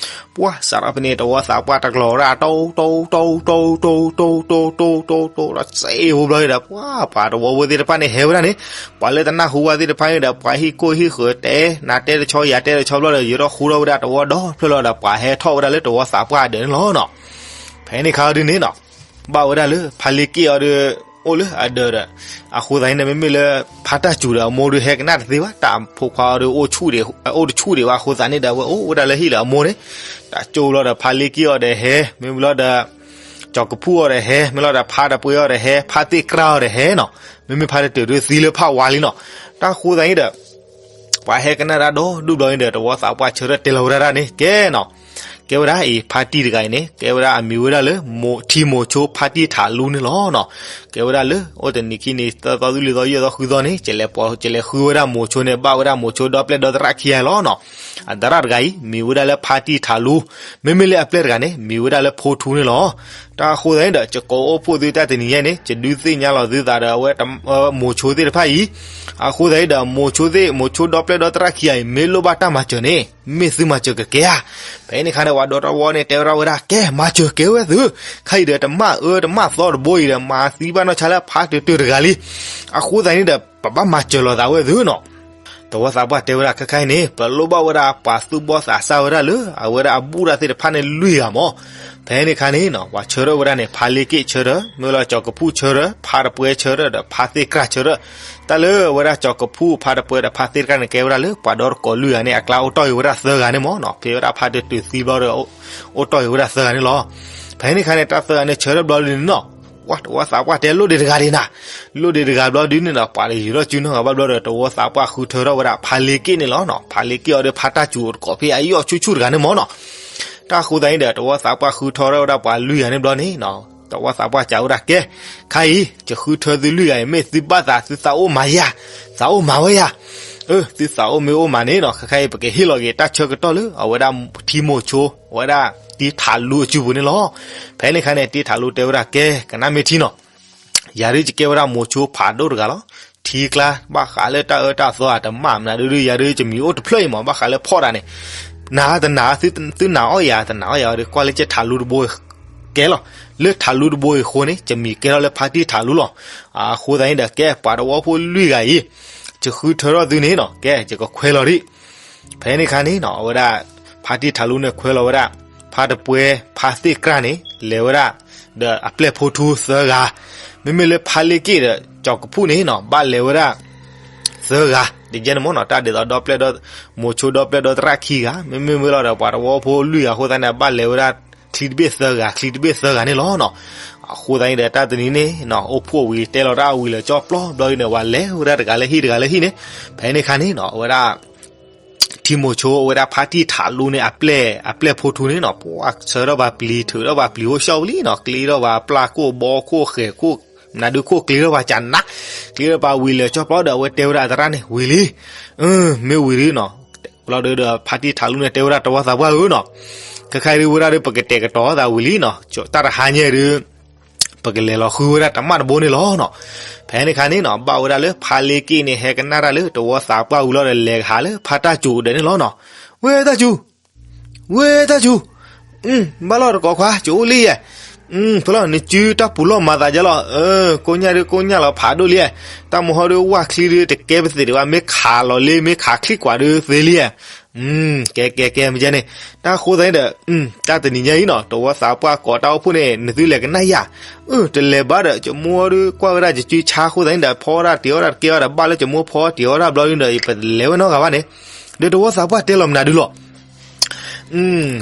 ပှၤစးထီၣ်ဖဲန့ၣ် တဝီသးပှၢ်တကျိးဝဲဒၣ် တိတိတိတိတိတိတိတိတိတိ ဒီးစဲအ့ၣ်ဖိဘျီဒီး ပှၤ ပှၤတဝီဖိသ့ၣ်တဖၣ်န့ၣ် ဟဲဝဲဒၣ်န့ၣ်, ပှၤလၢတနၢ်ဟူဝဲသ့ၣ်တဖၣ်န့ၣ်ဒီး ပှၤဟံၣ်ကိၢ်ဟံၣ်ဃၢၤတဲ နၤတဲတဆီ ယၤတဲတဆီဘျီဒီး ယထီၣ်ဃူထီၣ်ဝဲဒၣ်တဝီဒီဖျၢၣ်လီၤဒီး ပှၤဟဲထီၣ်ဝဲဒၣ်လၢတဝီသးပှၢ်ဒၢးန့ၣ်လီၤနီၤ. ဖဲန့ၣ်ခါဒုန့ၣ်နီၤ ဘၣ်ဝဲဒၣ်လၢ ဖါလ့က့ၢ်အီၤဒီး အိၣ်လၢအဒၢးဒီး အဃိသတးန့ၣ်ဒီး မ့မ့ၢ်လၢ ဖါတၢ်စူၤဒီးအမိၢ်ဒုးဟဲကနၣ်တသ့ဘၣ်, တၢ်ဖိခွါအီၤဒီး အိၣ်ဆူၣ်ဒံး အိၣ်တဆူၣ်ဒံးဘၣ်အဃိသတးန့ၣ်ဒီး အဝဲအိၣ်ဝဲဒၣ်လၢဟံၣ်လၢအမိၢ်န့ၣ်, တၢ်ကၠိလီၤဒီး ဖါလ့က့ၢ်အီၤဒီးဟဲ, မ့မ့ၢ်လီၤဒီး ကၠီၤကဖူၣ်အီၤဒီးဟဲ, မ့ၢ်လီၤဒီး ဖါတပှဲၤအီၤဒီးဟဲ, ဖါသ့ၣ်ကြၢ်အီၤဒီးဟဲနီၤ, မ့မ့ၢ်ဖါတတုၤဒုးသံလၢဖးဝါလံနီၤ. တၢ်ဃိသတးန့ၣ်ဒီး ပှၤဟဲကနၣ်တၢ်ဒီဒူၣ်ဘျီန့ၣ်ဒီး တဝီသးပှၢ်ဆၢထၢၣ်တဲလီၤဝဲဒၣ်န့ၣ် ကဲနီၤ, ကဲဝဲဒၣ်အံၤ ဖါတံၢ်တဂၤအံၤန့ၣ် ကဲဝဲဒၣ်အမံၤဝဲဒၣ်လၢ ထံမိၤဆိဖါတံၢ်ထးလူန့ၣ်လီၤနီၤ. ကဲဝဲဒၣ်လၢ အိၣ်တနံၤခံနံၤ သၢသီ လွံၢ်သီ ယဲၢ်သီ ဃုသီန့ၣ် ကလဲၤပှၤ ကလဲၤဃုဝဲဒၣ်မိၤဆိန့ၣ် ဘၣ်ဝဲဒၣ်မိၤဆိဒီပျဲၢ်ဒီသရၣ်ခံဂၤလီၤနီၤ. အသရၣ်တဂၤအံၤ မံၤဝဲဒၣ်လၢဖါတံၢ်ထးလူ, မ့မ့ၢ်လၢအပျဲၢ်တဂၤန့ၣ် မံၤဝဲဒၣ်လၢဖိထူန့ၣ်လီၤ. တၢ်အဃိသတးန့ၣ်ဒီး ကကိးအိၣ်ဖှိၣ်သုတၢ်တနံၤညါန့ၣ် ကဒုးသ့ၣ်ညါလီၤသုသးဒီးအဝဲ မိၤဆိသ့ၣ်တဖၣ်အံၤ, အဃိသတးန့ၣ်ဒီး မိၤဆိသ့ၣ် မိၤဆိဒီပျဲၢ်ဒီသရၣ်ခံဂၤအံၤ မ့ၢ်လိၣ်ဘၣ်တၢ်မၤစၢၤန့ၣ် မ့ၢ်သုမၤစၢၤကကဲဧါ. ဖဲန့ၣ်ခါန့ၣ် ပှၤဒီတဝီန့ၣ် တဲဝဲဒၣ်ဝဲဒၣ် ကဲ မၤစၢၤကဲဝဲသု, ခဲအံၤဒီးတမၣ်အၢတမၣ်သီတဘိအံၤဒီး မၤသံဘၣ်နီၢ်ဆါလၢဖါတတုၤတဂၤလံ. အဃိသတးန့ၣ်ဒီး ပဘၣ်မၤစၢၤလိာ်သးဝဲသုနီၤ. တဝီသးပှၢ်တဲဝဲဒၣ် ခဲခါအံၤန့ၣ် ပလိၣ်ဘၣ်ဝဲဒၣ်ပှၤသူၣ်ဘီၣ်သးစၢ်ဝဲဒၣ်လၢ အဝဲဒၣ်အဘူၣ်တၢ်သ့ၣ်တဖၣ်န့ၣ်လွံၢ်ဂၤမး. ဖဲန့ၣ်ခါန့ၣ်နီၤ ပှၤဆၢထၢၣ်ဝဲဒၣ်န့ၣ် ဖါလ့က့ၣ်ဆၢထၢၣ်, မ့ၢ်လီၤကၠီၤကဖူၣ်ဆၢထၢၣ်, ဖါတပှဲဆၢထၢၣ်ဒီးဖါသ့ၣ်ကြၢ်ဆၢထၢၣ်. တၢ်လၢအဝဲဒၣ်ကၠီၤကဖူၣ် ဖါတပှဲဒီးဖါသ့ၣ်ကြၢ်န့ၣ် ကဲဝဲဒၣ်လၢပှၤဒီတကိးလွံၢ်ဂၤန့ၣ် အကျါအိၣ်တီၢ်အံၤဝဲဒၣ်သၢဂၤန့ၣ်မးနီၤ. ဖဲဝဲဒၣ်ဖါတတုၤသံဘျီဒီး အိၣ်တီၢ်အံၤဝဲဒၣ်သၢဂၤန့ၣ်လီၤ. ဖဲန့ၣ်ခါန့ၣ် တၢ်သၢဂၤန့ၣ်ဆၢထၢၣ်ဘျီဒုန့ၣ်နီၤ တဝီသးပှၢ်တဲလိၣ်ဒံးတဂၤဒံးနၤ, လိၣ်ဒံးတဂၤဘျီဒုန့ၣ်နီၤ ပှၤတယူၤထီၣ်စုနီတဂၤဘၣ်ဘျီဒီး တဝီသးပှၢ်ဃုထၢထီၣ်ဝဲဒၣ်ဖါလ့က့ၣ်န့ၣ်လီၤနီၤ. ဖါလ့က့ၣ်အီၤဒီးဖါတၢ်စူၤတကိးဖဲအယီၣ်ဆူၣ်ဆူၣ်တဂၤန့ၣ်မးနီၤ. တၢ်အဃိသတးန့ၣ်ဒီး တဝီသးပှၢ်ဃုထၢထီၣ်ဝဲဒၣ်ပှၤလွံၢ်ဂၤန့ၣ်ဘျီန့ၣ်နီၤ တဝီသးပှၢ်စံးဝဲဒၣ် ကဲ, ခါအံၤ ယဃုထၢသုလွံၢ်ဂၤအံၤ မ့ၢ်သုဘၣ်သး သုသးအိၣ်မၤယၤ, သးအိၣ်မၤဝဲယၤ. အၢ သုသးအိၣ်မ့ၢ်အိၣ်မးန့ၣ်နီၤ ခဲခါအံၤ ပကဟ့ၣ်လီၤက့ၤတၢ်ဆၢကတီၢ်လၢ အဝဲဒၣ်ထံမိၤဆိ အဝဲဒၣ်တ့ထးလူအစုပူၤန့ၣ်လီၤ. ဖဲန့ၣ်ခါန့ၣ် တ့ထးလူတဲဝဲဒၣ် ကဲ ကနၣ်မ့ၢ်ထံနီၤ ယၤဒုးယကဲဝဲဒၣ်မိၤဆိဖးဒိၣ်တဂၤလီၤ. ထံကျါ ဘၣ်ဃးလၢတၢ်အၢတၢ်သီဧါ တမၣ်မနုၤဒုးဒုး ယၤဒုးယမံၤအိၣ်တဖျၢၣ်အံၤမး ဘၣ်ဃးလၢဖီၣ်တၢ်န့ၣ် နၤတနာ် သုနာ်အီၣ်ယၤ တနာ်အီၣ်ယၤဒီး ကွၢ်လၢကဲထးလူတဘိ ကဲလီၤ. လၢထးလူတဘိအံၤအဃိန့ၣ် ယမံၤကဲထီၣ်လၢဖါတံၢ်ထးလူလီၤ. အဃိသတးန့ၣ်ဒီး ကဲပှၤတဝီဖိလွံၢ်ဂၤအံၤ ယဃုထၢထီၣ်သုန့ၣ်နီၤ ကဲ ယကခွဲးလီၤဒံး ဖဲန့ၣ်ခါန့ၣ်နီၤ အဝဲဒၣ် ဖါတံၢ်ထးလူန့ၣ်ခွဲးလီၤဝဲဒၣ် ဖါတပှဲ ဖါသ့ၣ်ကြၢ်န့ၣ် လဲၤဝဲဒၣ် ဒီးအပျဲၢ်ဖိထူသၢဂၤ, မ့မ့ၢ်လၢဖါလ့က့ၣ်ဒီးကၠီၤကဖူၣ်န့ၣ်နီၤ ဘၣ်လဲၤဝဲဒၣ် သၢဂၤ တကဲန့ၣ်မ့ၢ်နီၤ တၢ်ဒ်သိးဒီပျဲၢ်ဒီ မိၤဆိဒီပျဲၢ်ဒီသရၣ်ခံဂၤ မ့မ့ၢ်ဝဲလီၤဒီးပှၤတဝီဖိလွံၢ်ဂၤအဃိသတးန့ၣ် ဘၣ်လဲၤဝဲဒၣ် ချံတဘ့ၣ်သၢဂၤ ချံတဘ့ၣ်သၢဂၤန့ၣ်လီၤနီၤ. အဃိသတးန့ၣ်ဒီးတၢ်တနံၤန့ၣ်နီၤ အိၣ်ဖှိၣ်ဝံၤတဲလီၤတၢ်ဝံၤလၢာ်ကၠီပျီဘျီဒုန့ၣ် ပှၤလဲၤဝဲဒၣ်တဂၤလၢဟံၣ်တဂၤလၢဟံၣ်န့ၣ်, ဖဲန့ၣ်ခါန့ၣ်နီၤ အဝဲဒၣ် ထံမိၤဆိအဝဲဒၣ်ဖါတံၢ်ထးလူန့ၣ် အပျဲၢ် အပျဲၢ်ဖိထူန့ၣ်နီၤ ပှၤဆၢထီၣ်ဘၣ်ပျံၤ ထုးထီၣ်ဘၣ်ပျံၤအိၣ်ဆှီဝံၤလံနီၤ ကျ့ထီၣ်ဘၣ်ပျၢ်ခိၣ်ဘီခိၣ်ဃဲၤခိၣ် မနုၤဒုးခိၣ်ကျ့ထီၣ်ဘၣ်ကနး ကျ့ထီၣ်ဘၣ်ဝံၤလၢာ်ကၠီပျီဒီး အဝဲတဲဝဲဒၣ်အသရၣ်န့ၣ် ဝံၤလံ, မ့ၢ်ဝံၤလံနီၤ, ဘျီဒုဒီးဖါတံၢ်ထးလူန့ၣ်တဲဝဲဒၣ်တဝီသးပှၢ်ဧၢနီၤ, ခဲခါအံၤဒုးဝဲဒၣ်ဒီး ပကတဲာ်ကတီၤသးဝံၤလံနီၤ, တၢ်တဟါညါအံၤဒုး ပကလဲၤလီၤဃုဝဲဒၣ်တမၣ်တဘိန့ၣ်လီၤနီၤ. ဖဲန့ၣ်ခါန့ၣ်နီၤ ဘၣ်ဝဲဒၣ်လၢဖါလ့က့ၣ်န့ၣ် ဟဲကနၣ်တၢ်လၢတဝီသးပှၢ်ဝံၤလီၤဒီး လဲၤကဟးလၢဖါတၢ်စူၤဒီးန့ၣ်လီၤနီၤ. ဝဲတၢ်စူၤ, ဝဲတၢ်စူၤ, ဘၣ်လီၤတကိးခွါ ကအိၣ်လံယဲ, ဖဲလီၤ နစုတၢ်ပူၤလီၢ်မၤသးဒ်လီၤ, ကိးညၣ်ဒုးကိးညၣ်လီၤဖးဒိၣ်လံ, တၢ်မုၢ်ဟီဒုးဝၢ်ချံဒုးတကဲပသ့ၣ်ဒံးဘၣ် မ့ၢ်ခးလီၤလံ မ့ၢ်ခးချံကွၢ်ဒုးသ့လံယဲ, ကဲကဲကဲ မ့ၢ်ကဲန့ၣ်, တၢ်အဃိသတးန့ၣ်ဒီး တၢ်တနံၤညါအံၤနီၤ တဝီသးပှၢ်ကိးတၢ်အိၣ်ဖှိၣ်န့ၣ် နသုလဲၤကနၣ်ယၤ, တလဲၤဘၣ်ဒီး ကမိၢ်ဒုးကွၢ်ဝဲဒၣ်ယစုဆါအဃိသတးန့ၣ်ဒီး ဖီအီၣ်တၢ်တ့ၤအီၣ်တၢ်တကဲအီၣ်ဒီး ဘၣ်လၢကမိၢ်ဖီတ့ၤအီၣ်တၢ်ဘျီဒုဒီး ယပလဲၤဝဲနီတဂၤဘၣ်န့ၣ်, ဒီးတဝီသးပှၢ်တဲလီၤမနုၤဒုလီၤ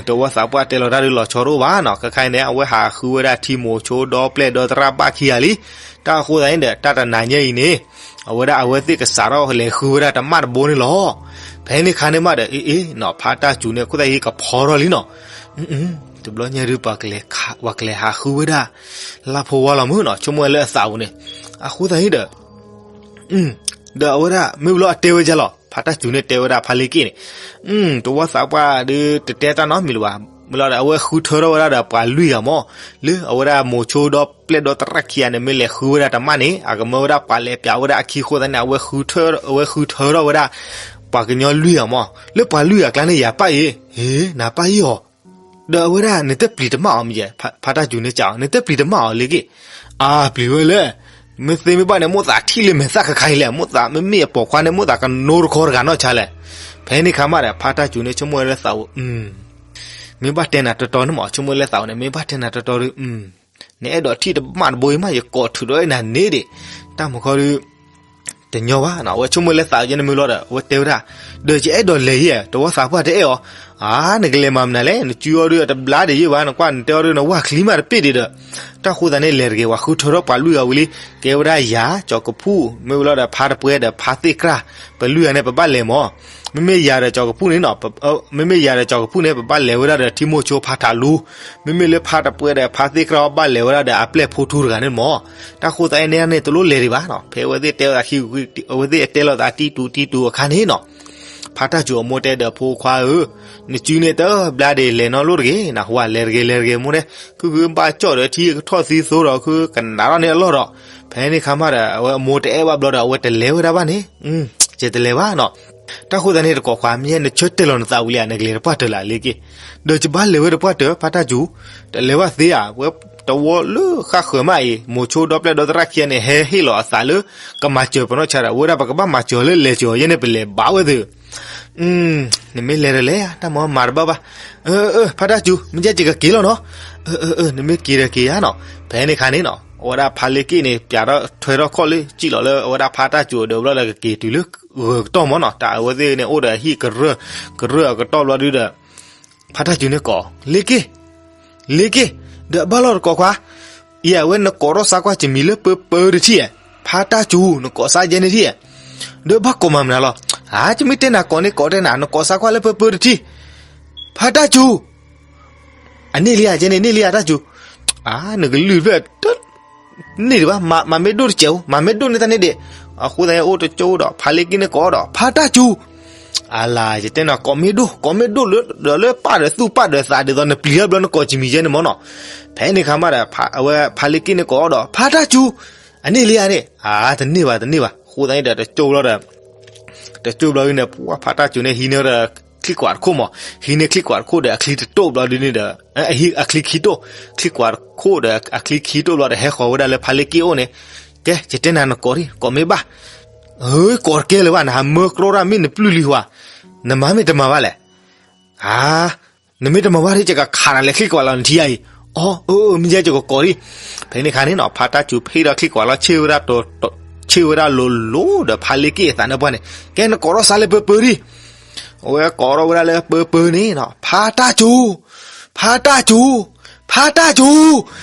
တဝီသးပှၢ်တဲလီၤတၢ်ဒုးလီၤဆီတအိၣ်ဘၣ်နီၤ, ခဲခါအံၤန့ၣ် အဝဲဟးဃုဝဲဒၣ်ထံမိၤဆိဒီပျဲၢ်ဒီသရၣ်ဘၣ်ခံဂၤလံ, တၢ်အဃိသတးန့ၣ်ဒီး တၢ်တနၤညါအံၤန့ၣ် အဝဲဒၣ်အဝဲသ့ၣ်ကစးထီၣ်လဲၤဃုဝဲဒၣ်တမၣ်တဘိန့ၣ်လီၤ. ဖဲန့ၣ်ခါန့ၣ်မးဒီး အ့အ့နီၤ ဖါတၢ်စူၤန့ၣ် ခိၣ်သၣ်ဟံးကဖီထီၣ်လံနီၤ, တဘျီညါဒုး ပှၤကလဲၤဟးဃုဝဲဒၣ် လၢဖိဝါလီၤမုၢ်နီၤ ဆိကမိၣ်ဝဲလၢအသးပူၤန့ၣ်, အဃိသတးန့ၣ်ဒီး ဒီးအဝဲဒၣ် မ့ၢ်ဝံၤလီၤအတဲဝဲဒ်လီၤ ဖါတၢ်စူၤန့ၣ်တဲဝဲဒၣ်ဖါလ့က့ၣ်န့ၣ်, တဝီသးပှၢ်ဒုးတတဲတၢ်နီတမံၤလၢၤဘၣ်, မ့ၢ်လီၤဒီး အဝဲဃုထၢထီၣ်ဝဲဒၣ်ဒီးပှၤလွံၢ်ဂၤမး, လၢအဝဲဒၣ်မိၤဆိဒီပျဲၢ်ဒီသရၣ်ခံဂၤန့ၣ် မ့ၢ်လဲၤဃုဝဲဒၣ်တမၣ်န့ၣ် အကမၢဝဲဒၣ်ပှၤလဲၤပျးဝဲဒၣ်အခံအဃိသတးန့ၣ် အဝဲဃုထၢထီၣ်ဝဲဒၣ် ပှၤကညီလွံၢ်ဂၤမး, လၢပှၤလွံၢ်ဂၤအကျါန့ၣ် ယၤပၣ်အံၤ, ဟ့ နၤပၣ်အံၤအီၤ ဒီးအဝဲဒၣ် နတပျံၤတမၣ်အီၤမ့ၢ်ယဲ, ဖါတၢ်စူၤန့ၣ်စံးအီၤ နတပျံၤတမၣ်အီၤလ့က့ၣ်, အါ ပျံၤဝဲလဲၣ်, မ့ၢ်သ့မ့ၢ်ဘၣ်န့ၣ် မိၣ်သးထံၣ်လၢမဲာ်သၣ်ခါခါအံၤလဲၣ်, မိၣ်သးမ့မ့ၢ်အပိာ်ခွါန့ၣ် မိၣ်သးကနိတခီတဂၤနီၢ်ဆါလဲၣ်. ဖဲန့ၣ်ခါမးဒီး ဖါတၢ်စူၤန့ၣ် ဆိကမိၣ်ဝဲလၢသးပူၤ, မ့ၢ်ဘၣ်တဲနၤတီတီန့ၣ်မး ဆိကမိၣ်လၢသးပူၤန့ၣ် မ့ၢ်ဘၣ်တဲနၤတီတီဒီး နအဲၣ်ဒိးထံၣ်တမၣ်တဘိအံၤမး ယကိးထုးဒီးနၤန့ၣ်ဒံး, တၢ်မုၢ်ခီဒီး တညီဘၣ်နီၤ, အဝဲဆိကမိၣ်လၢသးပူၤန့ၣ်မ့ၢ်လီၤဒီး အဝဲတဲဝဲဒၣ်, ဒီးယအဲၣ်ဒိးလဲၤယဲ, တဝီသးပှၢ်တအဲၣ်အီၤ, အါ နကလဲၤမၤမနုၤလဲၣ်, နစုအီၤဒီးအတဘျါဒံးယဲဘၣ်, နကွၢ်နတဲအီၤဒီး နဝၢ်ချံမးတပ့ၢ်ဒံးဒီး, တၢ်ဃိသတးန့ၣ် လဲၤတဂ့ၤ, ပှၤဃုထၢထီၣ်ပှၤလွံၢ်ဂၤဝံၤလံ, ကဲဝဲဒၣ်ယၤ ကၠီၤကဖူၣ် မ့ၢ်ဝံၤလီၤဒီး ဖါတပှဲဒီးဖါသ့ၣ်ကြၢ်, ပလွံၢ်ဂၤန့ၣ် ပဘၣ်လဲၤမး, မ့မ့ၢ်ယၤဒီးကၠီၤကဖူၣ်န့ၣ်နီၤ, မ့မ့ၢ်ယၤဒီးကၠီၤကဖူၣ်န့ၣ် ပဘၣ်လဲၤဝဲဒၣ်ဒီးထံမိၤဆိဖါထးလူ, မ့မ့ၢ်လၢဖါတပှဲဒီးဖါသ့ၣ်ကြၢ်အီၤ ဘၣ်လဲၤဝဲဒၣ်ဒီးအပျဲၢ်ဖိထူတဂၤန့ၣ်မး, တၢ်ဃိသတးန့ၣ်န့ၣ် တလိၣ်လဲၤဒံးဘၣ်နီၤ, ဖဲအဝဲသ့ၣ်တဲဝဲဒၣ်ခံ, အဝဲသ့ၣ်အတဲလိာ်သးတံတူတံတူအခါန့ၣ်နီၤ, ဖါတၢ်စူၤအမိၢ်တဲဒီးဖိခွါဧၢ, နစုန့ၣ်တဘျါဒံးလဲၤနီတလိၣ်တဂ့ၤ, နဟူလဲၤတဂ့ၤလဲၤတဂ့ၤမိၢ်တဲ, ခုခုဘၣ်ကၠီၣ်ဒီးထံကထီၣ်သံသိဒီး ခုကနးထီၣ်န့ၢ်အလီၢ်ဒီး, ဖဲန့ၣ်ခါမးဒီး အဝဲအမိၢ်တအဲၣ်ဘၣ်ဘျီဒီး အဝဲတလဲၤဝဲဒၣ်ဘၣ်န့ၣ်, ယတလဲၤဘၣ်နီၤ. တၢ်ဃိသတးန့ၣ် တကိးခွါ မ့ၢ်ယဲနဆၢတဲာ်လီၤနသးဝံၤလံဧါ, နကလဲၤတပှၢ်တၢၢ်လၢအလ့က့ၣ်. ဒီးယဘၣ်လဲၤဝဲတပှၢ်တၢၢ် ဖါတၢ်စူၤ, တလဲၤဘၣ်သ့ဧါ, ဝဲတဝီလၢဃၣ်ဃၢၤမးအံၤ မိၤဆိဒီပျဲၢ်ဒီသရၣ်ခံဂၤန့ၣ် ဟဲဟ့ၣ်လီၤအသးလၢ ကမၤစၢၤပနီၣ်ဆါဒီး ဝဲဒၣ်ပကဘၣ်မၤစၢၤလၢလဲၤစၢၤအီၤယဲန့ၣ် ပလဲၤဘၣ်ဝဲသ့ၣ် နမ့ၢ်လဲၤတလဲၤဧါ, တၢ်မၤမၤတဘၣ်ဘၣ်. အၢ အၢ ဖါတၢ်စူၤ မ့ၢ်ကဲယကက့ၤလီၤနီၤ. အၢ အၢ နမ့ၢ်က့ၤဒီးက့ၤဧါနီၤ. ဖဲန့ၣ်ခါန့ၣ်နီၤ အဝဲဒၣ်ဖါလ့က့ၣ်န့ၣ် ပၠးထီၣ်ထွဲထီၣ်ခီၣ်လၢ စံၣ်လီၤလၢအဝဲဒၣ်ဖါတၢ်စူၤအဒၢးဘျီဒီး ကက့ၤတုၤလၢဂၢၤကတီၢ်မးနီၤ. တၢ်အဝဲသ့ၣ်န့ၣ် အိၣ်ဒီးဟံၣ်ကရၢၢ် ကရၢၢ်အကတီၢ်ဘျီဒုဒီး ဖါတၢ်စူၤန့ၣ်ကိး လ့က့ၣ် လ့က့ၣ်, ဒီးဘၣ်လီၢ်တကိးခွါ, အံၤအဝဲနကိးထီၣ်စါကွၢ်ကမံၤလၢပၢပၢတထံၣ်ဧါ, ဖါတၢ်စူၤ နကိးစါယဲန့ၣ်ထံၣ်ဧါ, ဒီးဘၣ်ကိးမၤမနုၤလီၤ. အါ ကမ့ၢ်တဲနၤကိးန့ၣ်ကိးတဲနၤ နကိးစါကွၢ်လၢပၢပၢတထံၣ်, ဖါတၢ်စူၤ အန့ၣ်လံဧါ ယဲန့ၣ်န့ၣ်လံဧါတၢ်စူၤ, အါ နကလုၢ်ဖျၢၣ် န့ၢ်ဒံးဘၣ် မၤမ့ၢ်ဒိၣ်တစဲးဧိၤ မၤမ့ၢ်ဒိၣ်န့ၢ်တၢ်န့ၣ်ဒံး, အဃိသတးန့ၣ်အိၣ်တကၠိဒီး ဖါလ့က့ၣ်န့ၣ်ကိးဒီး ဖါတၢ်စူၤ, အလၤ ယတဲနၤကိးမ့ၢ်ဒိၣ် ကိးမ့ၢ်ဒိၣ်လၢ ဒီးလၢပၢ်ဒီးသူၣ်ပၢ်ဒီးသးဒ်သိးနပျံၤထီၣ်ဘျီနကိးကမံၤယဲန့ၣ်မးနီၤ. ဖဲန့ၣ်ခါမးဒီး အဝဲဖါလ့က့ၣ်န့ၣ်ကိးဒီး ဖါတၢ်စူၤ, အန့ၣ်လံဧါန့ၣ် အါ တန့ၢ်ဘၣ်တန့ၢ်ဘၣ် အဃိသတးန့ၣ်ဒီးတကၠိဘျီဒီး တကၠိဘျီဒုန့ၣ် ပှၤဖါတၢ်စူၤန့ၣ် ဟံးန့ၢ်ဒီးချံကွၢ်တခိၣ်မး, ဟံးန့ၢ်ချံကွၢ်တခိၣ်ဒီးအချံတတိၢ်ဘျီဒုန့ၣ်ဒီး အချံခံတိၢ်, ချံကွၢ်တခိၣ်ဒီးအချံခံတိၢ်ဘျီဒီး ဟဲဃီၤဝဲဒၣ်လၢဖါလ့က့ၣ်အိၣ်န့ၣ်, ကဲ ယတဲနၤနကိးဒံး ကိးမ့ၢ်ဘၣ်, ကိးတကဲလၢၤဘၣ် နဟးမၢကြီတၢ်မ့ၢ်နပျုၢ်လံဟူဧါ, နမၤမ့ၢ်တမၤဘၣ်လဲၣ် အါ နမ့ၢ်တမၤဘၣ်ဒ် ယကခးနၤလဲၤချံကွၢ်လီၤနထံအံၤ, အီ အၢ အၢ မ့ၢ်ယဲယကကိးဒံး, ဖဲန့ၣ်ခါန့ၣ်နီၤ ဖါတၢ်စူၤဖံးဒီးချံကွၢ်လီၤ ဆ့ၣ်ဝဲဒၣ် ဆ့ၣ်ဝဲဒၣ်လိၤလိၤဒီးဖါလ့က့ၣ်အသးန့ၣ်ပှၢ်န့ၣ်, ကဲနကိးထီၣ်စါလၢပၢပၢဒံး, အဝဲကိးထီၣ်ဝဲဒၣ်လၢပၢပၢန့ၣ်နီၤ ဖါတၢ်စူၤ ဖါတၢ်စူၤ ဖါတၢ်စူၤ,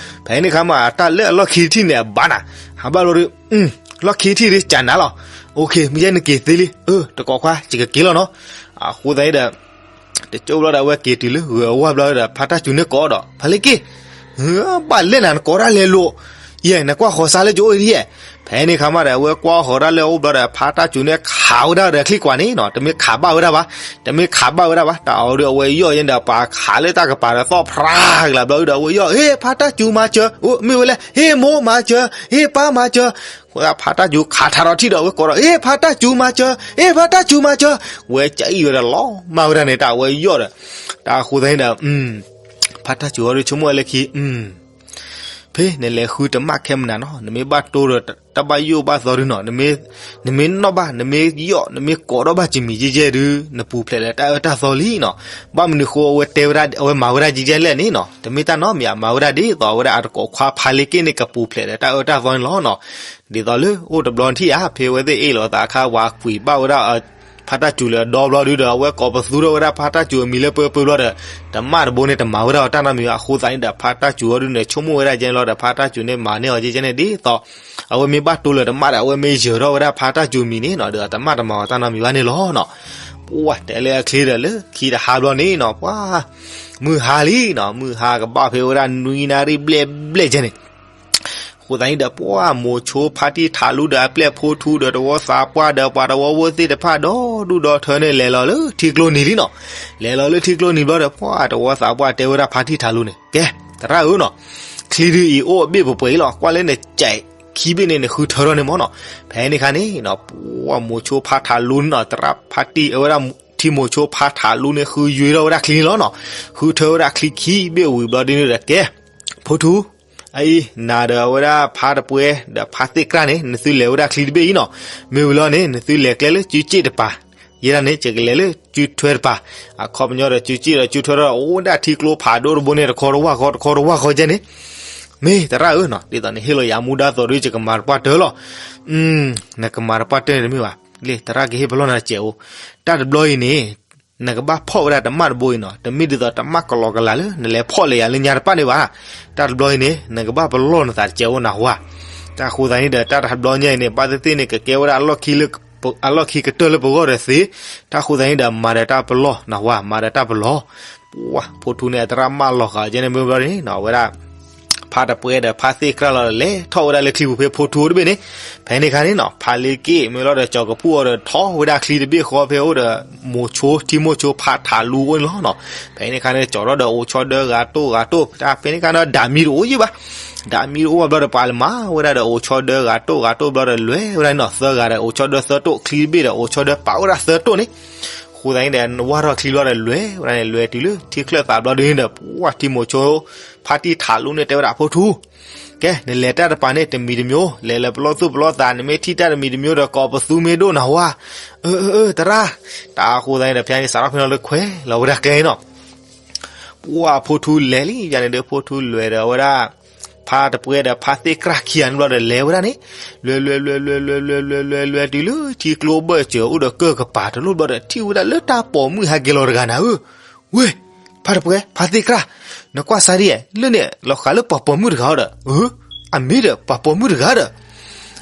ဖဲန့ၣ်ခါမး တၢ်လၢအလီၢ်ခံတထံၣ်န့ၣ် အဘၣ်နၤ, ဟးဘၣ်လီၤဒုး, လီၢ်ခံတထံၣ်ဒုး ကနၤလီၤ, အ မ့ၢ်ယဲ နက့ၤသ့လံ, အၢ တကိးခွါ ယကက့ၤလီၤနီၤ, အဃိသတးဒီး တကၠိဘျီဒီး အဝဲက့ၤတုၤလၢဂၢၤအဝၢ်ဘျီဒီး ဖါတၢ်စူၤန့ၣ်ကိးဒီး ဖါလ့က့ၣ်, ဘၣ်လဲၣ်နၤ နကိးတၢ်လဲၤလိာ်, ယဲ နကွၢ်ဃီၤစါလၢယအိၣ်အံၤဒ်ယဲ, ဖဲန့ၣ်ခါမးဒီး အဝဲကွၢ်ဃီၤဒၣ်လၢအအိၣ်ဘျီဒီး ဖါတၢ်စူၤန့ၣ်ခးဝဲဒၣ်ဒီးချံကွၢ်န့ၣ်နီၤ တမ့ၢ်ခးဘၣ်ဝဲဒၣ်ဘၣ်, တမ့ၢ်ခးဘၣ်ဝဲဒၣ်ဘၣ် တၢ်အီၤဒုးအဝဲယီၢ်ယဲဒီး ပှၤခးလၢတၢ်ကပၤဒီးသီၣ်ဖြါကလၤဘျီဒုးဒီး အဝဲယီၢ် ဟ့ၣ် ဖါတၢ်စူၤမၤစၢၤ, အိၣ်မ့ၢ်ဝဲလဲၣ် ဟ့ၣ်မိၢ်မၤစၢၤ, ဟ့ၣ်ပၢ်မၤစၢၤ, အဃိသတးဖါတၢ်စူၤခးထးထီၣ်ထံၣ်ဒီး အဝဲကိးဒီး ဟ့ၣ် ဖါတၢ်စူၤမၤစၢၤ, ဟ့ၣ် ဖါတၢ်စူၤမၤစၢၤ, ဝဲကအံၣ်ဝဲဒီးလီၤမၢ်ဝဲဒၣ်န့ၣ် တၢ်အဝဲယီၢ်ဒီး, တၢ်အဃိသတးန့ၣ်ဒီး ဖါတၢ်စူၤအီၤဒုးဆိကမိၣ်ဝဲလၢခံ ဖဲနလဲၤဃုတမၣ်ခဲမနၤနီၤ နမ့ၢ်ဘၣ်တိၢ်ဒီးတၢ်ဘၣ်ယိၣ်ဘၣ်သီဒုးနီၤ နမ့ၢ်နီၣ်ဘၣ် နမ့ၢ်ယီၢ် နမ့ၢ်ကိးထီၣ်ဘၣ်ကမံၤယဲၢ်ယဲၢ်ဒုး နပူၤဖျဲးလၢတၢ်အၢတၢ်သီလံနီၤ, ဘၣ်မနုၤဃိအဝဲတဲဝဲဒၣ် အဝဲမၤဝဲဒၣ်ယဲၢ်ယဲၢ်လဲၣ်န့ၣ်နီၤ တမ့ၢ်တၢ်နီတမံၤ အမၤဝဲဒၣ်ဒ်သိးအဝဲဒၣ်အတကိးခွါဖါလ့က့ၣ်န့ၣ် ကပူၤဖျဲးလၢတၢ်အၢတၢ်သီန့ၣ်လီၤနီၤ, ဒ်သိးလၢအိၣ်တဘျီထံၣ်ဧါ ဖဲအဝဲသ့ၣ်အ့ၣ်လိာ်သးအခါ ဝၤကွံာ်ဘၣ်ဝဲဒၣ် ဖါတၢ်စူၤလၢအဒီဘျီဒုးဒီး အဝဲကိးပသူထီၣ်ဝဲဒၣ်ဖါတၢ်စူၤအမံၤလၢပၢပၢဘျီဒီး တမၣ်တဘိန့ၣ် တမၤဝဲဒၣ်အီၤတၢ်နီတမံၤဘၣ် အဃိသတးန့ၣ်ဒီး ဖါတၢ်စူၤအီၤဒုးန့ၣ် ဆိကမိၣ်ဝဲဒၣ်ကဲန့ၣ်လီၤဒီး ဖါတၢ်စူၤန့ၣ်မၤန့ၢ်အီၤကဲကဲန့ၣ်ဒ်သိး အဝဲမ့ၢ်ဘၣ်တိၢ်လၢတမၣ်ဒီး အဝဲမ့ၢ်ယၢၤထီၣ်ဝဲဒၣ်ဖါတၢ်စူၤအမံၤန့ၣ်နီၤ ဒီးတမၣ်တမၤအီၤတၢ်နီတမံၤဘၣ်န့ၣ်လီၤနီၤ, ပှၢ်တဲလၢအချ့ဒီးလၢခံတဟါဘျီန့ၣ်နီၤ ပှၢ် မုၢ်ဟါလံနီၤ မုၢ်ဟါကဘၣ်ဖဲဝဲဒၣ်နွံနၣ်ရံၣ်ဘျဲၣ်ဘျဲၣ်ကဲန့ၣ် အဃိသတးန့ၣ်ဒီး ပှၢ်မိၤဆိဖါတံၢ်ထးလူဒီးအပျဲၢ်ဖိထူဒီးတဝီသးပှၢ်ဒီး ပှၤတဝီဖိသ့ၣ်တဖၣ်ဒီဒူၣ်ဒီထၢန့ၣ် လဲၤလီၤလၢထံကျိနံၤလံနီၤ, လဲၤလီၤလၢထံကျိနံၤဘျီဒီး ပှၢ်တဝီသးပှၢ်တဲဝဲဒၣ်ဖါတံၢ်ထးလူန့ၣ် ကဲ သရၣ်ဧၢနီၤ, ချံဒုးအံၤအိၣ်အဘ့ၣ်ပှဲၤပှဲၤအံၤလီၤ ကွၢ်လၢနကဲးခံဘ့ၣ်န့ၣ် နဃုထၢထီၣ်န့ၣ်မးနီၤ, ဖဲန့ၣ်ခါန့ၣ်နီၤ ပှၢ်မိၤဆိဖါထးလူန့ၣ်နီၤ သရၣ်ဖါတံၢ်အဝဲဒၣ် ထံမိၤဆိဖါထးလူန့ၣ် ဃုယွ့ထီၣ်ဝဲဒၣ်ချံန့ၣ်လီၤနီၤ, ဃုထၢဝဲဒၣ်ချံခံဘ့ၣ်ဝံၤဘျီဒ်န့ၣ်ဒီး ကဲ ဖိထူ အအံၤ နၤဒီးအဝဲဒၣ်ဖါတပှဲၤဒီးဖါသ့ၣ်ကြၢ်န့ၣ် နသုလဲၤဝဲဒၣ်ချံတဘ့ၣ်အံၤနီၤ, မ့ၢ်ဝံၤလီၤန့ၣ် နသုလဲၤကျဲလၢစုစ့ၣ်တပၤ, ယဲဒၣ်န့ၣ် ယကလဲၤလၢစုထွဲတပၤ, အခီပညီဒီးစုစ့ၣ်ဒီးစုထွဲဒီး အိၣ်ဝဲဒၣ်ထံကျိဖးဒိၣ်တဘိန့ၣ် တခီတဝၢ်ဃီ တခီတဝၢ်ဃီကဲန့ၣ်, မ့ၢ်သရၣ်ဧၢနီၤ ဒ်သိးနဟ့ၣ်လီၤယၤမူဒါသိးဒီး ယကမၤတပှၢ်တၢၢ်လီၤ, နကမၤတပှၢ်တၢၢ်န့ၣ်တမ့ၢ်ဘၣ်, လၢသရၣ်ကဟ့ၣ်ပလီၢ်နၤတစဲးဧိၤ, တၢ်တဘျီအံၤန့ၣ် နကဘၣ်ဖီၣ်ဝဲဒၣ်တမၣ်တဘိအံၤနီၤ, တမ့ၢ်ဒ်သိးတမၣ်ကလီကလၤလၢ နလဲၤဖီၣ်လၢယၤလၢညါတပၣ်န့ၣ်ဘၣ်, တၢ်တဘျီအံၤန့ၣ် နကဘၣ်ပလီၢ်နသးတစဲးဧိၤနၢ်ဟူဧါ, တၢ်အဃိသတးန့ၣ်ဒီး တၢ်တဘျီညါအံၤန့ၣ် ဘၣ်သ့ၣ်သ့ၣ်န့ၣ် ကကဲဝဲဒၣ် အလီၢ်ခံကတၢၢ်လၢပဂီၢ်ဒီးသ့, တၢ်အဃိသတးန့ၣ်ဒီး မၤဒီးတၢ်ပလီၢ်နၢ်ဟူဧါ, မၤဒီးတၢ်ပလီၢ်, ပှၢ် ဖိထူန့ၣ် အသရၣ်မၢလီၤဃာ်ကဲန့ၣ်မ့ၢ်ဘျီန့ၣ်နီၤ အဝဲဒၣ် ဖါတပှဲၤဒီးဖါသ့ၣ်ကြၢ်လီၤ လဲၤထီၣ်ဝဲဒၣ်လၢချံပူၤဖဲဖိထူအိၣ်တဘ့ၣ်န့ၣ်, ဖဲန့ၣ်ခါန့ၣ်နီၤ ဖါလ့က့ၣ်မ့ၢ်လီၤဒီး ကၠီၤကဖူၣ်အီၤဒီး ထီၣ်ဝဲဒၣ်ချံတဘ့ၣ်ဃီဖဲအိၣ်ဒီး မိၤဆိ ထံမိၤဆိဖါထးလူအိၣ်န့ၣ်လီၤနီၤ, ဖဲန့ၣ်ခါန့ၣ် ကၠီၤထီၣ်ဒီးအိၣ်ဆီဒၢဂၤတိၢ်ဂၤတိၢ် တၢ်ဖဲန့ၣ်ခါန့ၣ် ဒၣ်မံတအိၣ်ယံၢ်ဘၣ်, ဒီးအမံၤတအိၣ်ဘၣ်ဘျီဒီး ပှၤလဲၤမၤဝဲဒၣ်ဒီး အိၣ်ဆီဒၢဂၤတိၢ်ဂၤတိၢ်ဘျီဒီး လဲၤဝဲဒၣ်နီၤ သၢဂၤဒီး အိၣ်ဆီဒၢသၢတိၢ် ချံတဘ့ၣ်ဒီး အိၣ်ဆီဒၢပာ်ဝဲဒၣ်သၢတိၢ်န့ၣ်. အဃိသတးန့ၣ်ဒီး နဝၢ်ထီၣ်ချံဘျီဒီး လဲၤဝဲဒၣ်န့ၣ် လဲၤတုၤလၢထံချၢၣ်သးဘျီဒုန့ၣ်ဒီး ပှၢ်ထံမိၤဆိ ဖါတံၢ်ထးလူန့ၣ် တဲဝဲဒၣ် ဖိထူ ကဲ နလဲၤတၢ်တပၤန့ၣ် တမံၤတမံၤ လဲၤလၢပလီၢ်သူၣ်ပလီၢ်သး နမ့ၢ်ထံၣ်တၢ်တမံၤတမံၤဒီး ကိးပသူမ့ၢ်ဒိၣ်နၤဝါ. အၢ အၢ အၢ သရၣ်. တၢ်အဃိသတးန့ၣ်ဒီး ဖဲန့ၣ် စးထီၣ်ဖဲန့ၣ်လၢခွဲးလီၤဝဲဒၣ်ကျဲနီၤ. ပှၢ်ဖိထူလဲၤလံ ယၤန့ၣ်ဒီး ဖိထူလဲၤဒီးဝဲဒၣ် ဖါတပှဲၤဒီးဖါသ့ၣ်ကြၢ်ခံဂၤန့ၣ်ဘျီဒီး လဲၤဝဲဒၣ်န့ၣ် လဲၤ လဲၤ လဲၤ လဲၤ လဲၤ လဲၤ လဲၤ လဲၤ လဲၤ တုၤလၢထံကျိဘၢၣ်စၢၤအိၣ်ဒီးကၢၢ်ကပၤတလိၣ်ဘျီဒီး ထံၣ်ဝဲဒၣ်လၢတၢ်ပိာ်မုၣ်ဟဲက့ၤလီၤတဂၤနၤဧၢ. ဝ့ၢ် ဖါတပှဲၤ ဖါသ့ၣ်ကြၢ်, နကွၢ်စၢ်ဒ်အံၤ လၢန့ၣ် လီၤဃးလၢပှၤပိာ်မုၣ်တဂၤဧါဒီး. အၢ အမ့ၢ်ဒီးပှၤပိာ်မုၣ်တဂၤဒီး.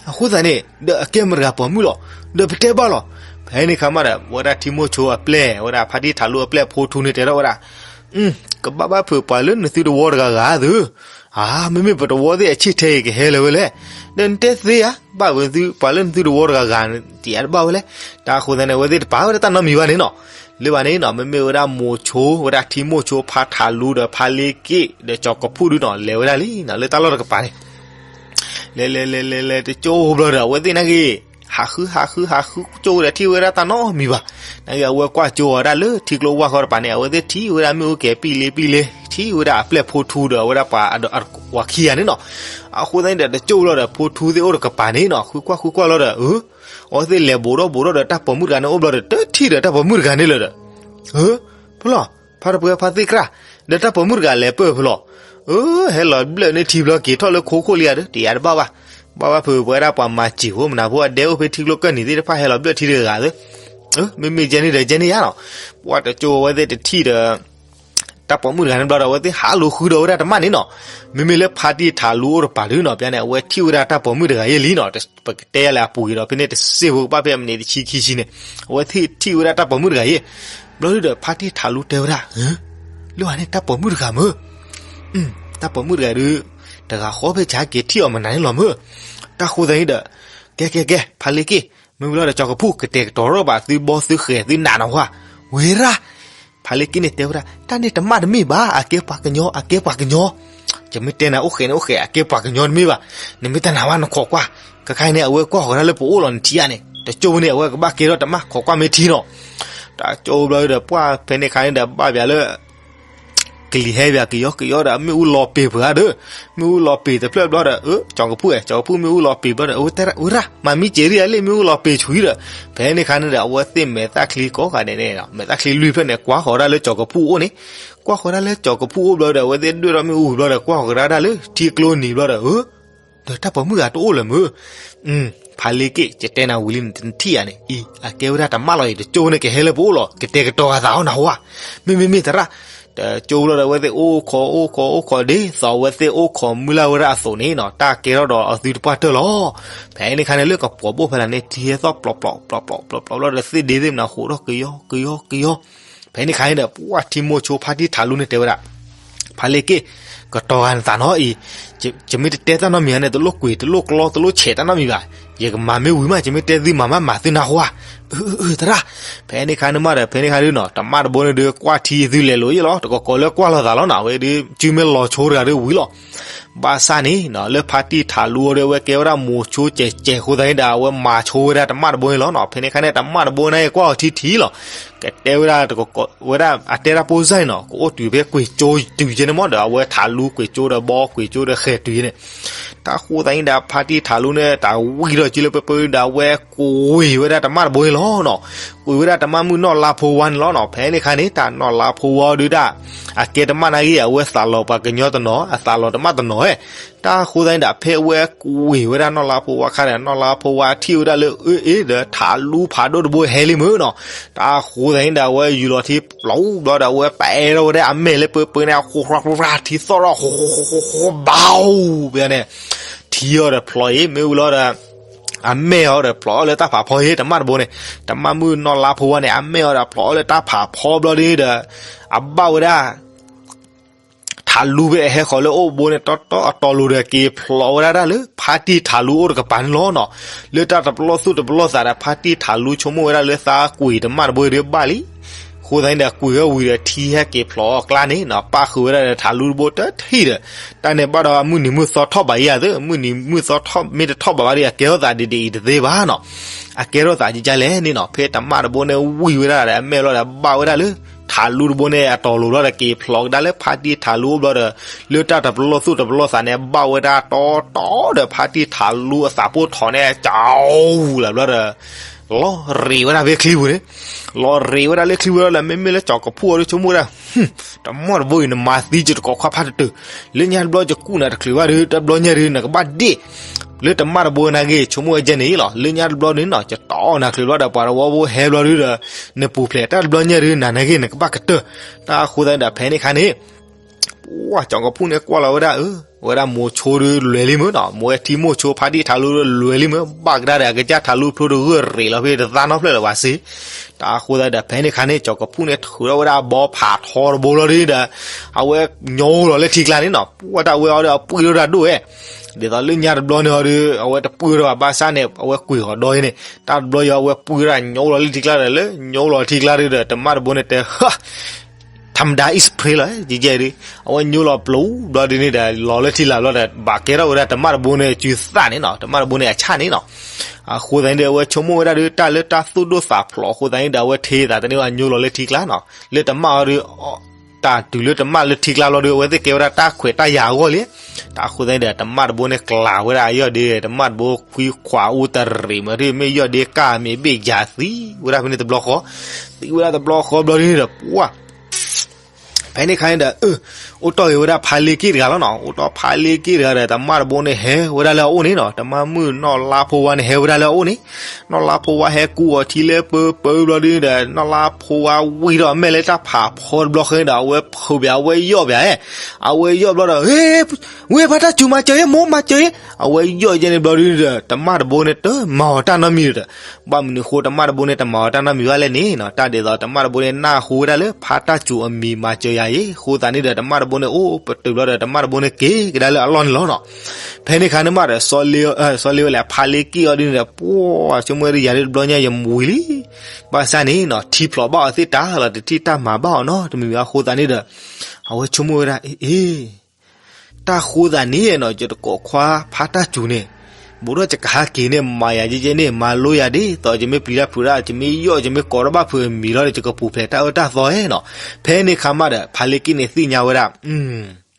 အဃိသတးန့ၣ် ဒီးအကဲမတၤတဂၤပိာ်မုၣ်လီၤ, ဒီးပတဲဘၣ်လီၤ. ဖဲန့ၣ်အခါမးဒီး ဝဲဒၣ်ထံမိၢ်ဆိအပျဲၢ် ဝဲဒၣ်ဖါတံၢ်ထးလူအပျဲၢ်ဖိထူန့ၣ်တဲထီၣ်ဝဲဒၣ် ကဘၣ်ဘၣ်ဖုးပှၤလၢနသုတဝီတဂၤဂၤသု. အၢ မ့မ့ၢ်ပတဝီသ့ၣ်အဆံၣ်ထဲအံၤကဟဲလၢၤဝဲလဲၣ်. ဒီးနတဲသ့ဧါ, ဘၣ်ဝဲသု ပှၤလၢနသုတဝီတဂၤဂၤ တယၤတဘၣ်ဝဲလဲၣ်. တၢ်အဃိသတးန့ၣ် အဝဲသ့ၣ်တပာ်ဝဲဒၣ်တၢ်နီတမံၤဘၣ်န့ၣ်နီၤ. လၢဘၣ်န့ၣ်နီၤ မ့မ့ၢ်ဝဲဒၣ်မိၤဆိ ဝဲဒၣ်ထံမိၢ်ဆိ ဖါထးလူဒီးဖါလ့က့ၣ် ဒီးကၠီၤကဖူၣ်ဒုနီၤ လဲၤဝဲဒၣ်လံနီၤ လၢတၢ်လီၢ်တကပၤန့ၣ် လဲၤလဲၤလဲၤလဲၤလဲၤတကၠိဘျီဒီး အဝဲသ့ၣ်နာ်က့ၤ ဟးဃုဟးဃုဟးဃုကၠိဒီး ထံၣ်ဝဲဒၣ်တၢ်နီတမံၤဘၣ်. နာ်က့ၤ အဝဲကွၢ်ကၠိအီၤဒၣ်လၢထံကျိဝၢ်ဃီတပၤန့ၣ် အဝဲသ့ၣ်ထံၣ်ဝဲဒၣ်မ့ၣ်အူကဲၤပံၣ်လ့ပံၣ်လ့ ထံၣ်ဝဲဒၣ်အပျဲၢ်ဖိထူဒီး အဝဲဒၣ်ပှၤဝၤခံဂၤန့ၣ်နီၤ. အဃိသတးန့ၣ်ဒီး တကၠိဘျီဒီး ဖိထူသ့ၣ်အိၣ်တကပၤန့ၣ်နီၤ ဃုကွၢ်ဃုကွၢ်လီၤဒီး အၢ အဝဲသ့ၣ်လဲၤဘူးဒီးဘူးဒီး တၢ်ပိာ်မုၣ်တဂၤန့ၣ်အိၣ်ဘျီဒီး တထံၣ်ဒီးတၢ်ပိာ်မုၣ်တဂၤန့ၣ်လၢၤဒီး အၢ ဖဲလီၤ ဖါတပှဲၤဖါသ့ၣ်ကြၢ်, ဒီးတၢ်ပိာ်မုၣ်တဂၤလဲၤပၢၢ်ဖဲလီၤ. အၢ ဟဲလီၤဘျၢၣ်န့ၢ်ထံဘျီက့ၤထီၣ်လၢခိခိၣ်လံဧါဒီး တယၤတဘၣ်ဘၣ်. ဘၣ်ဘၣ်ဖုးပဝဲဒၣ်ပှၤမၤစံာ်ဖိ မနၤဖိအဒဲအိၣ်ဖဲထံကျိကၢၢ်နံၤသ့ၣ်တဖၣ်ဟဲလီၤဘျၢၣ်ထံတဂၤဂၤသ့. အၢ မ့မ့ၢ်ကဲန့ၣ်ဒီးကဲန့ၣ်ယါနီၤ. ပှၢ်တကၠိအဝဲသ့ၣ်တထံၣ်ဒီး တၢ်ပိာ်မုၣ်တဂၤန့ၣ်ဘျီဒီး အဝဲသ့ၣ်ဟးလူၤဃုဒီးဝဲဒၣ်တမၣ်န့ၣ်နီၤ. မ့မ့ၢ်လၢဖါတံၢ်ထးလူအိၣ်တပၤဒုနီၤ ပျါန့ၣ် အဝဲထံၣ်ဝဲဒၣ်တၢ်ပိာ်မုၣ်တဂၤယဲၢ်လံနီၤ. ပကတဲယၤလဲၣ်အပူၤကွံာ်ဒီး ဖဲန့ၣ်တစ့ဖိကဘၣ်ဖဲအမံးနံးတဆံခံဆံန့ၣ် အဝဲသ့ၣ်ထံၣ်ဝဲဒၣ်တၢ်ပိာ်မုၣ်တဂၤယဲၢ်. ဘျီဒုဒီးဖါတံၢ်ထးလူတဲဝဲဒၣ် လၢအန့ၣ်တၢ်ပိာ်မုၣ်တဂၤမ့ၢ် တၢ်ပိာ်မုၣ်တဂၤဒု တဂၤဃီဖဲဆၢက့ၤထံၣ်အီၤမနုၤန့ၣ်လီၤမ့ၢ်. တၢ်ဃိသတးန့ၣ်ဒီး ကဲကဲကဲ ဖါလ့က့ၣ် မ့ၢ်ဝံၤလီၤဒီး ကၠီၤကဖူၣ် ကတဲာ်ကတီၤထီၣ်ဘၣ်သုဘီသုဃဲၤသုနးနဝါ ဝဲရၣ်. ဖါလ့က့ၣ်န့ၣ်တဲဝဲဒၣ် တၢ်န့ၣ်တမၣ်တမ့ၢ်ဘၣ် အကဲပှၤကညီ အကဲပှၤကညီ. ယမ့ၢ်တဲနၤအိၣ်ဃဲးန့ၣ်အိၣ်ဃဲး အကဲပှၤကညီတမ့ၢ်ဘၣ်. နမ့ၢ်တနာ်ဘၣ်နခိးကွၢ် ခဲခါအံၤန့ၣ် အဝဲကွၢ်ဃီၤဒၣ်လၢပအိၣ်လီၤနထံၣ်ဧါန့ၣ် တကၠိန့ၣ် အဝဲကဘၣ်ကဲထီၣ်တမၣ်ခိးကွၢ်မ့ၢ်ထံနီၤ. တၢ်ကၠိဘျီဒီး ပှၢ်ဖဲန့ၣ်ခါန့ၣ်ဒီး ဘၣ်ဘၣ်လၢ ကလံၤဟဲဘၣ်ကယီကယီဒီး မ့ၣ်အူလီၤပ့ၤပှၤဒီး မ့ၣ်အူလီၤပ့ၤတဖျၢၣ်ဘျီဒီး အၢ ကၠီၤကဖူၣ်ဧၢ ကၠီၤကဖူၣ်မ့ၣ်အူလီၤပ့ၤဘျီဒီး ဝဲရၣ် မၤမံကဲၤရံၣ်ဧါလံ မ့ၣ်အူလီၤပ့ၤဆူၣ်ဒီး ဖဲန့ၣ်ခါန့ၣ်ဒီး အဝဲသ့ၣ်မဲာ်သၣ်ချံကိးဂၤဒဲးန့ၣ် မဲာ်သၣ်ချံလွံၢ်ဖျၢၣ်န့ၣ် ကွၢ်ဃီၤဒၣ်လၢကၠီၤကဖူၣ်အိၣ်န့ၣ် ကွၢ်ဃီၤဒၣ်လၢကၠီၤကဖူၣ်အိၣ်ဘျီဒီး အဝဲသ့ၣ်ဒွဲၣ်ထီၣ်မ့ၣ်အူဘျီဒီး ကွၢ်ဃီၤဒၣ်လၢထံကျိနံၤဘျီဒီး အၢ ဒီးတၢ်ပိာ်မုၣ်တဂၤတအိၣ်လၢၤမ့ၢ်. ဖါလ့က့ၣ် ယတဲနၤဝံၤလံ နတထံၣ်ဧါန့ၣ် အံၤ အကဲဝဲဒၣ်တမၣ်လီၤအံၤ တကၠိန့ၣ် ကဟဲလၢပအိၣ်လီၤ ကတဲာ်ကတီၤအသးအီၤနဟူဧါ. မ့မ့ၢ်မ့ၢ်သရၣ် တကၠိလီၤဒီး အဝဲသ့ၣ်အိၣ်ခိးအိၣ်ခိးအိၣ်ခိး ဒ်သိးအဝဲသ့ၣ်အိၣ်ခိးမုၢ်လၢ်ဝဲဒၣ်အသိးန့ၣ်နီၤ တၢ်ကဲထီၣ်ဒီးအသုတပှၢ်တၢၢ်လီၤ. ဖဲန့ၣ်ခါန့ၣ် လၢကပှီၤဘိၣ်ဖဲလၢ်န့ၣ် ထံဟဲသီၣ်ပျီပျီပျီပျီပျီပျီပျီဒီး သ့ၣ်ဒ့သ့ၣ်မနၤဃိးထီၣ်ကယီကယီကယီ ဖဲန့ၣ်ခါန့ၣ်ဒီး ပှၢ်ထံမိၢ်ဆိဖါတံၢ်ထးလူန့ၣ်တဲဝဲဒၣ် ဖါလ့က့ၣ် ကတီၤဂၤနသးနီၤအံၤ ယမ့ၢ်တတဲတၢ်နီတမံၤဧါန့ၣ် တလိၣ်ကွံာ် တလိၣ်ကျီ တလိၣ်ဆဲးတၢ်နီတမံၤဘၣ်. ယကမၤမ့ၢ်ဝံၤမး ယမ့ၢ်တဲသုမၤမး မၤသုနၢ်ဟူဧါ. အၢ အၢ အၢ သရၣ်. ဖဲန့ၣ်ခါန့ၣ်မးဒီး ဖဲန့ၣ်ခါဒုနီၤ တမၣ်တဘိန့ၣ်ဒု ကွၢ်ထံသုလဲၤလိာ်ယဲၢ်လီၤ တကီးကီးလၢကွၢ်လိာ်သးလီၤနီၤ အဝဲဒု စုမ့ၢ်လီၤဆိတဂၤဒုဝံၤလီၤ ဘၣ်ဆၣ်န့ၣ်နီၤ လၢဖါတံၢ်ထးလူအီၤဒီး အဝဲကဲဝဲဒၣ်မိၤဆိကဲးကဲးအဃိသတးန့ၣ်ဒီး အဝဲမၤဆိဝဲဒၣ်တမၣ်တဘိန့ၣ်လီၤနီၤ. ဖဲန့ၣ်ခါန့ၣ် တမၣ်တဘိန့ၣ် ကွၢ်အီၤထံထံလီၤ. ကတဲဝဲဒၣ်တကီးကီး ဝဲဒၣ်အတဲဒၣ်ပိၢ်စၢ်န့ၣ်နီၤ ကအိၣ်တုၤဖဲကွံာ်ကၠိတုၤယဲၢ်န့ၣ်မးဒီး အဝဲထးလူကွံာ်ကၠိဒီးဘီကွံာ်ကၠိဒီးဃဲၤတုၤယဲၢ်န့ၣ် တၢ်ဃိသတးန့ၣ်ဒီး ဖါတံၢ်ထးလူန့ၣ် တၢ်ဝံၣ်ထီၣ်စုလၢပၢပၢဒီး အဝဲကွံာ်ဝဲဒၣ်တမၣ်တဘိန့ၣ်လီၤနီၤ. ကွံာ်ဝဲဒၣ်တမၣ်မုၣ်နီၢ်လါဖိဝါန့ၣ်လီၤနီၤ. ဖဲန့ၣ်ခါန့ၣ် တၢ်နီၢ်လါဖိဝါဒုဒၣ် အကဲတမၣ်နာ်ဂ့ၤ အဝဲသးလီၤပှၤကညီတနီၤ အသးလီၤတမၣ်တနီၤဧဲ တၢ်ဃိသတးန့ၣ်ဒီး ဖဲအဝဲကွံာ်ဝဲဒၣ်နီၢ်လါဖိဝါခါဒီး နီၢ်လါဖိဝါထံၣ်ဝဲဒၣ်လၢ အ့ ဒီးထးလူဖးဒိၣ်တဘိဟဲလံမ့ၢ်နီၤ. တၢ်ဃိသတးန့ၣ်ဒီး အဝဲယူၤလီၤထံပျီဘျီဒီး အဝဲပဲာ်ထီၣ်ဝဲဒၣ်အမဲာ်လၢပၢပၢန့ၣ် ဃိ ထံသီၣ်ထီၣ် ဃိ ဃိ ဃိ ဃိ ဘၣ် ဖဲန့ၣ် ထံအီၤဒီးဖျိးအံၤ မ့ၢ်ဝံၤလီၤဒီး အမဲာ်အီၤဒီးဖျိးအီၤလၢတၢ်ဖးဖီအံၤ တမၣ်တဘိန့ၣ် တမၣ်မုၣ်နီၢ်လါဖိဝါန့ၣ် အမဲာ်အီၤဒီးဖျိးအီၤလၢတၢ်ဖးဖီဘျီဒီး အဘၣ်ဝဲဒၣ် ထးလူဖဲအဟဲဃီၤလၢအအိၣ်ဘိန့ၣ် တီတီအတီလိၤဒီး က့ၤဖျိးဝဲဒၣ်တၢ်လၢ ဖါတံၢ်ထးလူအိၣ်တကပၤန့ၣ်လီၤနီၤ. လၢတၢ်တပလီၢ်သူၣ်တပလီၢ်သးဒီး ဖါတံၢ်ထးလူဆိကမိၣ်ဝဲဒၣ်လၢသးကွံာ်တမၣ်တဘိဒီးဘၣ်လံ. အဃိသတးန့ၣ်ဒီး ကွံာ်ဝဲဝံၤဒီး ထံဟဲက့ၤဖျိးအီၤကျါန့ၣ်နီၤ, ပၣ်ဃုာ်ဝဲဒၣ်ဒီးထးလူတဘိတထံၣ်ဒီး, တၢ်န့ၣ်ဘၣ်ဒီးအမုၢ်နံၤမုၢ်သီထီၣ်ဘၣ်ယၤသ့, မုၢ်နံၤမုၢ်သီထီၣ်မ့ၢ်တထီၣ်ဘၣ်ဘၣ်ဒီး အကဲထီၣ်သးဒ်ဒ်အံၤတသ့ဘၣ်နီၤ. အကဲထီၣ်သးကကလဲၣ်န့ၣ်နီၤ, ဖဲတမၣ်တဘိန့ၣ်ဝံၤဝဲဒၣ်ဒီး အမဲာ်လီၤဒီး ဘၣ်ဝဲဒၣ်လၢ ထးလူတဘိန့ၣ်အတီၤလိၤဘျီဒီး က့ၤဖျိးကဒါလၢဖါတံၢ်ထးလူအိၣ်ဘျီဒီး, လၢတၢ်တပလီၢ်သူၣ်တပလီၢ်သးန့ၣ် ဘၣ်ဝဲဒၣ်တီတီဒီး ဖါတံၢ်ထးလူအသးပိၢ်ထီၣ်န့ၣ် ကၠီလၢဘျီဒီး လီၤရ့းဝဲဒၣ်ဖဲချံပူၤန့ၣ်, လီၤရ့းဝဲဒၣ်လၢချံပူၤလီၤ. မ့မ့ၢ်လၢကၠီၤကဖူၣ်အီၤဒီး ဆိကမိၣ်ဝဲဒၣ်, တမၣ်တဘိအံၤ နမၤသံယတကိးခွါဖးတတုၤ, လၢညါတဘျီယကူၣ်နၤတချုးဘၣ်ဒီး တဘျီညါဒီး နကဘၣ်ဒ့ၣ်, လၢတမၣ်တဘိနာ်က့ ဆိကမိၣ်ဝဲဒ်န့ၣ်လီၤ. လၢညါတဘျီန့ၣ်နီၤ ယတီၢ်နၤချုးဘျီဒီး ပှၤတဝီဖိဟဲဘျီဒီး နပူၤဖျဲးတၢ်တဘျီညါဒီး နၤနာ်က့ နကဘၣ်ကတၢၢ်. တၢ်အဃိသတးဒီး ဖဲန့ၣ်ခါန့ၣ် ပှၢ်ကၠီၤကဖူၣ်န့ၣ်ကွၢ်လီၤဝဲဒၣ်, အဝဲဒၣ်မိၤဆိဒီးလွဲၤလံမ့ၢ်နီၤ, မိၤဝဲထံမိၤဆိဖါတံၢ်ထးလူဒီးလွဲၤလံမ့ၢ်, ဘၣ်ကဒါဒီးအကစၢ်ထးလူဖျိတဂၢၢ်ရ့းလီၤဖဲတသးနီတဖျၢၣ်လၢၤဘၣ်စ့. တၢ်အဃိသတးဒီး ဖဲန့ၣ်ခါန့ၣ် ကၠီၤကဖူၣ်န့ၣ်ထုးထီၣ်ဝဲဒၣ်ဘီဖးထီတဘိလီၤဒီး အဝဲညိလီၤလၢထံကျါန့ၣ်နီၤ, ပှၢ်တၢ်ဝဲအီၤဒီးအပှံၢ်ထီၣ်တၢ်ဒိၣ်ဝဲ, ဒ်သိးလၢညါတဘျီန့ၣ်အီၤဒီး အဝဲတပှံၢ်ထီၣ်ဘၣ်ဘၣ်ဆၣ်န့ၣ် အဝဲကွံာ်ဃီၤဒီန့ၣ်, တၢ်တဘျီအီၤ အဝဲပှံၢ်ထီၣ်ညိလီၤလၢထံကျါဒီး လၢညိလီၤထံကျါဒီး တမၣ်တဘိန့ၣ်တဲ ထမ်မဒါ is pray လီၤ, ကဲကဲဒီး အဝဲညိလီၤပျိဘျီဒီးန့ၣ်ဒီး လီၤလၢထံလာ်ဘျီဒီး ဘၣ်ကဲထီၣ်ဝဲဒၣ်တမၣ်တဘိန့ၣ် စုသၣ်န့ၣ်နီၤ, တမၣ်တဘိန့ၣ်အဆၣ်န့ၣ်နီၤ. အဃိသတးန့ၣ်ဒီး အဝဲဆိကမိၣ်ဝဲဒၣ်ဒီး တၢ်လၢတၢ်သူၣ်ဒိၣ်သးဖျိးအဃိသတးန့ၣ်ဒီး အဝဲထ့သးတန့ၢ်ဘၣ်ညိလီၤလၢထံကျါနီၤ, လၢတမၣ်အီၤဒီး တၢ်တုၤလၢတမၣ်လၢထံကျါလီၤဒီး အဝဲသ့ၣ်ကဲဝဲဒၣ်တၢ်ခွဲးတၢ်ယာ်အဂီၢ်လံ. တၢ်အဃိသတးန့ၣ်ဒီး တမၣ်တဘိန့ၣ်ကျးဝဲဒၣ်အယီၢ်ဒီး တမၣ်တဘိကွံခွးအူတရံးမးဒီး မ့ၢ်ယီၢ်ဒ့ကၢ်မ့ၢ်ဘ့ၣ်ယၤသံဝဲဒၣ်ဖဲန့ၣ်တဘျီဃီ, သံဝဲဒၣ်တဘျီဃီဘျီဒ်န့ၣ်ဒီး ပှၢ် ဖဲန့ၣ်ခါန့ၣ်ဒီး အိၣ်တီၢ်ဂ့ၤဝဲဒၣ်ဖါလ့က့ၣ်တဂၤလီၤနီၤ, အိၣ်တီၢ်ဖါလ့က့ၣ်တဂၤဒီး တမၣ်တဘိန့ၣ်ဟဲဝဲဒၣ်လၢအအိၣ်န့ၣ်နီၤ, တမၣ်မုၣ်နီၢ်လါဖိဝါန့ၣ်ဟဲဝဲဒၣ်လၢအအိၣ်န့ၣ်, နီၢ်လါဖိဝါဟဲကူအီၤထံလၢပၢပၢဘျီဒ်န့ၣ်ဒီး နီၢ်လါဖိဝါဝံထီၣ်အမဲာ်လၢတၢ်ဖးဖီတဘျီဃီန့ၣ်ဒီး အဝဲဖုးဘၣ် အဝဲယီၢ်ဘၣ်ဧဲ, အဝဲယီၢ်ဘျီဒီး ဝ့ ဖါတၢ်စူၤမၤစၢၤယဲ မိၢ်မၤစၢၤယဲ, အဝဲယီၢ်ယဲန့ၣ်ဘျီဒ်န့ၣ်ဒီး တမၣ်တဘိန့ၣ်တမၤအီၤတၢ်နီတမံၤဒီး ဘၣ်မနုၤအဃိ တမၣ်တဘိန့ၣ် တမၤအီၤတၢ်နီတမံၤဘၣ်လဲၣ်န့ၣ်နီၤ, တၢ်ဒ်သိး တမၣ်တဘိန့ၣ် နၢ်ဟူဝဲဒၣ်လၢ ဖါတၢ်စူၤအမံၤမၤစၢၤယၤအံၤ, အဃိသတးန့ၣ်ဒီး တမၣ်တဘိန့ၣ် အိၣ်ပတုာ်ဘျီဒီး တမၣ်တဘိန့ၣ် က့ၤကဒါလၢအလီၢ်န့ၣ်လီၤနီၤ. ဖဲန့ၣ်ခါန့ၣ်မးဒီး စီၤလ့ဝဲလဲၣ် ဖါလ့က့ၣ်အီၤဒ်န့ၣ်ဒီး ပှၢ် ဆိကမိၣ်ဝဲဒၣ် ယၤဒ်တဘျီညါ ယမူဝံၤလံ, ဘၣ်ဆၣ်န့ၣ်နီၤ ထံဖျိးဘၣ်အီၤသ့ၣ်တၢ်လီၤ တထံၣ်တၢ်မၤဘၣ်အီၤနီတမံၤဘၣ် အဃိသတးန့ၣ်ဒီး အဝဲဆိကမိၣ်ဝဲဒၣ် အ့ အ့ တၢ်ဃိသးန့ၣ်နီၤ ယတကိးခွါဖါတၢ်စူၤန့ၣ်, ဘူးဒီးယကဟးက့ၤန့ၣ် မၤယၤယဲယဲန့ၣ် မၤလိယၤဒ်သိး ယမ့ၢ်ပျံၤတၢ်ဖုးတၢ် ယမ့ၢ်ယီၢ် ယမ့ၢ်ကိးထီၣ်ဘၣ်ဖုးအမံၤလီၤဒီး ယကပူၤဖျဲးတၢ်အၢတၢ်သီဧါနီၤ. ဖဲန့ၣ်ခါမးဒီး ဖါလ့က့ၣ်န့ၣ်သ့ၣ်ညါဝဲဒၣ်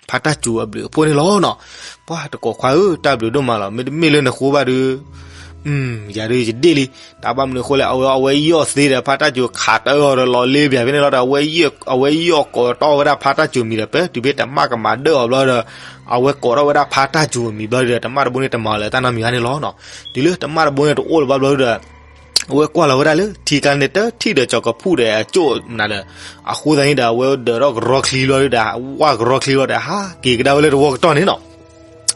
ဖါတၢ်စူၤအဘျုးအဖှိၣ်န့ၣ်လီၤနီၤ. ပှၢ်တကိးခွါဧၢ တၢ်ဘျုးဒိၣ်မးလီၤ. မ့တမ့ၢ်လၢနဃိဘၣ်ဒီး ယၤဒီးယဒ့ၣ်လံ. တၢ်ဘၣ်မနုၤအဃိလဲၣ် အဝဲ အဝဲယီၢ်သ့ဒီး ဖါတၢ်စူၤခးတၢ်အၢအီၤဒီး လီၤလ့ပၠးဖဲန့ၣ်လီၤဒီး အဝဲယီၢ်ကိးတီၢ်ဝဲဒၣ်ဖါတၢ်စူၤအမံၤဒီး ပတုၤဖဲတမၣ်ကမၤဒၢၣ်အီၤဘျီဒီး အဝဲကိးထီၣ်ဝဲဒၣ်ဖါတၢ်စူၤအမံၤဘျီဒီး တမၣ်တဘိန့ၣ် တမၤအီၤလၢတၢ်နီတမံၤဘၣ်န့ၣ်လီၤနီၤ. တုၤလၢတမၣ်တဘိန့ၣ် တအိၣ်လၢၤဘၣ်ဘျီဒီး အဝဲကွၢ်လီၤဝဲဒၣ်လၢထံကျါန့ၣ် တထံၣ်ဒီးကၠီၤကဖူၣ်ဒီးအကၠိၣ်နၤဒီး အဃိသတးန့ၣ်ဒီး အဝဲဒၢးထီၣ်ကရီချံဘျီဒီး ဝၢ်ကရီချံဘျီဒီး ဟးက့ၤကဒါဝဲလၢတဝီကတီၢ်န့ၣ်နီၤ.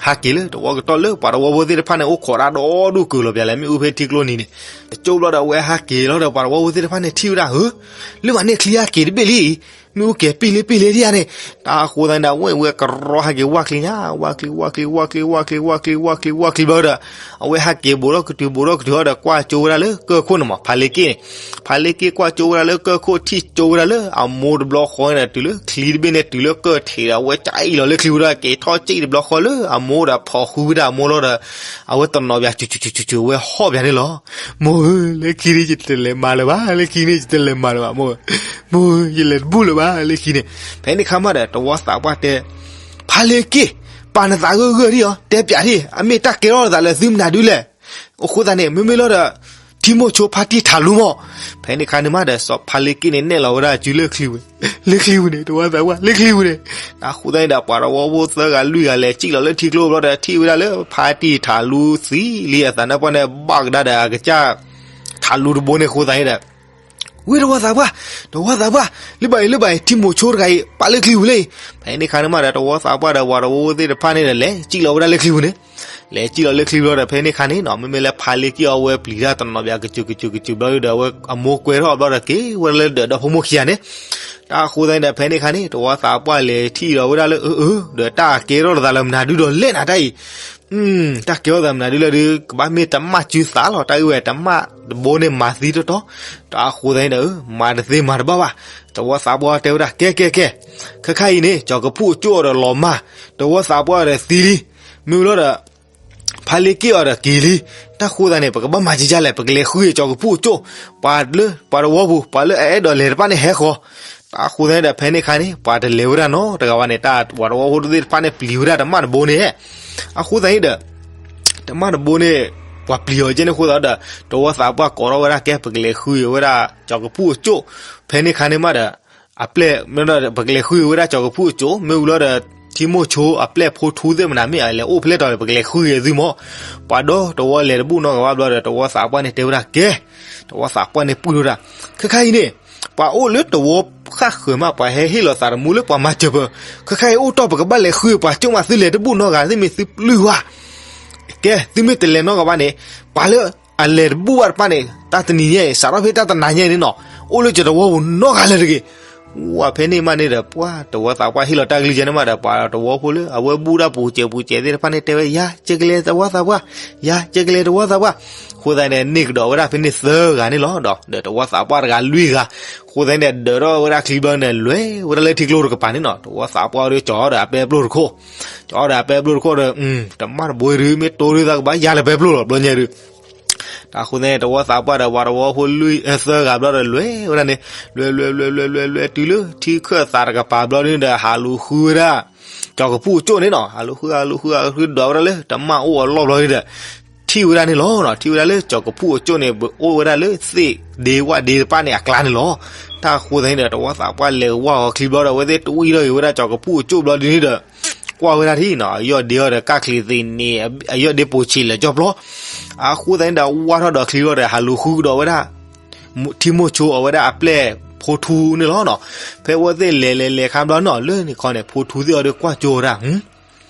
ဟးက့ၤလၢတဝီကတီၢ်လၢပှၤတဝီဖိသ့ၣ်တဖၣ်န့ၣ် အိၣ်ခိးတၢ်ဒီဒူၣ်ကုာ်လီၤပျးလဲၣ် မ့ၣ်အူဖဲထံကျိနံၤန့ၣ် အကၠိၣ်ဘျီဒီး အဝဲဟးက့ၤလီၤဒီး ပှၤတဝီဖိသ့ၣ်တဖၣ်န့ၣ် ထံၣ်ဝဲဒၣ်ဧၢ လၢမၤန့ၢ်ချံဟးက့ၤတဘ့ၣ်လံ မ့ၣ်အူကဲၤပ့ၢ်လ့ပ့ၢ်လ့ဒ်ယၤန့ၣ်. တၢ်အဃိသတးန့ၣ်ဒီး အဝဲ အဝဲကရီဟးက့ၤဝၢ်ချံညါ ဝၢ်ချံ ဝၢ်ချံ ဝၢ်ချံ ဝၢ်ချံ ဝၢ်ချံ ဝၢ်ချံ ဝၢ်ချံဘျီဒီး အဝဲဟးက့ၤဘူးထီၣ်ကတုၤဘူးထီၣ်ကတုၤဒီး ကွၢ်ကၠိဝဲဒၣ်လၢကၢၢ်ခိၣ်န့ၣ်မး ဖါလ့က့ၣ်န့ၣ် ဖါလ့က့ၣ်ကွၢ်ကၠိဝဲဒၣ်လၢကၢၢ်ခိၣ် ထံၣ်ကၠိဝဲဒၣ်လၢအမိၢ်တဘျီဃီန့ၣ်ဒီး တုၤလၢချံတဘ့ၣ်န့ၣ် တုၤလၢကၢၢ်ထံးဒီး အဝဲကအံၣ်လီၤလၢချံဝဲဒီး က့ၤထီၣ်စံၣ်တဘျီဃီလၢအမိၢ်ဒီး ဖီၣ်ဃုဝဲဒၣ်အမိၢ်လီၤဒီး အဝဲတနီၤပၠး စူၤစူၤစူၤစူၤ အဝဲဟီၣ်ပၠးန့ၣ်လီၤ. မိၢ်ဧၢ လၢခံန့ၣ်ယတလဲၤမၤလၢၤဘၣ် လၢခံန့ၣ်ယတလဲၤမၤလၢၤဘၣ် မိၢ်ဧၢ, မိၢ်ဧၢ ယလဲၤတဘူၣ်လၢၤဘၣ် လၢခံန့ၣ်. ဖဲန့ၣ်ခါမးဒီး တဝီသးပှၢ်တဲ ဖါလ့က့ၣ် ပာ်နသးဂၢၢ်ဂၢၢ်ဒံးအီၤ တဲပၠးဒံး အမ့ၢ်တၢ်ကဲထီၣ်နသးလၢသုမနုၤဒုလဲၣ်. အဃိသတးန့ၣ် မ့မ့ၢ်လီၤဒီး ထံမိၢ်ဆိဖါတံၢ်ထးလူမး. ဖဲန့ၣ်ခါန့ၣ်မးဒီး စီၤဖါလ့က့ၣ်န့ၣ် နဲၣ်လီၤဝဲဒၣ်စုလၢချံဝဲ လၢချံဝဲန့ၣ် တဝီသးပှၢ် လၢချံဝဲန့ၣ်. အဃိသတးန့ၣ်ဒီး ပှၤတဝီဖိသၢဂၤလွံၢ်ဂၤလဲၤစံၣ်လီၤလၢထံကျိဘျီဒီး ထံၣ်ဝဲဒၣ်လၢဖါတံၢ်ထးလူသံလံအသးန့ၣ်ပှၢ်န့ၣ် ဘၣ်ကဒါဒီးအကစၢ် ထးလူတဘိန့ၣ်အဃိသတးန့ၣ်ဒီး ဝ့ၢ်တဝီသးပှၢ်, တဝီသးပှၢ်, လၢဘၣ်အံၤ လၢဘၣ်အံၤ ထံမိၢ်ဆိတဂၤအံၤ ပာ်လၢချံပူၤလၢအံၤ. ဖဲန့ၣ်ခါန့ၣ်မးဒီး တဝီသးပှၢ်ဒီးပှၤတဝီဖိသ့ၣ်တဖၣ်န့ၣ်ဒီး လဲၤစံၣ်လီၤဝဲဒၣ်လၢချံပူၤန့ၣ်, လဲၤစံၣ်လီၤလၢချံပူၤလီၤဒီး ဖဲန့ၣ်ခါန့ၣ်နီၤ မ့မ့ၢ်လၢဖါလ့က့ၣ်အီၤ အဝဲပျံၤတၢ်တနီၤဘၣ် ကစူၤကစူၤကစူၤဘျီဒီး အဝဲအမိၢ်ကွဲထီၣ်ဘျီဒီး က့ၤဝဲဒၣ်လၢဒၢးဒီဖိမိၢ်ခံဂၤန့ၣ်. တၢ်အဃိသတးန့ၣ်ဒီး ဖဲန့ၣ်ခါန့ၣ် တဝီသးပှၢ်လဲၤထံၣ်လီၤဝဲဒၣ်လၢအၢအၢ ဒီးတၢ်ကဲထီၣ်လၢသးလၢမနုၤဒုဒီးလဲၣ်နၤတၢ်အံၤ တၢ်ကဲထီၣ်သးမနုၤဒ်လဲၣ်ဒုး ကဘၣ်မ့ၢ်တမၣ်စုသးလီၤ. တၢ်အုၣ်ဝဲတမၣ်တဘိန့ၣ်မၤသံတီတီ, တၢ်အဃိသတးန့ၣ်ဒီး မၤတသ့မၤတဘၣ်ဘၣ်. သဝီသးပှၢ်တဲဝဲဒၣ် ကဲကဲကဲ, ခဲခါအံၤန့ၣ် ကၠီၤကဖူၣ်အကၠိၣ်အီၤဒီးလီၤမၢ်, သဝီသးပှၢ်အီၤဒီးသံလံ, မ့ၢ်လီၤဒီး ဖးလ့က့ၣ်အီၤဒီးက့ၤလံ. တၢ်ဃိသတးန့ၣ် ပကဘၣ်မၤကကလဲၣ်, ပကလဲၤဃုကၠီၤကဖူၣ်အကၠိၣ်, ပှၤလၢပှၤသဝီပူၤ ပှၤလၢအအဲၣ်ဒိးလဲၤတဖၣ်န့ၣ်ဟဲဃီၤ. တၢ်အဃိသတးန့ၣ်ဒီး ဖဲန့ၣ်အခါန့ၣ် ပှၤတလဲၤဝဲဒၣ်နီတဂၤဘၣ်န့ၣ် တၢ်ပှၤသဝီဖိသ့ၣ်တဖၣ်န့ၣ်ပျံၤဝဲဒၣ်တမၣ်တဘိန့ၣ်, အဃိသတးန့ၣ်ဒီး တမၣ်တဘိန့ၣ် ပှၤပျံၤအီၤကဲန့ၣ်အဃိသတးဒီး သဝီသးပှၢ်ကိးထီၣ်ဝဲဒၣ် ကဲ ပကလဲၤဃုဝဲဒၣ်ကၠီၤကဖူၣ်အကၠိၣ်, ဖဲန့ၣ်အခါန့ၣ်မးဒီး အပျဲၢ် ပကလဲၤဃုဝဲဒၣ်ကၠီၤကဖူၣ်အကၠိၣ် မ့ၢ်ဝံၤလီၤဒီး ထံမိၢ်ဆိအပျဲၢ်ဖိထူသ့ၣ်မနၤမ့ၢ်အလဲၤအိၣ်ဖဲလဲၣ်တီၤလဲၣ် ပကလဲၤဃုက့ၤသုမၢ်. ပှၤဒီသဝီလဲၤတဘူၣ်နီတဂၤဘၣ်ဘျီဒီး သဝီသးပှၢ်န့ၣ်တဲဝဲဒၣ် ကဲ, သဝီသးပှၢ်န့ၣ်ပှံၢ်ထီၣ်ဒၣ်, ခဲခါအံၤန့ၣ် ပှၤအိၣ်လၢသဝီဃၣ်ဃၢၤမး ပှၤဟဲဟ့ၣ်လီၤသးသမူလၢပှၤမၤစၢၤပၢၤ, ခဲခါအံၤအိၣ်တီၢ်ပကဘၣ်လဲၤဃုပှၤကၠိၣ်မး သုလဲၤတဘူၣ်နီတဂၤ သုမ့ၢ်သုပျုၢ်ဝဲ ကဲ သုမ့ၢ်တလဲၤနီတဂၤဘၣ်န့ၣ် ပှၤလၢအလဲၤတဘူၣ်ဘၣ်တဖၣ်န့ၣ် တၢ်တနံၤညါအံၤ စးထီၣ်ဖဲတၢ်တနၤညါအံၤန့ၣ်နီၤ အိၣ်လၢယသဝီပူၤနီတဂၤလၢၤတဂ့ၤ. ဝံၤဖဲန့ၣ်မးန့ၣ်ဒီး ပှၤသဝီသးပှၢ်ဟ့ၣ်လီၤတၢ်ကလုၢ်ကဲန့ၣ်မးဒီး ပှၤသဝီဖိလၢအဝဲဘူၣ်တၢ်ပူၤစဲးပူၤစဲးသ့ၣ်တဖၣ်န့ၣ် တဲဝဲ ယၤ ကဲကလဲၤသဝီသးပှၢ်, ယၤ ကဲကလဲၤသဝီသးပှၢ်. အဃိသတးန့ၣ် န့ၢ်ကဒီးဝဲဒၣ်ဖဲန့ၣ်သၢဂၤန့ၣ်လီၤဒီး ဒီးသဝီသးပှၢ်တဂၤလွံၢ်ဂၤ. အဃိသတးန့ၣ်ဒီး ဒၢးထီၣ်ဝဲဒၣ်ချံဘျီန့ၣ် လဲၤဝဲဒၣ်လၢထံကျိတကပၤန့ၣ်နီၤ သဝီသးပှၢ်ဒီး ကၠီၤဒီးအပဲတဖျိၣ်တခိၣ်, ကၠီၤဒီးအပဲတဖျိၣ်တခိၣ်ဒီး တမၣ်တဘိဒုး မ့ၢ်တိဒုးသးကဘၣ်ယါလၢပဲတဖျိၣ်လီၤ ဘျီညါဒုး တၢ်အဃိသတးန့ၣ် သဝီသးပှၢ်ဒီးပှၤသဝီဖိလွံၢ် သၢဂၤဘျီဒီး လဲၤဝဲဒၣ်န့ၣ် လဲၤလဲၤလဲၤလဲၤလဲၤလဲၤ တုၤလၢထံခၢၣ်သးတကပၤဘျီဒုးဒီး ဟးလူၤဃုဝဲဒၣ် ကၠီၤကဖူၣ်အကၠိၣ်န့ၣ်နီၤ ဟးလူၤဃု ဟးလူၤဃု ဟးလူၤဃု ဒွးဝဲဒၣ်လၢ တမၣ်အိၣ်အလီၢ်ဘျီဒုးဒီး ထံၣ်ဝဲဒၣ်န့ၣ်လီၤ. ထံၣ်ဝဲဒၣ်လၢ ကၠီၤကဖူၣ်အကၠိၣ်န့ၣ် အိၣ်ဝဲဒၣ်လၢသ့ၣ်ဒ့ဝၣ်ဒ့တဖၣ်န့ၣ်အကျါန့ၣ်လီၤ. တၢ်အဃိသတးန့ၣ်ဒီး သဝီသးပှၢ်လဲၤဝၢ်အီၤချံဘျီဒီး အဝဲသ့ၣ်တဝံၣ်ထီၣ်က့ၤဝဲဒၣ် ကၠီၤကဖူၣ်အကၠိၣ်ဘျီဒုးန့ၣ်ဒီး ကွၢ်ဝဲဒၣ်ထံၣ်နီၤ အယီၢ်ဒ့အီၤဒီးကၢ်ချံးသ့ၣ်န့ၣ် အယီၢ်ဒ့ပိာ်ဆံးလၢာ်ကၠီဖျီ. အဃိသတးန့ၣ်ဒီး ဝၢ်ထီၣ်ဒီးချံဘျီဒီး ဟးလူၤဃုကဒီးဝဲဒၣ် ထံမိၢ်ဆိအဝဲဒၣ်အပျဲၢ်ဖိထူန့ၣ်လီၤနီၤ. ဖဲအဝဲသ့ၣ်လဲၤလဲၤလဲၤခါဘျီနီၤ လၢန့ၣ်ခီန့ၣ် ဖိထူသ့ၣ်အီၤဒီးကွၢ်ကၠိဝဲဒၣ်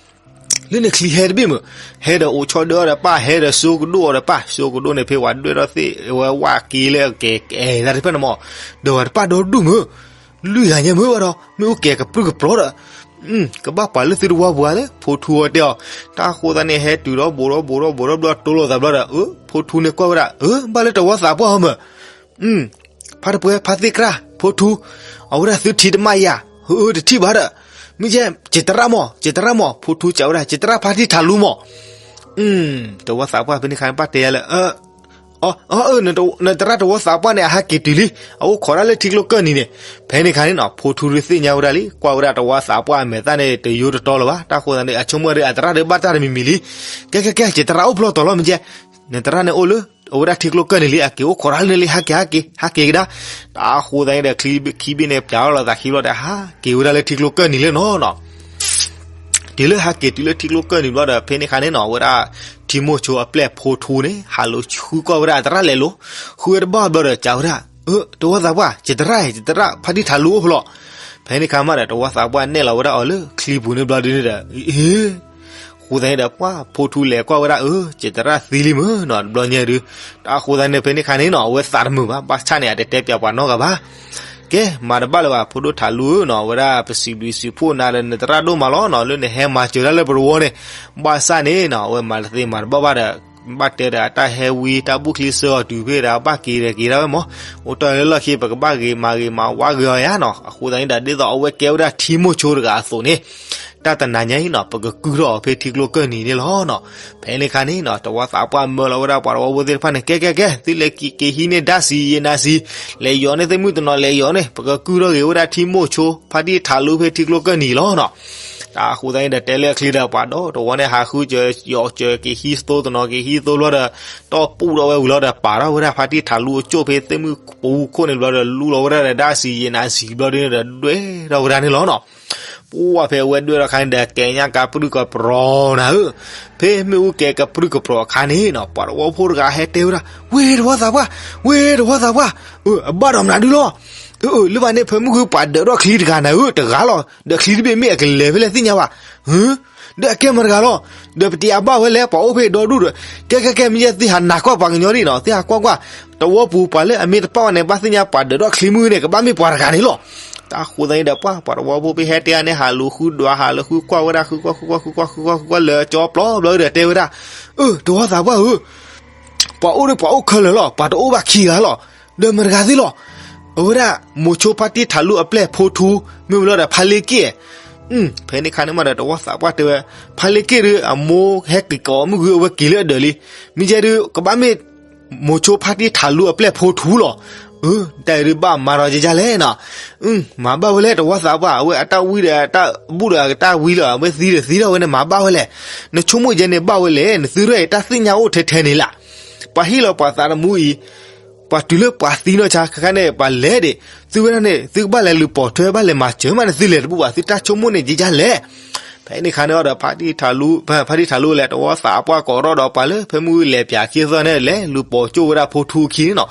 လၢန့ၣ်ချံဟဲတဘ့ၣ်မုၢ်, ဟဲဒီးအိၣ်ဆီဒၢအီၤဒီးပၢ် ဟဲဒီးစိကဒိၣ်အီၤဒီးပၢ် စိကဒိၣ်န့ၣ် ဖဲဝဲဒွဲၣ်ထီၣ်သ့ၣ် ဝဲဝၣ်က့လၢအကဲကအဲၣ်တၢ်တဖၣ်န့ၣ်မး, ဒီးဝဲတပၢ်ဒီဒူၣ်မုၢ်, လွံၢ်ဂၤညါမုၢ်ဘၣ်ဒီး မ့ၢ်အိၣ်ကဲကပြုၢ်ကပြီၤဒီး ကဘၣ်ပှၤလၢသုတဝီပူၤဧါလၢ ဖိထူအီၤတဲအီၤ. တၢ်အဃိသတးန့ၣ် ဟဲတုၤဒီးဘိးဒီးဘိးဒီးဘိးဒီးဘျီတိလိာ်သးဘျီဒီး ဖိထူန့ၣ်ကွၢ်ဝဲဒၣ် ဘၣ်လၢသဝီသးပှၢ်အီၤမုၢ် ဖါတပှဲၤ ဖါသ့ၣ်ကြၢ် ဖိထူ, အဝဲဒၣ်သုထံၣ်တမၣ်ယၤ, တထံၣ်ဘၣ်ဒီး, မ့ၢ်ယဲ ကတရၣ်မး ကတရၣ်မး ဖိထူစံးဝဲဒၣ် ကတရၣ်ဖါတံၢ်ထးလူမး. သဝီသးပှၢ်ဖဲန့ၣ်ခါန့ၣ် ဘၣ်တဲယၤလၢ အ နတရၣ်သဝီသးပှၢ်န့ၣ် အဟးက့ၤတုၤလံ, အအိၣ်ခိးဒၣ်လၢထံကျိကၢၢ်နံၤန့ၣ်. ဖဲန့ၣ်ခါန့ၣ်နီၤ ဖိထူဒုးသ့ၣ်ညါဝဲဒၣ်လံ, ကွၢ်ဝဲဒၣ်သဝီသးပှၢ်အမဲာ်သၣ်န့ၣ် တယိတတီလၢၤဘၣ်. တၢ်ဃိသတးန့ၣ် အဆိကမိၣ်ဒီးအသရၣ်ဒုးဘၣ်တၢ်တမံၤမံၤလံ. ကဲကဲကဲ ကတရၣ်အိၣ်ဖျီတီၤလီၤမ့ၢ်ကဲ, နတရၣ်န့ၣ်အိၣ်လၢ အဝဲဒၣ်ထံကျိကၢၢ်နံၤလံ, အက့ၤအိၣ်ခိးဒၣ်လၢန့ၣ်လံ, ဟးက့ၤဟးက့ၤ ဟးက့ၤကဒါ. တၢ်ဃိသတးန့ၣ်ဒီး ချံခံဘ့ၣ်န့ၣ် ပျးထီၣ်လီၤသးခံဘျီဒီး ဟးက့ၤဝဲဒၣ်လၢထံကျိကၢၢ်နံၤလၢနီၤနီၤ တုၤလၢဟဲက့ၤတုၤလၢထံကျိကၢၢ်နံၤဘျီဒီး ဖဲန့ၣ်ခါန့ၣ်နီၤ အဝဲဒၣ် ထံမိၢ်ဆိအပျဲၢ်ဖိထူန့ၣ် ဟးလိၤဃုကွၢ်ဝဲဒၣ်အသရၣ်လဲၤလိၤ, ဃုဝဲတဘၣ်ဘျီဒီး စံးဝဲဒၣ် သဝီသးပှၢ် ကတရၣ် ကတရၣ် ဖါတံၢ်ထးလူအိၣ်ဖျီ. ဖဲန့ၣ်ခါမးဒီး သဝီသးပှၢ်နဲၣ်လီၤဝဲဒၣ်အီၤလၢချံပူၤန့ၣ်ဘျီဒုးန့ၣ်ဒီး ဃိသတးန့ၣ်ဒီး ပှၤဖိထူလဲၤကွၢ်ဝဲဒၣ် အၢ ကတရၣ်သံလံမုၢ်နီၤ တဘျီညါဒုး. တၢ်ဃိသတးန့ၣ် ဖဲန့ၣ်ခါန့ၣ်နီၤ အဝဲသးတမုာ်ဘၣ်, ဘၣ်ဆၣ်န့ၣ် အတတဲပၠးပှၤနီတဂၤဘၣ်. ကဲ မၤတဘၣ်လၢၤဘၣ် ဖိဒိၣ်ထးလူဧၢနီၤ, အဝဲဒၣ်ပစံးဘျုးစံးဖှိၣ်နၤဒီး နသရၣ်ဒိၣ်မးလီၤနီၤ, လၢနဟဲမၤစၢၤတၢ်လၢပတဝီန့ၣ်. ဘၣ်ဆၣ်န့ၣ်နီၤ အဝဲမၤတသ့မၤတဘၣ်ဘၣ်ဒီး ဘၣ်တဲဒီးအတၢ်ဟဲဝံ တၢ်ဘူၣ်ချံစၢအီၤတုၤဖဲဒီး ဘၣ်က့ၤဒီးက့ၤဒၣ်ဝဲမး, အိၣ်တ့ၢ်လၢလီၢ်ခံ ပကဘၣ်ဂ့ၤမၤဂ့ၤမၤဝါဂ့ၤအီၤယါနီၤ. အဃိသတးန့ၣ်ဒီး ဒ်သိးအဝဲကဲဝဲဒၣ်ထံမိၢ်ဆိတဂၤအသိးန့ၣ် တၢ်တနၤညါအံၤနီၤ ပကကုၢ်ထီၣ်အီၤဖဲထံကျိကၢၢ်နံၤန့ၣ်လီၤနီၤ. ဖဲန့ၣ်ခါန့ၣ်နီၤ သဝီသးပှၢ်မၢလီၤဝဲဒၣ်ပှၤသဝီဖိသ့ၣ်တဖၣ်န့ၣ် ကဲကဲကဲ သုလဲၤက့ၤဟံးန့ၢ်ဒၣ်စံယံၤနၤစံ, လဲၤယီၤန့ၢ်သုမုၢ်တနီၤ လဲၤယီၤန့ၢ် ပကကုၢ်ထီၣ်ဂ့ၤဝဲဒၣ်ထံမိၢ်ဆိ ဖါတံၢ်ထးလူဖဲထံကျိကၢၢ်နံၤလီၤနီၤ. တၢ်ဃိသတးန့ၣ်ဒီး တဲလၢအချံဒီး ပှၤဒီသဝီန့ၣ် ဟးဃုစၢၤယီၤစၢၤ က့ၤဟံးသိတနီၤ က့ၤဟံးသိဘျီဒီး တီၢ်ပူၣ်ထီၣ်ဝဲဝံၤလီၤဒီး ပာ်ထီၣ်ဝဲဒၣ်ဖါတံၢ်ထးလူအကၠိၣ် ဖဲသ့ၣ်မုၢ်ပူၤခိၣ်န့ၣ်ဘျီဒီး လူလီၤဝဲဒၣ်ဒီး ဒၣ်စံယံၤနၤစံဘျီဒုးန့ၣ်ဒီး ဒွဲၣ်ထီၣ်ဝဲဒၣ်န့ၣ်လီၤနီၤ. ပှၤဖဲအဝဲဒွဲၣ်ထီၣ်ခါန့ၣ်ဒီး ကဲညါကပြုၢ်ကပြီၤနၤဧၢ, ဖဲမ့ၣ်အူကဲကပြုၢ်ကပြီၤအခါန့ၣ်နီၤ ပှၤသဝီဖိတဂၤဟဲတဲဝဲဒၣ် ဝ့ၢ်သဝီသးပှၢ်, ဝ့ၢ်သဝီသးပှၢ်, အၢ အဘၣ်ဒီးမနုၤဒုလီၤ. အၢ အၢ လၢဘၣ်န့ၣ် ဖဲမုၢ်ဂုၢ်ပှၤဒၢးထီၣ်ချံတဂၤနၤဧၢ တဂၤလီၤ, ဒီးချံတဘ့ၣ်မ့ၢ်အကလဲၤဖဲလဲၣ်သ့ၣ်ညါဘၣ်. ဟု ဒီးအကဲမတၤတဂၤလီၤ, ဒီးပတံၤအဘၣ်ဝဲလဲၣ် ပှၤအိၣ်ဖဲဒီဒူၣ်ဒီး, ကဲကဲကဲ မ့ၢ်ယဲသ့ၣ်ဟးနၤကွၢ်ပှၤကညီဒ်နီၤ သ့ၣ်ဟးကွၢ်ကွၢ်, သဝီပူၤပှၤလၢအမ့ၢ်တပာ်ဝဲန့ၣ် ဘၣ်သ့ၣ်ညါပှၤဒၢးထီၣ်ချံမုၢ်န့ၣ် ကဘၣ်မ့ၢ်ပှၤတဂၤန့ၣ်လီၤ. တၢ်ဃိသတးန့ၣ်ဒီး ပှၤ ပှၤတဝီဖိဖဲဟဲတဲအါန့ၣ် ဟးလူၤဃုဒွး ဟးလူၤဃုကွၢ်ဝဲဒၣ် ဃုကွၢ် ဃုကွၢ် ဃုကွၢ် ဃုကွၢ် လၢကၠီပျီဘျီဒီး တဲဝဲဒၣ်, အၢ တဝီသးပှၢ်ဧၢ, ပှၤအိၣ်ဒီးပှၤအိၣ်ခဲလၢာ်လီၤ, ပှၤတအိၣ်ဘၣ်ခံဂၤလီၤ, ဒီးမတၤတဂၤသ့လီၤ. အဝဲဒၣ် မိၤဆိဖါတံၢ်ထးလူအပျဲၢ်ဖိထူ မ့ၢ်ဝံၤလီၤဒီးဖါလ့က့ၣ်. ဖဲန့ၣ်ခါန့ၣ်မးဒီး တဝီသးပှၢ်တဲဝဲ, ဖါလ့က့ၣ်ဒုး အမိၢ်ဟဲက့ၤကိးမုၢ်ဂုၢ် အဝဲက့ၤလၢအဒၢးလံ. မ့ၢ်ကဲဒုး ကဘၣ်မ့ၢ် မိၤဆိဖါတံၢ်ထးလူအပျဲၢ်ဖိထူလီၤ. အၢ တၢ်အံၤဒုးဘၣ်မၤဒီးကကလဲၣ်နီၤ. မၤဘၣ်ဝဲလဲၣ် တဝီသးပှၢ်, အဝဲအတၢ်ဝံဒီးအတၢ်ဘူၣ်ဒီးအတၢ်ဝံလီၤ, အဝဲသံဒီးသံထီၣ်ဝဲန့ၣ် မၤဘၣ်ဝဲလဲၣ်. နဆိကမိၣ်ယဲန့ၣ်ဘၣ်ဝဲလဲၣ်, နသုရဲၣ်တၢ်သ့ၣ်ညါအိၣ်ထဲထဲန့ၣ်လၢ်. ပှၤဟ့ၣ်လီၤပှၤသးသမူအံၤ ပှၤတုၤလၢပှၤသံနီၢ်ဆါ ခဲခါန့ၣ် ပှၤလဲၤဒံး, သုဝဲဒၣ်န့ၣ် သုကဘၣ်လဲၤလူၤပိာ်ထွဲ ဘၣ်လဲၤမၤစၢၤမးန့ၣ် သုလဲၤတဘူၣ်ဘၣ်, သုတၢ်ဆိကမိၣ်န့ၣ် ကကလဲၣ်. ဖဲန့ၣ်ခါန့ၣ်ဒီး ဖါတံၢ်ထးလူ, ဖါတံၢ်ထးလူလဲၤ တဝီသးပှၢ်ကိးထီၣ်ဒီးပှၤလၢ ဖဲမုၢ်လဲၤပၠးခံသီန့ၣ် လဲၤလူၤပိာ်ကၠိၣ်ဝဲဒၣ်ဖိထူအခံန့ၣ်နီၤ.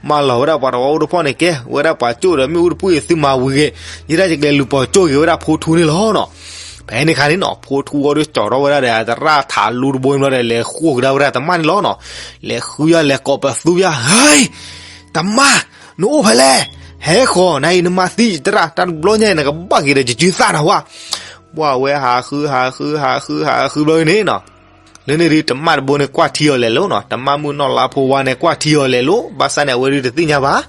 မၢလီၤဝဲဒၣ်ပှၤတဝီဖိတဖၣ်န့ၣ် ကဲဝဲဒၣ်ပှၤကၠိၣ်ဒီး မ့ၣ်အူတပှ့ၢ် သုမၤဝံၤဂ့ၤ, ယဲဒၣ်ယကလဲၤလူၤပိာ်ကၠိၣ်က့ၤဝဲဒၣ်ဖိထူန့ၣ်လီၤနီၤ. ဖဲန့ၣ်ခါန့ၣ်နီၤ ဖိထူအီၤဒီး ကၠီၤထီၣ်ဝဲဒၣ်ဒီး သရၣ်ထးလူတဘိန့ၣ်ဘျီဒီး လဲၤဃိကဒါဝဲဒၣ်တမၣ်န့ၣ်လီၤနီၤ. လဲၤဃုယၤ လဲၤကိးပသူယၤ, ဟဲ, တမၣ်, နအိၣ်ဖဲလဲၣ်, ဟဲဃီၤ နအံၤနမၤသံယသရၣ်, တၢ်တဘျီညါအံၤ နကဘၣ်က့ၤဒီးယစုသၣ်နၤဝဲ. ပှၢ်ဝဲဟးဃု ဟးဃု ဟးဃု ဟးဃုဘျီန့ၣ်နီၤ လၢန့ၣ်ဒုး တမၣ်တဘိန့ၣ် ကွၢ်ထံအီၤလဲၤလိၤနီၤ, တမၣ်မုၣ်နီၢ်လါဖိဝါန့ၣ် ကွၢ်ထံအီၤလဲၤလိၤ, ဘၣ်ဆၣ်န့ၣ် အဝဲဒုးတသ့ၣ်ညါဘၣ်.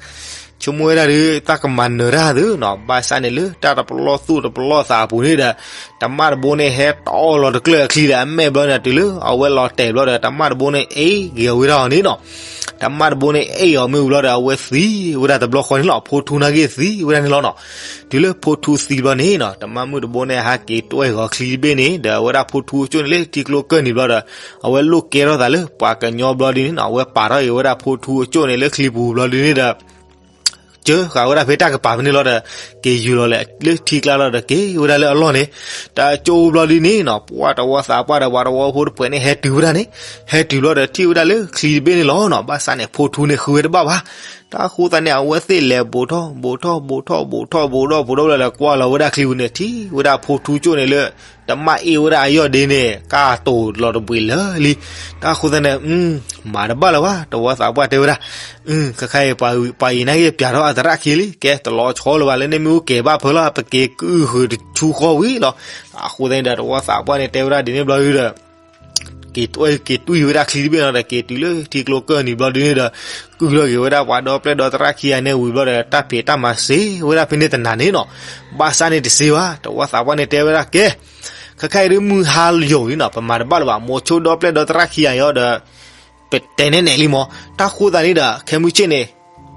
ဆိကမိၣ်ဝဲဒၣ်ဒုး တၢ်ကမၤနၢၤတၢ်သုနီၤ, ဘၣ်ဆၣ်န့ၣ်လၢတၢ်တပလီၢ်သူၣ်တပလီၢ်သးအပူၤန့ၣ်ဒီး တမၣ်တဘိန့ၣ် ဟဲတီလီၤတကျၢၢ်အချံဒီးအမဲာ်ဘျီန့ၣ် တုၤလၢအဝဲလီၤတဲာ်ဘျီဒီး တမၣ်တဘိန့ၣ် အ့ၣ်က့ၤအီၤဝဲဒၣ်အီၤန့ၣ်နီၤ. တမၣ်တဘိန့ၣ် အ့ၣ်အီၤမ့ၢ်ဝံၤဘျီဒီး အဝဲသံဝဲဒၣ်တဘျီဃီန့ၣ်လီၤ, ဖိထူနာ်က့သံဝဲဒၣ်န့ၣ်လီၤနီၤ. တုၤလၢဖိထူသံဘျီန့ၣ်နီၤ, တမၣ်မုၣ်တဘိန့ၣ် ဟးက့ၤတွဲၢ်ဂီၤချံတဘ့ၣ်န့ၣ် ဒီးအဝဲဒၣ်ဖိထူအကၠိၣ်န့ၣ်လၢထံကျိကၢၢ်နံၤဘျီဒီး အဝဲလိၣ်ကဲထီၣ်သးလၢပှၤကညီဘျီဒ်န့ၣ်နီၤ, အဝဲပာ်ထီၣ်အံၤဝဲဒၣ်ဖိထူအကၠိၣ်န့ၣ်လၢချံပူၤဘျီဒ်န့ၣ်ဒီး ကၢဃာ်ဝဲဒၣ်ဖဲတၢ်ကပၤဖဲန့ၣ်လီၤဒီး က့ၤယူၤလီၤလဲၤလၢထံကျါလီၤဒီး က့ၤဝဲဒၣ်လၢအလီၢ်န့ၣ်, တၢ်ကၠိၣ်ဘျီဒ်န့ၣ်နီၤ, ပှၤတဝီသးပှၢ်ဒီးပှၤတဝီဖိတဖုန့ၣ် ဟဲတုၤဝဲဒၣ်န့ၣ်, ဟဲတုၤဘျီဒီးထံၣ်ဝဲဒၣ်လၢချံတဘ့ၣ်န့ၣ်လီၤနီၤ, ဘၣ်ဆၣ်န့ၣ် ဖိထူန့ၣ်ဃုဝဲတဘၣ်ဘၣ်. တၢ်ဃိသတးန့ၣ် အဝဲသ့ၣ်လဲၤဘူးထီၣ်ဘူးထီၣ်ဘူးထီၣ်ဘူးထီၣ်ဘူးထီၣ်ဘူးထီၣ်ဘူးဒီၣ်ဘူးဒီၣ်ဘျီဒီး ကွၢ်လီၤဝဲဒၣ်ချံပူၤန့ၣ် ထံၣ်ဝဲဒၣ်ဖိထူကၠိၣ်န့ၣ်လၢ တမၣ်အ့ၣ်ဝဲဒၣ်အယီၢ်ဒ့န့ၣ် ကၢ်တိၤလီၤတဘှံးလၢာ်လံ. တၢ်ဃိသတးန့ၣ် မၤတဘၣ်လၢၤဘၣ်, တဝီသးပှၢ်တဲဝဲဒၣ်, ခဲခါအံၤ ပှၤအံၤနာ်က့ပၠးထီၣ်အသရၣ်ခံလံ, ကဲတလီၤဆီလၢၤဘၣ်, လၢန့ၣ်မ့ၢ်အိၣ်ကဲၤဘၣ်ဖၢလီၤ ပက့ၤကုၢ်ဃုာ်တဆူဃီဝံၤလီၤ. အဃိသတးန့ၣ်ဒီး တဝီသးပှၢ်န့ၣ် တဲဝဲဒၣ်ဒ်န့ၣ်ဘျီဒုဒီး က့ၤတွဲၢ်က့ၤတွံၢ်ဝဲဒၣ်ချံတဘ့ၣ်နီၤဒီး က့ၤတုၤလၢထံကျိကၢၢ်နံၤဘျီဒုန့ၣ်ဒီး ကုၢ်လီၤက့ၤဝဲဒၣ်ပှၤဒီပျဲၢ်ဒီသရၣ်ခံဂၤန့ၣ်ဝံၤဘျီဒီး တၢ်ဖံးတၢ်မၤစ့ဝဲဒၣ်ဖဲန့ၣ်တနၤန့ၣ်နီၤ. ဘၣ်ဆၣ်န့ၣ်တစ့ဘၣ်, တဝီသးပှၢ်န့ၣ်တဲဝဲဒၣ်ကဲ, ခဲခါအံၤဒုးမုၢ်ဟါယိာ်လံနီၤ, ပမၤတဘၣ်လၢၤဘၣ်, မိၤဆိဒီပျဲၢ်ဒီသရၣ်ခံဂၤအံၤဒီး ပတဲန့ၣ်နဲၣ်လံမး. တၢ်ဃိသတးန့ၣ်ဒီး ခဲမုၢ်ဆ့ၣ်န့ၣ်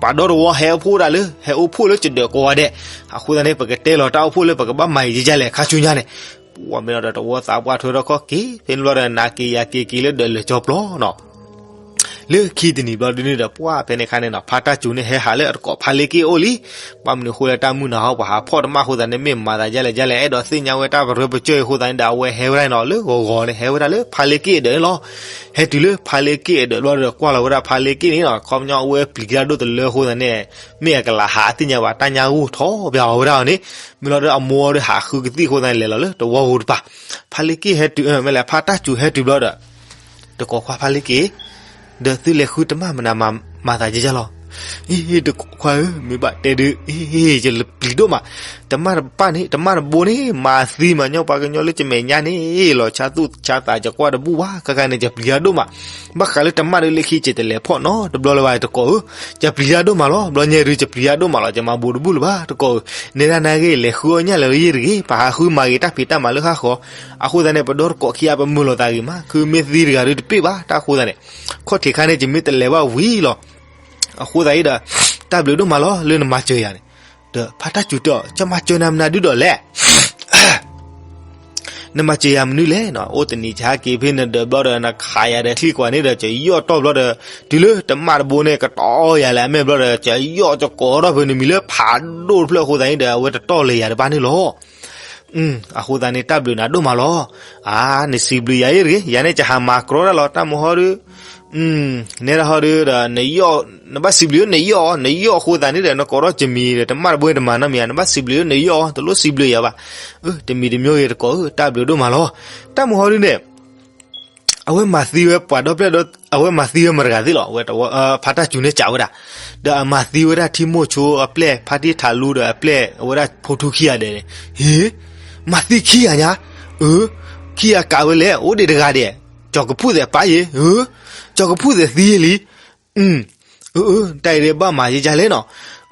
ပှၤဒီတဝီဟဲအိၣ်ဖှိၣ်ဒၣ်လၢ ဟဲအိၣ်ဖှိၣ်လၢကဒၢးကိးဂၤဒဲး, အဃိသတးန့ၣ် ပကတဲလီၤတၢ်အိၣ်ဖှိၣ်လၢပကဘၣ်မၤအံၤယကလဲၣ်ခါဆူညါန့ၣ်, ပှၤမ့ၢ်နီၤဒီး တဝီသးပှၢ်ထွဲထီၣ်ခီၣ်က့ၤ ဖဲန့ၣ်ဘျီဒီး နၤက့ၤယၤက့ၤက့ၤလၢဒၢးလၢာ်ကၠီပျီနီၤ. လၢခံတနံၤဘျီဒုန့ၣ်ဒီး ပှၢ်ဖဲန့ၣ်ခါန့ၣ်နီၤ ဖါတၢ်စူၤန့ၣ် ဟဲဟးလၢအတကိးဖါလ့က့ၣ်အိၣ်လံ. ဘၣ်မနုၤအဃိလၢတၢ်မုၢ်နၤဟီ ပှၤဟးဖီၣ်တမၣ်အဃိသတးန့ၣ် မ့ၢ်မၤသးဒ်လဲၣ်ဒ်လဲၣ် အဲၣ်ဒိးသ့ၣ်ညါဝဲတၢ်ပရၢပကၢၢ်အံၤအဃိသတးန့ၣ်ဒီး အဝဲဟဲဝဲဒၣ်နီၤ လၢဂီၤဂီၤန့ၣ် ဟဲဝဲဒၣ်လၢဖါလ့က့ၣ်အဒၢးန့ၣ်လီၤ. ဟဲတုၤလၢဖါလ့က့ၣ်အဒၢးဘျီဒီး ကွၢ်လီၤဝဲဒၣ်ဖါလ့က့ၣ်န့ၣ်နီၤ ခီပညီအဝဲပျံၤတၢ်ဒိၣ်တလၢအဃိသတးန့ၣ် မ့ၢ်အကလၤဟးသ့ၣ်ညါဘၣ် တၢ်ညါဂိၢ်ထီၣ်ပျးအီၤဝဲဒၣ်အီၤန့ၣ်, မ့ၢ်လီၤဒီးအမိၢ်ဒီးဟးဃုကသံၣ်အဃိသတးန့ၣ် လဲၤလီၤလၢတဝီပူၤတပၤ. ဖါလ့က့ၣ်ဟဲတုၤ မ့ၢ်လဲၣ် ဖါတၢ်စူၤဟဲတုၤဘျီဒီး တကိးခွါဖါလ့က့ၣ်, ဒီးသုလဲၤဃုတမၣ်မနုၤမၤသးဒ်လဲၣ်လီၤ. အ့ တကိးခွါဧၢ, မ့ၢ်ဘၣ်တဲဒုး အ့ ယပျံၤဒိၣ်မး, တမၣ်တပၣ်န့ၣ် တမၣ်တဘိန့ၣ် မၤသံမၤညီပှၤကညီလၢကမဲာ်ညါန့ၣ် လီၤဆါသူၣ်ဆါသး ယကွၢ်တဘူၣ်ဘၣ် ခဲခါန့ၣ် ယပျံၤတၢ်ဒိၣ်မး, ဘၣ်ဃးလၢတမၣ်ဒုးလၢခံ ယတလဲၤဖီၣ်နီတဘျီလၢၤဘၣ် တကိးဧၢ, ယပျံၤတၢ်ဒိၣ်မးလီၤ, ဘျီညါဒုး ယပျံၤတၢ်ဒိၣ်မးလီၤ ယမၤဘူးတဘူၣ်လၢၤဘၣ် တကိးဧၢ, နဲဒၣ်နၤဂ့ၤ လဲၤဃုအီၣ်ညၣ်လၢယဲၢ်တဂ့ၤ, ပဟးဃုမၤဂ့ၤတၢ်ဖံးတၢ်မၤလၢဟါဃီ အဃိသတးန့ၣ် ပဒီတကိးခံဂၤပမုာ်လိာ်သးဂ့ၤမး, ခုမ့ၢ်သံတဂၤဒုးတပ့ၢ်ဘၣ် တၢ်ဃိသတးန့ၣ်, ခီၣ်ထံးခါန့ၣ် ယမ့ၢ်တလဲၤဘၣ်ဝံၤလီၤ. အဃိသတးအံၤဒီး တၢ်ဘျုးဒိၣ်မးလီၤ လၢနမၤစၢၤယၤန့ၣ်, ဒီးဖါတၢ်စူၤတဲအီၤ ကမၤစၢၤနၤမနုၤဒုဒီးလဲၣ် နမၤစၢၤယၤမနုၤလဲၣ်နီၤ, အိၣ်တနံၤယဟဲက့ၤဖဲနဒၢးဘျီဒီး နခးယၤဒီးချံကွၢ်န့ၣ်ဒီး ယယီၣ်တီၢ်ဘျီဒီး တုၤလၢတမၣ်တဘိန့ၣ် ကတီၢ်ယၤလၢအမဲာ်ဘျီဒီး ယယီၣ်ကကိးထီၣ်ဖဲနမံၤလၢဖးဒိၣ်တဖျၢၣ်အဃိသတးန့ၣ်ဒီး အဝဲတတီၢ်လၢယၤတဘၣ်န့ၣ်လီၤ. အဃိသတးန့ၣ် တၢ်ဘျုးနၤဒိၣ်မးလီၤ. အါ နစံးဘျုးယၤအံၤတဂ့ၤ, ယၤန့ၣ်ယဟးမၤကြီတၢ်လီၤ, တၢ်မုၢ်ဟီဒုး နဲဒၣ်ဟီဒုးဒီး နယီၣ်, နဘၣ်စံးဘျုးနယီၣ်, နယီၣ်အဃိသတးန့ၣ်ဒီး နကိးထီၣ်ယမံၤဒီး တမၣ်တဘိတမၤနီတမံၤဧါ, နဘၣ်စံးဘျုးနယီၣ်, တလိၣ်စံးဘျုးယၤဘၣ်. တမံၤတမံၤဂ့ၤတကိးဧၢ, တၢ်ဘျုးဒိၣ်မးလီၤ. တၢ်မုၢ်ဟီဒုးန့ၣ် အဝဲမၤသံဝဲပှၤဒီဖျၢၣ်ဒီး အဝဲမၤသံဝဲမတၤတဂၤသ့ၣ်လီၤ. အဝဲတဝီ ဖါတၢ်စူၤန့ၣ်စံးဝဲဒၣ်, ဒီးအမၤသံဝဲဒၣ်ထံမိၢ်ဆိအပျဲၢ် ဖါတံၢ်ထးလူဒီးအပျဲၢ် အဝဲဒၣ်ဖိထူခံဂၤဒဲးန့ၣ်, ဟ့, မၤသံခံဂၤညါ, အၢ, ခံဂၤကးဝဲလဲၣ် အိၣ်ဒံးတဂၤဒဲး, ကၠီၤကဖူၣ်သဲးပၢ်ယ့ၤ, အၢ, ကၠီၤကဖူၣ်သဲးသံယ့ၤလံ, အၢ, တၢ်အံၤဒ်ဘၣ်မၤယဲကလဲၣ်နီၤ,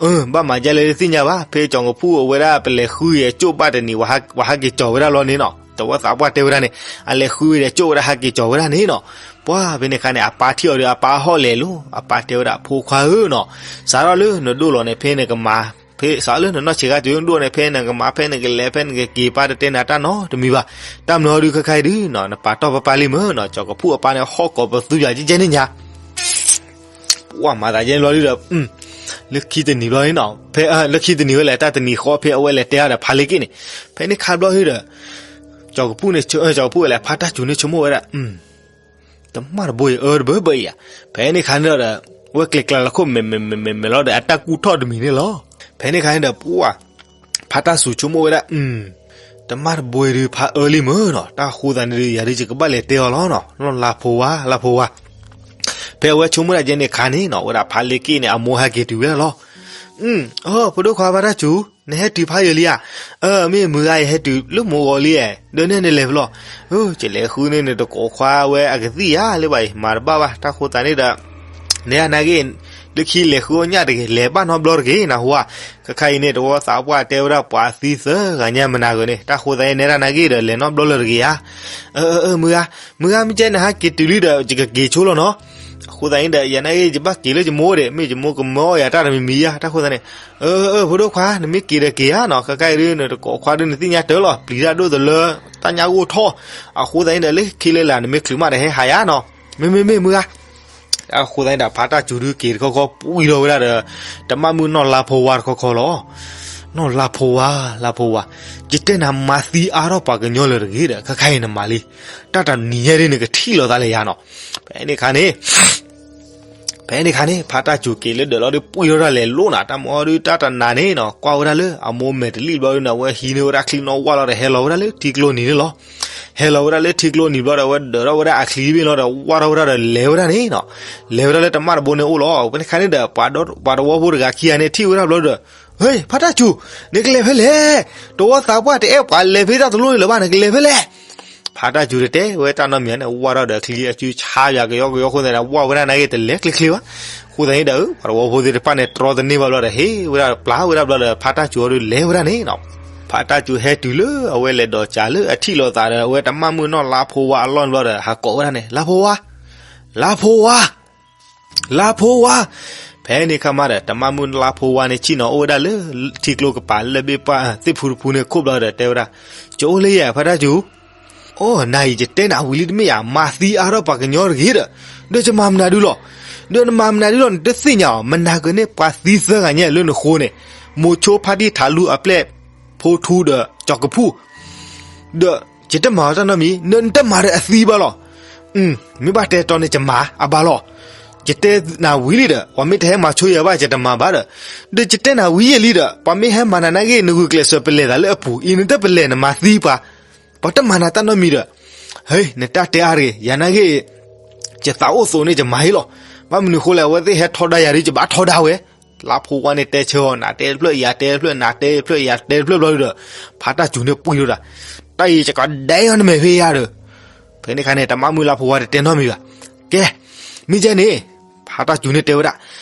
အၢ ဘၣ်မၤယဲလဲၣ်တသ့ၣ်ညါဘၣ်, ဖဲကၠီၤကဖူၣ်အဝဲဒၣ်ပလဲၤဃုအံၤအကၠိၣ်ဘၣ်တနံၤ ပှၤဟးက့ၤကၠီၤဝဲဒၣ်လီၤန့ၣ်နီၤ, တဝီသးပှၢ်တဲဝဲဒၣ်န့ၣ်, အလဲၤဃုဝဲဒီးကၠိၣ်ဝဲဒၣ်ဟးက့ၤကၠီၤဝဲဒၣ်န့ၣ်နီၤ, ပှၤဖဲန့ၣ်ခါန့ၣ် အပၢ်ထံၣ်အီၤဒီး အပၢ်ဟီၣ်လဲၤလိၤ, အပၢ်တဲဝဲဒၣ် ဖိခွါဧၢနီၤ, စးထီၣ်လၢနဒိၣ်လီၤန့ၣ် ဖဲနကမၤ ဖဲစးလၢနနီၢ်ဆံးခါတုၤနဒိၣ်န့ၣ် ဖဲနကမၤဖဲနကလဲၤဖဲနကက့ၤ ပၢ်တတဲနၤတၢ်နီတမံၤဘၣ်, တၢ်မနုၤအီၤဒုးခဲခါအံၤဒုးနီၤ နပာ်တီၢ်ပၢ်ပၢ်လံမ့ၢ်နီၤ, ကၠီၤကဖူၣ်အပၢ်န့ၣ်ဟီၣ်ကိးပသူယၤကဲကဲန့ၣ်ညါ ပှၤမၤသးယဲန့ၣ်ဘျီဒုးဒီး, လၢခံတနံၤဘျီန့ၣ်နီၤ, ဖဲလၢခံတနံၤဝဲလဲၣ် တၢ်တနံၤဃီဖဲအဝဲလဲၤတဲအီၤဒီးဖါလ့က့ၣ်န့ၣ်, ဖဲန့ၣ်ခါဘျီဒုးဒီး, ကၠီၤကဖူၣ်န့ၣ် ကၠီၤကဖူၣ်ဝဲလဲၣ် ဖါတၢ်စူၤန့ၣ်ဆိကမိၣ်ဝဲဒၣ်, တမၣ်တဘိအံၤအၢတဘၢဘၢအံၤဧါ, ဖဲန့ၣ်ခါန့ၣ်ဒီး, ဝဲကျဲၤကျါလီၤခိၣ်မဲာ်မဲာ်မဲာ်မဲာ်မဲာ်လီၤဒီး အတၢ်ကူၣ်ထီၣ်တမံၤန့ၣ်လီၤ, ဖဲန့ၣ်ခါန့ၣ်ဒီးပှၤ ဖါတၢ်စူၤဆိကမိၣ်ဝဲဒၣ်, တမၣ်တဘိအံၤဒုးဖါအၢလံမ့ၢ်နီၤ, တၢ်ဃိသးန့ၣ်ဒုး ယၤဒုးယကဘၣ်လဲၤတဲအီၤလီၤနီၤ, နီၢ်လါဖိဝါ လါဖိဝါ, ဖဲအဝဲဆိကမိၣ်ဒၣ်ကဲန့ၣ်ခါန့ၣ်နီၤ ဝဲဒၣ်ဖါလ့က့ၣ်န့ၣ် အမိၢ်ဟဲက့ၤတုၤဝဲဒၣ်လီၤ, အၢ ဖိဒိၣ်ခွါဖါတၢ်စူၤ နဟဲတုၤဖးယံာ်လံဧါ, အၢ မ့ၢ်မုၢ်ဂၤယဟဲတုၤလၢမိၢ်ဂီၤလံဧါ, ဒီးနဲၣ်နလဲၤဖဲလဲၣ်, ကလဲၤဃုန့ၢ်နတကိးခွါဝဲအကသံၣ်ဧါလၢၤဘၣ်အံၤ မၤတဘၣ်ဘၣ် တၢ်ဃိသးန့ၣ်ဒီး နဲဒၣ်နာ်က့, လၢခံလဲၤဃုအီၣ်ညၣ်တဂ့ၤ လဲၤဘၣ်နီတဘျီတဂ့ၤ နၢ်ဟူဧါ, ခဲခါအံၤန့ၣ် တဝီသးပှၢ်တဲဝဲဒၣ်ပှၤသံသၢဂၤညါမနၤဂၤန့ၣ် တၢ်ဃိသးန့ၣ် နဲဒၣ်နာ်က့ဒီး လဲၤနီတဘျီလၢၤတဂ့ၤဧါ, အၢ အၢ မုၢ်ဂၤ, မုၢ်ဂၤ မ့ၢ်ကဲနဟဲက့ၤတုၤလံဒီး ယကက့ၤဆိလီၤနီၤ, အဃိသတးန့ၣ်ဒီး ယနာ်က့ ယဘၣ်က့ၤလၢယမိၢ်ဒီး မ့ၢ်ယမိၢ်ကမၢအီၣ်ယၤတၢ်တမံၤမံၤဧါ တၢ်ဃိသတးန့ၣ်, အၢ အၢ ဖိဒိၣ်ခွါ နမ့ၢ်က့ၤဒီးက့ၤဧါနီၤ, ခဲခါအံၤဒုး နတကိးခွါဒုးနသ့ၣ်ညါတၢ်လီၤ ပျံၤတၢ်ဒိၣ်တလၢ တၢ်ညၣ်ဂိၢ်ထီၣ်, အဃိသတးန့ၣ်ဒီး လၢခံလၢလာ် နမ့ၢ်ချုးမးဒီးဟဲဟးယၤနီၤ, မ့မ့မ့ၢ်မုၢ်ဂၤ အဃိသတးန့ၣ်ဒီး ဖါတၢ်စူၤဒုးက့ၤတခီခီ ပှံၢ်ထီၣ်ဝဲဒၣ်ဒီး တမၣ်မုၣ်နီၢ်လါဖိဝါတခီခီလီၤ, နီၢ်လါဖိဝါ, လါဖိဝါ, ယတဲနၤမၤသံအါထီၣ်ပှၤကညီလၢၤတဂ့ၤဒီး ခဲခါအံၤနမၤလံ, တၢ်တနံၤညါဒ်နကထံၣ်လိာ်သးလၢယၤနီၤ, ဖဲန့ၣ်ခါန့ၣ် ဖဲန့ၣ်ခါန့ၣ် ဖါတၢ်စူၤက့ၤလၢဒၢးလီၤဒီး ပှံၢ်ထီၣ်ဒၣ်လဲာ်လိၣ်နၤ တၢ်မၤအီၤဒုးတၢ်တနၤန့ၣ်နီၤ ကွၢ်ဝဲဒၣ်လၢအမိၢ်မဲာ်တလံၣ်ဘျီဒုးန့ၣ် အဝဲဟံးန့ၢ်ဝဲဒၣ်ချံနီၣ်ဝၢ်လီၤဒီး ဟဲလီၤဝဲဒၣ်လၢထံကျိနံၤန့ၣ်လီၤ, ဟဲလီၤဝဲဒၣ်လၢထံကျိနံၤဘျီဒီး အဝဲဒၢးထီၣ်ဝဲဒၣ်အချံဘ့ၣ်လီၤဒီး ဝၢ်ထီၣ်ဝဲဒၣ်ဒီးလဲၤဝဲဒၣ်န့ၣ်နီၤ, လဲၤဝဲဒၣ်လၢတမၣ်တဘိန့ၣ်အိၣ်လီၤ, ဖဲန့ၣ်ခါန့ၣ်ဒီး ပှၤတဝီဖိတဂၤခံဂၤန့ၣ်ထံၣ်ဝဲဒၣ်ဘျီဒီး, ဟ့ ဖါတၢ်စူၤ, နကလဲၤဖဲလဲၣ်, တဝီသးပှၢ်တအဲၣ်ပှၤလဲၤဖဲတၢ်တလိၣ်န့ၣ်လၢၤဘၣ် နကလဲၤဖဲလဲၣ် ဖါတၢ်စူၤတတဲဝဲတၢ်နီတမံၤန့ၣ် ဝၢ်ထီၣ်ဒီးချံအစုဆါယၤကယီကယီအဃိသတးန့ၣ် ဝၢ်ဝဲဒၣ်နာ်က့တလဲၤချ့ချ့ဘၣ်, အဃိသတးန့ၣ်ဒီး ပှၤတဝီဖိသ့ၣ်တဖၣ်န့ၣ် တြီတန့ၢ်ဘၣ်ဘျီဒီး ဟ့ၣ်ဝဲဒၣ်ပျၢ်ဝဲဒၣ်ဘျီဒီး ဖါတၢ်စူၤအီၤဒုးလဲၤဝဲဒၣ်န့ၣ်နီၤ, ဖါတၢ်စူၤဟဲတုၤလၢအဝဲလဲၤဒိးစးလၢအထံၣ်လိာ်သးဒီး အဝဲတမၣ်မုၣ်နီၢ်လါဖိဝါအလီၢ်န့ၣ်ဘျီဒီး ဟးကိးဝဲဒၣ်န့ၣ် လါဖိဝါ, လါဖိဝါ လါဖိဝါ, ဖဲန့ၣ်ခါမးဒီး တမၣ်မုၣ်လါဖိဝါန့ၣ် ဆ့ၣ်နီၤအိၣ်ဝဲဒၣ်လၢ ထံကျိကပၤလၢဘ့ၣ်ပှၢ် သ့ၣ်ဖူတဖူန့ၣ်ခိၣ်ဘျီဒီး တဲဝဲဒၣ်, ကအိၣ်လၢယၤ ဖါတၢ်စူၤ, အိ နၤအံၤ ယတဲနၤဝံၤလံတမ့ၢ်ဧါ, မၤသံအါထီၣ်ပှၤကညီတဂ့ၤဒီး, ဒီးယမၤမနုၤဒုလီၤ, ဒီးနမၤမနုၤဒုလီၤ နတသ့ၣ်ညါအီၤ, မနၤကန့ၣ် ပှၤသံသၢဂၤညါလၢနဃိန့ၣ်, မိၤဆိဖါတံၢ်ထးလူအပျဲၢ် ဖိထူဒီးကၠီၤကဖူၣ် ဒီးယတမၤအီၤတၢ်နီတမံၤ, နတမၤဒီးအသံဘၣ်လီၤ. မ့ၢ်ဘၣ်တဲတီန့ၣ် ယမၤအဘၣ်လီၤ. ယတဲနၤဝံၤလံဒီး ပှၤမ့ၢ်တဟဲမၤဆိယၤဘၣ် ယတမၤဘၣ်ဒီး, ဒီးယတဲနၤဝံၤယံာ်လံဒီး ပှၤမ့ၢ်ဟဲမၤနၤနာ်ဂ့ၤ နဂုာ်ကျဲးစၢးပလဲၤသးလၢအပူၤ အံၤနတပလဲၤနမၤသံပှၤ, ပှၤတမၤနၤတၢ်နီတမံၤဒီး, ဟဲ နတၢ်တဲအါတဂ့ၤ ယၤနာ်ဂ့ၤ ယသးအိၣ်သိးန့ၣ် ယမၤဟ့ၣ်လီၤ. ဘၣ်မနုၤဃိလဲၣ် အဝဲသ့ၣ်ဟဲထီဒါယၤဒီး ယဘၣ်ထီဒါဝဲ. လါဖိဝါန့ၣ်တဲဆၢအီၤ နၤတဲတဖျၢၣ် ယၤတဲတဖျၢၣ် နၤတဲတဖျၢၣ် ယၤတဲတဖျၢၣ်ဘျီဒီး, ဖါတၢ်စူၤန့ၣ်ပှံၢ်ထီၣ်တၢ်, တၢ်အံၤယကဒဲအီၤနမဲာ်ဖဲယၤဒီး, ဖဲန့ၣ်ခါန့ၣ် တမၣ်မုၣ်လါဖိဝါတတဲနီတမံၤဘၣ်. ကဲ, မ့ၢ်ကဲန့ၣ်, ဖါတၢ်စူၤန့ၣ်တဲဝဲဒၣ်,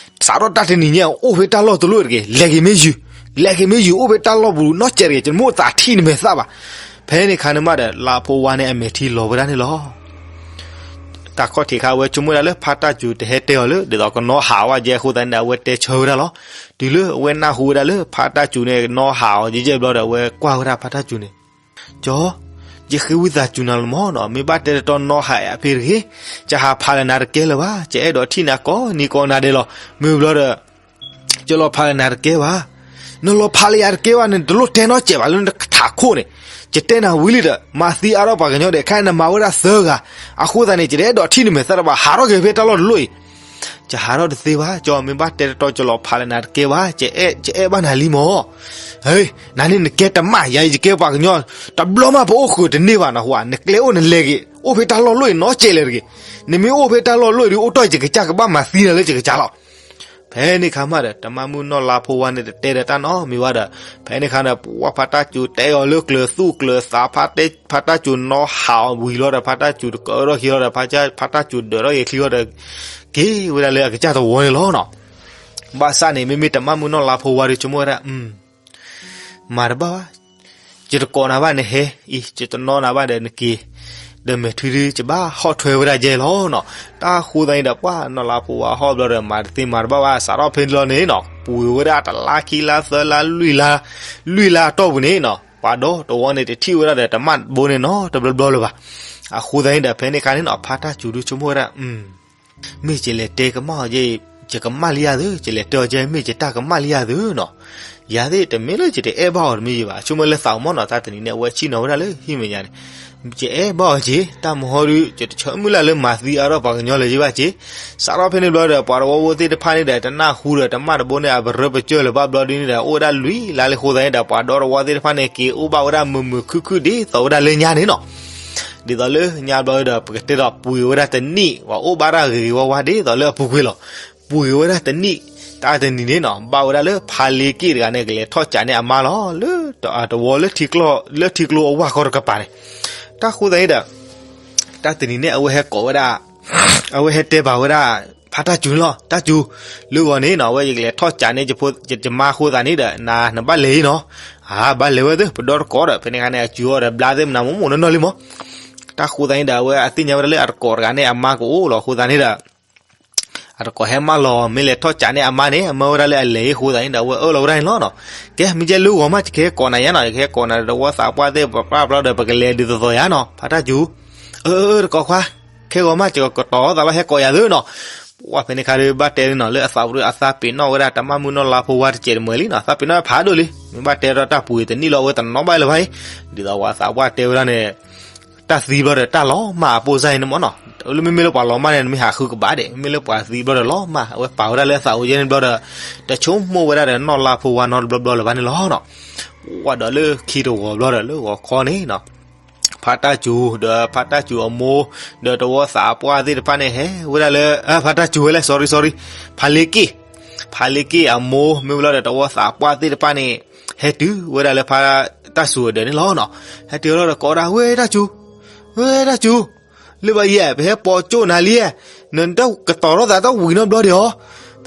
စးထီၣ်တၢ်တနံၤညါ အိၣ်ဖဲတၢ်လီၢ်တလိၣ်တဂ့ၤ, လဲၤက့ၤမ့ၢ်ယုာ်, လဲၤက့ၤမ့ၢ်ယုာ် အိၣ်ဖဲတၢ်လီၢ်ပူၤနီတစဲးတဂ့ၤ, ယမိၣ်သးထံၣ်နမဲာ်သၣ်ဘၣ်. ဖဲန့ၣ်ခါန့ၣ်မးဒီး လါဖိဝါန့ၣ်အမဲာ်ထံလီၤဝဲဒၣ်န့ၣ်လီၤ. တၢ်ခီၣ်ထံးခါ အဝဲဆိကမိၣ်ဒၣ်လၢဖါတၢ်စူၤတဟဲတဲအီၤလၢ ဒ်သိးကနီၢ်ဟးဝဲကဲအဃိသတးန့ၣ်ဒီး အဝဲတဲဆၢဝဲဒၣ်လီၤ. တုၤလၢအဝဲနၢ်ဟူဝဲဒၣ်လၢဖါတၢ်စူၤန့ၣ် နီၢ်ဟးအီၤယဲၢ်ယဲၢ်ဘျီဒီး အဝဲကွၢ်ဝဲဒၣ်ဖါတၢ်စူၤန့ၣ်, ကၠီ, ယဃ့ဝံသးစူၤနၤလီၤမးနီၤ, မ့ၢ်ဘၣ်တဲတတီနီၢ်ဟးအဖဲတဂ့ၤ, ယဟးဖးလၢနၤတကဲလၢၤဘၣ်, ယအဲၣ်ဒိးထံၣ်နၤကိးနံၤကိးနၤဒဲးလီၤ. မ့ၢ်ဘျီဒီး ယလီၤဖးလၢနၤတကဲဘၣ်. နလီၤဖးလၢယၤတကဲဘၣ်န့ၣ် တလိၣ်တဲနီတစဲးဘၣ်လၢနထးခိၣ်န့ၣ်. ယတဲနၤဝံၤလံဒီး မၤသံအါထီၣ်ပှၤကညီဒီး ခဲအံၤနမၤဝဲဒၣ်သၢဂၤ, အဃိသတးန့ၣ် ယတအဲၣ်ဒိးထံၣ်နမဲာ်သၣ်တဘၣ်, ဟးထီၣ်က့ၤဖဲတၢ်လီၢ်တလိၣ်အံၤ. ယဟးထီၣ်တသ့ဘၣ်, ကၠီ မ့ၢ်ဘၣ်တဲတတီ ယလီၤဖးလၢနၤတကဲဘၣ်, ယအဲၣ်ဘၣ်နၤလံမး. ဟဲ, နၤန့ၣ်နကဲတမၣ်, ယၤယကဲပှၤကညီ, တဘျီမးပအိၣ်ဃုာ်တန့ၢ်ဘၣ်နၢ်ဟူဧါ, နကျဲအိၣ်နလဲၤက့ၤ အိၣ်ဖဲတၢ်လီၢ်လီၢ်အံၤနီတစဲးလၢၤတဂ့ၤ. နမ့ၢ်အိၣ်ဖဲတၢ်လီၢ်လီၢ်အံၤဒီး အိၣ်တီၢ်ယကစၢ်ကဘၣ်မၤသံနၤလၢယကစၢ်လီၤ. ဖဲန့ၣ်ခါမးဒီး တမၣ်မုၣ်နီၢ်လါဖိဝါန့ၣ်တတဲဒီးတၢ်နီတမံၤဘၣ်ဒီး ဖဲန့ၣ်ခါဒီး ပှၢ်ဖါတၢ်စူၤတဲအီၤလၢကျၢၤသူၣ်ကျၢၤသး ဖါတၢ်စူၤနီၢ်ဟးအီၤဝံၤလီၤဒီး ဖါတၢ်စူၤတကၢထီၣ်ခံလီၤဒီး ဖါတၢ်စူၤဒၢးထီၣ်က့ၤချံလီၤဒီး က့ၤဝဲဒၣ်လၢအကစၢ်သဝီန့ၣ်လီၤနီၤ. ဘၣ်ဆၣ်န့ၣ် မ့မ့ၢ်တမၣ်မုၣ်နီၢ်လါဖိဝါဒီး ဆိကမိၣ်ဝဲဒၣ် မၤတဘၣ်ဘၣ်, ယတကိးနၤဘၣ်နဟဲအံၤ, ယတနီၣ်နၤဘၣ်ဒီးနက့ၤ, ဒီးမဲာ်ထံဒု ယဘၣ်ဟီၣ်ထွဲဝဲဒၣ်ယဲလီၤနီၤ. တၢ်ဃိသတးန့ၣ်ဒီး ပှၢ်နီၢ်လါဖိဝါဟီၣ်ဘျီဒီး မၤတသ့မၤတဘၣ်ဘၣ် စးထီၣ်ဖဲန့ၣ်လီၤန့ၣ်နီၤ ပှ့ၤဝဲဒၣ်တလါခံလါသၢလါလွံၢ်လါ, လွံၢ်လါအတီၢ်ပူၤန့ၣ်နီၤ ပှၤဒီတဝီန့ၣ်တထံၣ်ဝဲဒၣ်ဒီးတမၣ်တဘိန့ၣ်နီတဘျီဘျီလၢၤဘၣ်. အဃိသတးန့ၣ်ဒီး ဖဲန့ၣ်ခါန့ၣ်နီၤ ဖါတၢ်စူၤဒုဆိကမိၣ်ဝဲဒၣ် မ့ၢ်ယလဲၤတဲကမၣ်အီၤယဲအံၤ ယကမၣ်လံယၤသု, ယလဲၤတဲအီၤယဲမ့ၢ်ယတၢ်ကမၣ်လံယၤသုနီၤ. ယၤသ့ၣ်တမ့ၢ်လၢယတအဲၣ်ဘၣ်အီၤတမ့ၢ်ယဘၣ်, ဆိကမိၣ်လၢသးအိၣ်မ့ၢ်နီၤ တၢ်တနံၤန့ၣ် အဝဲဆ့ၣ်နီၤဝဲဒၣ်လၢဟံၣ်မဲာ်ညါန့ၣ်, ယအဲၣ်ဘၣ်အီၤက့ၤ, တၢ်မဟီဒု ယတဆၢမုၢ်လၢ်လၢမၤသံအါထီၣ်ပှၤကညီလၢၤယဘၣ်က့ၤ. စးထီၣ်ဖဲန့ၣ်ဘျီဒီး ပှၤတဝီဖိသ့ၣ်တဖၣ်န့ၣ်ဒီး တနၢ်ဟူဒီး တမၣ်တဘိန့ၣ် အပရၢပစၢၢ်လၢၤဘၣ်ဘျီဒုန့ၣ်ဒီး အိၣ်ဝဲဒၣ်လွံၢ်လါလၢဃိသတးန့ၣ်ဒီး ပှၤဒီတဝီသ့ၣ်တဖၣ်န့ၣ် က့ၤအိၣ်ဘၣ်ဝဲဒၣ်မုာ်မုာ်ခုၣ်ခုၣ်ဒ်သိးဝဲဒၣ်လၢညါန့ၣ်နီၤ. ဒ်သိးလၢညါဘျီဒီး ပကတဲဒီးပှ့ၤဝဲဒၣ်တနံၣ် ပှၤအိၣ်ဘၣ်တၢ်ဂ့ၤဂ့ၤဝါဝါဒ်သိးလၢအပူၤကွံာ်လီၤ. ပှ့ၤဝဲဒၣ်တနံၣ်, တၢ်တနံၤန့ၣ်နီၤ ဘၣ်ဝဲဒၣ်လၢဖါလ့က့ၢ်တဂၤန့ၣ် ကလဲၤထီၣ်ကးန့ၢ်အမါလီၤ လၢတဝီလၢထံကျိအဝၢ်ဃီတကပၤန့ၣ်. တၢ်ဃိသတးန့ၣ်ဒီး တၢ်တနံၤန့ၣ် အဝဲဟဲကိးဝဲဒၣ် အဝဲဟဲတဲဘၣ်ဝဲဒၣ် ဖါတၢ်စူၤန့ၣ်လီၤ, တၢ်စူၤ, လၢဂီၤန့ၣ်နီၤ အဝဲယကလဲၤထီၣ်ကးန့ၢ်ယဖိယမါအဃိသတးန့ၣ်ဒီး နၤနဘၣ်လဲၤအံၤနီၤ, အဘၣ်လဲၤဝဲသ့ၣ် ပဒီတကိးဒီး ဖဲန့ၣ်ခါန့ၣ် အစူၤအီၤဒီးဘျါသ့ၣ်မနၤမိၢ်မိၢ်နီၢ်နီၢ်လံမး. တၢ်ဃိသတးန့ၣ်ဒီး အဝဲအသ့ၣ်ညါဝဲဒၣ်လၢအတကိးတဂၤန့ၣ် အမါကအိၣ်လီၤအဃိသတးန့ၣ်ဒီး အတကိးဟဲမးလီၤ မ့ၢ်လဲၤထီၣ်ကးန့ၢ်အမါန့ၣ် အမၢဝဲဒၣ်လၢအလဲၤအံၤအဃိသတးန့ၣ်ဒီး အဝဲအၢၣ်လီၤဝဲဒၣ်န့ၣ်လီၤနီၤ. ကဲ မ့ၢ်ကဲလၢဂီၤမး ယကဟဲကိးနၤယါနီၤ, ယကဟဲကိးနၤဒီးတဝီသးပှၢ်သ့ၣ်တဖၣ်ဘျီဒီး ပကလဲၤဒုးသသိးယါနီၤ ဖါတၢ်စူၤ. အၢ အၢ တကိးခွါ, ခဲဂီၤမး ယကတီၤသးလီၤ ဟဲကိးယၤသ့နီၤ. ပှၢ်ဖဲန့ၣ်ခါဒီး ဘၣ်တဲန့ၣ်နီၤ လၢအသးပူၤဒီး အသးပ့ၤနီၣ်ဝဲဒၣ် တမၣ်မုၣ်နီၢ်လါဖိဝါတစဲးတမှဲၤလံနီၤ, သးပ့ၤနီၣ်ဖးဒိၣ်လံ, မ့ၢ်ဘၣ်တဲဒီးတၢ်ပူၤတနံၣ်လီၤ အဝဲတနီၣ်ဘၣ်လၢၤဘၣ်အံၤ, ဒ်သိးပှၤသးပှၢ်တဲဝဲဒၣ်န့ၣ် တၢ်သံဘျီဒီးတၢ်လီၤမၢ်အပိၢ်စၢ်အံၤန့ၣ်မးနီၤ. လၢမ့မ့ၢ်လၢပှၤလီၤမၢ်န့ၣ် နမ့ၢ်ဟးဃုကဘၣ်ဒဲး, မ့မ့ၢ်လၢပှၤသံဘျီဒီးလီၤမၢ် အဝဲပာ်ဝဲဒၣ်လၢအသးအိၣ်ယဲန့ၣ်ဘျီဒီး တဆိကမိၣ်ဝဲဒၣ်ဒီးနီၢ်လါဖိဝါနီတဘျီဘျီလၢၤဘၣ်န့ၣ်လီၤနီၤ. ပှၢ်ဒီးလၢခံတဂီၤဘျီဒီးလၢဂီၤခီန့ၣ်နီၤ ဖါတၢ်စူၤ ဒီးဖါတၢ်စူၤအမိၢ် ဒီးတဝီသးပှၢ်သ့ၣ်တဖၣ်န့ၣ် ဟဲဝဲဒၣ်လၢ ဖါတၢ်စူၤဝဲလဲၣ် sorry sorry ဖါလ့က့ၢ်, ဖါလ့က့ၢ်အမိၢ် မ့ၢ်ဝဲလီၤဒီးတဝီသးပှၢ်သ့ၣ်တဖၣ်န့ၣ် ဟဲတုၤဝဲဒၣ်လၢဖါတၢ်စူၤအဒၢးန့ၣ်လီၤနီၤ. ဟဲတုၤလီၤဒီးကိးဒၣ် ဝဲတၢ်စူၤ, ဝဲတၢ်စူၤ, လၢဘၣ်ယဲ ပဟဲပိာ်ကၠိနၤလံ, နတကတီၤထီၣ်သးတဝံၤနီတဘျီဒံးဧါ.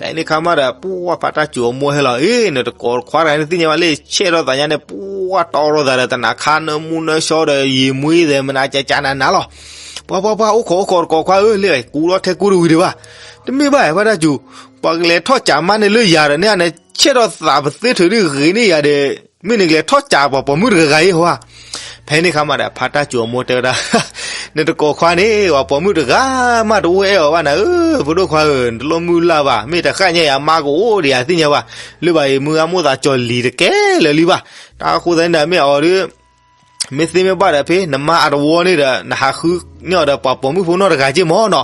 ဖဲန့ၣ်ခါမးဒီး ပှၢ်ဖါတၢ်စူၤအမိၢ်ဟဲလီၤ, အ့ နတကိးခွါတဂၤန့ၣ်သ့ၣ်ညါဘၣ်လၢ ဆဲးထီၣ်သးညါန့ၣ် ပှၢ်တီထီၣ်သးဒီး တနၤခါနၢမူနၢဆှီဒီး ယံာ်မှံသဲးမနၤ ကကနၤနၤလီၤ. ပှၤပှၤပှၤ အိၣ်ခိးအိၣ်ခိးတကိးခွါဧၢ, လၢကူထီၣ်ထဲကူတဝံၤဒံးဘၣ်. တမ့ၢ်ဘၣ် ဖါတၢ်စူၤ, ပှၤကလဲၤထီၣ်ကးမါန့ၣ်လၢယၤဒီးန့ၣ် အန့ၣ်ဆဲးထီၣ်သးပသ့ထုးဒ်ဂ့ၤန့ၢ်ယၤဒီး မ့ၢ်နကလဲၤထီၣ်ကးပှၤပိာ်မုၣ်တဂၤဂၤအံၤဟီဧါ. ဖဲန့ၣ်ခါမးဒီး ဖါတၢ်စူၤအမိၢ်တဲဝဲဒၣ် နတကိးခွါန့ၣ် ပှၤပိာ်မုၣ်တဂၤမးတအိၣ်အဲၣ်အီၤဘၣ်နၤဧၢ, ဖိဒိၣ်ခွါဧၢ, နတလိၣ်မုၢ်လၢ်ဘၣ်, မ့ၢ်တဃၣ်ညါအံၤအမါကအိၣ်ဒီးယၤသ့ၣ်ညါဘၣ်, လၢဘၣ်အံၤမုၢ်ဂၤမိၣ်သးကၠီၤလံၤတကဲလၢာ်လံဘၣ်. တၢ်ဃိသတးန့ၣ်ဒီး မ့ၢ်အီၤဒီး မ့ၢ်သ့မ့ၢ်ဘၣ်ဒီးဖဲ နမါအတဝီန့ၣ်ဒီး နဟးဃုန့ၢ်အီၤဒီးပှၤပိာ်မုၣ်ဖိနီၢ်တဂၤက့ၢ်မးနီၤ.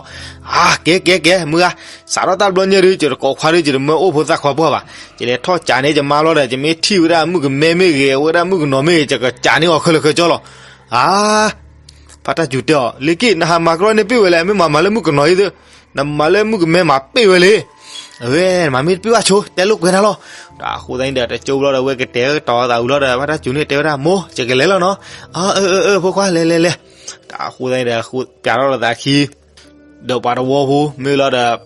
အါ ကဲကဲကဲ မုၢ်ဂၤ, စးထီၣ်တၢ်ဘျီညါဒီး ယတကိးခွါဒီး ယတမၢအိၣ်ဖိသၣ်ခွါပှၢ်ဘၣ်. ယလဲၤထီၣ်ကးန့ၢ်ယမါလီၤဒီး ယမ့ၢ်ထံၣ်ဝဲဒၣ်မုၣ်ကမဲမ့ၢ်ဂ့ၤ ဝဲဒၣ်မုၣ်ကနီၤမ့ၢ်ဂ့ၤ ယကကးန့ၢ်အီၤခဲလၢာ်ခဲဆ့လီၤ. အါ ဖါတၢ်စူၤတဲအီၤ, လ့က့ၣ် နဟးမၤကရီန့ၣ်ပ့ၢ်ဝဲလဲၣ်, မ့ၢ်မၤမၤလၢမုၣ်ကနီၤအံၤသ့, နမၤလၢမုၣ်ကမဲမၤပ့ၢ်ဝဲလံ. အဝဲ နမၤမ့ၢ်တပ့ၢ်ဘၣ်ဆိ တဲလိာ်ကွဲးနၤလီၤ. တၢ်ဃိသတးန့ၣ်ဒီး တကၠိဘျီဒီး အဝဲကတဲာ်ကတီၤသးဝံၤလီၤဒီး ဖါတၢ်စူၤန့ၣ်တဲဝဲဒၣ် မိၢ် ယကလဲၤလီၤနီၤ. အၢ အၢ အၢ ဖိခွါ လဲၤ လဲၤ လဲၤ. တၢ်ဃိသတးန့ၣ်ဒီး ပျးထီၣ်လီၤသးခံ ဒီးပှၤတဝီဖိ မ့ၢ်လီၤဒီး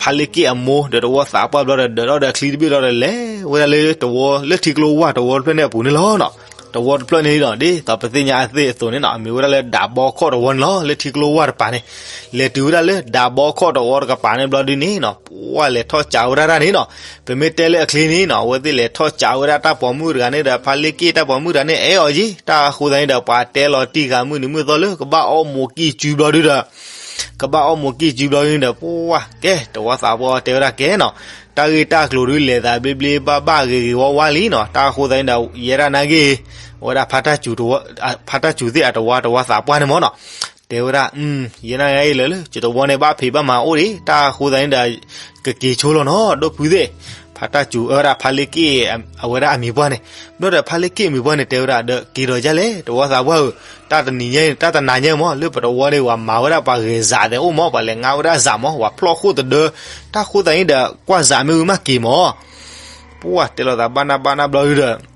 ဖါလ့က့ၣ်အမိၢ် ဒီးတဝီသးပှၢ်ဘျီဒီး ဒၢးထီၣ်ဒီးချံတဘ့ၣ်လီၤဒီး လဲၤဝဲဒၣ်လၢတဝီ လၢထံကျိဝၢ်တဝီတဖျၢၣ်န့ၣ်အပူၤန့ၣ်လီၤနီၤ. တဝီတဖျၢၣ်န့ၣ်ဒီး ဒ်သိးပသ့ၣ်ညါအသ့ၣ်အသိးန့ၣ်နီၤ အမ့ၢ်ဝဲဒၣ်လၢဒးဘီခီၣ်တဝီန့ၣ်လီၤ. လၢထံကျိဝၢ်တပၤန့ၣ် လဲၤတုၤဝဲဒၣ်လၢဒးဘီခီၣ်တဝီတကပၤန့ၣ်ဘျီဒုန့ၣ်နီၤ ပှၢ်လဲၤထီၣ်ကးဝဲဒၣ်တၢ်န့ၣ်နီၤ. ပမ့ၢ်တဲလၢအချ့န့ၣ်နီၤ အဝဲသ့ၣ်လဲၤထီၣ်ကးဝဲဒၣ်တၢ်ပိာ်မုၣ်တဂၤန့ၣ်ဒီး ဖါလ့က့ၣ်တၢ်ပိာ်မုၣ်တဂၤန့ၣ် အဲၣ်အီၤက့ၤ တၢ်ဃိသတးန့ၣ်ဒီး ပှၤတဲလီၤတံၢ်ဃာ်မုၢ်နံၤမုၢ်သီလၢ ကဘၣ်အီၣ်မိၢ်ကံၢ်စုဘျီဒုဒီး ကဘၣ်အီၣ်မိၢ်ကံၢ်စုဘျီဒုန့ၣ်ဒီး ပှၢ်ကဲ တဝီသးပှၢ်တဲဝဲဒၣ်ကဲနီၤ တၢ်ဂ့ၢ်တၢ်ကျိၤဒုလဲၤသးဘျ့ဘျ့ဘၣ်ဘၣ်ဂ့ၤဂ့ၤဝါဝါလံနီၤ. တၢ်ဃိသတးန့ၣ်ဒီး ယဲဒၣ်နာ်က့ၤ အဝဲဒၣ် ဖါတၢ်စူၤသ့ၣ်အတဝီတဝီသးပှၢ်န့ၣ်မ့ၢ်နီၤ တဲဝဲဒၣ် ယဲနာ်က့ၤလၢ ယတဝီန့ၣ်ဘၣ်ဖံးဘၣ်မၤအိၣ်ဒံး တၢ်ဃိသတးန့ၣ်ဒီး ကက့ၤဆိလီၤနီၤ ဒိၣ်ဖုသ့ၣ်. ဖါတၢ်စူၤအၢဝဲဒၣ်ဖါလ့က့ၣ်အဝဲဒၣ်အမံၤပှၢ်န့ၣ်, ဘျီဒီးဖါလ့က့ၣ်အမံၤပှၢ်န့ၣ်တဲဝဲဒၣ်ဒီး က့ၤဒီးယၤလဲၣ် တဝီသးပှၢ်ဧၢ, တၢ်တနံၤညါ တၢ်တနၤညါမး လၢပတဝီန့ၣ် ပှၤမၤဝဲဒၣ်ပှၤဂဲၤစးသဲးအိၣ်မး ပှၤလဲၤငါဝဲဒၣ်စးမး ပှၤဖျီၣ်ခိၣ်တဒၢ, တၢ်ဃိသးန့ၣ်ဒီး ကွၢ်စးမ့ၢ်ဝံၤမးက့ၤမး ပှၢ်တဲလိာ်သးဘၣ်နၢ်ဘၣ်နၢ်ဘျီဒုဒီး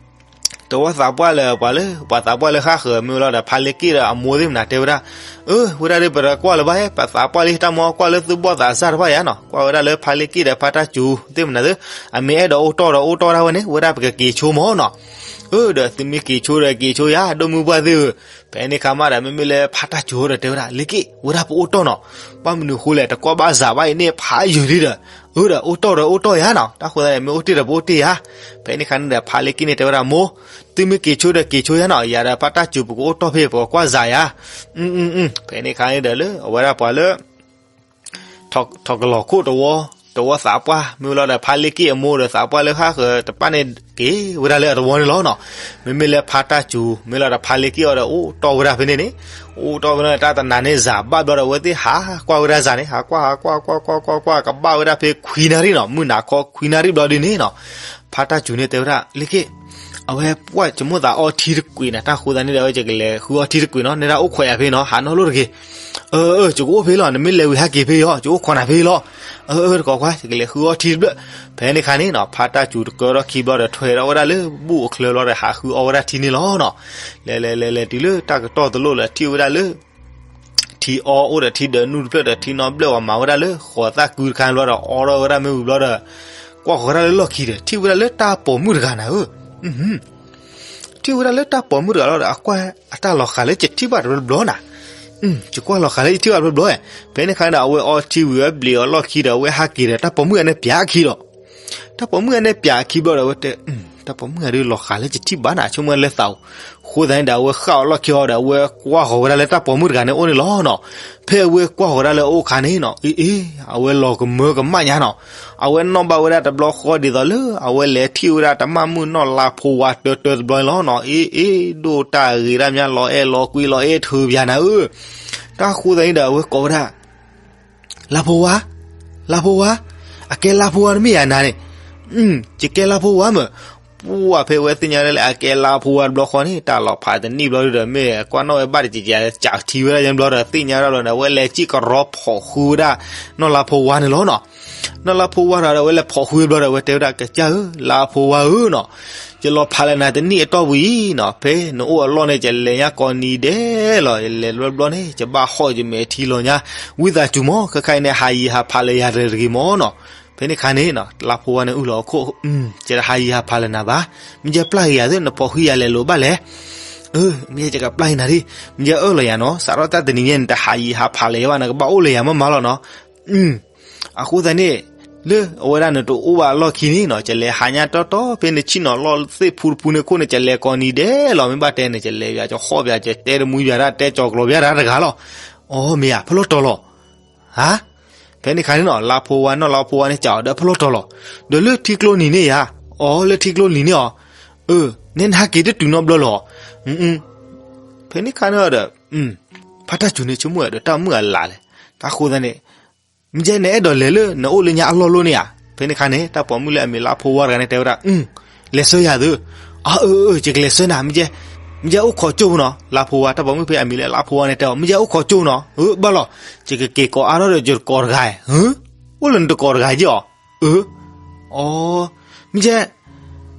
တဝီသးပှၢ်လၢပှၤလၢ ပှၤသးပှၢ်လၢဃၣ်ဃၢၤမ့ၢ်လီၤဒီး ဖါလ့က့ၣ်ဒီးအမိၢ်သ့ၣ်မနၤတဲဝဲဒၣ်, အၢ ဝဲဒၣ်ဒီးပတကွၢ်လၢၤဘၣ်ဟဲ ပသးပှၢ်လံ တၢ်မ့ၢ်ကွၢ်လၢသုဘီၣ်သးစၢ်တဖၣ်ယါနီၤ ကွၢ်ဝဲဒၣ်လၢဖါလ့က့ၣ်ဒီးဖါတၢ်စူၤသ့ၣ်မနၤသု, အမ့ၢ်အဲၣ်ဒိးအိၣ်တီၢ်ဒီးအိၣ်တီၢ်ဒၣ်ဝဲန့ၣ် ဝဲဒၣ်ပကက့ၤဆိမးနီၤ အၢ ဒီးသုမ့ၢ်က့ၤဆိဒီးက့ၤဆိယါ ဒိၣ်မုၢ်ပှၢ်သ့ၣ်ဧၢ, ဖဲန့ၣ်ခါမးဒီး မ့မ့ၢ်လၢဖါတၢ်စူၤဒီးတဲဝဲဒၣ် လ့က့ၣ် ဝဲဒၣ်ပအိၣ်တီၢ်နီၤ, ဘၣ်မနုၤဃိလဲၣ် တကွၢ်ဘၣ်စးဘၣ်အံၤန့ၣ် ဖးယုာ်လံဒီး, အၢဒီး အိၣ်တီၢ်ဒီးအိၣ်တီၢ်ယါနီၤ တၢ်ဃိသတးန့ၣ် မ့ၢ်အိၣ်တ့ၢ်ဒီးပအိၣ်တ့ၢ်ယါ, ဖဲန့ၣ်ခါန့ၣ်ဒီး ဖါလ့က့ၣ်န့ၣ်တဲဝဲဒၣ် မိၢ်, သုမ့ၢ်က့ၤဆိဒီးက့ၤဆိယါနီၤ ယၤဒီးဖါတၢ်စူၤပကအိၣ်တီၢ်ဖဲပကကွၢ်စးယါ, ဖဲန့ၣ်ခါန့ၣ်ဒီးလၢအဝဲဒၣ်ပှၤလၢ ထီၣ်ကလီၤခိၣ်တဝီ, တဝီသးပှၢ် မ့ၢ်ဝဲလီၤဒီးဖါလ့က့ၣ်အမိၢ်ဒီးသးပှၢ်လၢဃၣ်ဃၢၤတဖၣ်န့ၣ် က့ၤဝဲဒၣ်လၢအတဝီန့ၣ်လီၤနီၤ, မ့မ့ၢ်လၢဖါတၢ်စူၤ မ့ၢ်လီၤဒီးဖါလ့က့ၣ်အီၤဒီးအိၣ်တီၢ်ဝဲဒၣ်ဖဲန့ၣ်န့ၣ်, အိၣ်တီၢ်ဖဲန့ၣ် တၢ်တနၤန့ၣ်စးဘၣ်ဘျီဒီး အဝဲသ့ၣ်ဟးကွၢ်ဝဲဒၣ်စးန့ၣ် ဟးကွၢ်ဟးကွၢ်ကွၢ်ကွၢ်ကွၢ်ကွၢ် ကဘၣ်ဝဲဒၣ်ဖဲခွံနၣ်ရံၣ်နီၤ, မုၢ်နၤခီခွံနၣ်ရံၣ်ဘျီဒ်န့ၣ်နီၤ, ဖါတၢ်စူၤန့ၣ်တဲဝဲဒၣ် လ့က့ၣ် အဝဲပှၢ်ယမိၣ်သးအီထံတကွံာ်န့ၣ် တၢ်ဃိသတးန့ၣ်ဒီး အဝဲယကလဲၤဃုအီထံတကွံာ်နီၤ, နဲဒၣ်အိၣ်ခိးယၤဖဲနီၤ ဟးနီၢ်လိၣ်တဂ့ၤ, အၢ အၢ ယကအိၣ်ဖဲလီၤ နမ့ၢ်လဲၤဝံၤဟဲက့ၤဖဲအီၤ ယအိၣ်ခိးနၤဖဲလီၤ, အၢ အၢ တကိးကွၢ် ယကလဲၤဃုအီထံတဘျၢၣ်, ဖဲန့ၣ်ခါန့ၣ်နီၤ ဖါတၢ်စူၤတကၢထီၣ်ခံဘျီဒီး ထွဲထီၣ်ဝဲဒၣ်လၢဘူၣ်အချၢဘျီဒီး ဟးဃုအီဝဲဒၣ်ထံန့ၣ်လီၤနီၤ, လဲၤလဲၤလဲၤလဲၤတုၤလၢတၢ်ကတီၢ်တလိၣ်လၢ ထံၣ်ဝဲဒၣ်လၢ ထံအီအိၣ်ဒီးထံဒၢးနုၢ်တဖျၢၣ်ဒီး ထံနီၢ်ဘျၢၣ်ပှၤမၤဝဲဒၣ်လၢဃိးသၣ်ကုတခါဘျီဒီး အီထီၣ်ဝဲဒၣ်မ့ၢ်ဝံၤဘျီဒီး ကွၢ်ဃီၤဝဲဒၣ်လၢလီၢ်ခံဒီး ထံၣ်ဝဲဒၣ်လၢတၢ်ပိာ်မုၣ်တဂၤနၤဧၢ, ထံၣ်ဝဲဒၣ်လၢတၢ်ပိာ်မုၣ်တဂၤလီၤဒီး အကွၢ်အတၢ်လီၤဃးလၢယထံၣ်ဘၣ်တဘျီဘျီနၤ, ယကွၢ်လီၤဃးလၢယထံၣ်ဘၣ်တဘျီဘျီ, ဖဲန့ၣ်ခါဒီး အဝဲအီထံဝံၤဝဲဘျံးအီၤလီၢ်ခံဒီး အဝဲဟးက့ၤဒီး တၢ်ပိာ်မုၣ်အန့ၣ်ပၠးအခံဒီး တၢ်ပိာ်မုၣ်အန့ၣ်ပၠးအခံဘျီဒီး အဝဲတဲ တၢ်ပိာ်မုၣ်အဒုးလီၤဃးလၢယထံၣ်ဘၣ်နၤ ဆိကမိၣ်လၢသးအိၣ်, အဃိသတးန့ၣ်ဒီး အဝဲဃၣ်အီၤလီၢ်ခံအီၤဒီး အဝဲကွၢ်ဃီၤဝဲဒၣ်လၢတၢ်ပိာ်မုၣ်တဂၤန့ၣ်အိၣ်န့ၣ်လီၤနီၤ, ဖဲအဝဲကွၢ်ဃီၤဝဲဒၣ်လၢအအိၣ်အခါန့ၣ်နီၤ အ့ အ့ အဝဲလီၤကမၢကမၣ်ညါနီၤ, အဝဲနီၢ်ဘၣ်ဝဲဒၣ်တဘျီဃီဒ်သိးလၢ အဝဲလဲၤထံၣ်ဝဲဒၣ်တၢ်မၢ်မုၣ်နီၢ်လါဖိဝါတၢတၢတဘျီန့ၣ်လီၤနီၤ, အ့ အ့ ဒိၣ်တၢ်ဂ့ၤဒၣ်မး လီၤအဲၣ်လီၤကွံလီၤအဲၣ်ထုးပၠးနၤဧၢ, တၢ်ဃိသတးန့ၣ်ဒီး အဝဲကိးဝဲဒၣ် လါဖိဝါ, လါဖိဝါ, အကဲလါဖိဝါတမ့ၢ်ယၤနၤန့ၣ်, ယကဲလါဖိဝါမ့ၢ်, ပှၢ်ဖဲအဝဲသ့ၣ်ညါဒၣ်လၢအကဲလါဖိဝါတဘျီဃီန့ၣ် တၢ်လီၤဖးတနံၣ်ဘျီဒုဒီး မ့ၢ်ကွၢ်နီၣ်ဝဲဘၣ်တကက စးထံဝဲဒၣ်ယဲဘျီဒီး သ့ၣ်ညါဒၣ်ဘျီန့ၣ် အဝဲလဲၤစံၣ်ကရီဖီးဃုဝဲဒၣ် နီၢ်လါဖိဝါန့ၣ်လီၤနီၤ, နီၢ်လါဖိဝါဒီး အဝဲလဲၤဖီးဃုဘျီဒီး အဝဲတဲဝဲဒၣ် ကစၢ်ဧၢ လါဖိဝါဧၢနီၤ, ယလီၤဖးလၢနၤတနံၣ်အတီၢ်ပူၤအံၤနီၤ, ဖဲနအိၣ်အလီၢ်န့ၣ် ယလဲၤညါကိးနံၤဒဲးလီၤ, ယလဲၤဘျီဘျီန့ၣ် ယဘၣ်ဟီၣ်ယမဲာ်ထံလီၤညါ, ဝံသးစူၤမး ခဲခါအံၤန့ၣ် ဟးယံၤဟးဖးလၢယၤတဂ့ၤမးနီၤ, ဖဲန့ၣ်ခါန့ၣ် လါဖိဝါန့ၣ်အုၣ်လီၤအခိၣ်, ယတဟးယံၤဟးဖးလၢနၤဘၣ်, မ့ၢ်ယဲပျၢ်က့ၤယၤသ့ နဖီးဃံယၤလဲၤလိာ်ဘၣ်လဲၣ်, အၢ မ့ၢ်ယဲယကပျၢ်က့ၤနၤဒ်, မ့ၢ်ယဲအၢၣ်လီၤယၤနီၤ, စးထီၣ်တၢ်တနံၤညါန့ၣ် တဟးယံၤဟးဖးလၢၤယၤဘၣ် နကဘၣ်အိၣ်လၢယၤမးမးလီၤနီၤ, အဃိသတးန့ၣ် လၢအဝဲဒၣ်နတအိၣ်ဘၣ်အလီၢ်ခံန့ၣ်နီၤ ယလဲၤဟးညါတီတီ ဖဲနဆ့ၣ်နီၤလီၢ်သ့ၣ်ဖူတဖူန့ၣ်ခိၣ်န့ၣ် ယလဲၤကိးနံၤဒဲးလီၤ, မ့ၢ်ဘၣ်တဲန့ၣ် ယလဲၤပၠး ယဟီၣ်ပၠး ယတဲတမူပၠးဒၣ် တဲကၠီၤကျီၤပၠးဒၣ်တဂၤလီၤ, အိ မ့ၢ်ဧါ ဖဲလီၤတီၤလီၤ, ဟါ, ဖဲန့ၣ်ခါန့ၣ်နီၤ လါဖိဝါ နီၢ်လါဖိဝါန့ၣ် စးအီၤဒီးဖဲလီၤတီၤလီၤ, ဒီးလၢထံကျိနံၤန့ၣ်ဧါ, အိ လၢထံကျိနံၤန့ၣ်အီၤ, အၢ နဲနဟးက့ၤတတုၤနီတဘျီလီၤ, ဖဲန့ၣ်ခါန့ၣ်ဒီး ဖါတၢ်စူၤန့ၣ်ဆိကမိၣ်ဒီးတၢ်မုၣ်အလၢ်လဲၣ်, တၢ်ဃိသတးန့ၣ် မ့ၢ်ယဲနအဲၣ်ဒိးလဲၤလၢနအိၣ်လၢညါအလီၢ်လီၤန့ၣ်ဧါ, ဖဲန့ၣ်ခါန့ၣ် တၢ်ပိာ်မုၣ်လၢအမံၤလါဖိဝါတဂၤန့ၣ် တဲဝဲဒၣ်, လဲၤဆှၢယၤသု, အၢ အၢ အၢ ယကလဲၤဆှၢနၤ, မ့ၢ်ယဲ, မ့ၢ်ယဲအိၣ်ခိးကၠိၣ်နီၤ, လါဖိဝါ တၢ်ပိာ်မုၣ်ဖဲအမံၤလၢလါဖိဝါန့ၣ်တဲအီၤ, မ့ၢ်ယဲအိၣ်ခိးကၠိၣ်နီၤ, အၢ ဘၣ်လီၤ, ယကက့ၤကိးအါထီၣ်ဒီးယတကိးတဂၤ, အိၣ်လၢနတကိးတဂၤက့ၢ်အီၤ, အၢ အိ မ့ၢ်ယဲ,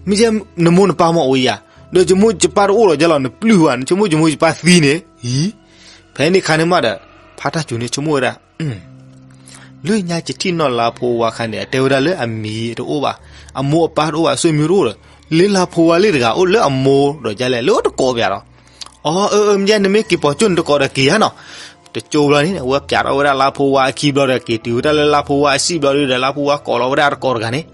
မ့ၢ်ယဲနမိၢ်နပၢ်မ့ၢ်အိၣ်ယၤ, ဒီးယမိၢ်ယပၢ်တအိၣ်လီၤယဲလီၤ, နပျုၢ်ဝဲ, နဆိကမိၣ်ယမိၢ်ယပၢ်သံန့ၣ်, အံၤ, ဖဲန့ၣ်ခါန့ၣ်မးဒီး ဖါတၢ်စူၤန့ၣ်ဆိကမိၣ်ဝဲဒၣ်, လၢညါယထံၣ်နီၢ်လါဖိဝါခါန့ၣ် အတဲဝဲဒၣ်လၢအမံၤတအိၣ်ဘၣ်, အမိၢ်အပၢ်တအိၣ်ဘၣ်, အဆွေမျိုးတအိၣ်ဒီး, လၢလါဖိဝါလၢတဂၤအိၣ်လၢအမိၢ်ဒီးယလဲၣ်, လၢတကိးပၠးဒီး, အိ အၢ အၢ မ့ၢ်ယဲနမ့ၢ်က့ၤပိာ်ကၠိၣ်နတကိးဒီးက့ၤဧါနီၤ, တကၠိဘျီန့ၣ် အဝဲပၠးထီၣ်ဝဲဒၣ်လါဖိဝါအခံဘျီဒီး က့ၤတုၤဝဲဒၣ်လၢလါဖိဝါအစံၣ်ဘျီဒီး လါဖိဝါကိးလီၤဝဲဒၣ်တကိးတဂၤန့ၣ်,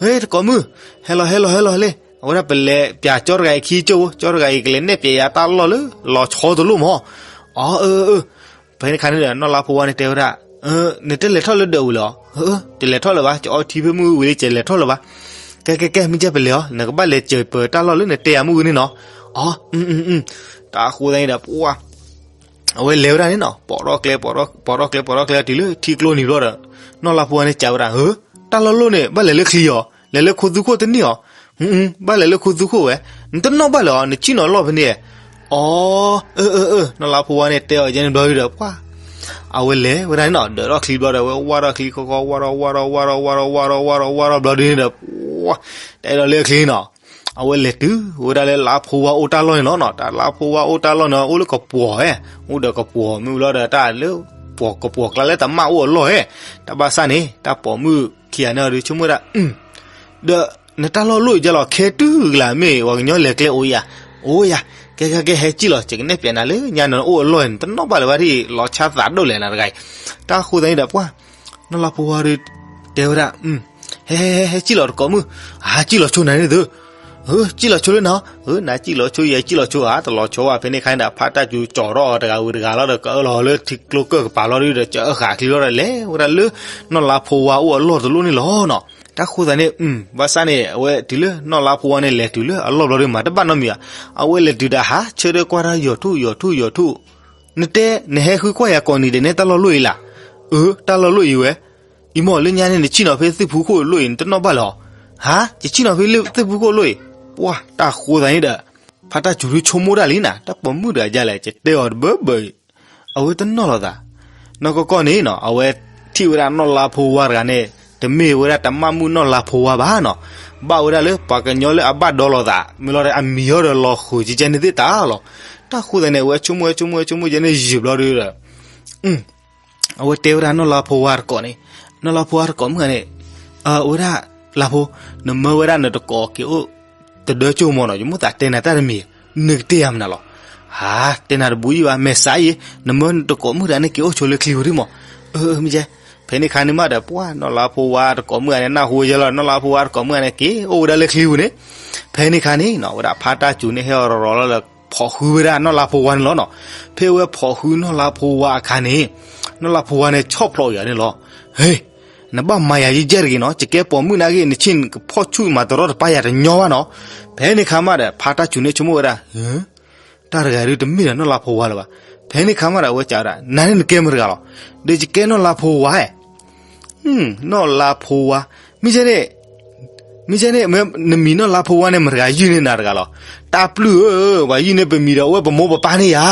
ဟ့ တကိးမုၣ်, ဟဲလီၤ ဟဲလီၤ ဟဲလီၤလ့, အဝဲဒၣ်ပလဲၤပၠးကၠီတဂၤအံၤခံကၠိၣ်, ကၠီတဂၤအံၤကလဲၤနဲၣ်ပၠးယၤတၢ်လီၢ်လၢ လီၤဆီတလိၣ်မး, အိ အၢ အၢ ဖဲန့ၣ်ခါန့ၣ်ဒီး နီၢ်လါဖိဝါန့ၣ်တဲဝဲဒၣ်, နတလဲၤထီၣ်လၢဒၢးဝံၤလၢၤ, တလဲၤထီၣ်လၢၤဘၣ်, ယအီထံဖဲမုၢ်ဝံၤလံ ယလဲၤထီၣ်လၢၤဘၣ်, ကဲ ကဲ ကဲ မ့ၢ်ယဲပလဲၤအီၤ, နကဘၣ်လဲၤစၢၤပၢၤတၢ်လီၢ်လၢနတဲယၤမုၢ်ဝံၤန့ၣ်နီၤ, အိ တၢ်ဃိသတးန့ၣ်ဒီး ပှၤ အဝဲလဲၤဝဲဒၣ်န့ၣ်နီၤ, ပိာ်ထီၣ်ကျဲ ပိာ်ထီၣ်ကျဲ ပိာ်ထီၣ်ကျဲတုၤလၢထံကျိနံၤဘျီဒီး, နီၢ်လါဖိဝါန့ၣ်စံးဝဲဒၣ်, တၢ်လီၢ်လီၢ်န့ၣ် ဘၣ်လဲၤလၢချံအီၤ, လဲၤလၢခိသူခိၣ်တန့ၢ်အီၤ. ဘၣ်လဲၤလၢခိသူခိၣ်ဝဲ, နတနီၣ်ဘၣ်လၢၤအီၤ နစံၣ်နီၤလီၢ်ဖဲန့ၣ်. အီ, အၢ အၢ အၢ နီၢ်လါဖိဝါန့ၣ်တဲအီၤယဲန့ၣ်ဘျီဒုဒီး ပှၤ အဝဲလဲၤဝဲဒၣ်န့ၣ်နီၤ ဒၢးထီၣ်ချံဘျီဒီး ဝဲဝါထီၣ်ချံခီခီ ဝါထီၣ်ဝါထီၣ်ဝါထီၣ်ဝါထီၣ်ဝါထီၣ်ဝါထီၣ်ဘျီဒုန့ၣ်ဒီး ပှၤ တအဲၣ်ဒိးလဲၤချံနီၤ. အဝဲလဲၤတုၤဝဲဒၣ်လၢလါဖိဝါအိၣ်တၢ်လီၢ်န့ၣ်နီၤနီၤ. တၢ်လါဖိဝါအိၣ်တၢ်လီၢ်န့ၣ် အိၣ်လၢကပှီၤဧဲ, အိၣ်ဒီးကပှီၤမ့ၢ်လီၤဒီး တၢ်လၢပှီၤကပှီၤကျါလၢတမၣ်အိၣ်အလီၢ်ဧဲ. တၢ်ဘၣ်ဆၣ်န့ၣ် တၢ်ပိာ်မုၣ်ခံဂၤန့ၣ်ဒီး ဆိကမိၣ်ဝဲဒၣ် ဒီးနတၢ်လီၢ်လိၣ်အံၤဒ်လဲၣ် ခဲတုၤကလး မ့ၢ်ပှၤကညီလဲၤကျဲအိၣ်ယၤ, အိၣ်ယၤ, ကဲ ကဲ ကဲ ဟဲစံၣ်လီၤ ယကနဲၣ်ပျဲနၤလၢညါနီၤ နအိၣ်အလီၢ်န့ၣ် တနီၣ်ဘၣ်လၢၤဘၣ်ဒ်အံၤ လီၤဆါသးဒိၣ်လဲၣ်နၤတဂၤအံၤ. တၢ်ဃိသတးန့ၣ်ဒီး ပှၤ နီၢ်လါဖိဝါဒီး တဲဝဲဒၣ် ဟဲ ဟဲ ဟဲ ဟဲစံၣ်လီၤတကိးမုၣ်, ဟးစံၣ်လီၤဆိနၤန့ၣ်သု, ဟၢ စံၣ်လီၤဆိလၢနၤ, ဟၢ နၤစံၣ်လီၤဆိ ယဲစံၣ်လီၤဆိဧါ, တလီၤဆိဘၣ်. ဖဲန့ၣ်အခါန့ၣ်ဒီး ဖါတၢ်စူၤကၠီၤထီၣ်အီၤတဂၤဝံၤတဂၤလီၤဒီး ကအၢၣ်လီၤလၢထံကျိကၢၢ်ကပၤလီၤဒုဒီး ကအၢၣ်ဃာ်ချံလီၤဒီး လဲၤဝဲဒၣ်လၢ နီၢ်လါဖိဝါအိၣ်အလီၢ်တလိၣ်န့ၣ်လီၤနီၤ. တၢ်ဃိသတးန့ၣ် ဘၣ်ဆၣ်န့ၣ် အဝဲတုၤလၢနီၢ်လါဖိဝါန့ၣ် လဲၤတုၤလၢအလီၢ်ဘျီဒီး မၤတဘၣ်နီတမံၤဘၣ်. အဝဲလဲၤတုၤဒီးဟးဆၢထၢၣ်ကွၢ်တၢ် ယီၤထူၣ် ယီၤထူၣ် ယီၤထူၣ်, နတဲ နဟဲဃုကွၢ်ယၤကိးနံၤဒဲးန့ၣ် တၢ်လီၢ်လိၣ်အံၤလဲၣ်. အၢ တၢ်လီၢ်လိၣ်အံၤဝဲ, အံၤမ့ၢ်လၢညါန့ၣ် နစံၣ်နီၤဖဲသ့ၣ်ဖူခိၣ်လိၣ်အံၤ နတနီၣ်ဘၣ်လၢၤအီၤ, ဟါ ယစံၣ်နီၤဖဲလၢသ့ၣ်ဖူခိၣ်လိၣ်အံၤ. ပှၤ တၢ်ဃိသတးန့ၣ်ဒီး ဖါတၢ်စူၤဒုဆိကမိၣ်ဒၣ်လံနၤ တၢ်ပိာ်မုၣ်တဂၤဒ်လဲၣ် ယတဲအီၤတဘၢဘၢအံၤ, အဝဲတနီၣ်လီၤသး. နီၢ်ကီၢ်ကီၢ်န့ၣ်နီၤ အဝဲထံၣ်ဝဲဒၣ်နီၢ်လါဖိဝါတဂၤန့ၣ် တမ့ၢ်ဝဲဒၣ်တၢ်မၢ်မုၣ်နီၢ်လါဖိဝါဘၣ်နီၤ, ဘၣ်ဝဲဒၣ်လၢပှၤကညီလၢအဘၣ်ဒီလီၤသး မ့ၢ်လီၤဒီးအမံၤဟီဒီးလီၤဃုာ်ကကဲန့ၣ်သ့ၣ်တၢ်လီၤ. တၢ်ဃိသတးန့ၣ် အဝဲဆိကမိၣ်ဝဲဆိကမိၣ်ဝဲဆိကမိၣ်ကဲန့ၣ်ယံာ်ဘျီဒုဒီး အဝဲတဲဝဲဒၣ်နီၢ်လါဖိဝါတကိးန့ၣ်, နီၢ်လါဖိဝါတကိးမုၣ်ဂၤန့ၣ်, ဝဲဒၣ် လါဖိ, နမၢဝဲဒၣ်နတကိးက့ၤအိၣ်တဒၢကၠိမီၤနီၤ, ယမိၣ်သးတဲနၤတၢ်တမံၤ, နကတဲယၤမနုၤလီၤ. ဟါ, တဲနၤတဘူးယံၣ်ဘၣ်, မဲာ်ဆါအံၤ, နမၢနတကိးမုၣ်တဂၤန့ၣ်က့ၤအိၣ်ဆိလၢချံပူၤဒံမီၤ. အၢ မ့ၢ်ကဲ, ဖဲန့ၣ်ခါန့ၣ်မးဒီး ပှၤနီၢ်လါဖိဝါတကိးမုၣ်ဂၤန့ၣ် နၢ်ဟူဝဲယဲလီၤ, နီၢ်လါဖိဝါတကိးမုၣ်ဂၤန့ၣ် က့ၤအိၣ်ဝဲဒၣ်လၢချံပူၤန့ၣ်. ဖဲန့ၣ်ခါန့ၣ်နီၤ ဝဲဒၣ်ဖါတၢ်စူၤန့ၣ် ဟဲအီၤရီၤရီၤလီၤဒီး ဖိးဃုဝဲဒၣ်နီၢ်လါဖိဝါန့ၣ်လီၤနီၤ. ဖဲအဝဲဖိးဃုနီၢ်လါဖိဝါအခါန့ၣ် နီၢ်လါဖိဝါန့ၣ် ဆီၣ်ဖျိးယၤန့ၣ်လီၤ. ဟ့, နဘၣ်မၤယၤယဲၢ်တဂ့ၤနီၤ, ယကဲပိာ်မုၣ်နာ်က့ နဆ့ၣ်နကဖီၣ်ဆူၣ်မၤတရီတပါယၤတညီဘၣ်နီၤ. ဖဲန့ၣ်ခါမးဒီး ဖါတၢ်စူၤန့ၣ်ဆိကမိၣ်ဝဲဒၣ်, တၢ်တဂၤဒုးတမ့ၢ်ဒီးနီၢ်လါဖိဝါလၢၤဘၣ်. ဖဲန့ၣ်ခါမးဒီး အဝဲစံးဝဲဒၣ် နၤန့ၣ်နကဲမတၤတဂၤလီၤ. ဒီးယကဲနီၢ်လါဖိဝါဧါ. နီၢ်လါဖိဝါ, မ့ၢ်ကဲန့ၣ် မ့ၢ်ကဲန့ၣ် နမံၤနီၢ်လါဖိဝါန့ၣ် မတၤတဂၤယုၢ်န့ၢ်နၤတဂၤလီၤ. တၢ်ပျုၢ်ဧၢ, ပှၤယုၢ်န့ၢ်ပမံၤဒီး အဝဲပမိၢ်ပပၢ်န့ၣ်ယၤ.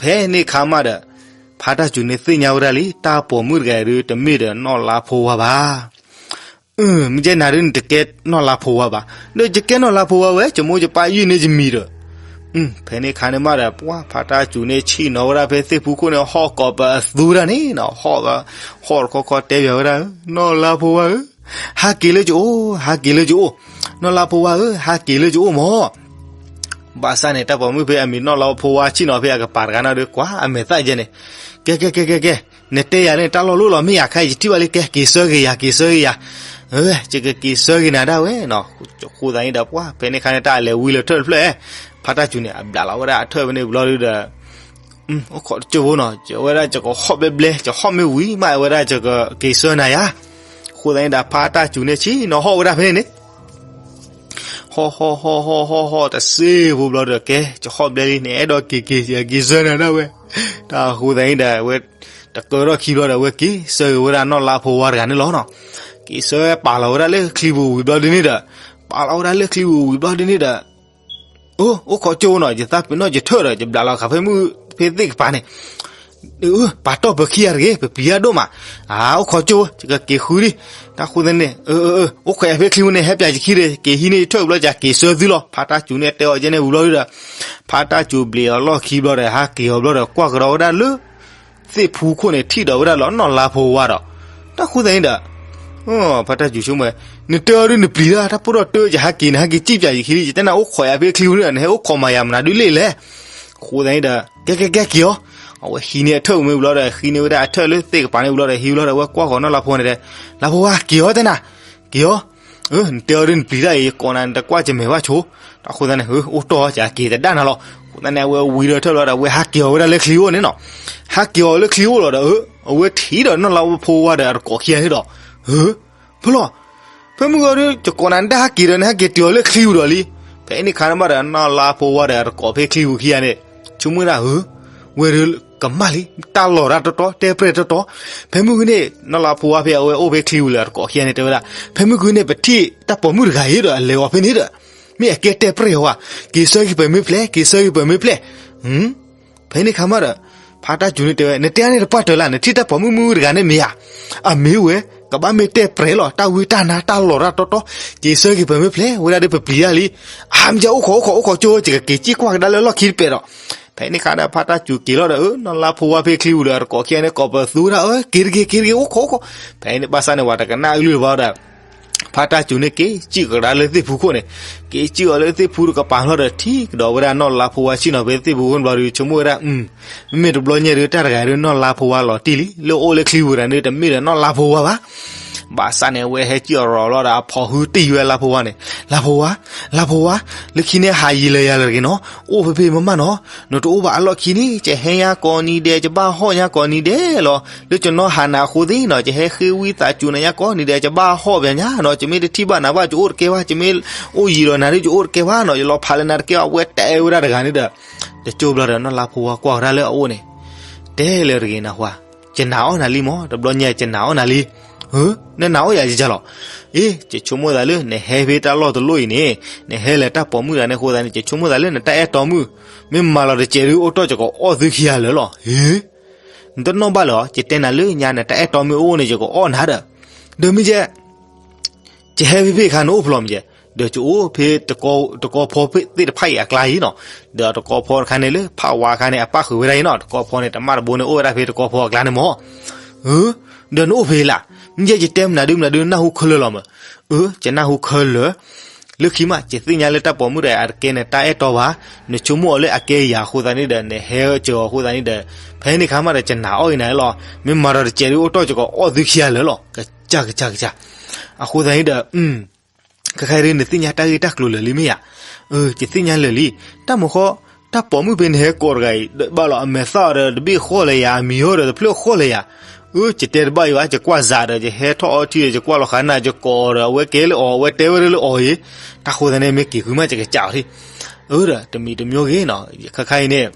ဖဲန့ၣ်ခါမးဒီး ဖါတၢ်စူၤန့ၣ်သ့ၣ်ညါဝဲဒၣ်လံ တၢ်ပိာ်မုၣ်တဂၤဒုးတမ့ၢ်ဒီးနီၢ်လါဖိဝါဘၣ်. မ့ၢ်ကဲနၤဒုးနတကဲနီၢ်လါဖိဝါဘၣ်. ဒီးယကဲနီၢ်လါဖိဝါဝဲ ယမိၢ်ယပၢ်ယုၢ်န့ၢ်ယမံၤဒီး. ဖဲန့ၣ်ခါန့ၣ်မးဒီး ပှၤဖါတၢ်စူၤန့ၣ်ဆ့ၣ်နီၤဝဲဒၣ်ဖဲသ့ၣ်ဖူခိၣ်န့ၣ် ဟီၣ်ကိးပအသူဒၣ်န့ၣ်နီၤ, ဟီၣ်တခီခီတဲဘၣ်ဝဲဒၣ်, နီၢ်လါဖိဝါဧၢ, ဟးက့ၤလၢယအိၣ်, ဟးက့ၤလၢယအိၣ်, နီၢ်လါဖိဝါဧၢ, ဟးက့ၤလၢယအိၣ်မၢ်. ဘၣ်ဆၣ်န့ၣ် တၢ်ပိာ်မုၣ်ဖဲအမံၤနီၢ်လါဖိဝါဆ့ၣ်နီၤဖဲအကပၤတဂၤန့ၣ်ဒီး ကွၢ်အမဲာ်သၣ်ယဲန့ၣ်, ကဲ ကဲ ကဲ ကဲ ကဲ, နတဲယၤန့ၣ် တၢ်လီၢ်လိၣ်လီၤ မ့ၢ်ယၤခါအံၤ ယထံၣ်ဘၣ်လံ ကဲ က့ၤဆၢက့ၤယၤ က့ၤဆၢက့ၤယၤ, ယကက့ၤဆၢက့ၤနၤဒၣ်ဝဲနီၤ. ဃိသတးန့ၣ်ဒီး ပှၤဖဲန့ၣ်ခါန့ၣ် တၢ်လဲၤဝံလၢထၢၣ်တဖျၢၣ်, ဖါတၢ်စူၤန့ၣ် အဘျးလီၤဝဲဒၣ်အထၢၣ်ဖဲန့ၣ်ဘျီဒုဒီး အိၣ်ခိးတကၢၢ်ဖိနီၤ, ဝဲဒၣ်ယကဟီၣ်ဘျဲဘျဲ, ယဟီၣ်မ့ၢ်ဝံၤမး ဝဲဒၣ်ယကက့ၤဆၢနၤယၤ. ဃိသတးန့ၣ်ဒီး ဖါတၢ်စူၤန့ၣ်ဆ့ၣ်နီၤဟီၣ်ဝဲဒၣ်ဖဲန့ၣ်န့ၣ် ဟီၣ်ဟီၣ်ဟီၣ်ဟီၣ်ဟီၣ်ဟီၣ်တစ့ဖိဘျီဒီး ကဲ ယဟီၣ်ဘျဲလံန့ၣ် အဲၣ်ဒိးက့ၤက့ၤ ယက့ၤဆၢနၤဒၣ်ဝဲ. တၢ်ဃိသတးန့ၣ်ဒီး ဝဲတကၢထီၣ်ခံဘျီဒီး ဝဲက့ၤဆၢက့ၤဝဲဒၣ်နီၢ်လါဖိဝါတဂၤန့ၣ်လီၤနီၤ. က့ၤဆၢပာ်လီၤဝဲဒၣ်လၢချံပူၤဝံၤဘျီဒုန့ၣ်ဒီး, ပာ်လီၤဝဲဒၣ်လၢချံပူၤဝံၤဘျီဒုန့ၣ်ဒီး အိၣ် အိၣ်ခိးကၠိနီၤ, ယသးပ့ၤနီၣ်ယထၢၣ်ဒီး ယဘျးလီၤဃာ်ဖဲမုၢ်ဖဲသ့ၣ်ကပၤန့ၣ်, ပာ်တီၢ်ပၢၤခံဂၤတဂ့ၤ, ပပျံၤတၢ်ဒိၣ်မး, အိၣ်ခိးကၠိ ယကက့ၤဃုလံ. တၢ်ဃိသတးန့ၣ် အိၣ်ခိးယၤဖဲချံပူၤန့ၣ် ဟဲပျံၤယခံဒီး က့ၤဟံးန့ၢ်ယထၢၣ်ဘျီ ယက့ၤဆၢသုလီၤ. ဖါတၢ်စူၤန့ၣ်တဲအီၤယဲန့ၣ်ဝံၤဘျီဒုဒီး ဖါတၢ်စူၤဘျ့းအီၤလီၢ်ခံဘျီဒီး ဟးက့ၤအီၤဘျီဒီး ကွၢ်ကဒီးဝဲဒၣ်လၢ သ့ၣ်ဖူခိၣ်န့ၣ် ထံၣ်ဒီးဝဲဒၣ်လီၤနီၢ်လါဖိဝါဒီး, တၢ်ဃိသတးန့ၣ်ဒီး ဖါတၢ်စူၤဆိကမိၣ်ဝဲ, နတဲအီၤဒုးနပျံၤတၢ် တၢ်ပိၢ်ထီၣ်တၢ ယဟးက့ၤ နဟဲက့ၤစံၣ်ပျးယခံလံ, ယတဲနၤအိၣ်ခိးယၤဖဲချံပူၤန့ၣ် နဟဲအိၣ်ခိးမၤယၤမနုၤဒုးလဲၣ်လဲၣ်. ဃိသတးန့ၣ်ဒီး ကဲကဲကဲက့ၤအီၤ, အဝဲဟံးန့ၢ်အထၢၣ်မ့ၢ်ဝံၤဘျီဒီး ဟံးန့ၢ်ဝဲဒၣ်အထၢၣ်လၢသ့ၣ်ကပၤန့ၣ်ဝံၤဘျီဒီး ဟံးဝံၤဘျီဒီး အဝဲကွၢ်ဃီၤနီၢ်လါဖိဝါန့ၣ်ဒီး, လါဖိဝါ က့ၤအီၤတဲနၤ, က့ၤအီၤ, နတဲအီၤဒုးနပျံၤတၢ်အံၤ ယကိးနၤနတကွၢ်ယမဲာ်ဘၣ်ဆိ, တၢ်ဃိသတးန့ၣ် အိၣ်တီၢ် ယက့ၤတဒၣ်နၤလီၤ. ဃိသတးန့ၣ် အဝဲဝံၤဒီးထၢၣ်ဘျီဒီး အဝဲဟးက့ၤအီၤဝဲဒၣ်လၢချံအိၣ်န့ၣ်နီၤ, ဟးက့ၤအီၤလၢချံအိၣ်လီၤဒီး အဝဲထံၣ်ဒီးနီၢ်လါဖိဝါဒီးအတကိးခံဂၤန့ၣ်ဒီး, ဖဲလီၤ, ဖဲမုၢ်ဂီၤဒုး ယကိးနၤနတဟးက့ၤဒီး နဟဲက့ၤတုၤအီၤလၢချံပူၤဒီးလံ. ဖဲန့ၣ်ခါန့ၣ်မးဒီး နီၢ်လါဖိဝါဒီးအတကိးဖဲချံပူၤခံဂၤန့ၣ် ဆိကမိၣ်ဒၣ်ဧၢ, ဝဲဒၣ် ကမၣ်လံ, တၢ်လီၤတၢ်တီတီ, တဲပြဲၢ်တီတီ. ဖဲမုၢ်ဂုၢ်န့ၣ် နီၢ်လါဖိဝါဖဲအဝဲအိၣ်ဖဲချံပူၤလၢအတကိးခံဂၤန့ၣ် တဲဝဲဒၣ်, ဖဲမုၢ်ဂုၢ်န့ၣ် ပထံၣ်တၢ်ပိာ်မုၣ်တဂၤအံၤဒီး အလဲၤအီၤဖဲန့ၣ်ဒီး မ့ၢ်အကဲတဲပြဲၢ်ဝဲ, က့ၤဆၢက့ၤပှဲၤမ့ၢ်ဖျဲး, က့ၤဆၢက့ၤပှဲၤမ့ၢ်ဖျဲး. ဖဲန့ၣ်အခါမးဒီး ဖါတၢ်စူၤန့ၣ်တဲဝဲ, နတဲန့ၣ်တပှၢ်တၢၢ်လၢ်, နထံၣ်တၢ်ပိာ်မုၣ်မုၣ်တဂၤန့ၣ်မ့ၢ်ဧါ. အမ့ၢ်ဝဲ, ကဘၣ်မ့ၢ်တဲပြဲၢ်လီၤ, တၢ်ဝံတၢ်နါ တၢ်လီၤတၢ်တီတီ, က့ၤဆၢက့ၤပှဲၤမ့ၢ်ဖျဲး, ဝဲဒၣ်ဒီးပပျံၤတၢ်လံ. အါ မ့ၢ်ကဲ အိၣ်ခိး အိၣ်ခိး အိၣ်ခိးကၠိ, ယကက့ၤစံၣ်ကွၢ်ကဒါလၢလီၢ်ခံတပဲးဒီး. ဖဲန့ၣ်အခါဒီးဖါတၢ်စူၤက့ၤလီၤဒီး နီၢ်လါဖိဝါဖဲချံပူၤဒီး အတကိးခံဂၤန့ၣ် ကိးပသူဝဲဒၣ်, က့ၤတဂ့ၤ က့ၤတဂ့ၤ, အိၣ်ခိး အိၣ်ခိး. ဖဲန့ၣ်ဘၣ်ဆၣ်န့ၣ် ဝဲတကနၣ်အကလုၢ်ဘၣ်ဒီး ဖါတၢ်စူၤန့ၣ် က့ၤစံၣ်ကဒါလၢသ့ၣ်ဖူခိၣ်န့ၣ်, က့ၤစံၣ်အီၤလၢသ့ၣ်ဖူတကပၤလီၤဒီး ထံၣ်ကဒီးဝဲဒၣ်နီၢ်လါဖိဝါဆံၣ်နီၤဖဲသ့ၣ်ဖူခိၣ်န့ၣ်ဘျီဒီး ဆိကမိၣ်ဝဲဒၣ်, မ့မ့ၢ်တဘျီညါဒီး တၢ်တဂၤဒီး နီၢ်လါဖိဝါလီၤတံၢ်လံ, လၢအိၣ်လၢချံပူၤတဂၤန့ၣ် တမ့ၢ်ဒီးနီၢ်လါဖိဝါဘၣ်. ဘၣ်ဆၣ်န့ၣ် အဝဲဟဲစံၣ်အီၤရီၤလီၤဒီး အဖီၣ်ဟုတံၢ်ဝဲလါဖိဝါန့ၣ်, လါဖိဝါ, လါဖိဝါ, လၢခံန့ၣ်ဟးယံၤလၢယၤလၢတဂ့ၤနီၤ, အိၣ်ဖဲဖဲမးမးနီၤ, နတအိၣ်ဘၣ်အလီၢ်ခံန့ၣ် ယဟဲညါကိးနံၤဒဲး ယဘၣ်ဟီၣ်ညါကိးနံၤဒဲးလီၤ. လၢယနီၢ်ဟးနၤအဃိသ့ၣ်နီၤ ယဟဲဃ့ဝံသးစူၤနၤညါကိးနံၤဒဲး ယဘၣ်ဟီၣ်ပှဲၤညါနီၤ, ယမ့ၢ်တထံၣ်ဘၣ်နၤဘၣ် ယအိၣ်တကဲဘၣ်, ယမ့ၢ်အိၣ်ယံၤဒီးနၤဒီး ယအိၣ်တကဲဘၣ်နီၤ, ယလီၤဖးလၢနၤတကဲဘၣ်, အဝဲတဲဝဲဒၣ်တဂၤန့ၣ်ဒီး, တကၠိဘျီဒီး နီၢ်လါဖိဝါကွၢ်ကဒါလၢအအိၣ်န့ၣ်, တဲလၢတဂ့ၤနၢ်ဟူဧါ, ယနာ်အီၣ်နၤလံမး, တဘျီညါယနာ်အီၣ်နၤလံ. နနာ်အီၣ်ယၤယကလီၤ. အ့ ယဆိကမိၣ်သးလၢ နဟဲဖဲတၢ်လီၢ်တလီၢ်အံၤန့ၣ်, နဟဲလၢတၢ်ပိာ်မုၣ်တဂၤန့ၣ်အဃိသတးန့ၣ် ယဆိကမိၣ်သးလၢနတၢ်အဲၣ်တီမုၣ်, မ့ၢ်မၤလီၤတစဲးဒီး အိၣ်တီၢ်ယကအီၣ်သုခံဂၤလၢာ်လီၤ. ဟ့, နတနီၣ်ဘၣ်လၢၤ, ယတဲနၤလၢညါ နတၢ်အဲၣ်တီမုၣ်အိၣ်န့ၣ် ယကအီၣ်နၤဒီး, ဒီးမ့ၢ်ကဲ ယဟဲဖဲဖဲအခါ နအိၣ်ဖဲလဲၣ်မ့ၢ်ကဲ, ဒီးယအိၣ်ဖဲ တကီဖီသ့ၣ်တဖၣ်အံၤအကျါအံၤနီၤ, ဒီးတကီဖီတခါန့ၣ်လၢ ဖးဝါအခါန့ၣ် အပၣ်ဃုာ်ဝဲဒၣ်အံၤနီၤ, တကီဖီန့ၣ် တမၣ်တဘိန့ၣ် အိၣ်ဝဲဒၣ်ဖဲတကီဖီအကျါန့ၣ်မး. ဒီးနအိၣ်ဖဲလၢ်, မ့ၢ်ကဲယတဲမနုၤဒုမနုၤဒု နနၢ်ဟူခဲလၢာ်လီၤမး. အၢ ယနၢ်ဟူခဲလၢာ်, လၢခံမး ယသ့ၣ်ညါလၢတၢ်ပိာ်မုၣ်တဂၤအံၤ အတကဲနတၢ်အဲၣ်တီဘၣ်, နဆိကမိၣ်အီၤလၢအကဲယၤအဃိသတးန့ၣ်ဒီး နဟဲစၢၤအီၤအဃိသတးန့ၣ်ဒီး, ဖဲန့ၣ်အခါမးဒီး ယနာ်အီၣ်အံၤနၤလီၤ, မ့ၢ်မၤဒီးတစဲးဒီး အိၣ်တီၢ်ယကအီၣ်သုခံဂၤလၢာ်လီၤ, ကစၢ်ကစၢ်ကစၢ်. အဃိသတးန့ၣ်ဒီး ခဲခါအံၤဒု နသ့ၣ်ညါတၢ်ဂ့ၢ်တၢ်ကျိၤလၢာ်လံမ့ၢ်ဧါ. အၢ ယသ့ၣ်ညါလၢာ်လံ, တၢ်မုၢ်ဃီ, တၢ်ပိာ်မုၣ်ဖဲနဟဲကိးတဂၤအံၤ ဘၣ်လီၤ အမဲာ်သၣ်အီၤဒီး တဘ့ၣ်ဃီၣ်လၢယၤ, အမံၤဟီဒီး တဖျၢၣ်ဃီၣ်လၢယၤ. အၢ ယတဲတဘၣ်အံၤဘၣ်, ယကွၢ်စးဒီး ယဟဲထီၣ်အီထံဒီး ယကွၢ်လီၤဃာ်နၤ ယကိးအီၤဒီး အဝဲကဲလၢအီၤ အဝဲတဲဝဲဒၣ်လၢအီၤအံၤ, တၢ်ဃိသတးန့ၣ် မ့ၢ်က့ၤဃုမး ယကစးအီၤထံ. အၢ ဒီးတမံၤတမံၤဂ့ၤနီၤ, ခဲခါအံၤန့ၣ်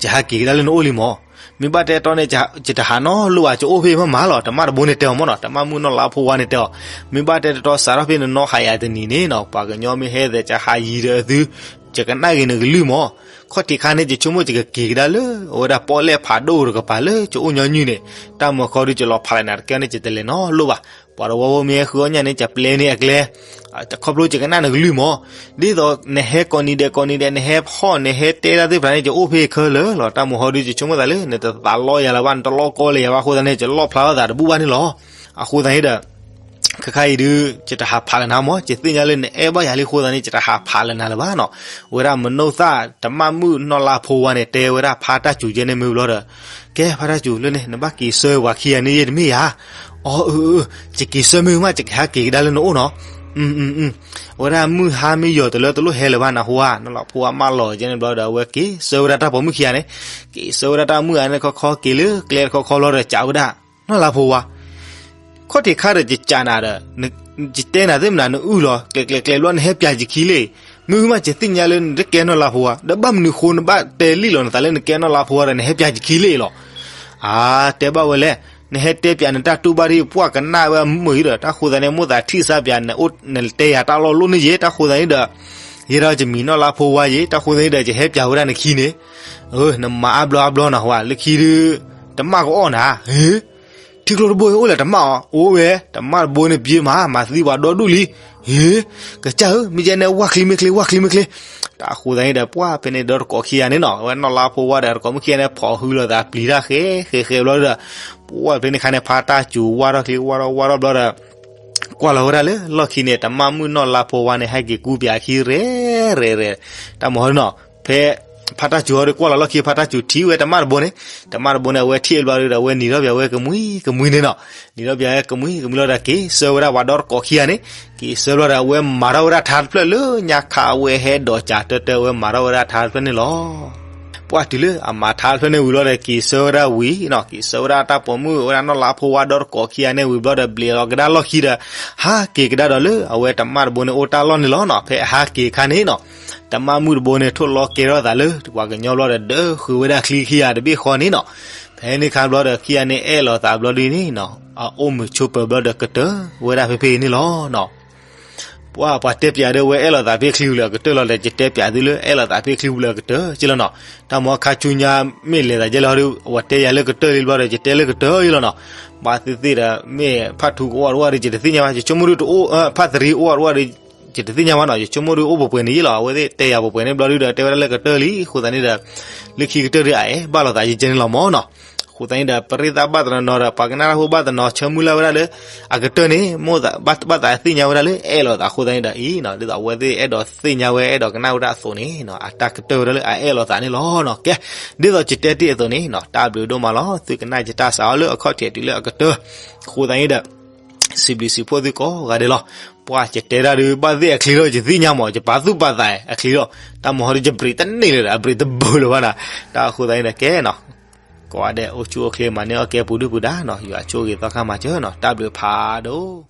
ယဟးက့ၤကဒါလၢနအိၣ်လံမး. မ့ၢ်ဘၣ်တဲတီတီန့ၣ် ယတဟးနီတလိၣ်ဘၣ်, ယအိၣ်ဖဲမးမးလီၤ, တမၣ်တဘိန့ၣ်တဲအီၤမးနီၤ, တမၣ်မုၣ်နီၢ်လါဖိဝါန့ၣ်တဲအီၤ, မ့ၢ်ဘၣ်တဲတီတီ စးထီၣ်ဖဲနနီၢ်ဟးယၤတနံၤန့ၣ်နီၤ, ပှၤကညီမ့ၢ်ဟဲသဲး ယဟးယံၤဒီးသု, ယကနၣ်ဂ့ၤနကလုၢ်မး. ခီၣ်ထံးခါန့ၣ် ယဆိကမိၣ်ယကက့ၤကဒါလၢ အဝဲဒၣ်ပီၣ်လဲၣ်ဖးဒိၣ်တကပၤလၢယအိၣ်ညီနုၢ်န့ၣ်, တၢ်မုၢ်ဃီဒု ယလီၤဖးလၢနၤတကဲန့ၣ် ယတလဲၤနီတလိၣ်ဘၣ်. ပှၤတဝီဖိမ့ၢ်ဟဲဃုအီၣ်ညၣ်န့ၣ် ယပျဲန့ၢ်အကျဲ ခီဖျိယကနၣ်နကလုၢ်မး. ဒ်သိးနဟဲကိးနံၤဒဲးကိးနံၤဒဲး နဟဲဖီၣ် နဟဲတဲတၢ်သ့ၣ်တဖၣ်န့ၣ် ယအိၣ်ဖဲခဲလၢာ်လီၤ. တၢ်မုၢ်ဃီဒု ယဆိကမိၣ်သးလၢ နတသးလီယၤလၢၤဘၣ်, နတလီကီလၢၤယၤဘၣ်အဃိသတးန့ၣ် ယလီၣ်ဖျါထီၣ်သးတဘူၣ်ဘၣ်န့ၣ်လီၤ. အဃိသတးန့ၣ်ဒီး ခဲခါအံၤဒု ယတဟးဖးလၢနၤမး, ယသ့ၣ်ညါလၢနအဲၣ်ဘၣ်ယၤလံအဃိသတးန့ၣ် ယတဟးဖးလၢနၤလၢၤဘၣ်နီၤ. ဝဲဒၣ်မနိသၣ် တမၣ်မုၣ်နီၢ်လါဖိဝါန့ၣ် တဲဝဲဒၣ်ဖါတၢ်စူၤကဲန့ၣ်မ့ၢ်ဘျီဒီး, ကဲ ဖါတၢ်စူၤ လၢန့ၣ် နဘၣ်က့ၤဆှၢပှၤခံဂၤန့ၣ်ယဲတမ့ၢ်ဧါ. အီ အၢ အၢ ယက့ၤဆှၢမ့ၢ်မး ယကဟဲက့ၤကဒါလၢနအိၣ်နီၤ. အဝဲဒၣ်မုၢ်ဟါမ့ၢ်ယီၤတလၢတလိၣ်ဟဲလၢၤဘၣ်နၢ်ဟူဧါ, နီၢ်လါဖိဝါမၢလီၤကဲန့ၣ်ဘျီဒီး အဝဲက့ၤဆှၢဝဲဒၣ်တၢ်ပိာ်မုၣ်ခံဂၤန့ၣ်, က့ၤဆှၢဝဲဒၣ်တၢ်မုၣ်ဂၤန့ၣ်ခီခီ က့ၤလၢကျဲတခီခီဘျီဒီး စံးဝဲဒၣ်, နီၢ်လါဖိဝါ ခီၣ်ထံးခါဒီးယစံးနၤဒီး, ယတဲနၤသ့ၣ်မနၤနအုၣ်လီၤ ကျဲၤကျဲၤကျဲၤဘျီ နဟဲပျးယခံလံ. မ့ၢ်မး ယသ့ၣ်ညါလၢနတကဲနီၢ်လါဖိဝါ, ဒီးဘၣ်မနုၤဃိနဘၣ်တဲလံလီၤနသးလၢနကဲနီၢ်လါဖိဝါဒီး နဟဲပျးယခံလံလီၤ. အါ တဲဘၣ်ဝဲလဲၣ်, နဟဲတဲပျးနတၢ်တူၢ်ဘၣ်ဒ် ပှၢ်ကနၣ်ဝဲမုာ်အံၤဒီး တၢ်ဃိသတးန့ၣ် မိၣ်သးထံၣ်စၢ်ပျး နတဲယၤတၢ်လီၢ်လိၣ်န့ၣ်ယဲ တၢ်ဃိသတးန့ၣ်ဒီး ယဲဒီးယမံၤနီၢ်လါဖိဝါယဲ တၢ်ဃိသတးန့ၣ်ဒီး ယဟဲပျးဝဲဒၣ်နခံန့ၣ်. နမၤအါဘျီအါဘျီနၢ်ဟူဧါ, လၢခံဒု တမၣ်ကအီၣ်နၤ, ဟ့ ထံကျိတဘိအံၤအိၣ်လၢတမၣ်အီၤ, အိၣ်ဝဲ တမၣ်တဘိန့ၣ်ပျ့ၤမး မၤသံပှၤဒီဒူၣ်လံ. ဟ့ ကစၢ်ဧၢ, မ့ၢ်ယဲန့ၣ် ဝၢ်ချံမ့ၢ်ချ့ ဝၢ်ချံမ့ၢ်ချ့. တၢ်ဃိသတးန့ၣ်ဒီး ပှၢ်ဖဲန့ၣ်ဒီးတကိးခံဂၤန့ၣ်နီၤ, အဝဲနီၢ်လါဖိဝါဒီးတကိးမုၣ်ခံဂၤန့ၣ် ဖီၣ်ဟုလိာ်သးပျံၤတၢ်ဃဲဃဲဃဲဘျီဒီး ပှၢ်ဖဲန့ၣ်ခါန့ၣ် ဖါတၢ်စူၤဝါထီၣ်ချံ ဝါထီၣ်ဝါထီၣ်ဘျီဒီး ကွၢ်လီၤဝဲဒၣ်လၢလီၢ်ခံန့ၣ် တမၣ်မုၣ်နီၢ်လါဖိဝါန့ၣ် ဟဲက့ၤကူပျးခံရဲၣ်ရဲၣ်ရဲၣ်. တၢ်မုၢ်ဟီဒုနီၤ, ဖဲ ဖါတၢ်စူၤဟီဒုကွၢ်လီၤလီၢ်ခံ ဖါတၢ်စူၤထံၣ်ဝဲတမၣ်တဘိန့ၣ်, တမၣ်တဘိန့ၣ် အဝဲထံၣ်ဘျီဒီး အဝဲနံၤထီၣ်ပျးဝဲကမှံကမှံန့ၣ်နီၤ. နံၤထီၣ်ပျးဝဲကမှံကမှံလီၤဒီး က့ၤဆှၢဝဲဒၣ်ပှၤဒီတကိးခံဂၤန့ၣ်, က့ၤဆှၢဘျီဒီး အဝဲမၤထီၣ်ဝဲဒၣ်ထါတဖျၢၣ်လၢညါခးအဝဲဟဲဒိးစၢၤတၢ်တၢ် အဝဲမၤထီၣ်ဝဲဒၣ်ထါတဖျၢၣ်န့ၣ်လီၤ. ပှၢ်တုၤလၢအမၤထါတဖျၢၣ်န့ၣ်ဝံၤလီၤဒီး က့ၤဆှၢဝဲဒၣ်ဝံၤနီၤ, က့ၤဆှၢဝဲဒၣ်တၢ်ပိာ်မုၣ် ဝဲဒၣ်နီၢ်လါဖိဝါဒီတကိးခံဂၤန့ၣ်ဝံၤဘျီဒီး ဘျဲးလီၤကဒါလီၢ်ခံဒီး ဟးက့ၤကဒါဒီးလၢအဝဲတမၣ်တဘိန့ၣ်အိၣ်တၢ်လီၢ်န့ၣ်လီၤနီၤ. ဖဲအဟးက့ၤအခါန့ၣ်နီၤ တၢ်မၢ်မုၣ်တဘိန့ၣ် ထိၣ်လီၤကဲထီၣ်သးလၢ ပှၤကညီဘျီဒီး ဒၢဃုာ်ဝဲဒၣ်ချံခံဂၤတဘ့ၣ်ဃီန့ၣ်နီၤ. ဖဲန့ၣ်အခါဘျီဒီး ခံဂၤန့ၣ်အဲၣ်လိာ်သးဘျီဒုန့ၣ်နီၤ, အအိၣ်မုာ်ဆိးပၢၤဘျီဒီးကတၢၢ်ဝဲဒၣ်ဖဲဖဲအံၤန့ၣ်လီၤနီၤ. ပှၤ ပှၤတဲပၠးဒီး ဝဲအဲၣ်လိာ်သးဖဲချံပူၤလၢအကတၢၢ်လီၤဒီး ယတဲပၠးသုလၢ အဲၣ်လိာ်သးဖဲချံပူၤလၢအကတၢၢ်က့လီၤနီၤ. တၢ်မ့ၢ်ခါဆူညါ မ့ၢ်လဲၤသးယဲလီၤဒီး အဝဲတဲယၤလၢကတၢၢ်လံဘျီဒီး ယတဲလၢကတၢၢ်အံၤလီၤနီၤ. ဘၣ်သ့ၣ်သ့ၣ်ဒီး မ့ၢ်ဖးထူကအိၣ်ဝဲတအိၣ်ဒီး ယတသ့ၣ်ညါဘၣ်, ယဆိကမိၣ်ဒုတအိၣ်, ဖးသရံးအိၣ်ဝဲတအိၣ်ဒီး ယတသ့ၣ်ညါဘၣ်နီၤ. ယဆိကမိၣ်ဒုအိၣ်ပှဲၤပှဲၤန့ၣ်ယ့လီၤ. အဝဲသ့ၣ်တဲယၤပှဲၤပှဲၤန့ၣ်ဘျီဒုဒီး တဲဝဲဒၣ်လၢကတၢၢ်လံ. အဃိသတးန့ၣ်ဒီး လၢခံကတၢၢ်ဒု အအဲၣ်ဘၣ်လိာ်သးယကဲန့ၣ်လီၤမ့ၢ်နီၤ. အဃိသတးန့ၣ်ဒီး ပရ့သးဘၣ်တနီၤနီၤဒီး ပှၤကနၣ်တၢ်ဖိဘၣ်တနီၤ ဆၢမုၢ်လၢ်ဝဲဒၣ်လၢ အကတၢၢ်န့ၣ် မိၣ်သးဘၣ်သးသ့ၣ်ညါဝဲဒၣ်လၢအဲၣ်လိာ်သးအဃိသတးန့ၣ်ဒီးအံၤနီၤ, ဒ်သိးအဝဲသ့ၣ်အဲၣ်ဒိးသ့ၣ်ညါဝဲ အဲၣ်ဒိးကနၣ်ဝဲဒၣ်အသိးန့ၣ်နီၤ, အတၢ်ကတၢၢ်ဝဲဒၣ်လၢအအဲၣ်လိာ်သးန့ၣ်လီၤနီၤ. ကဲ, ဒ်သိးယတဲတ့ၢ်အသိးန့ၣ်နီၤ, တၢ်ဘျုးဒိၣ်မးလီၤ. သုကနၣ်ယတၢ်စးအီၤလၢအခီၣ်ထံးတုၤလၢအကတၢၢ်, အဃိသတးန့ၣ်ဒီး စံးဘျုးစံးဖှိၣ်သုကိးဂၤဒဲးလီၤ. ပှၤယတဲတၢ်ဒုး ဘၣ်သ့ၣ်အချံလီၤ ယသ့ၣ်ညါမး, ယပာ်သူၣ်ပာ်သးအချံလီၤ. တၢ်မၤဟီဒုး ယဘြ့းတန့ၢ်လၢၤဒီး အဘြ့းတဘၢလၢၤဘၣ်နၤ. တၢ်အဃိသတးန့ၣ်ဒီးကဲနီၤ, ကိးဂၤဒဲးအိၣ်ဆူၣ်အိၣ်ချ့ မၤန့ၢ်အီၣ်ကဲပူၤဒုၣ်ပူၤဒါနီၤ, ယွၤဆိၣ်ဂ့ၤသီခါမၤစၢၤနီၤ. တၢ်ဘျုးဖးဒိၣ်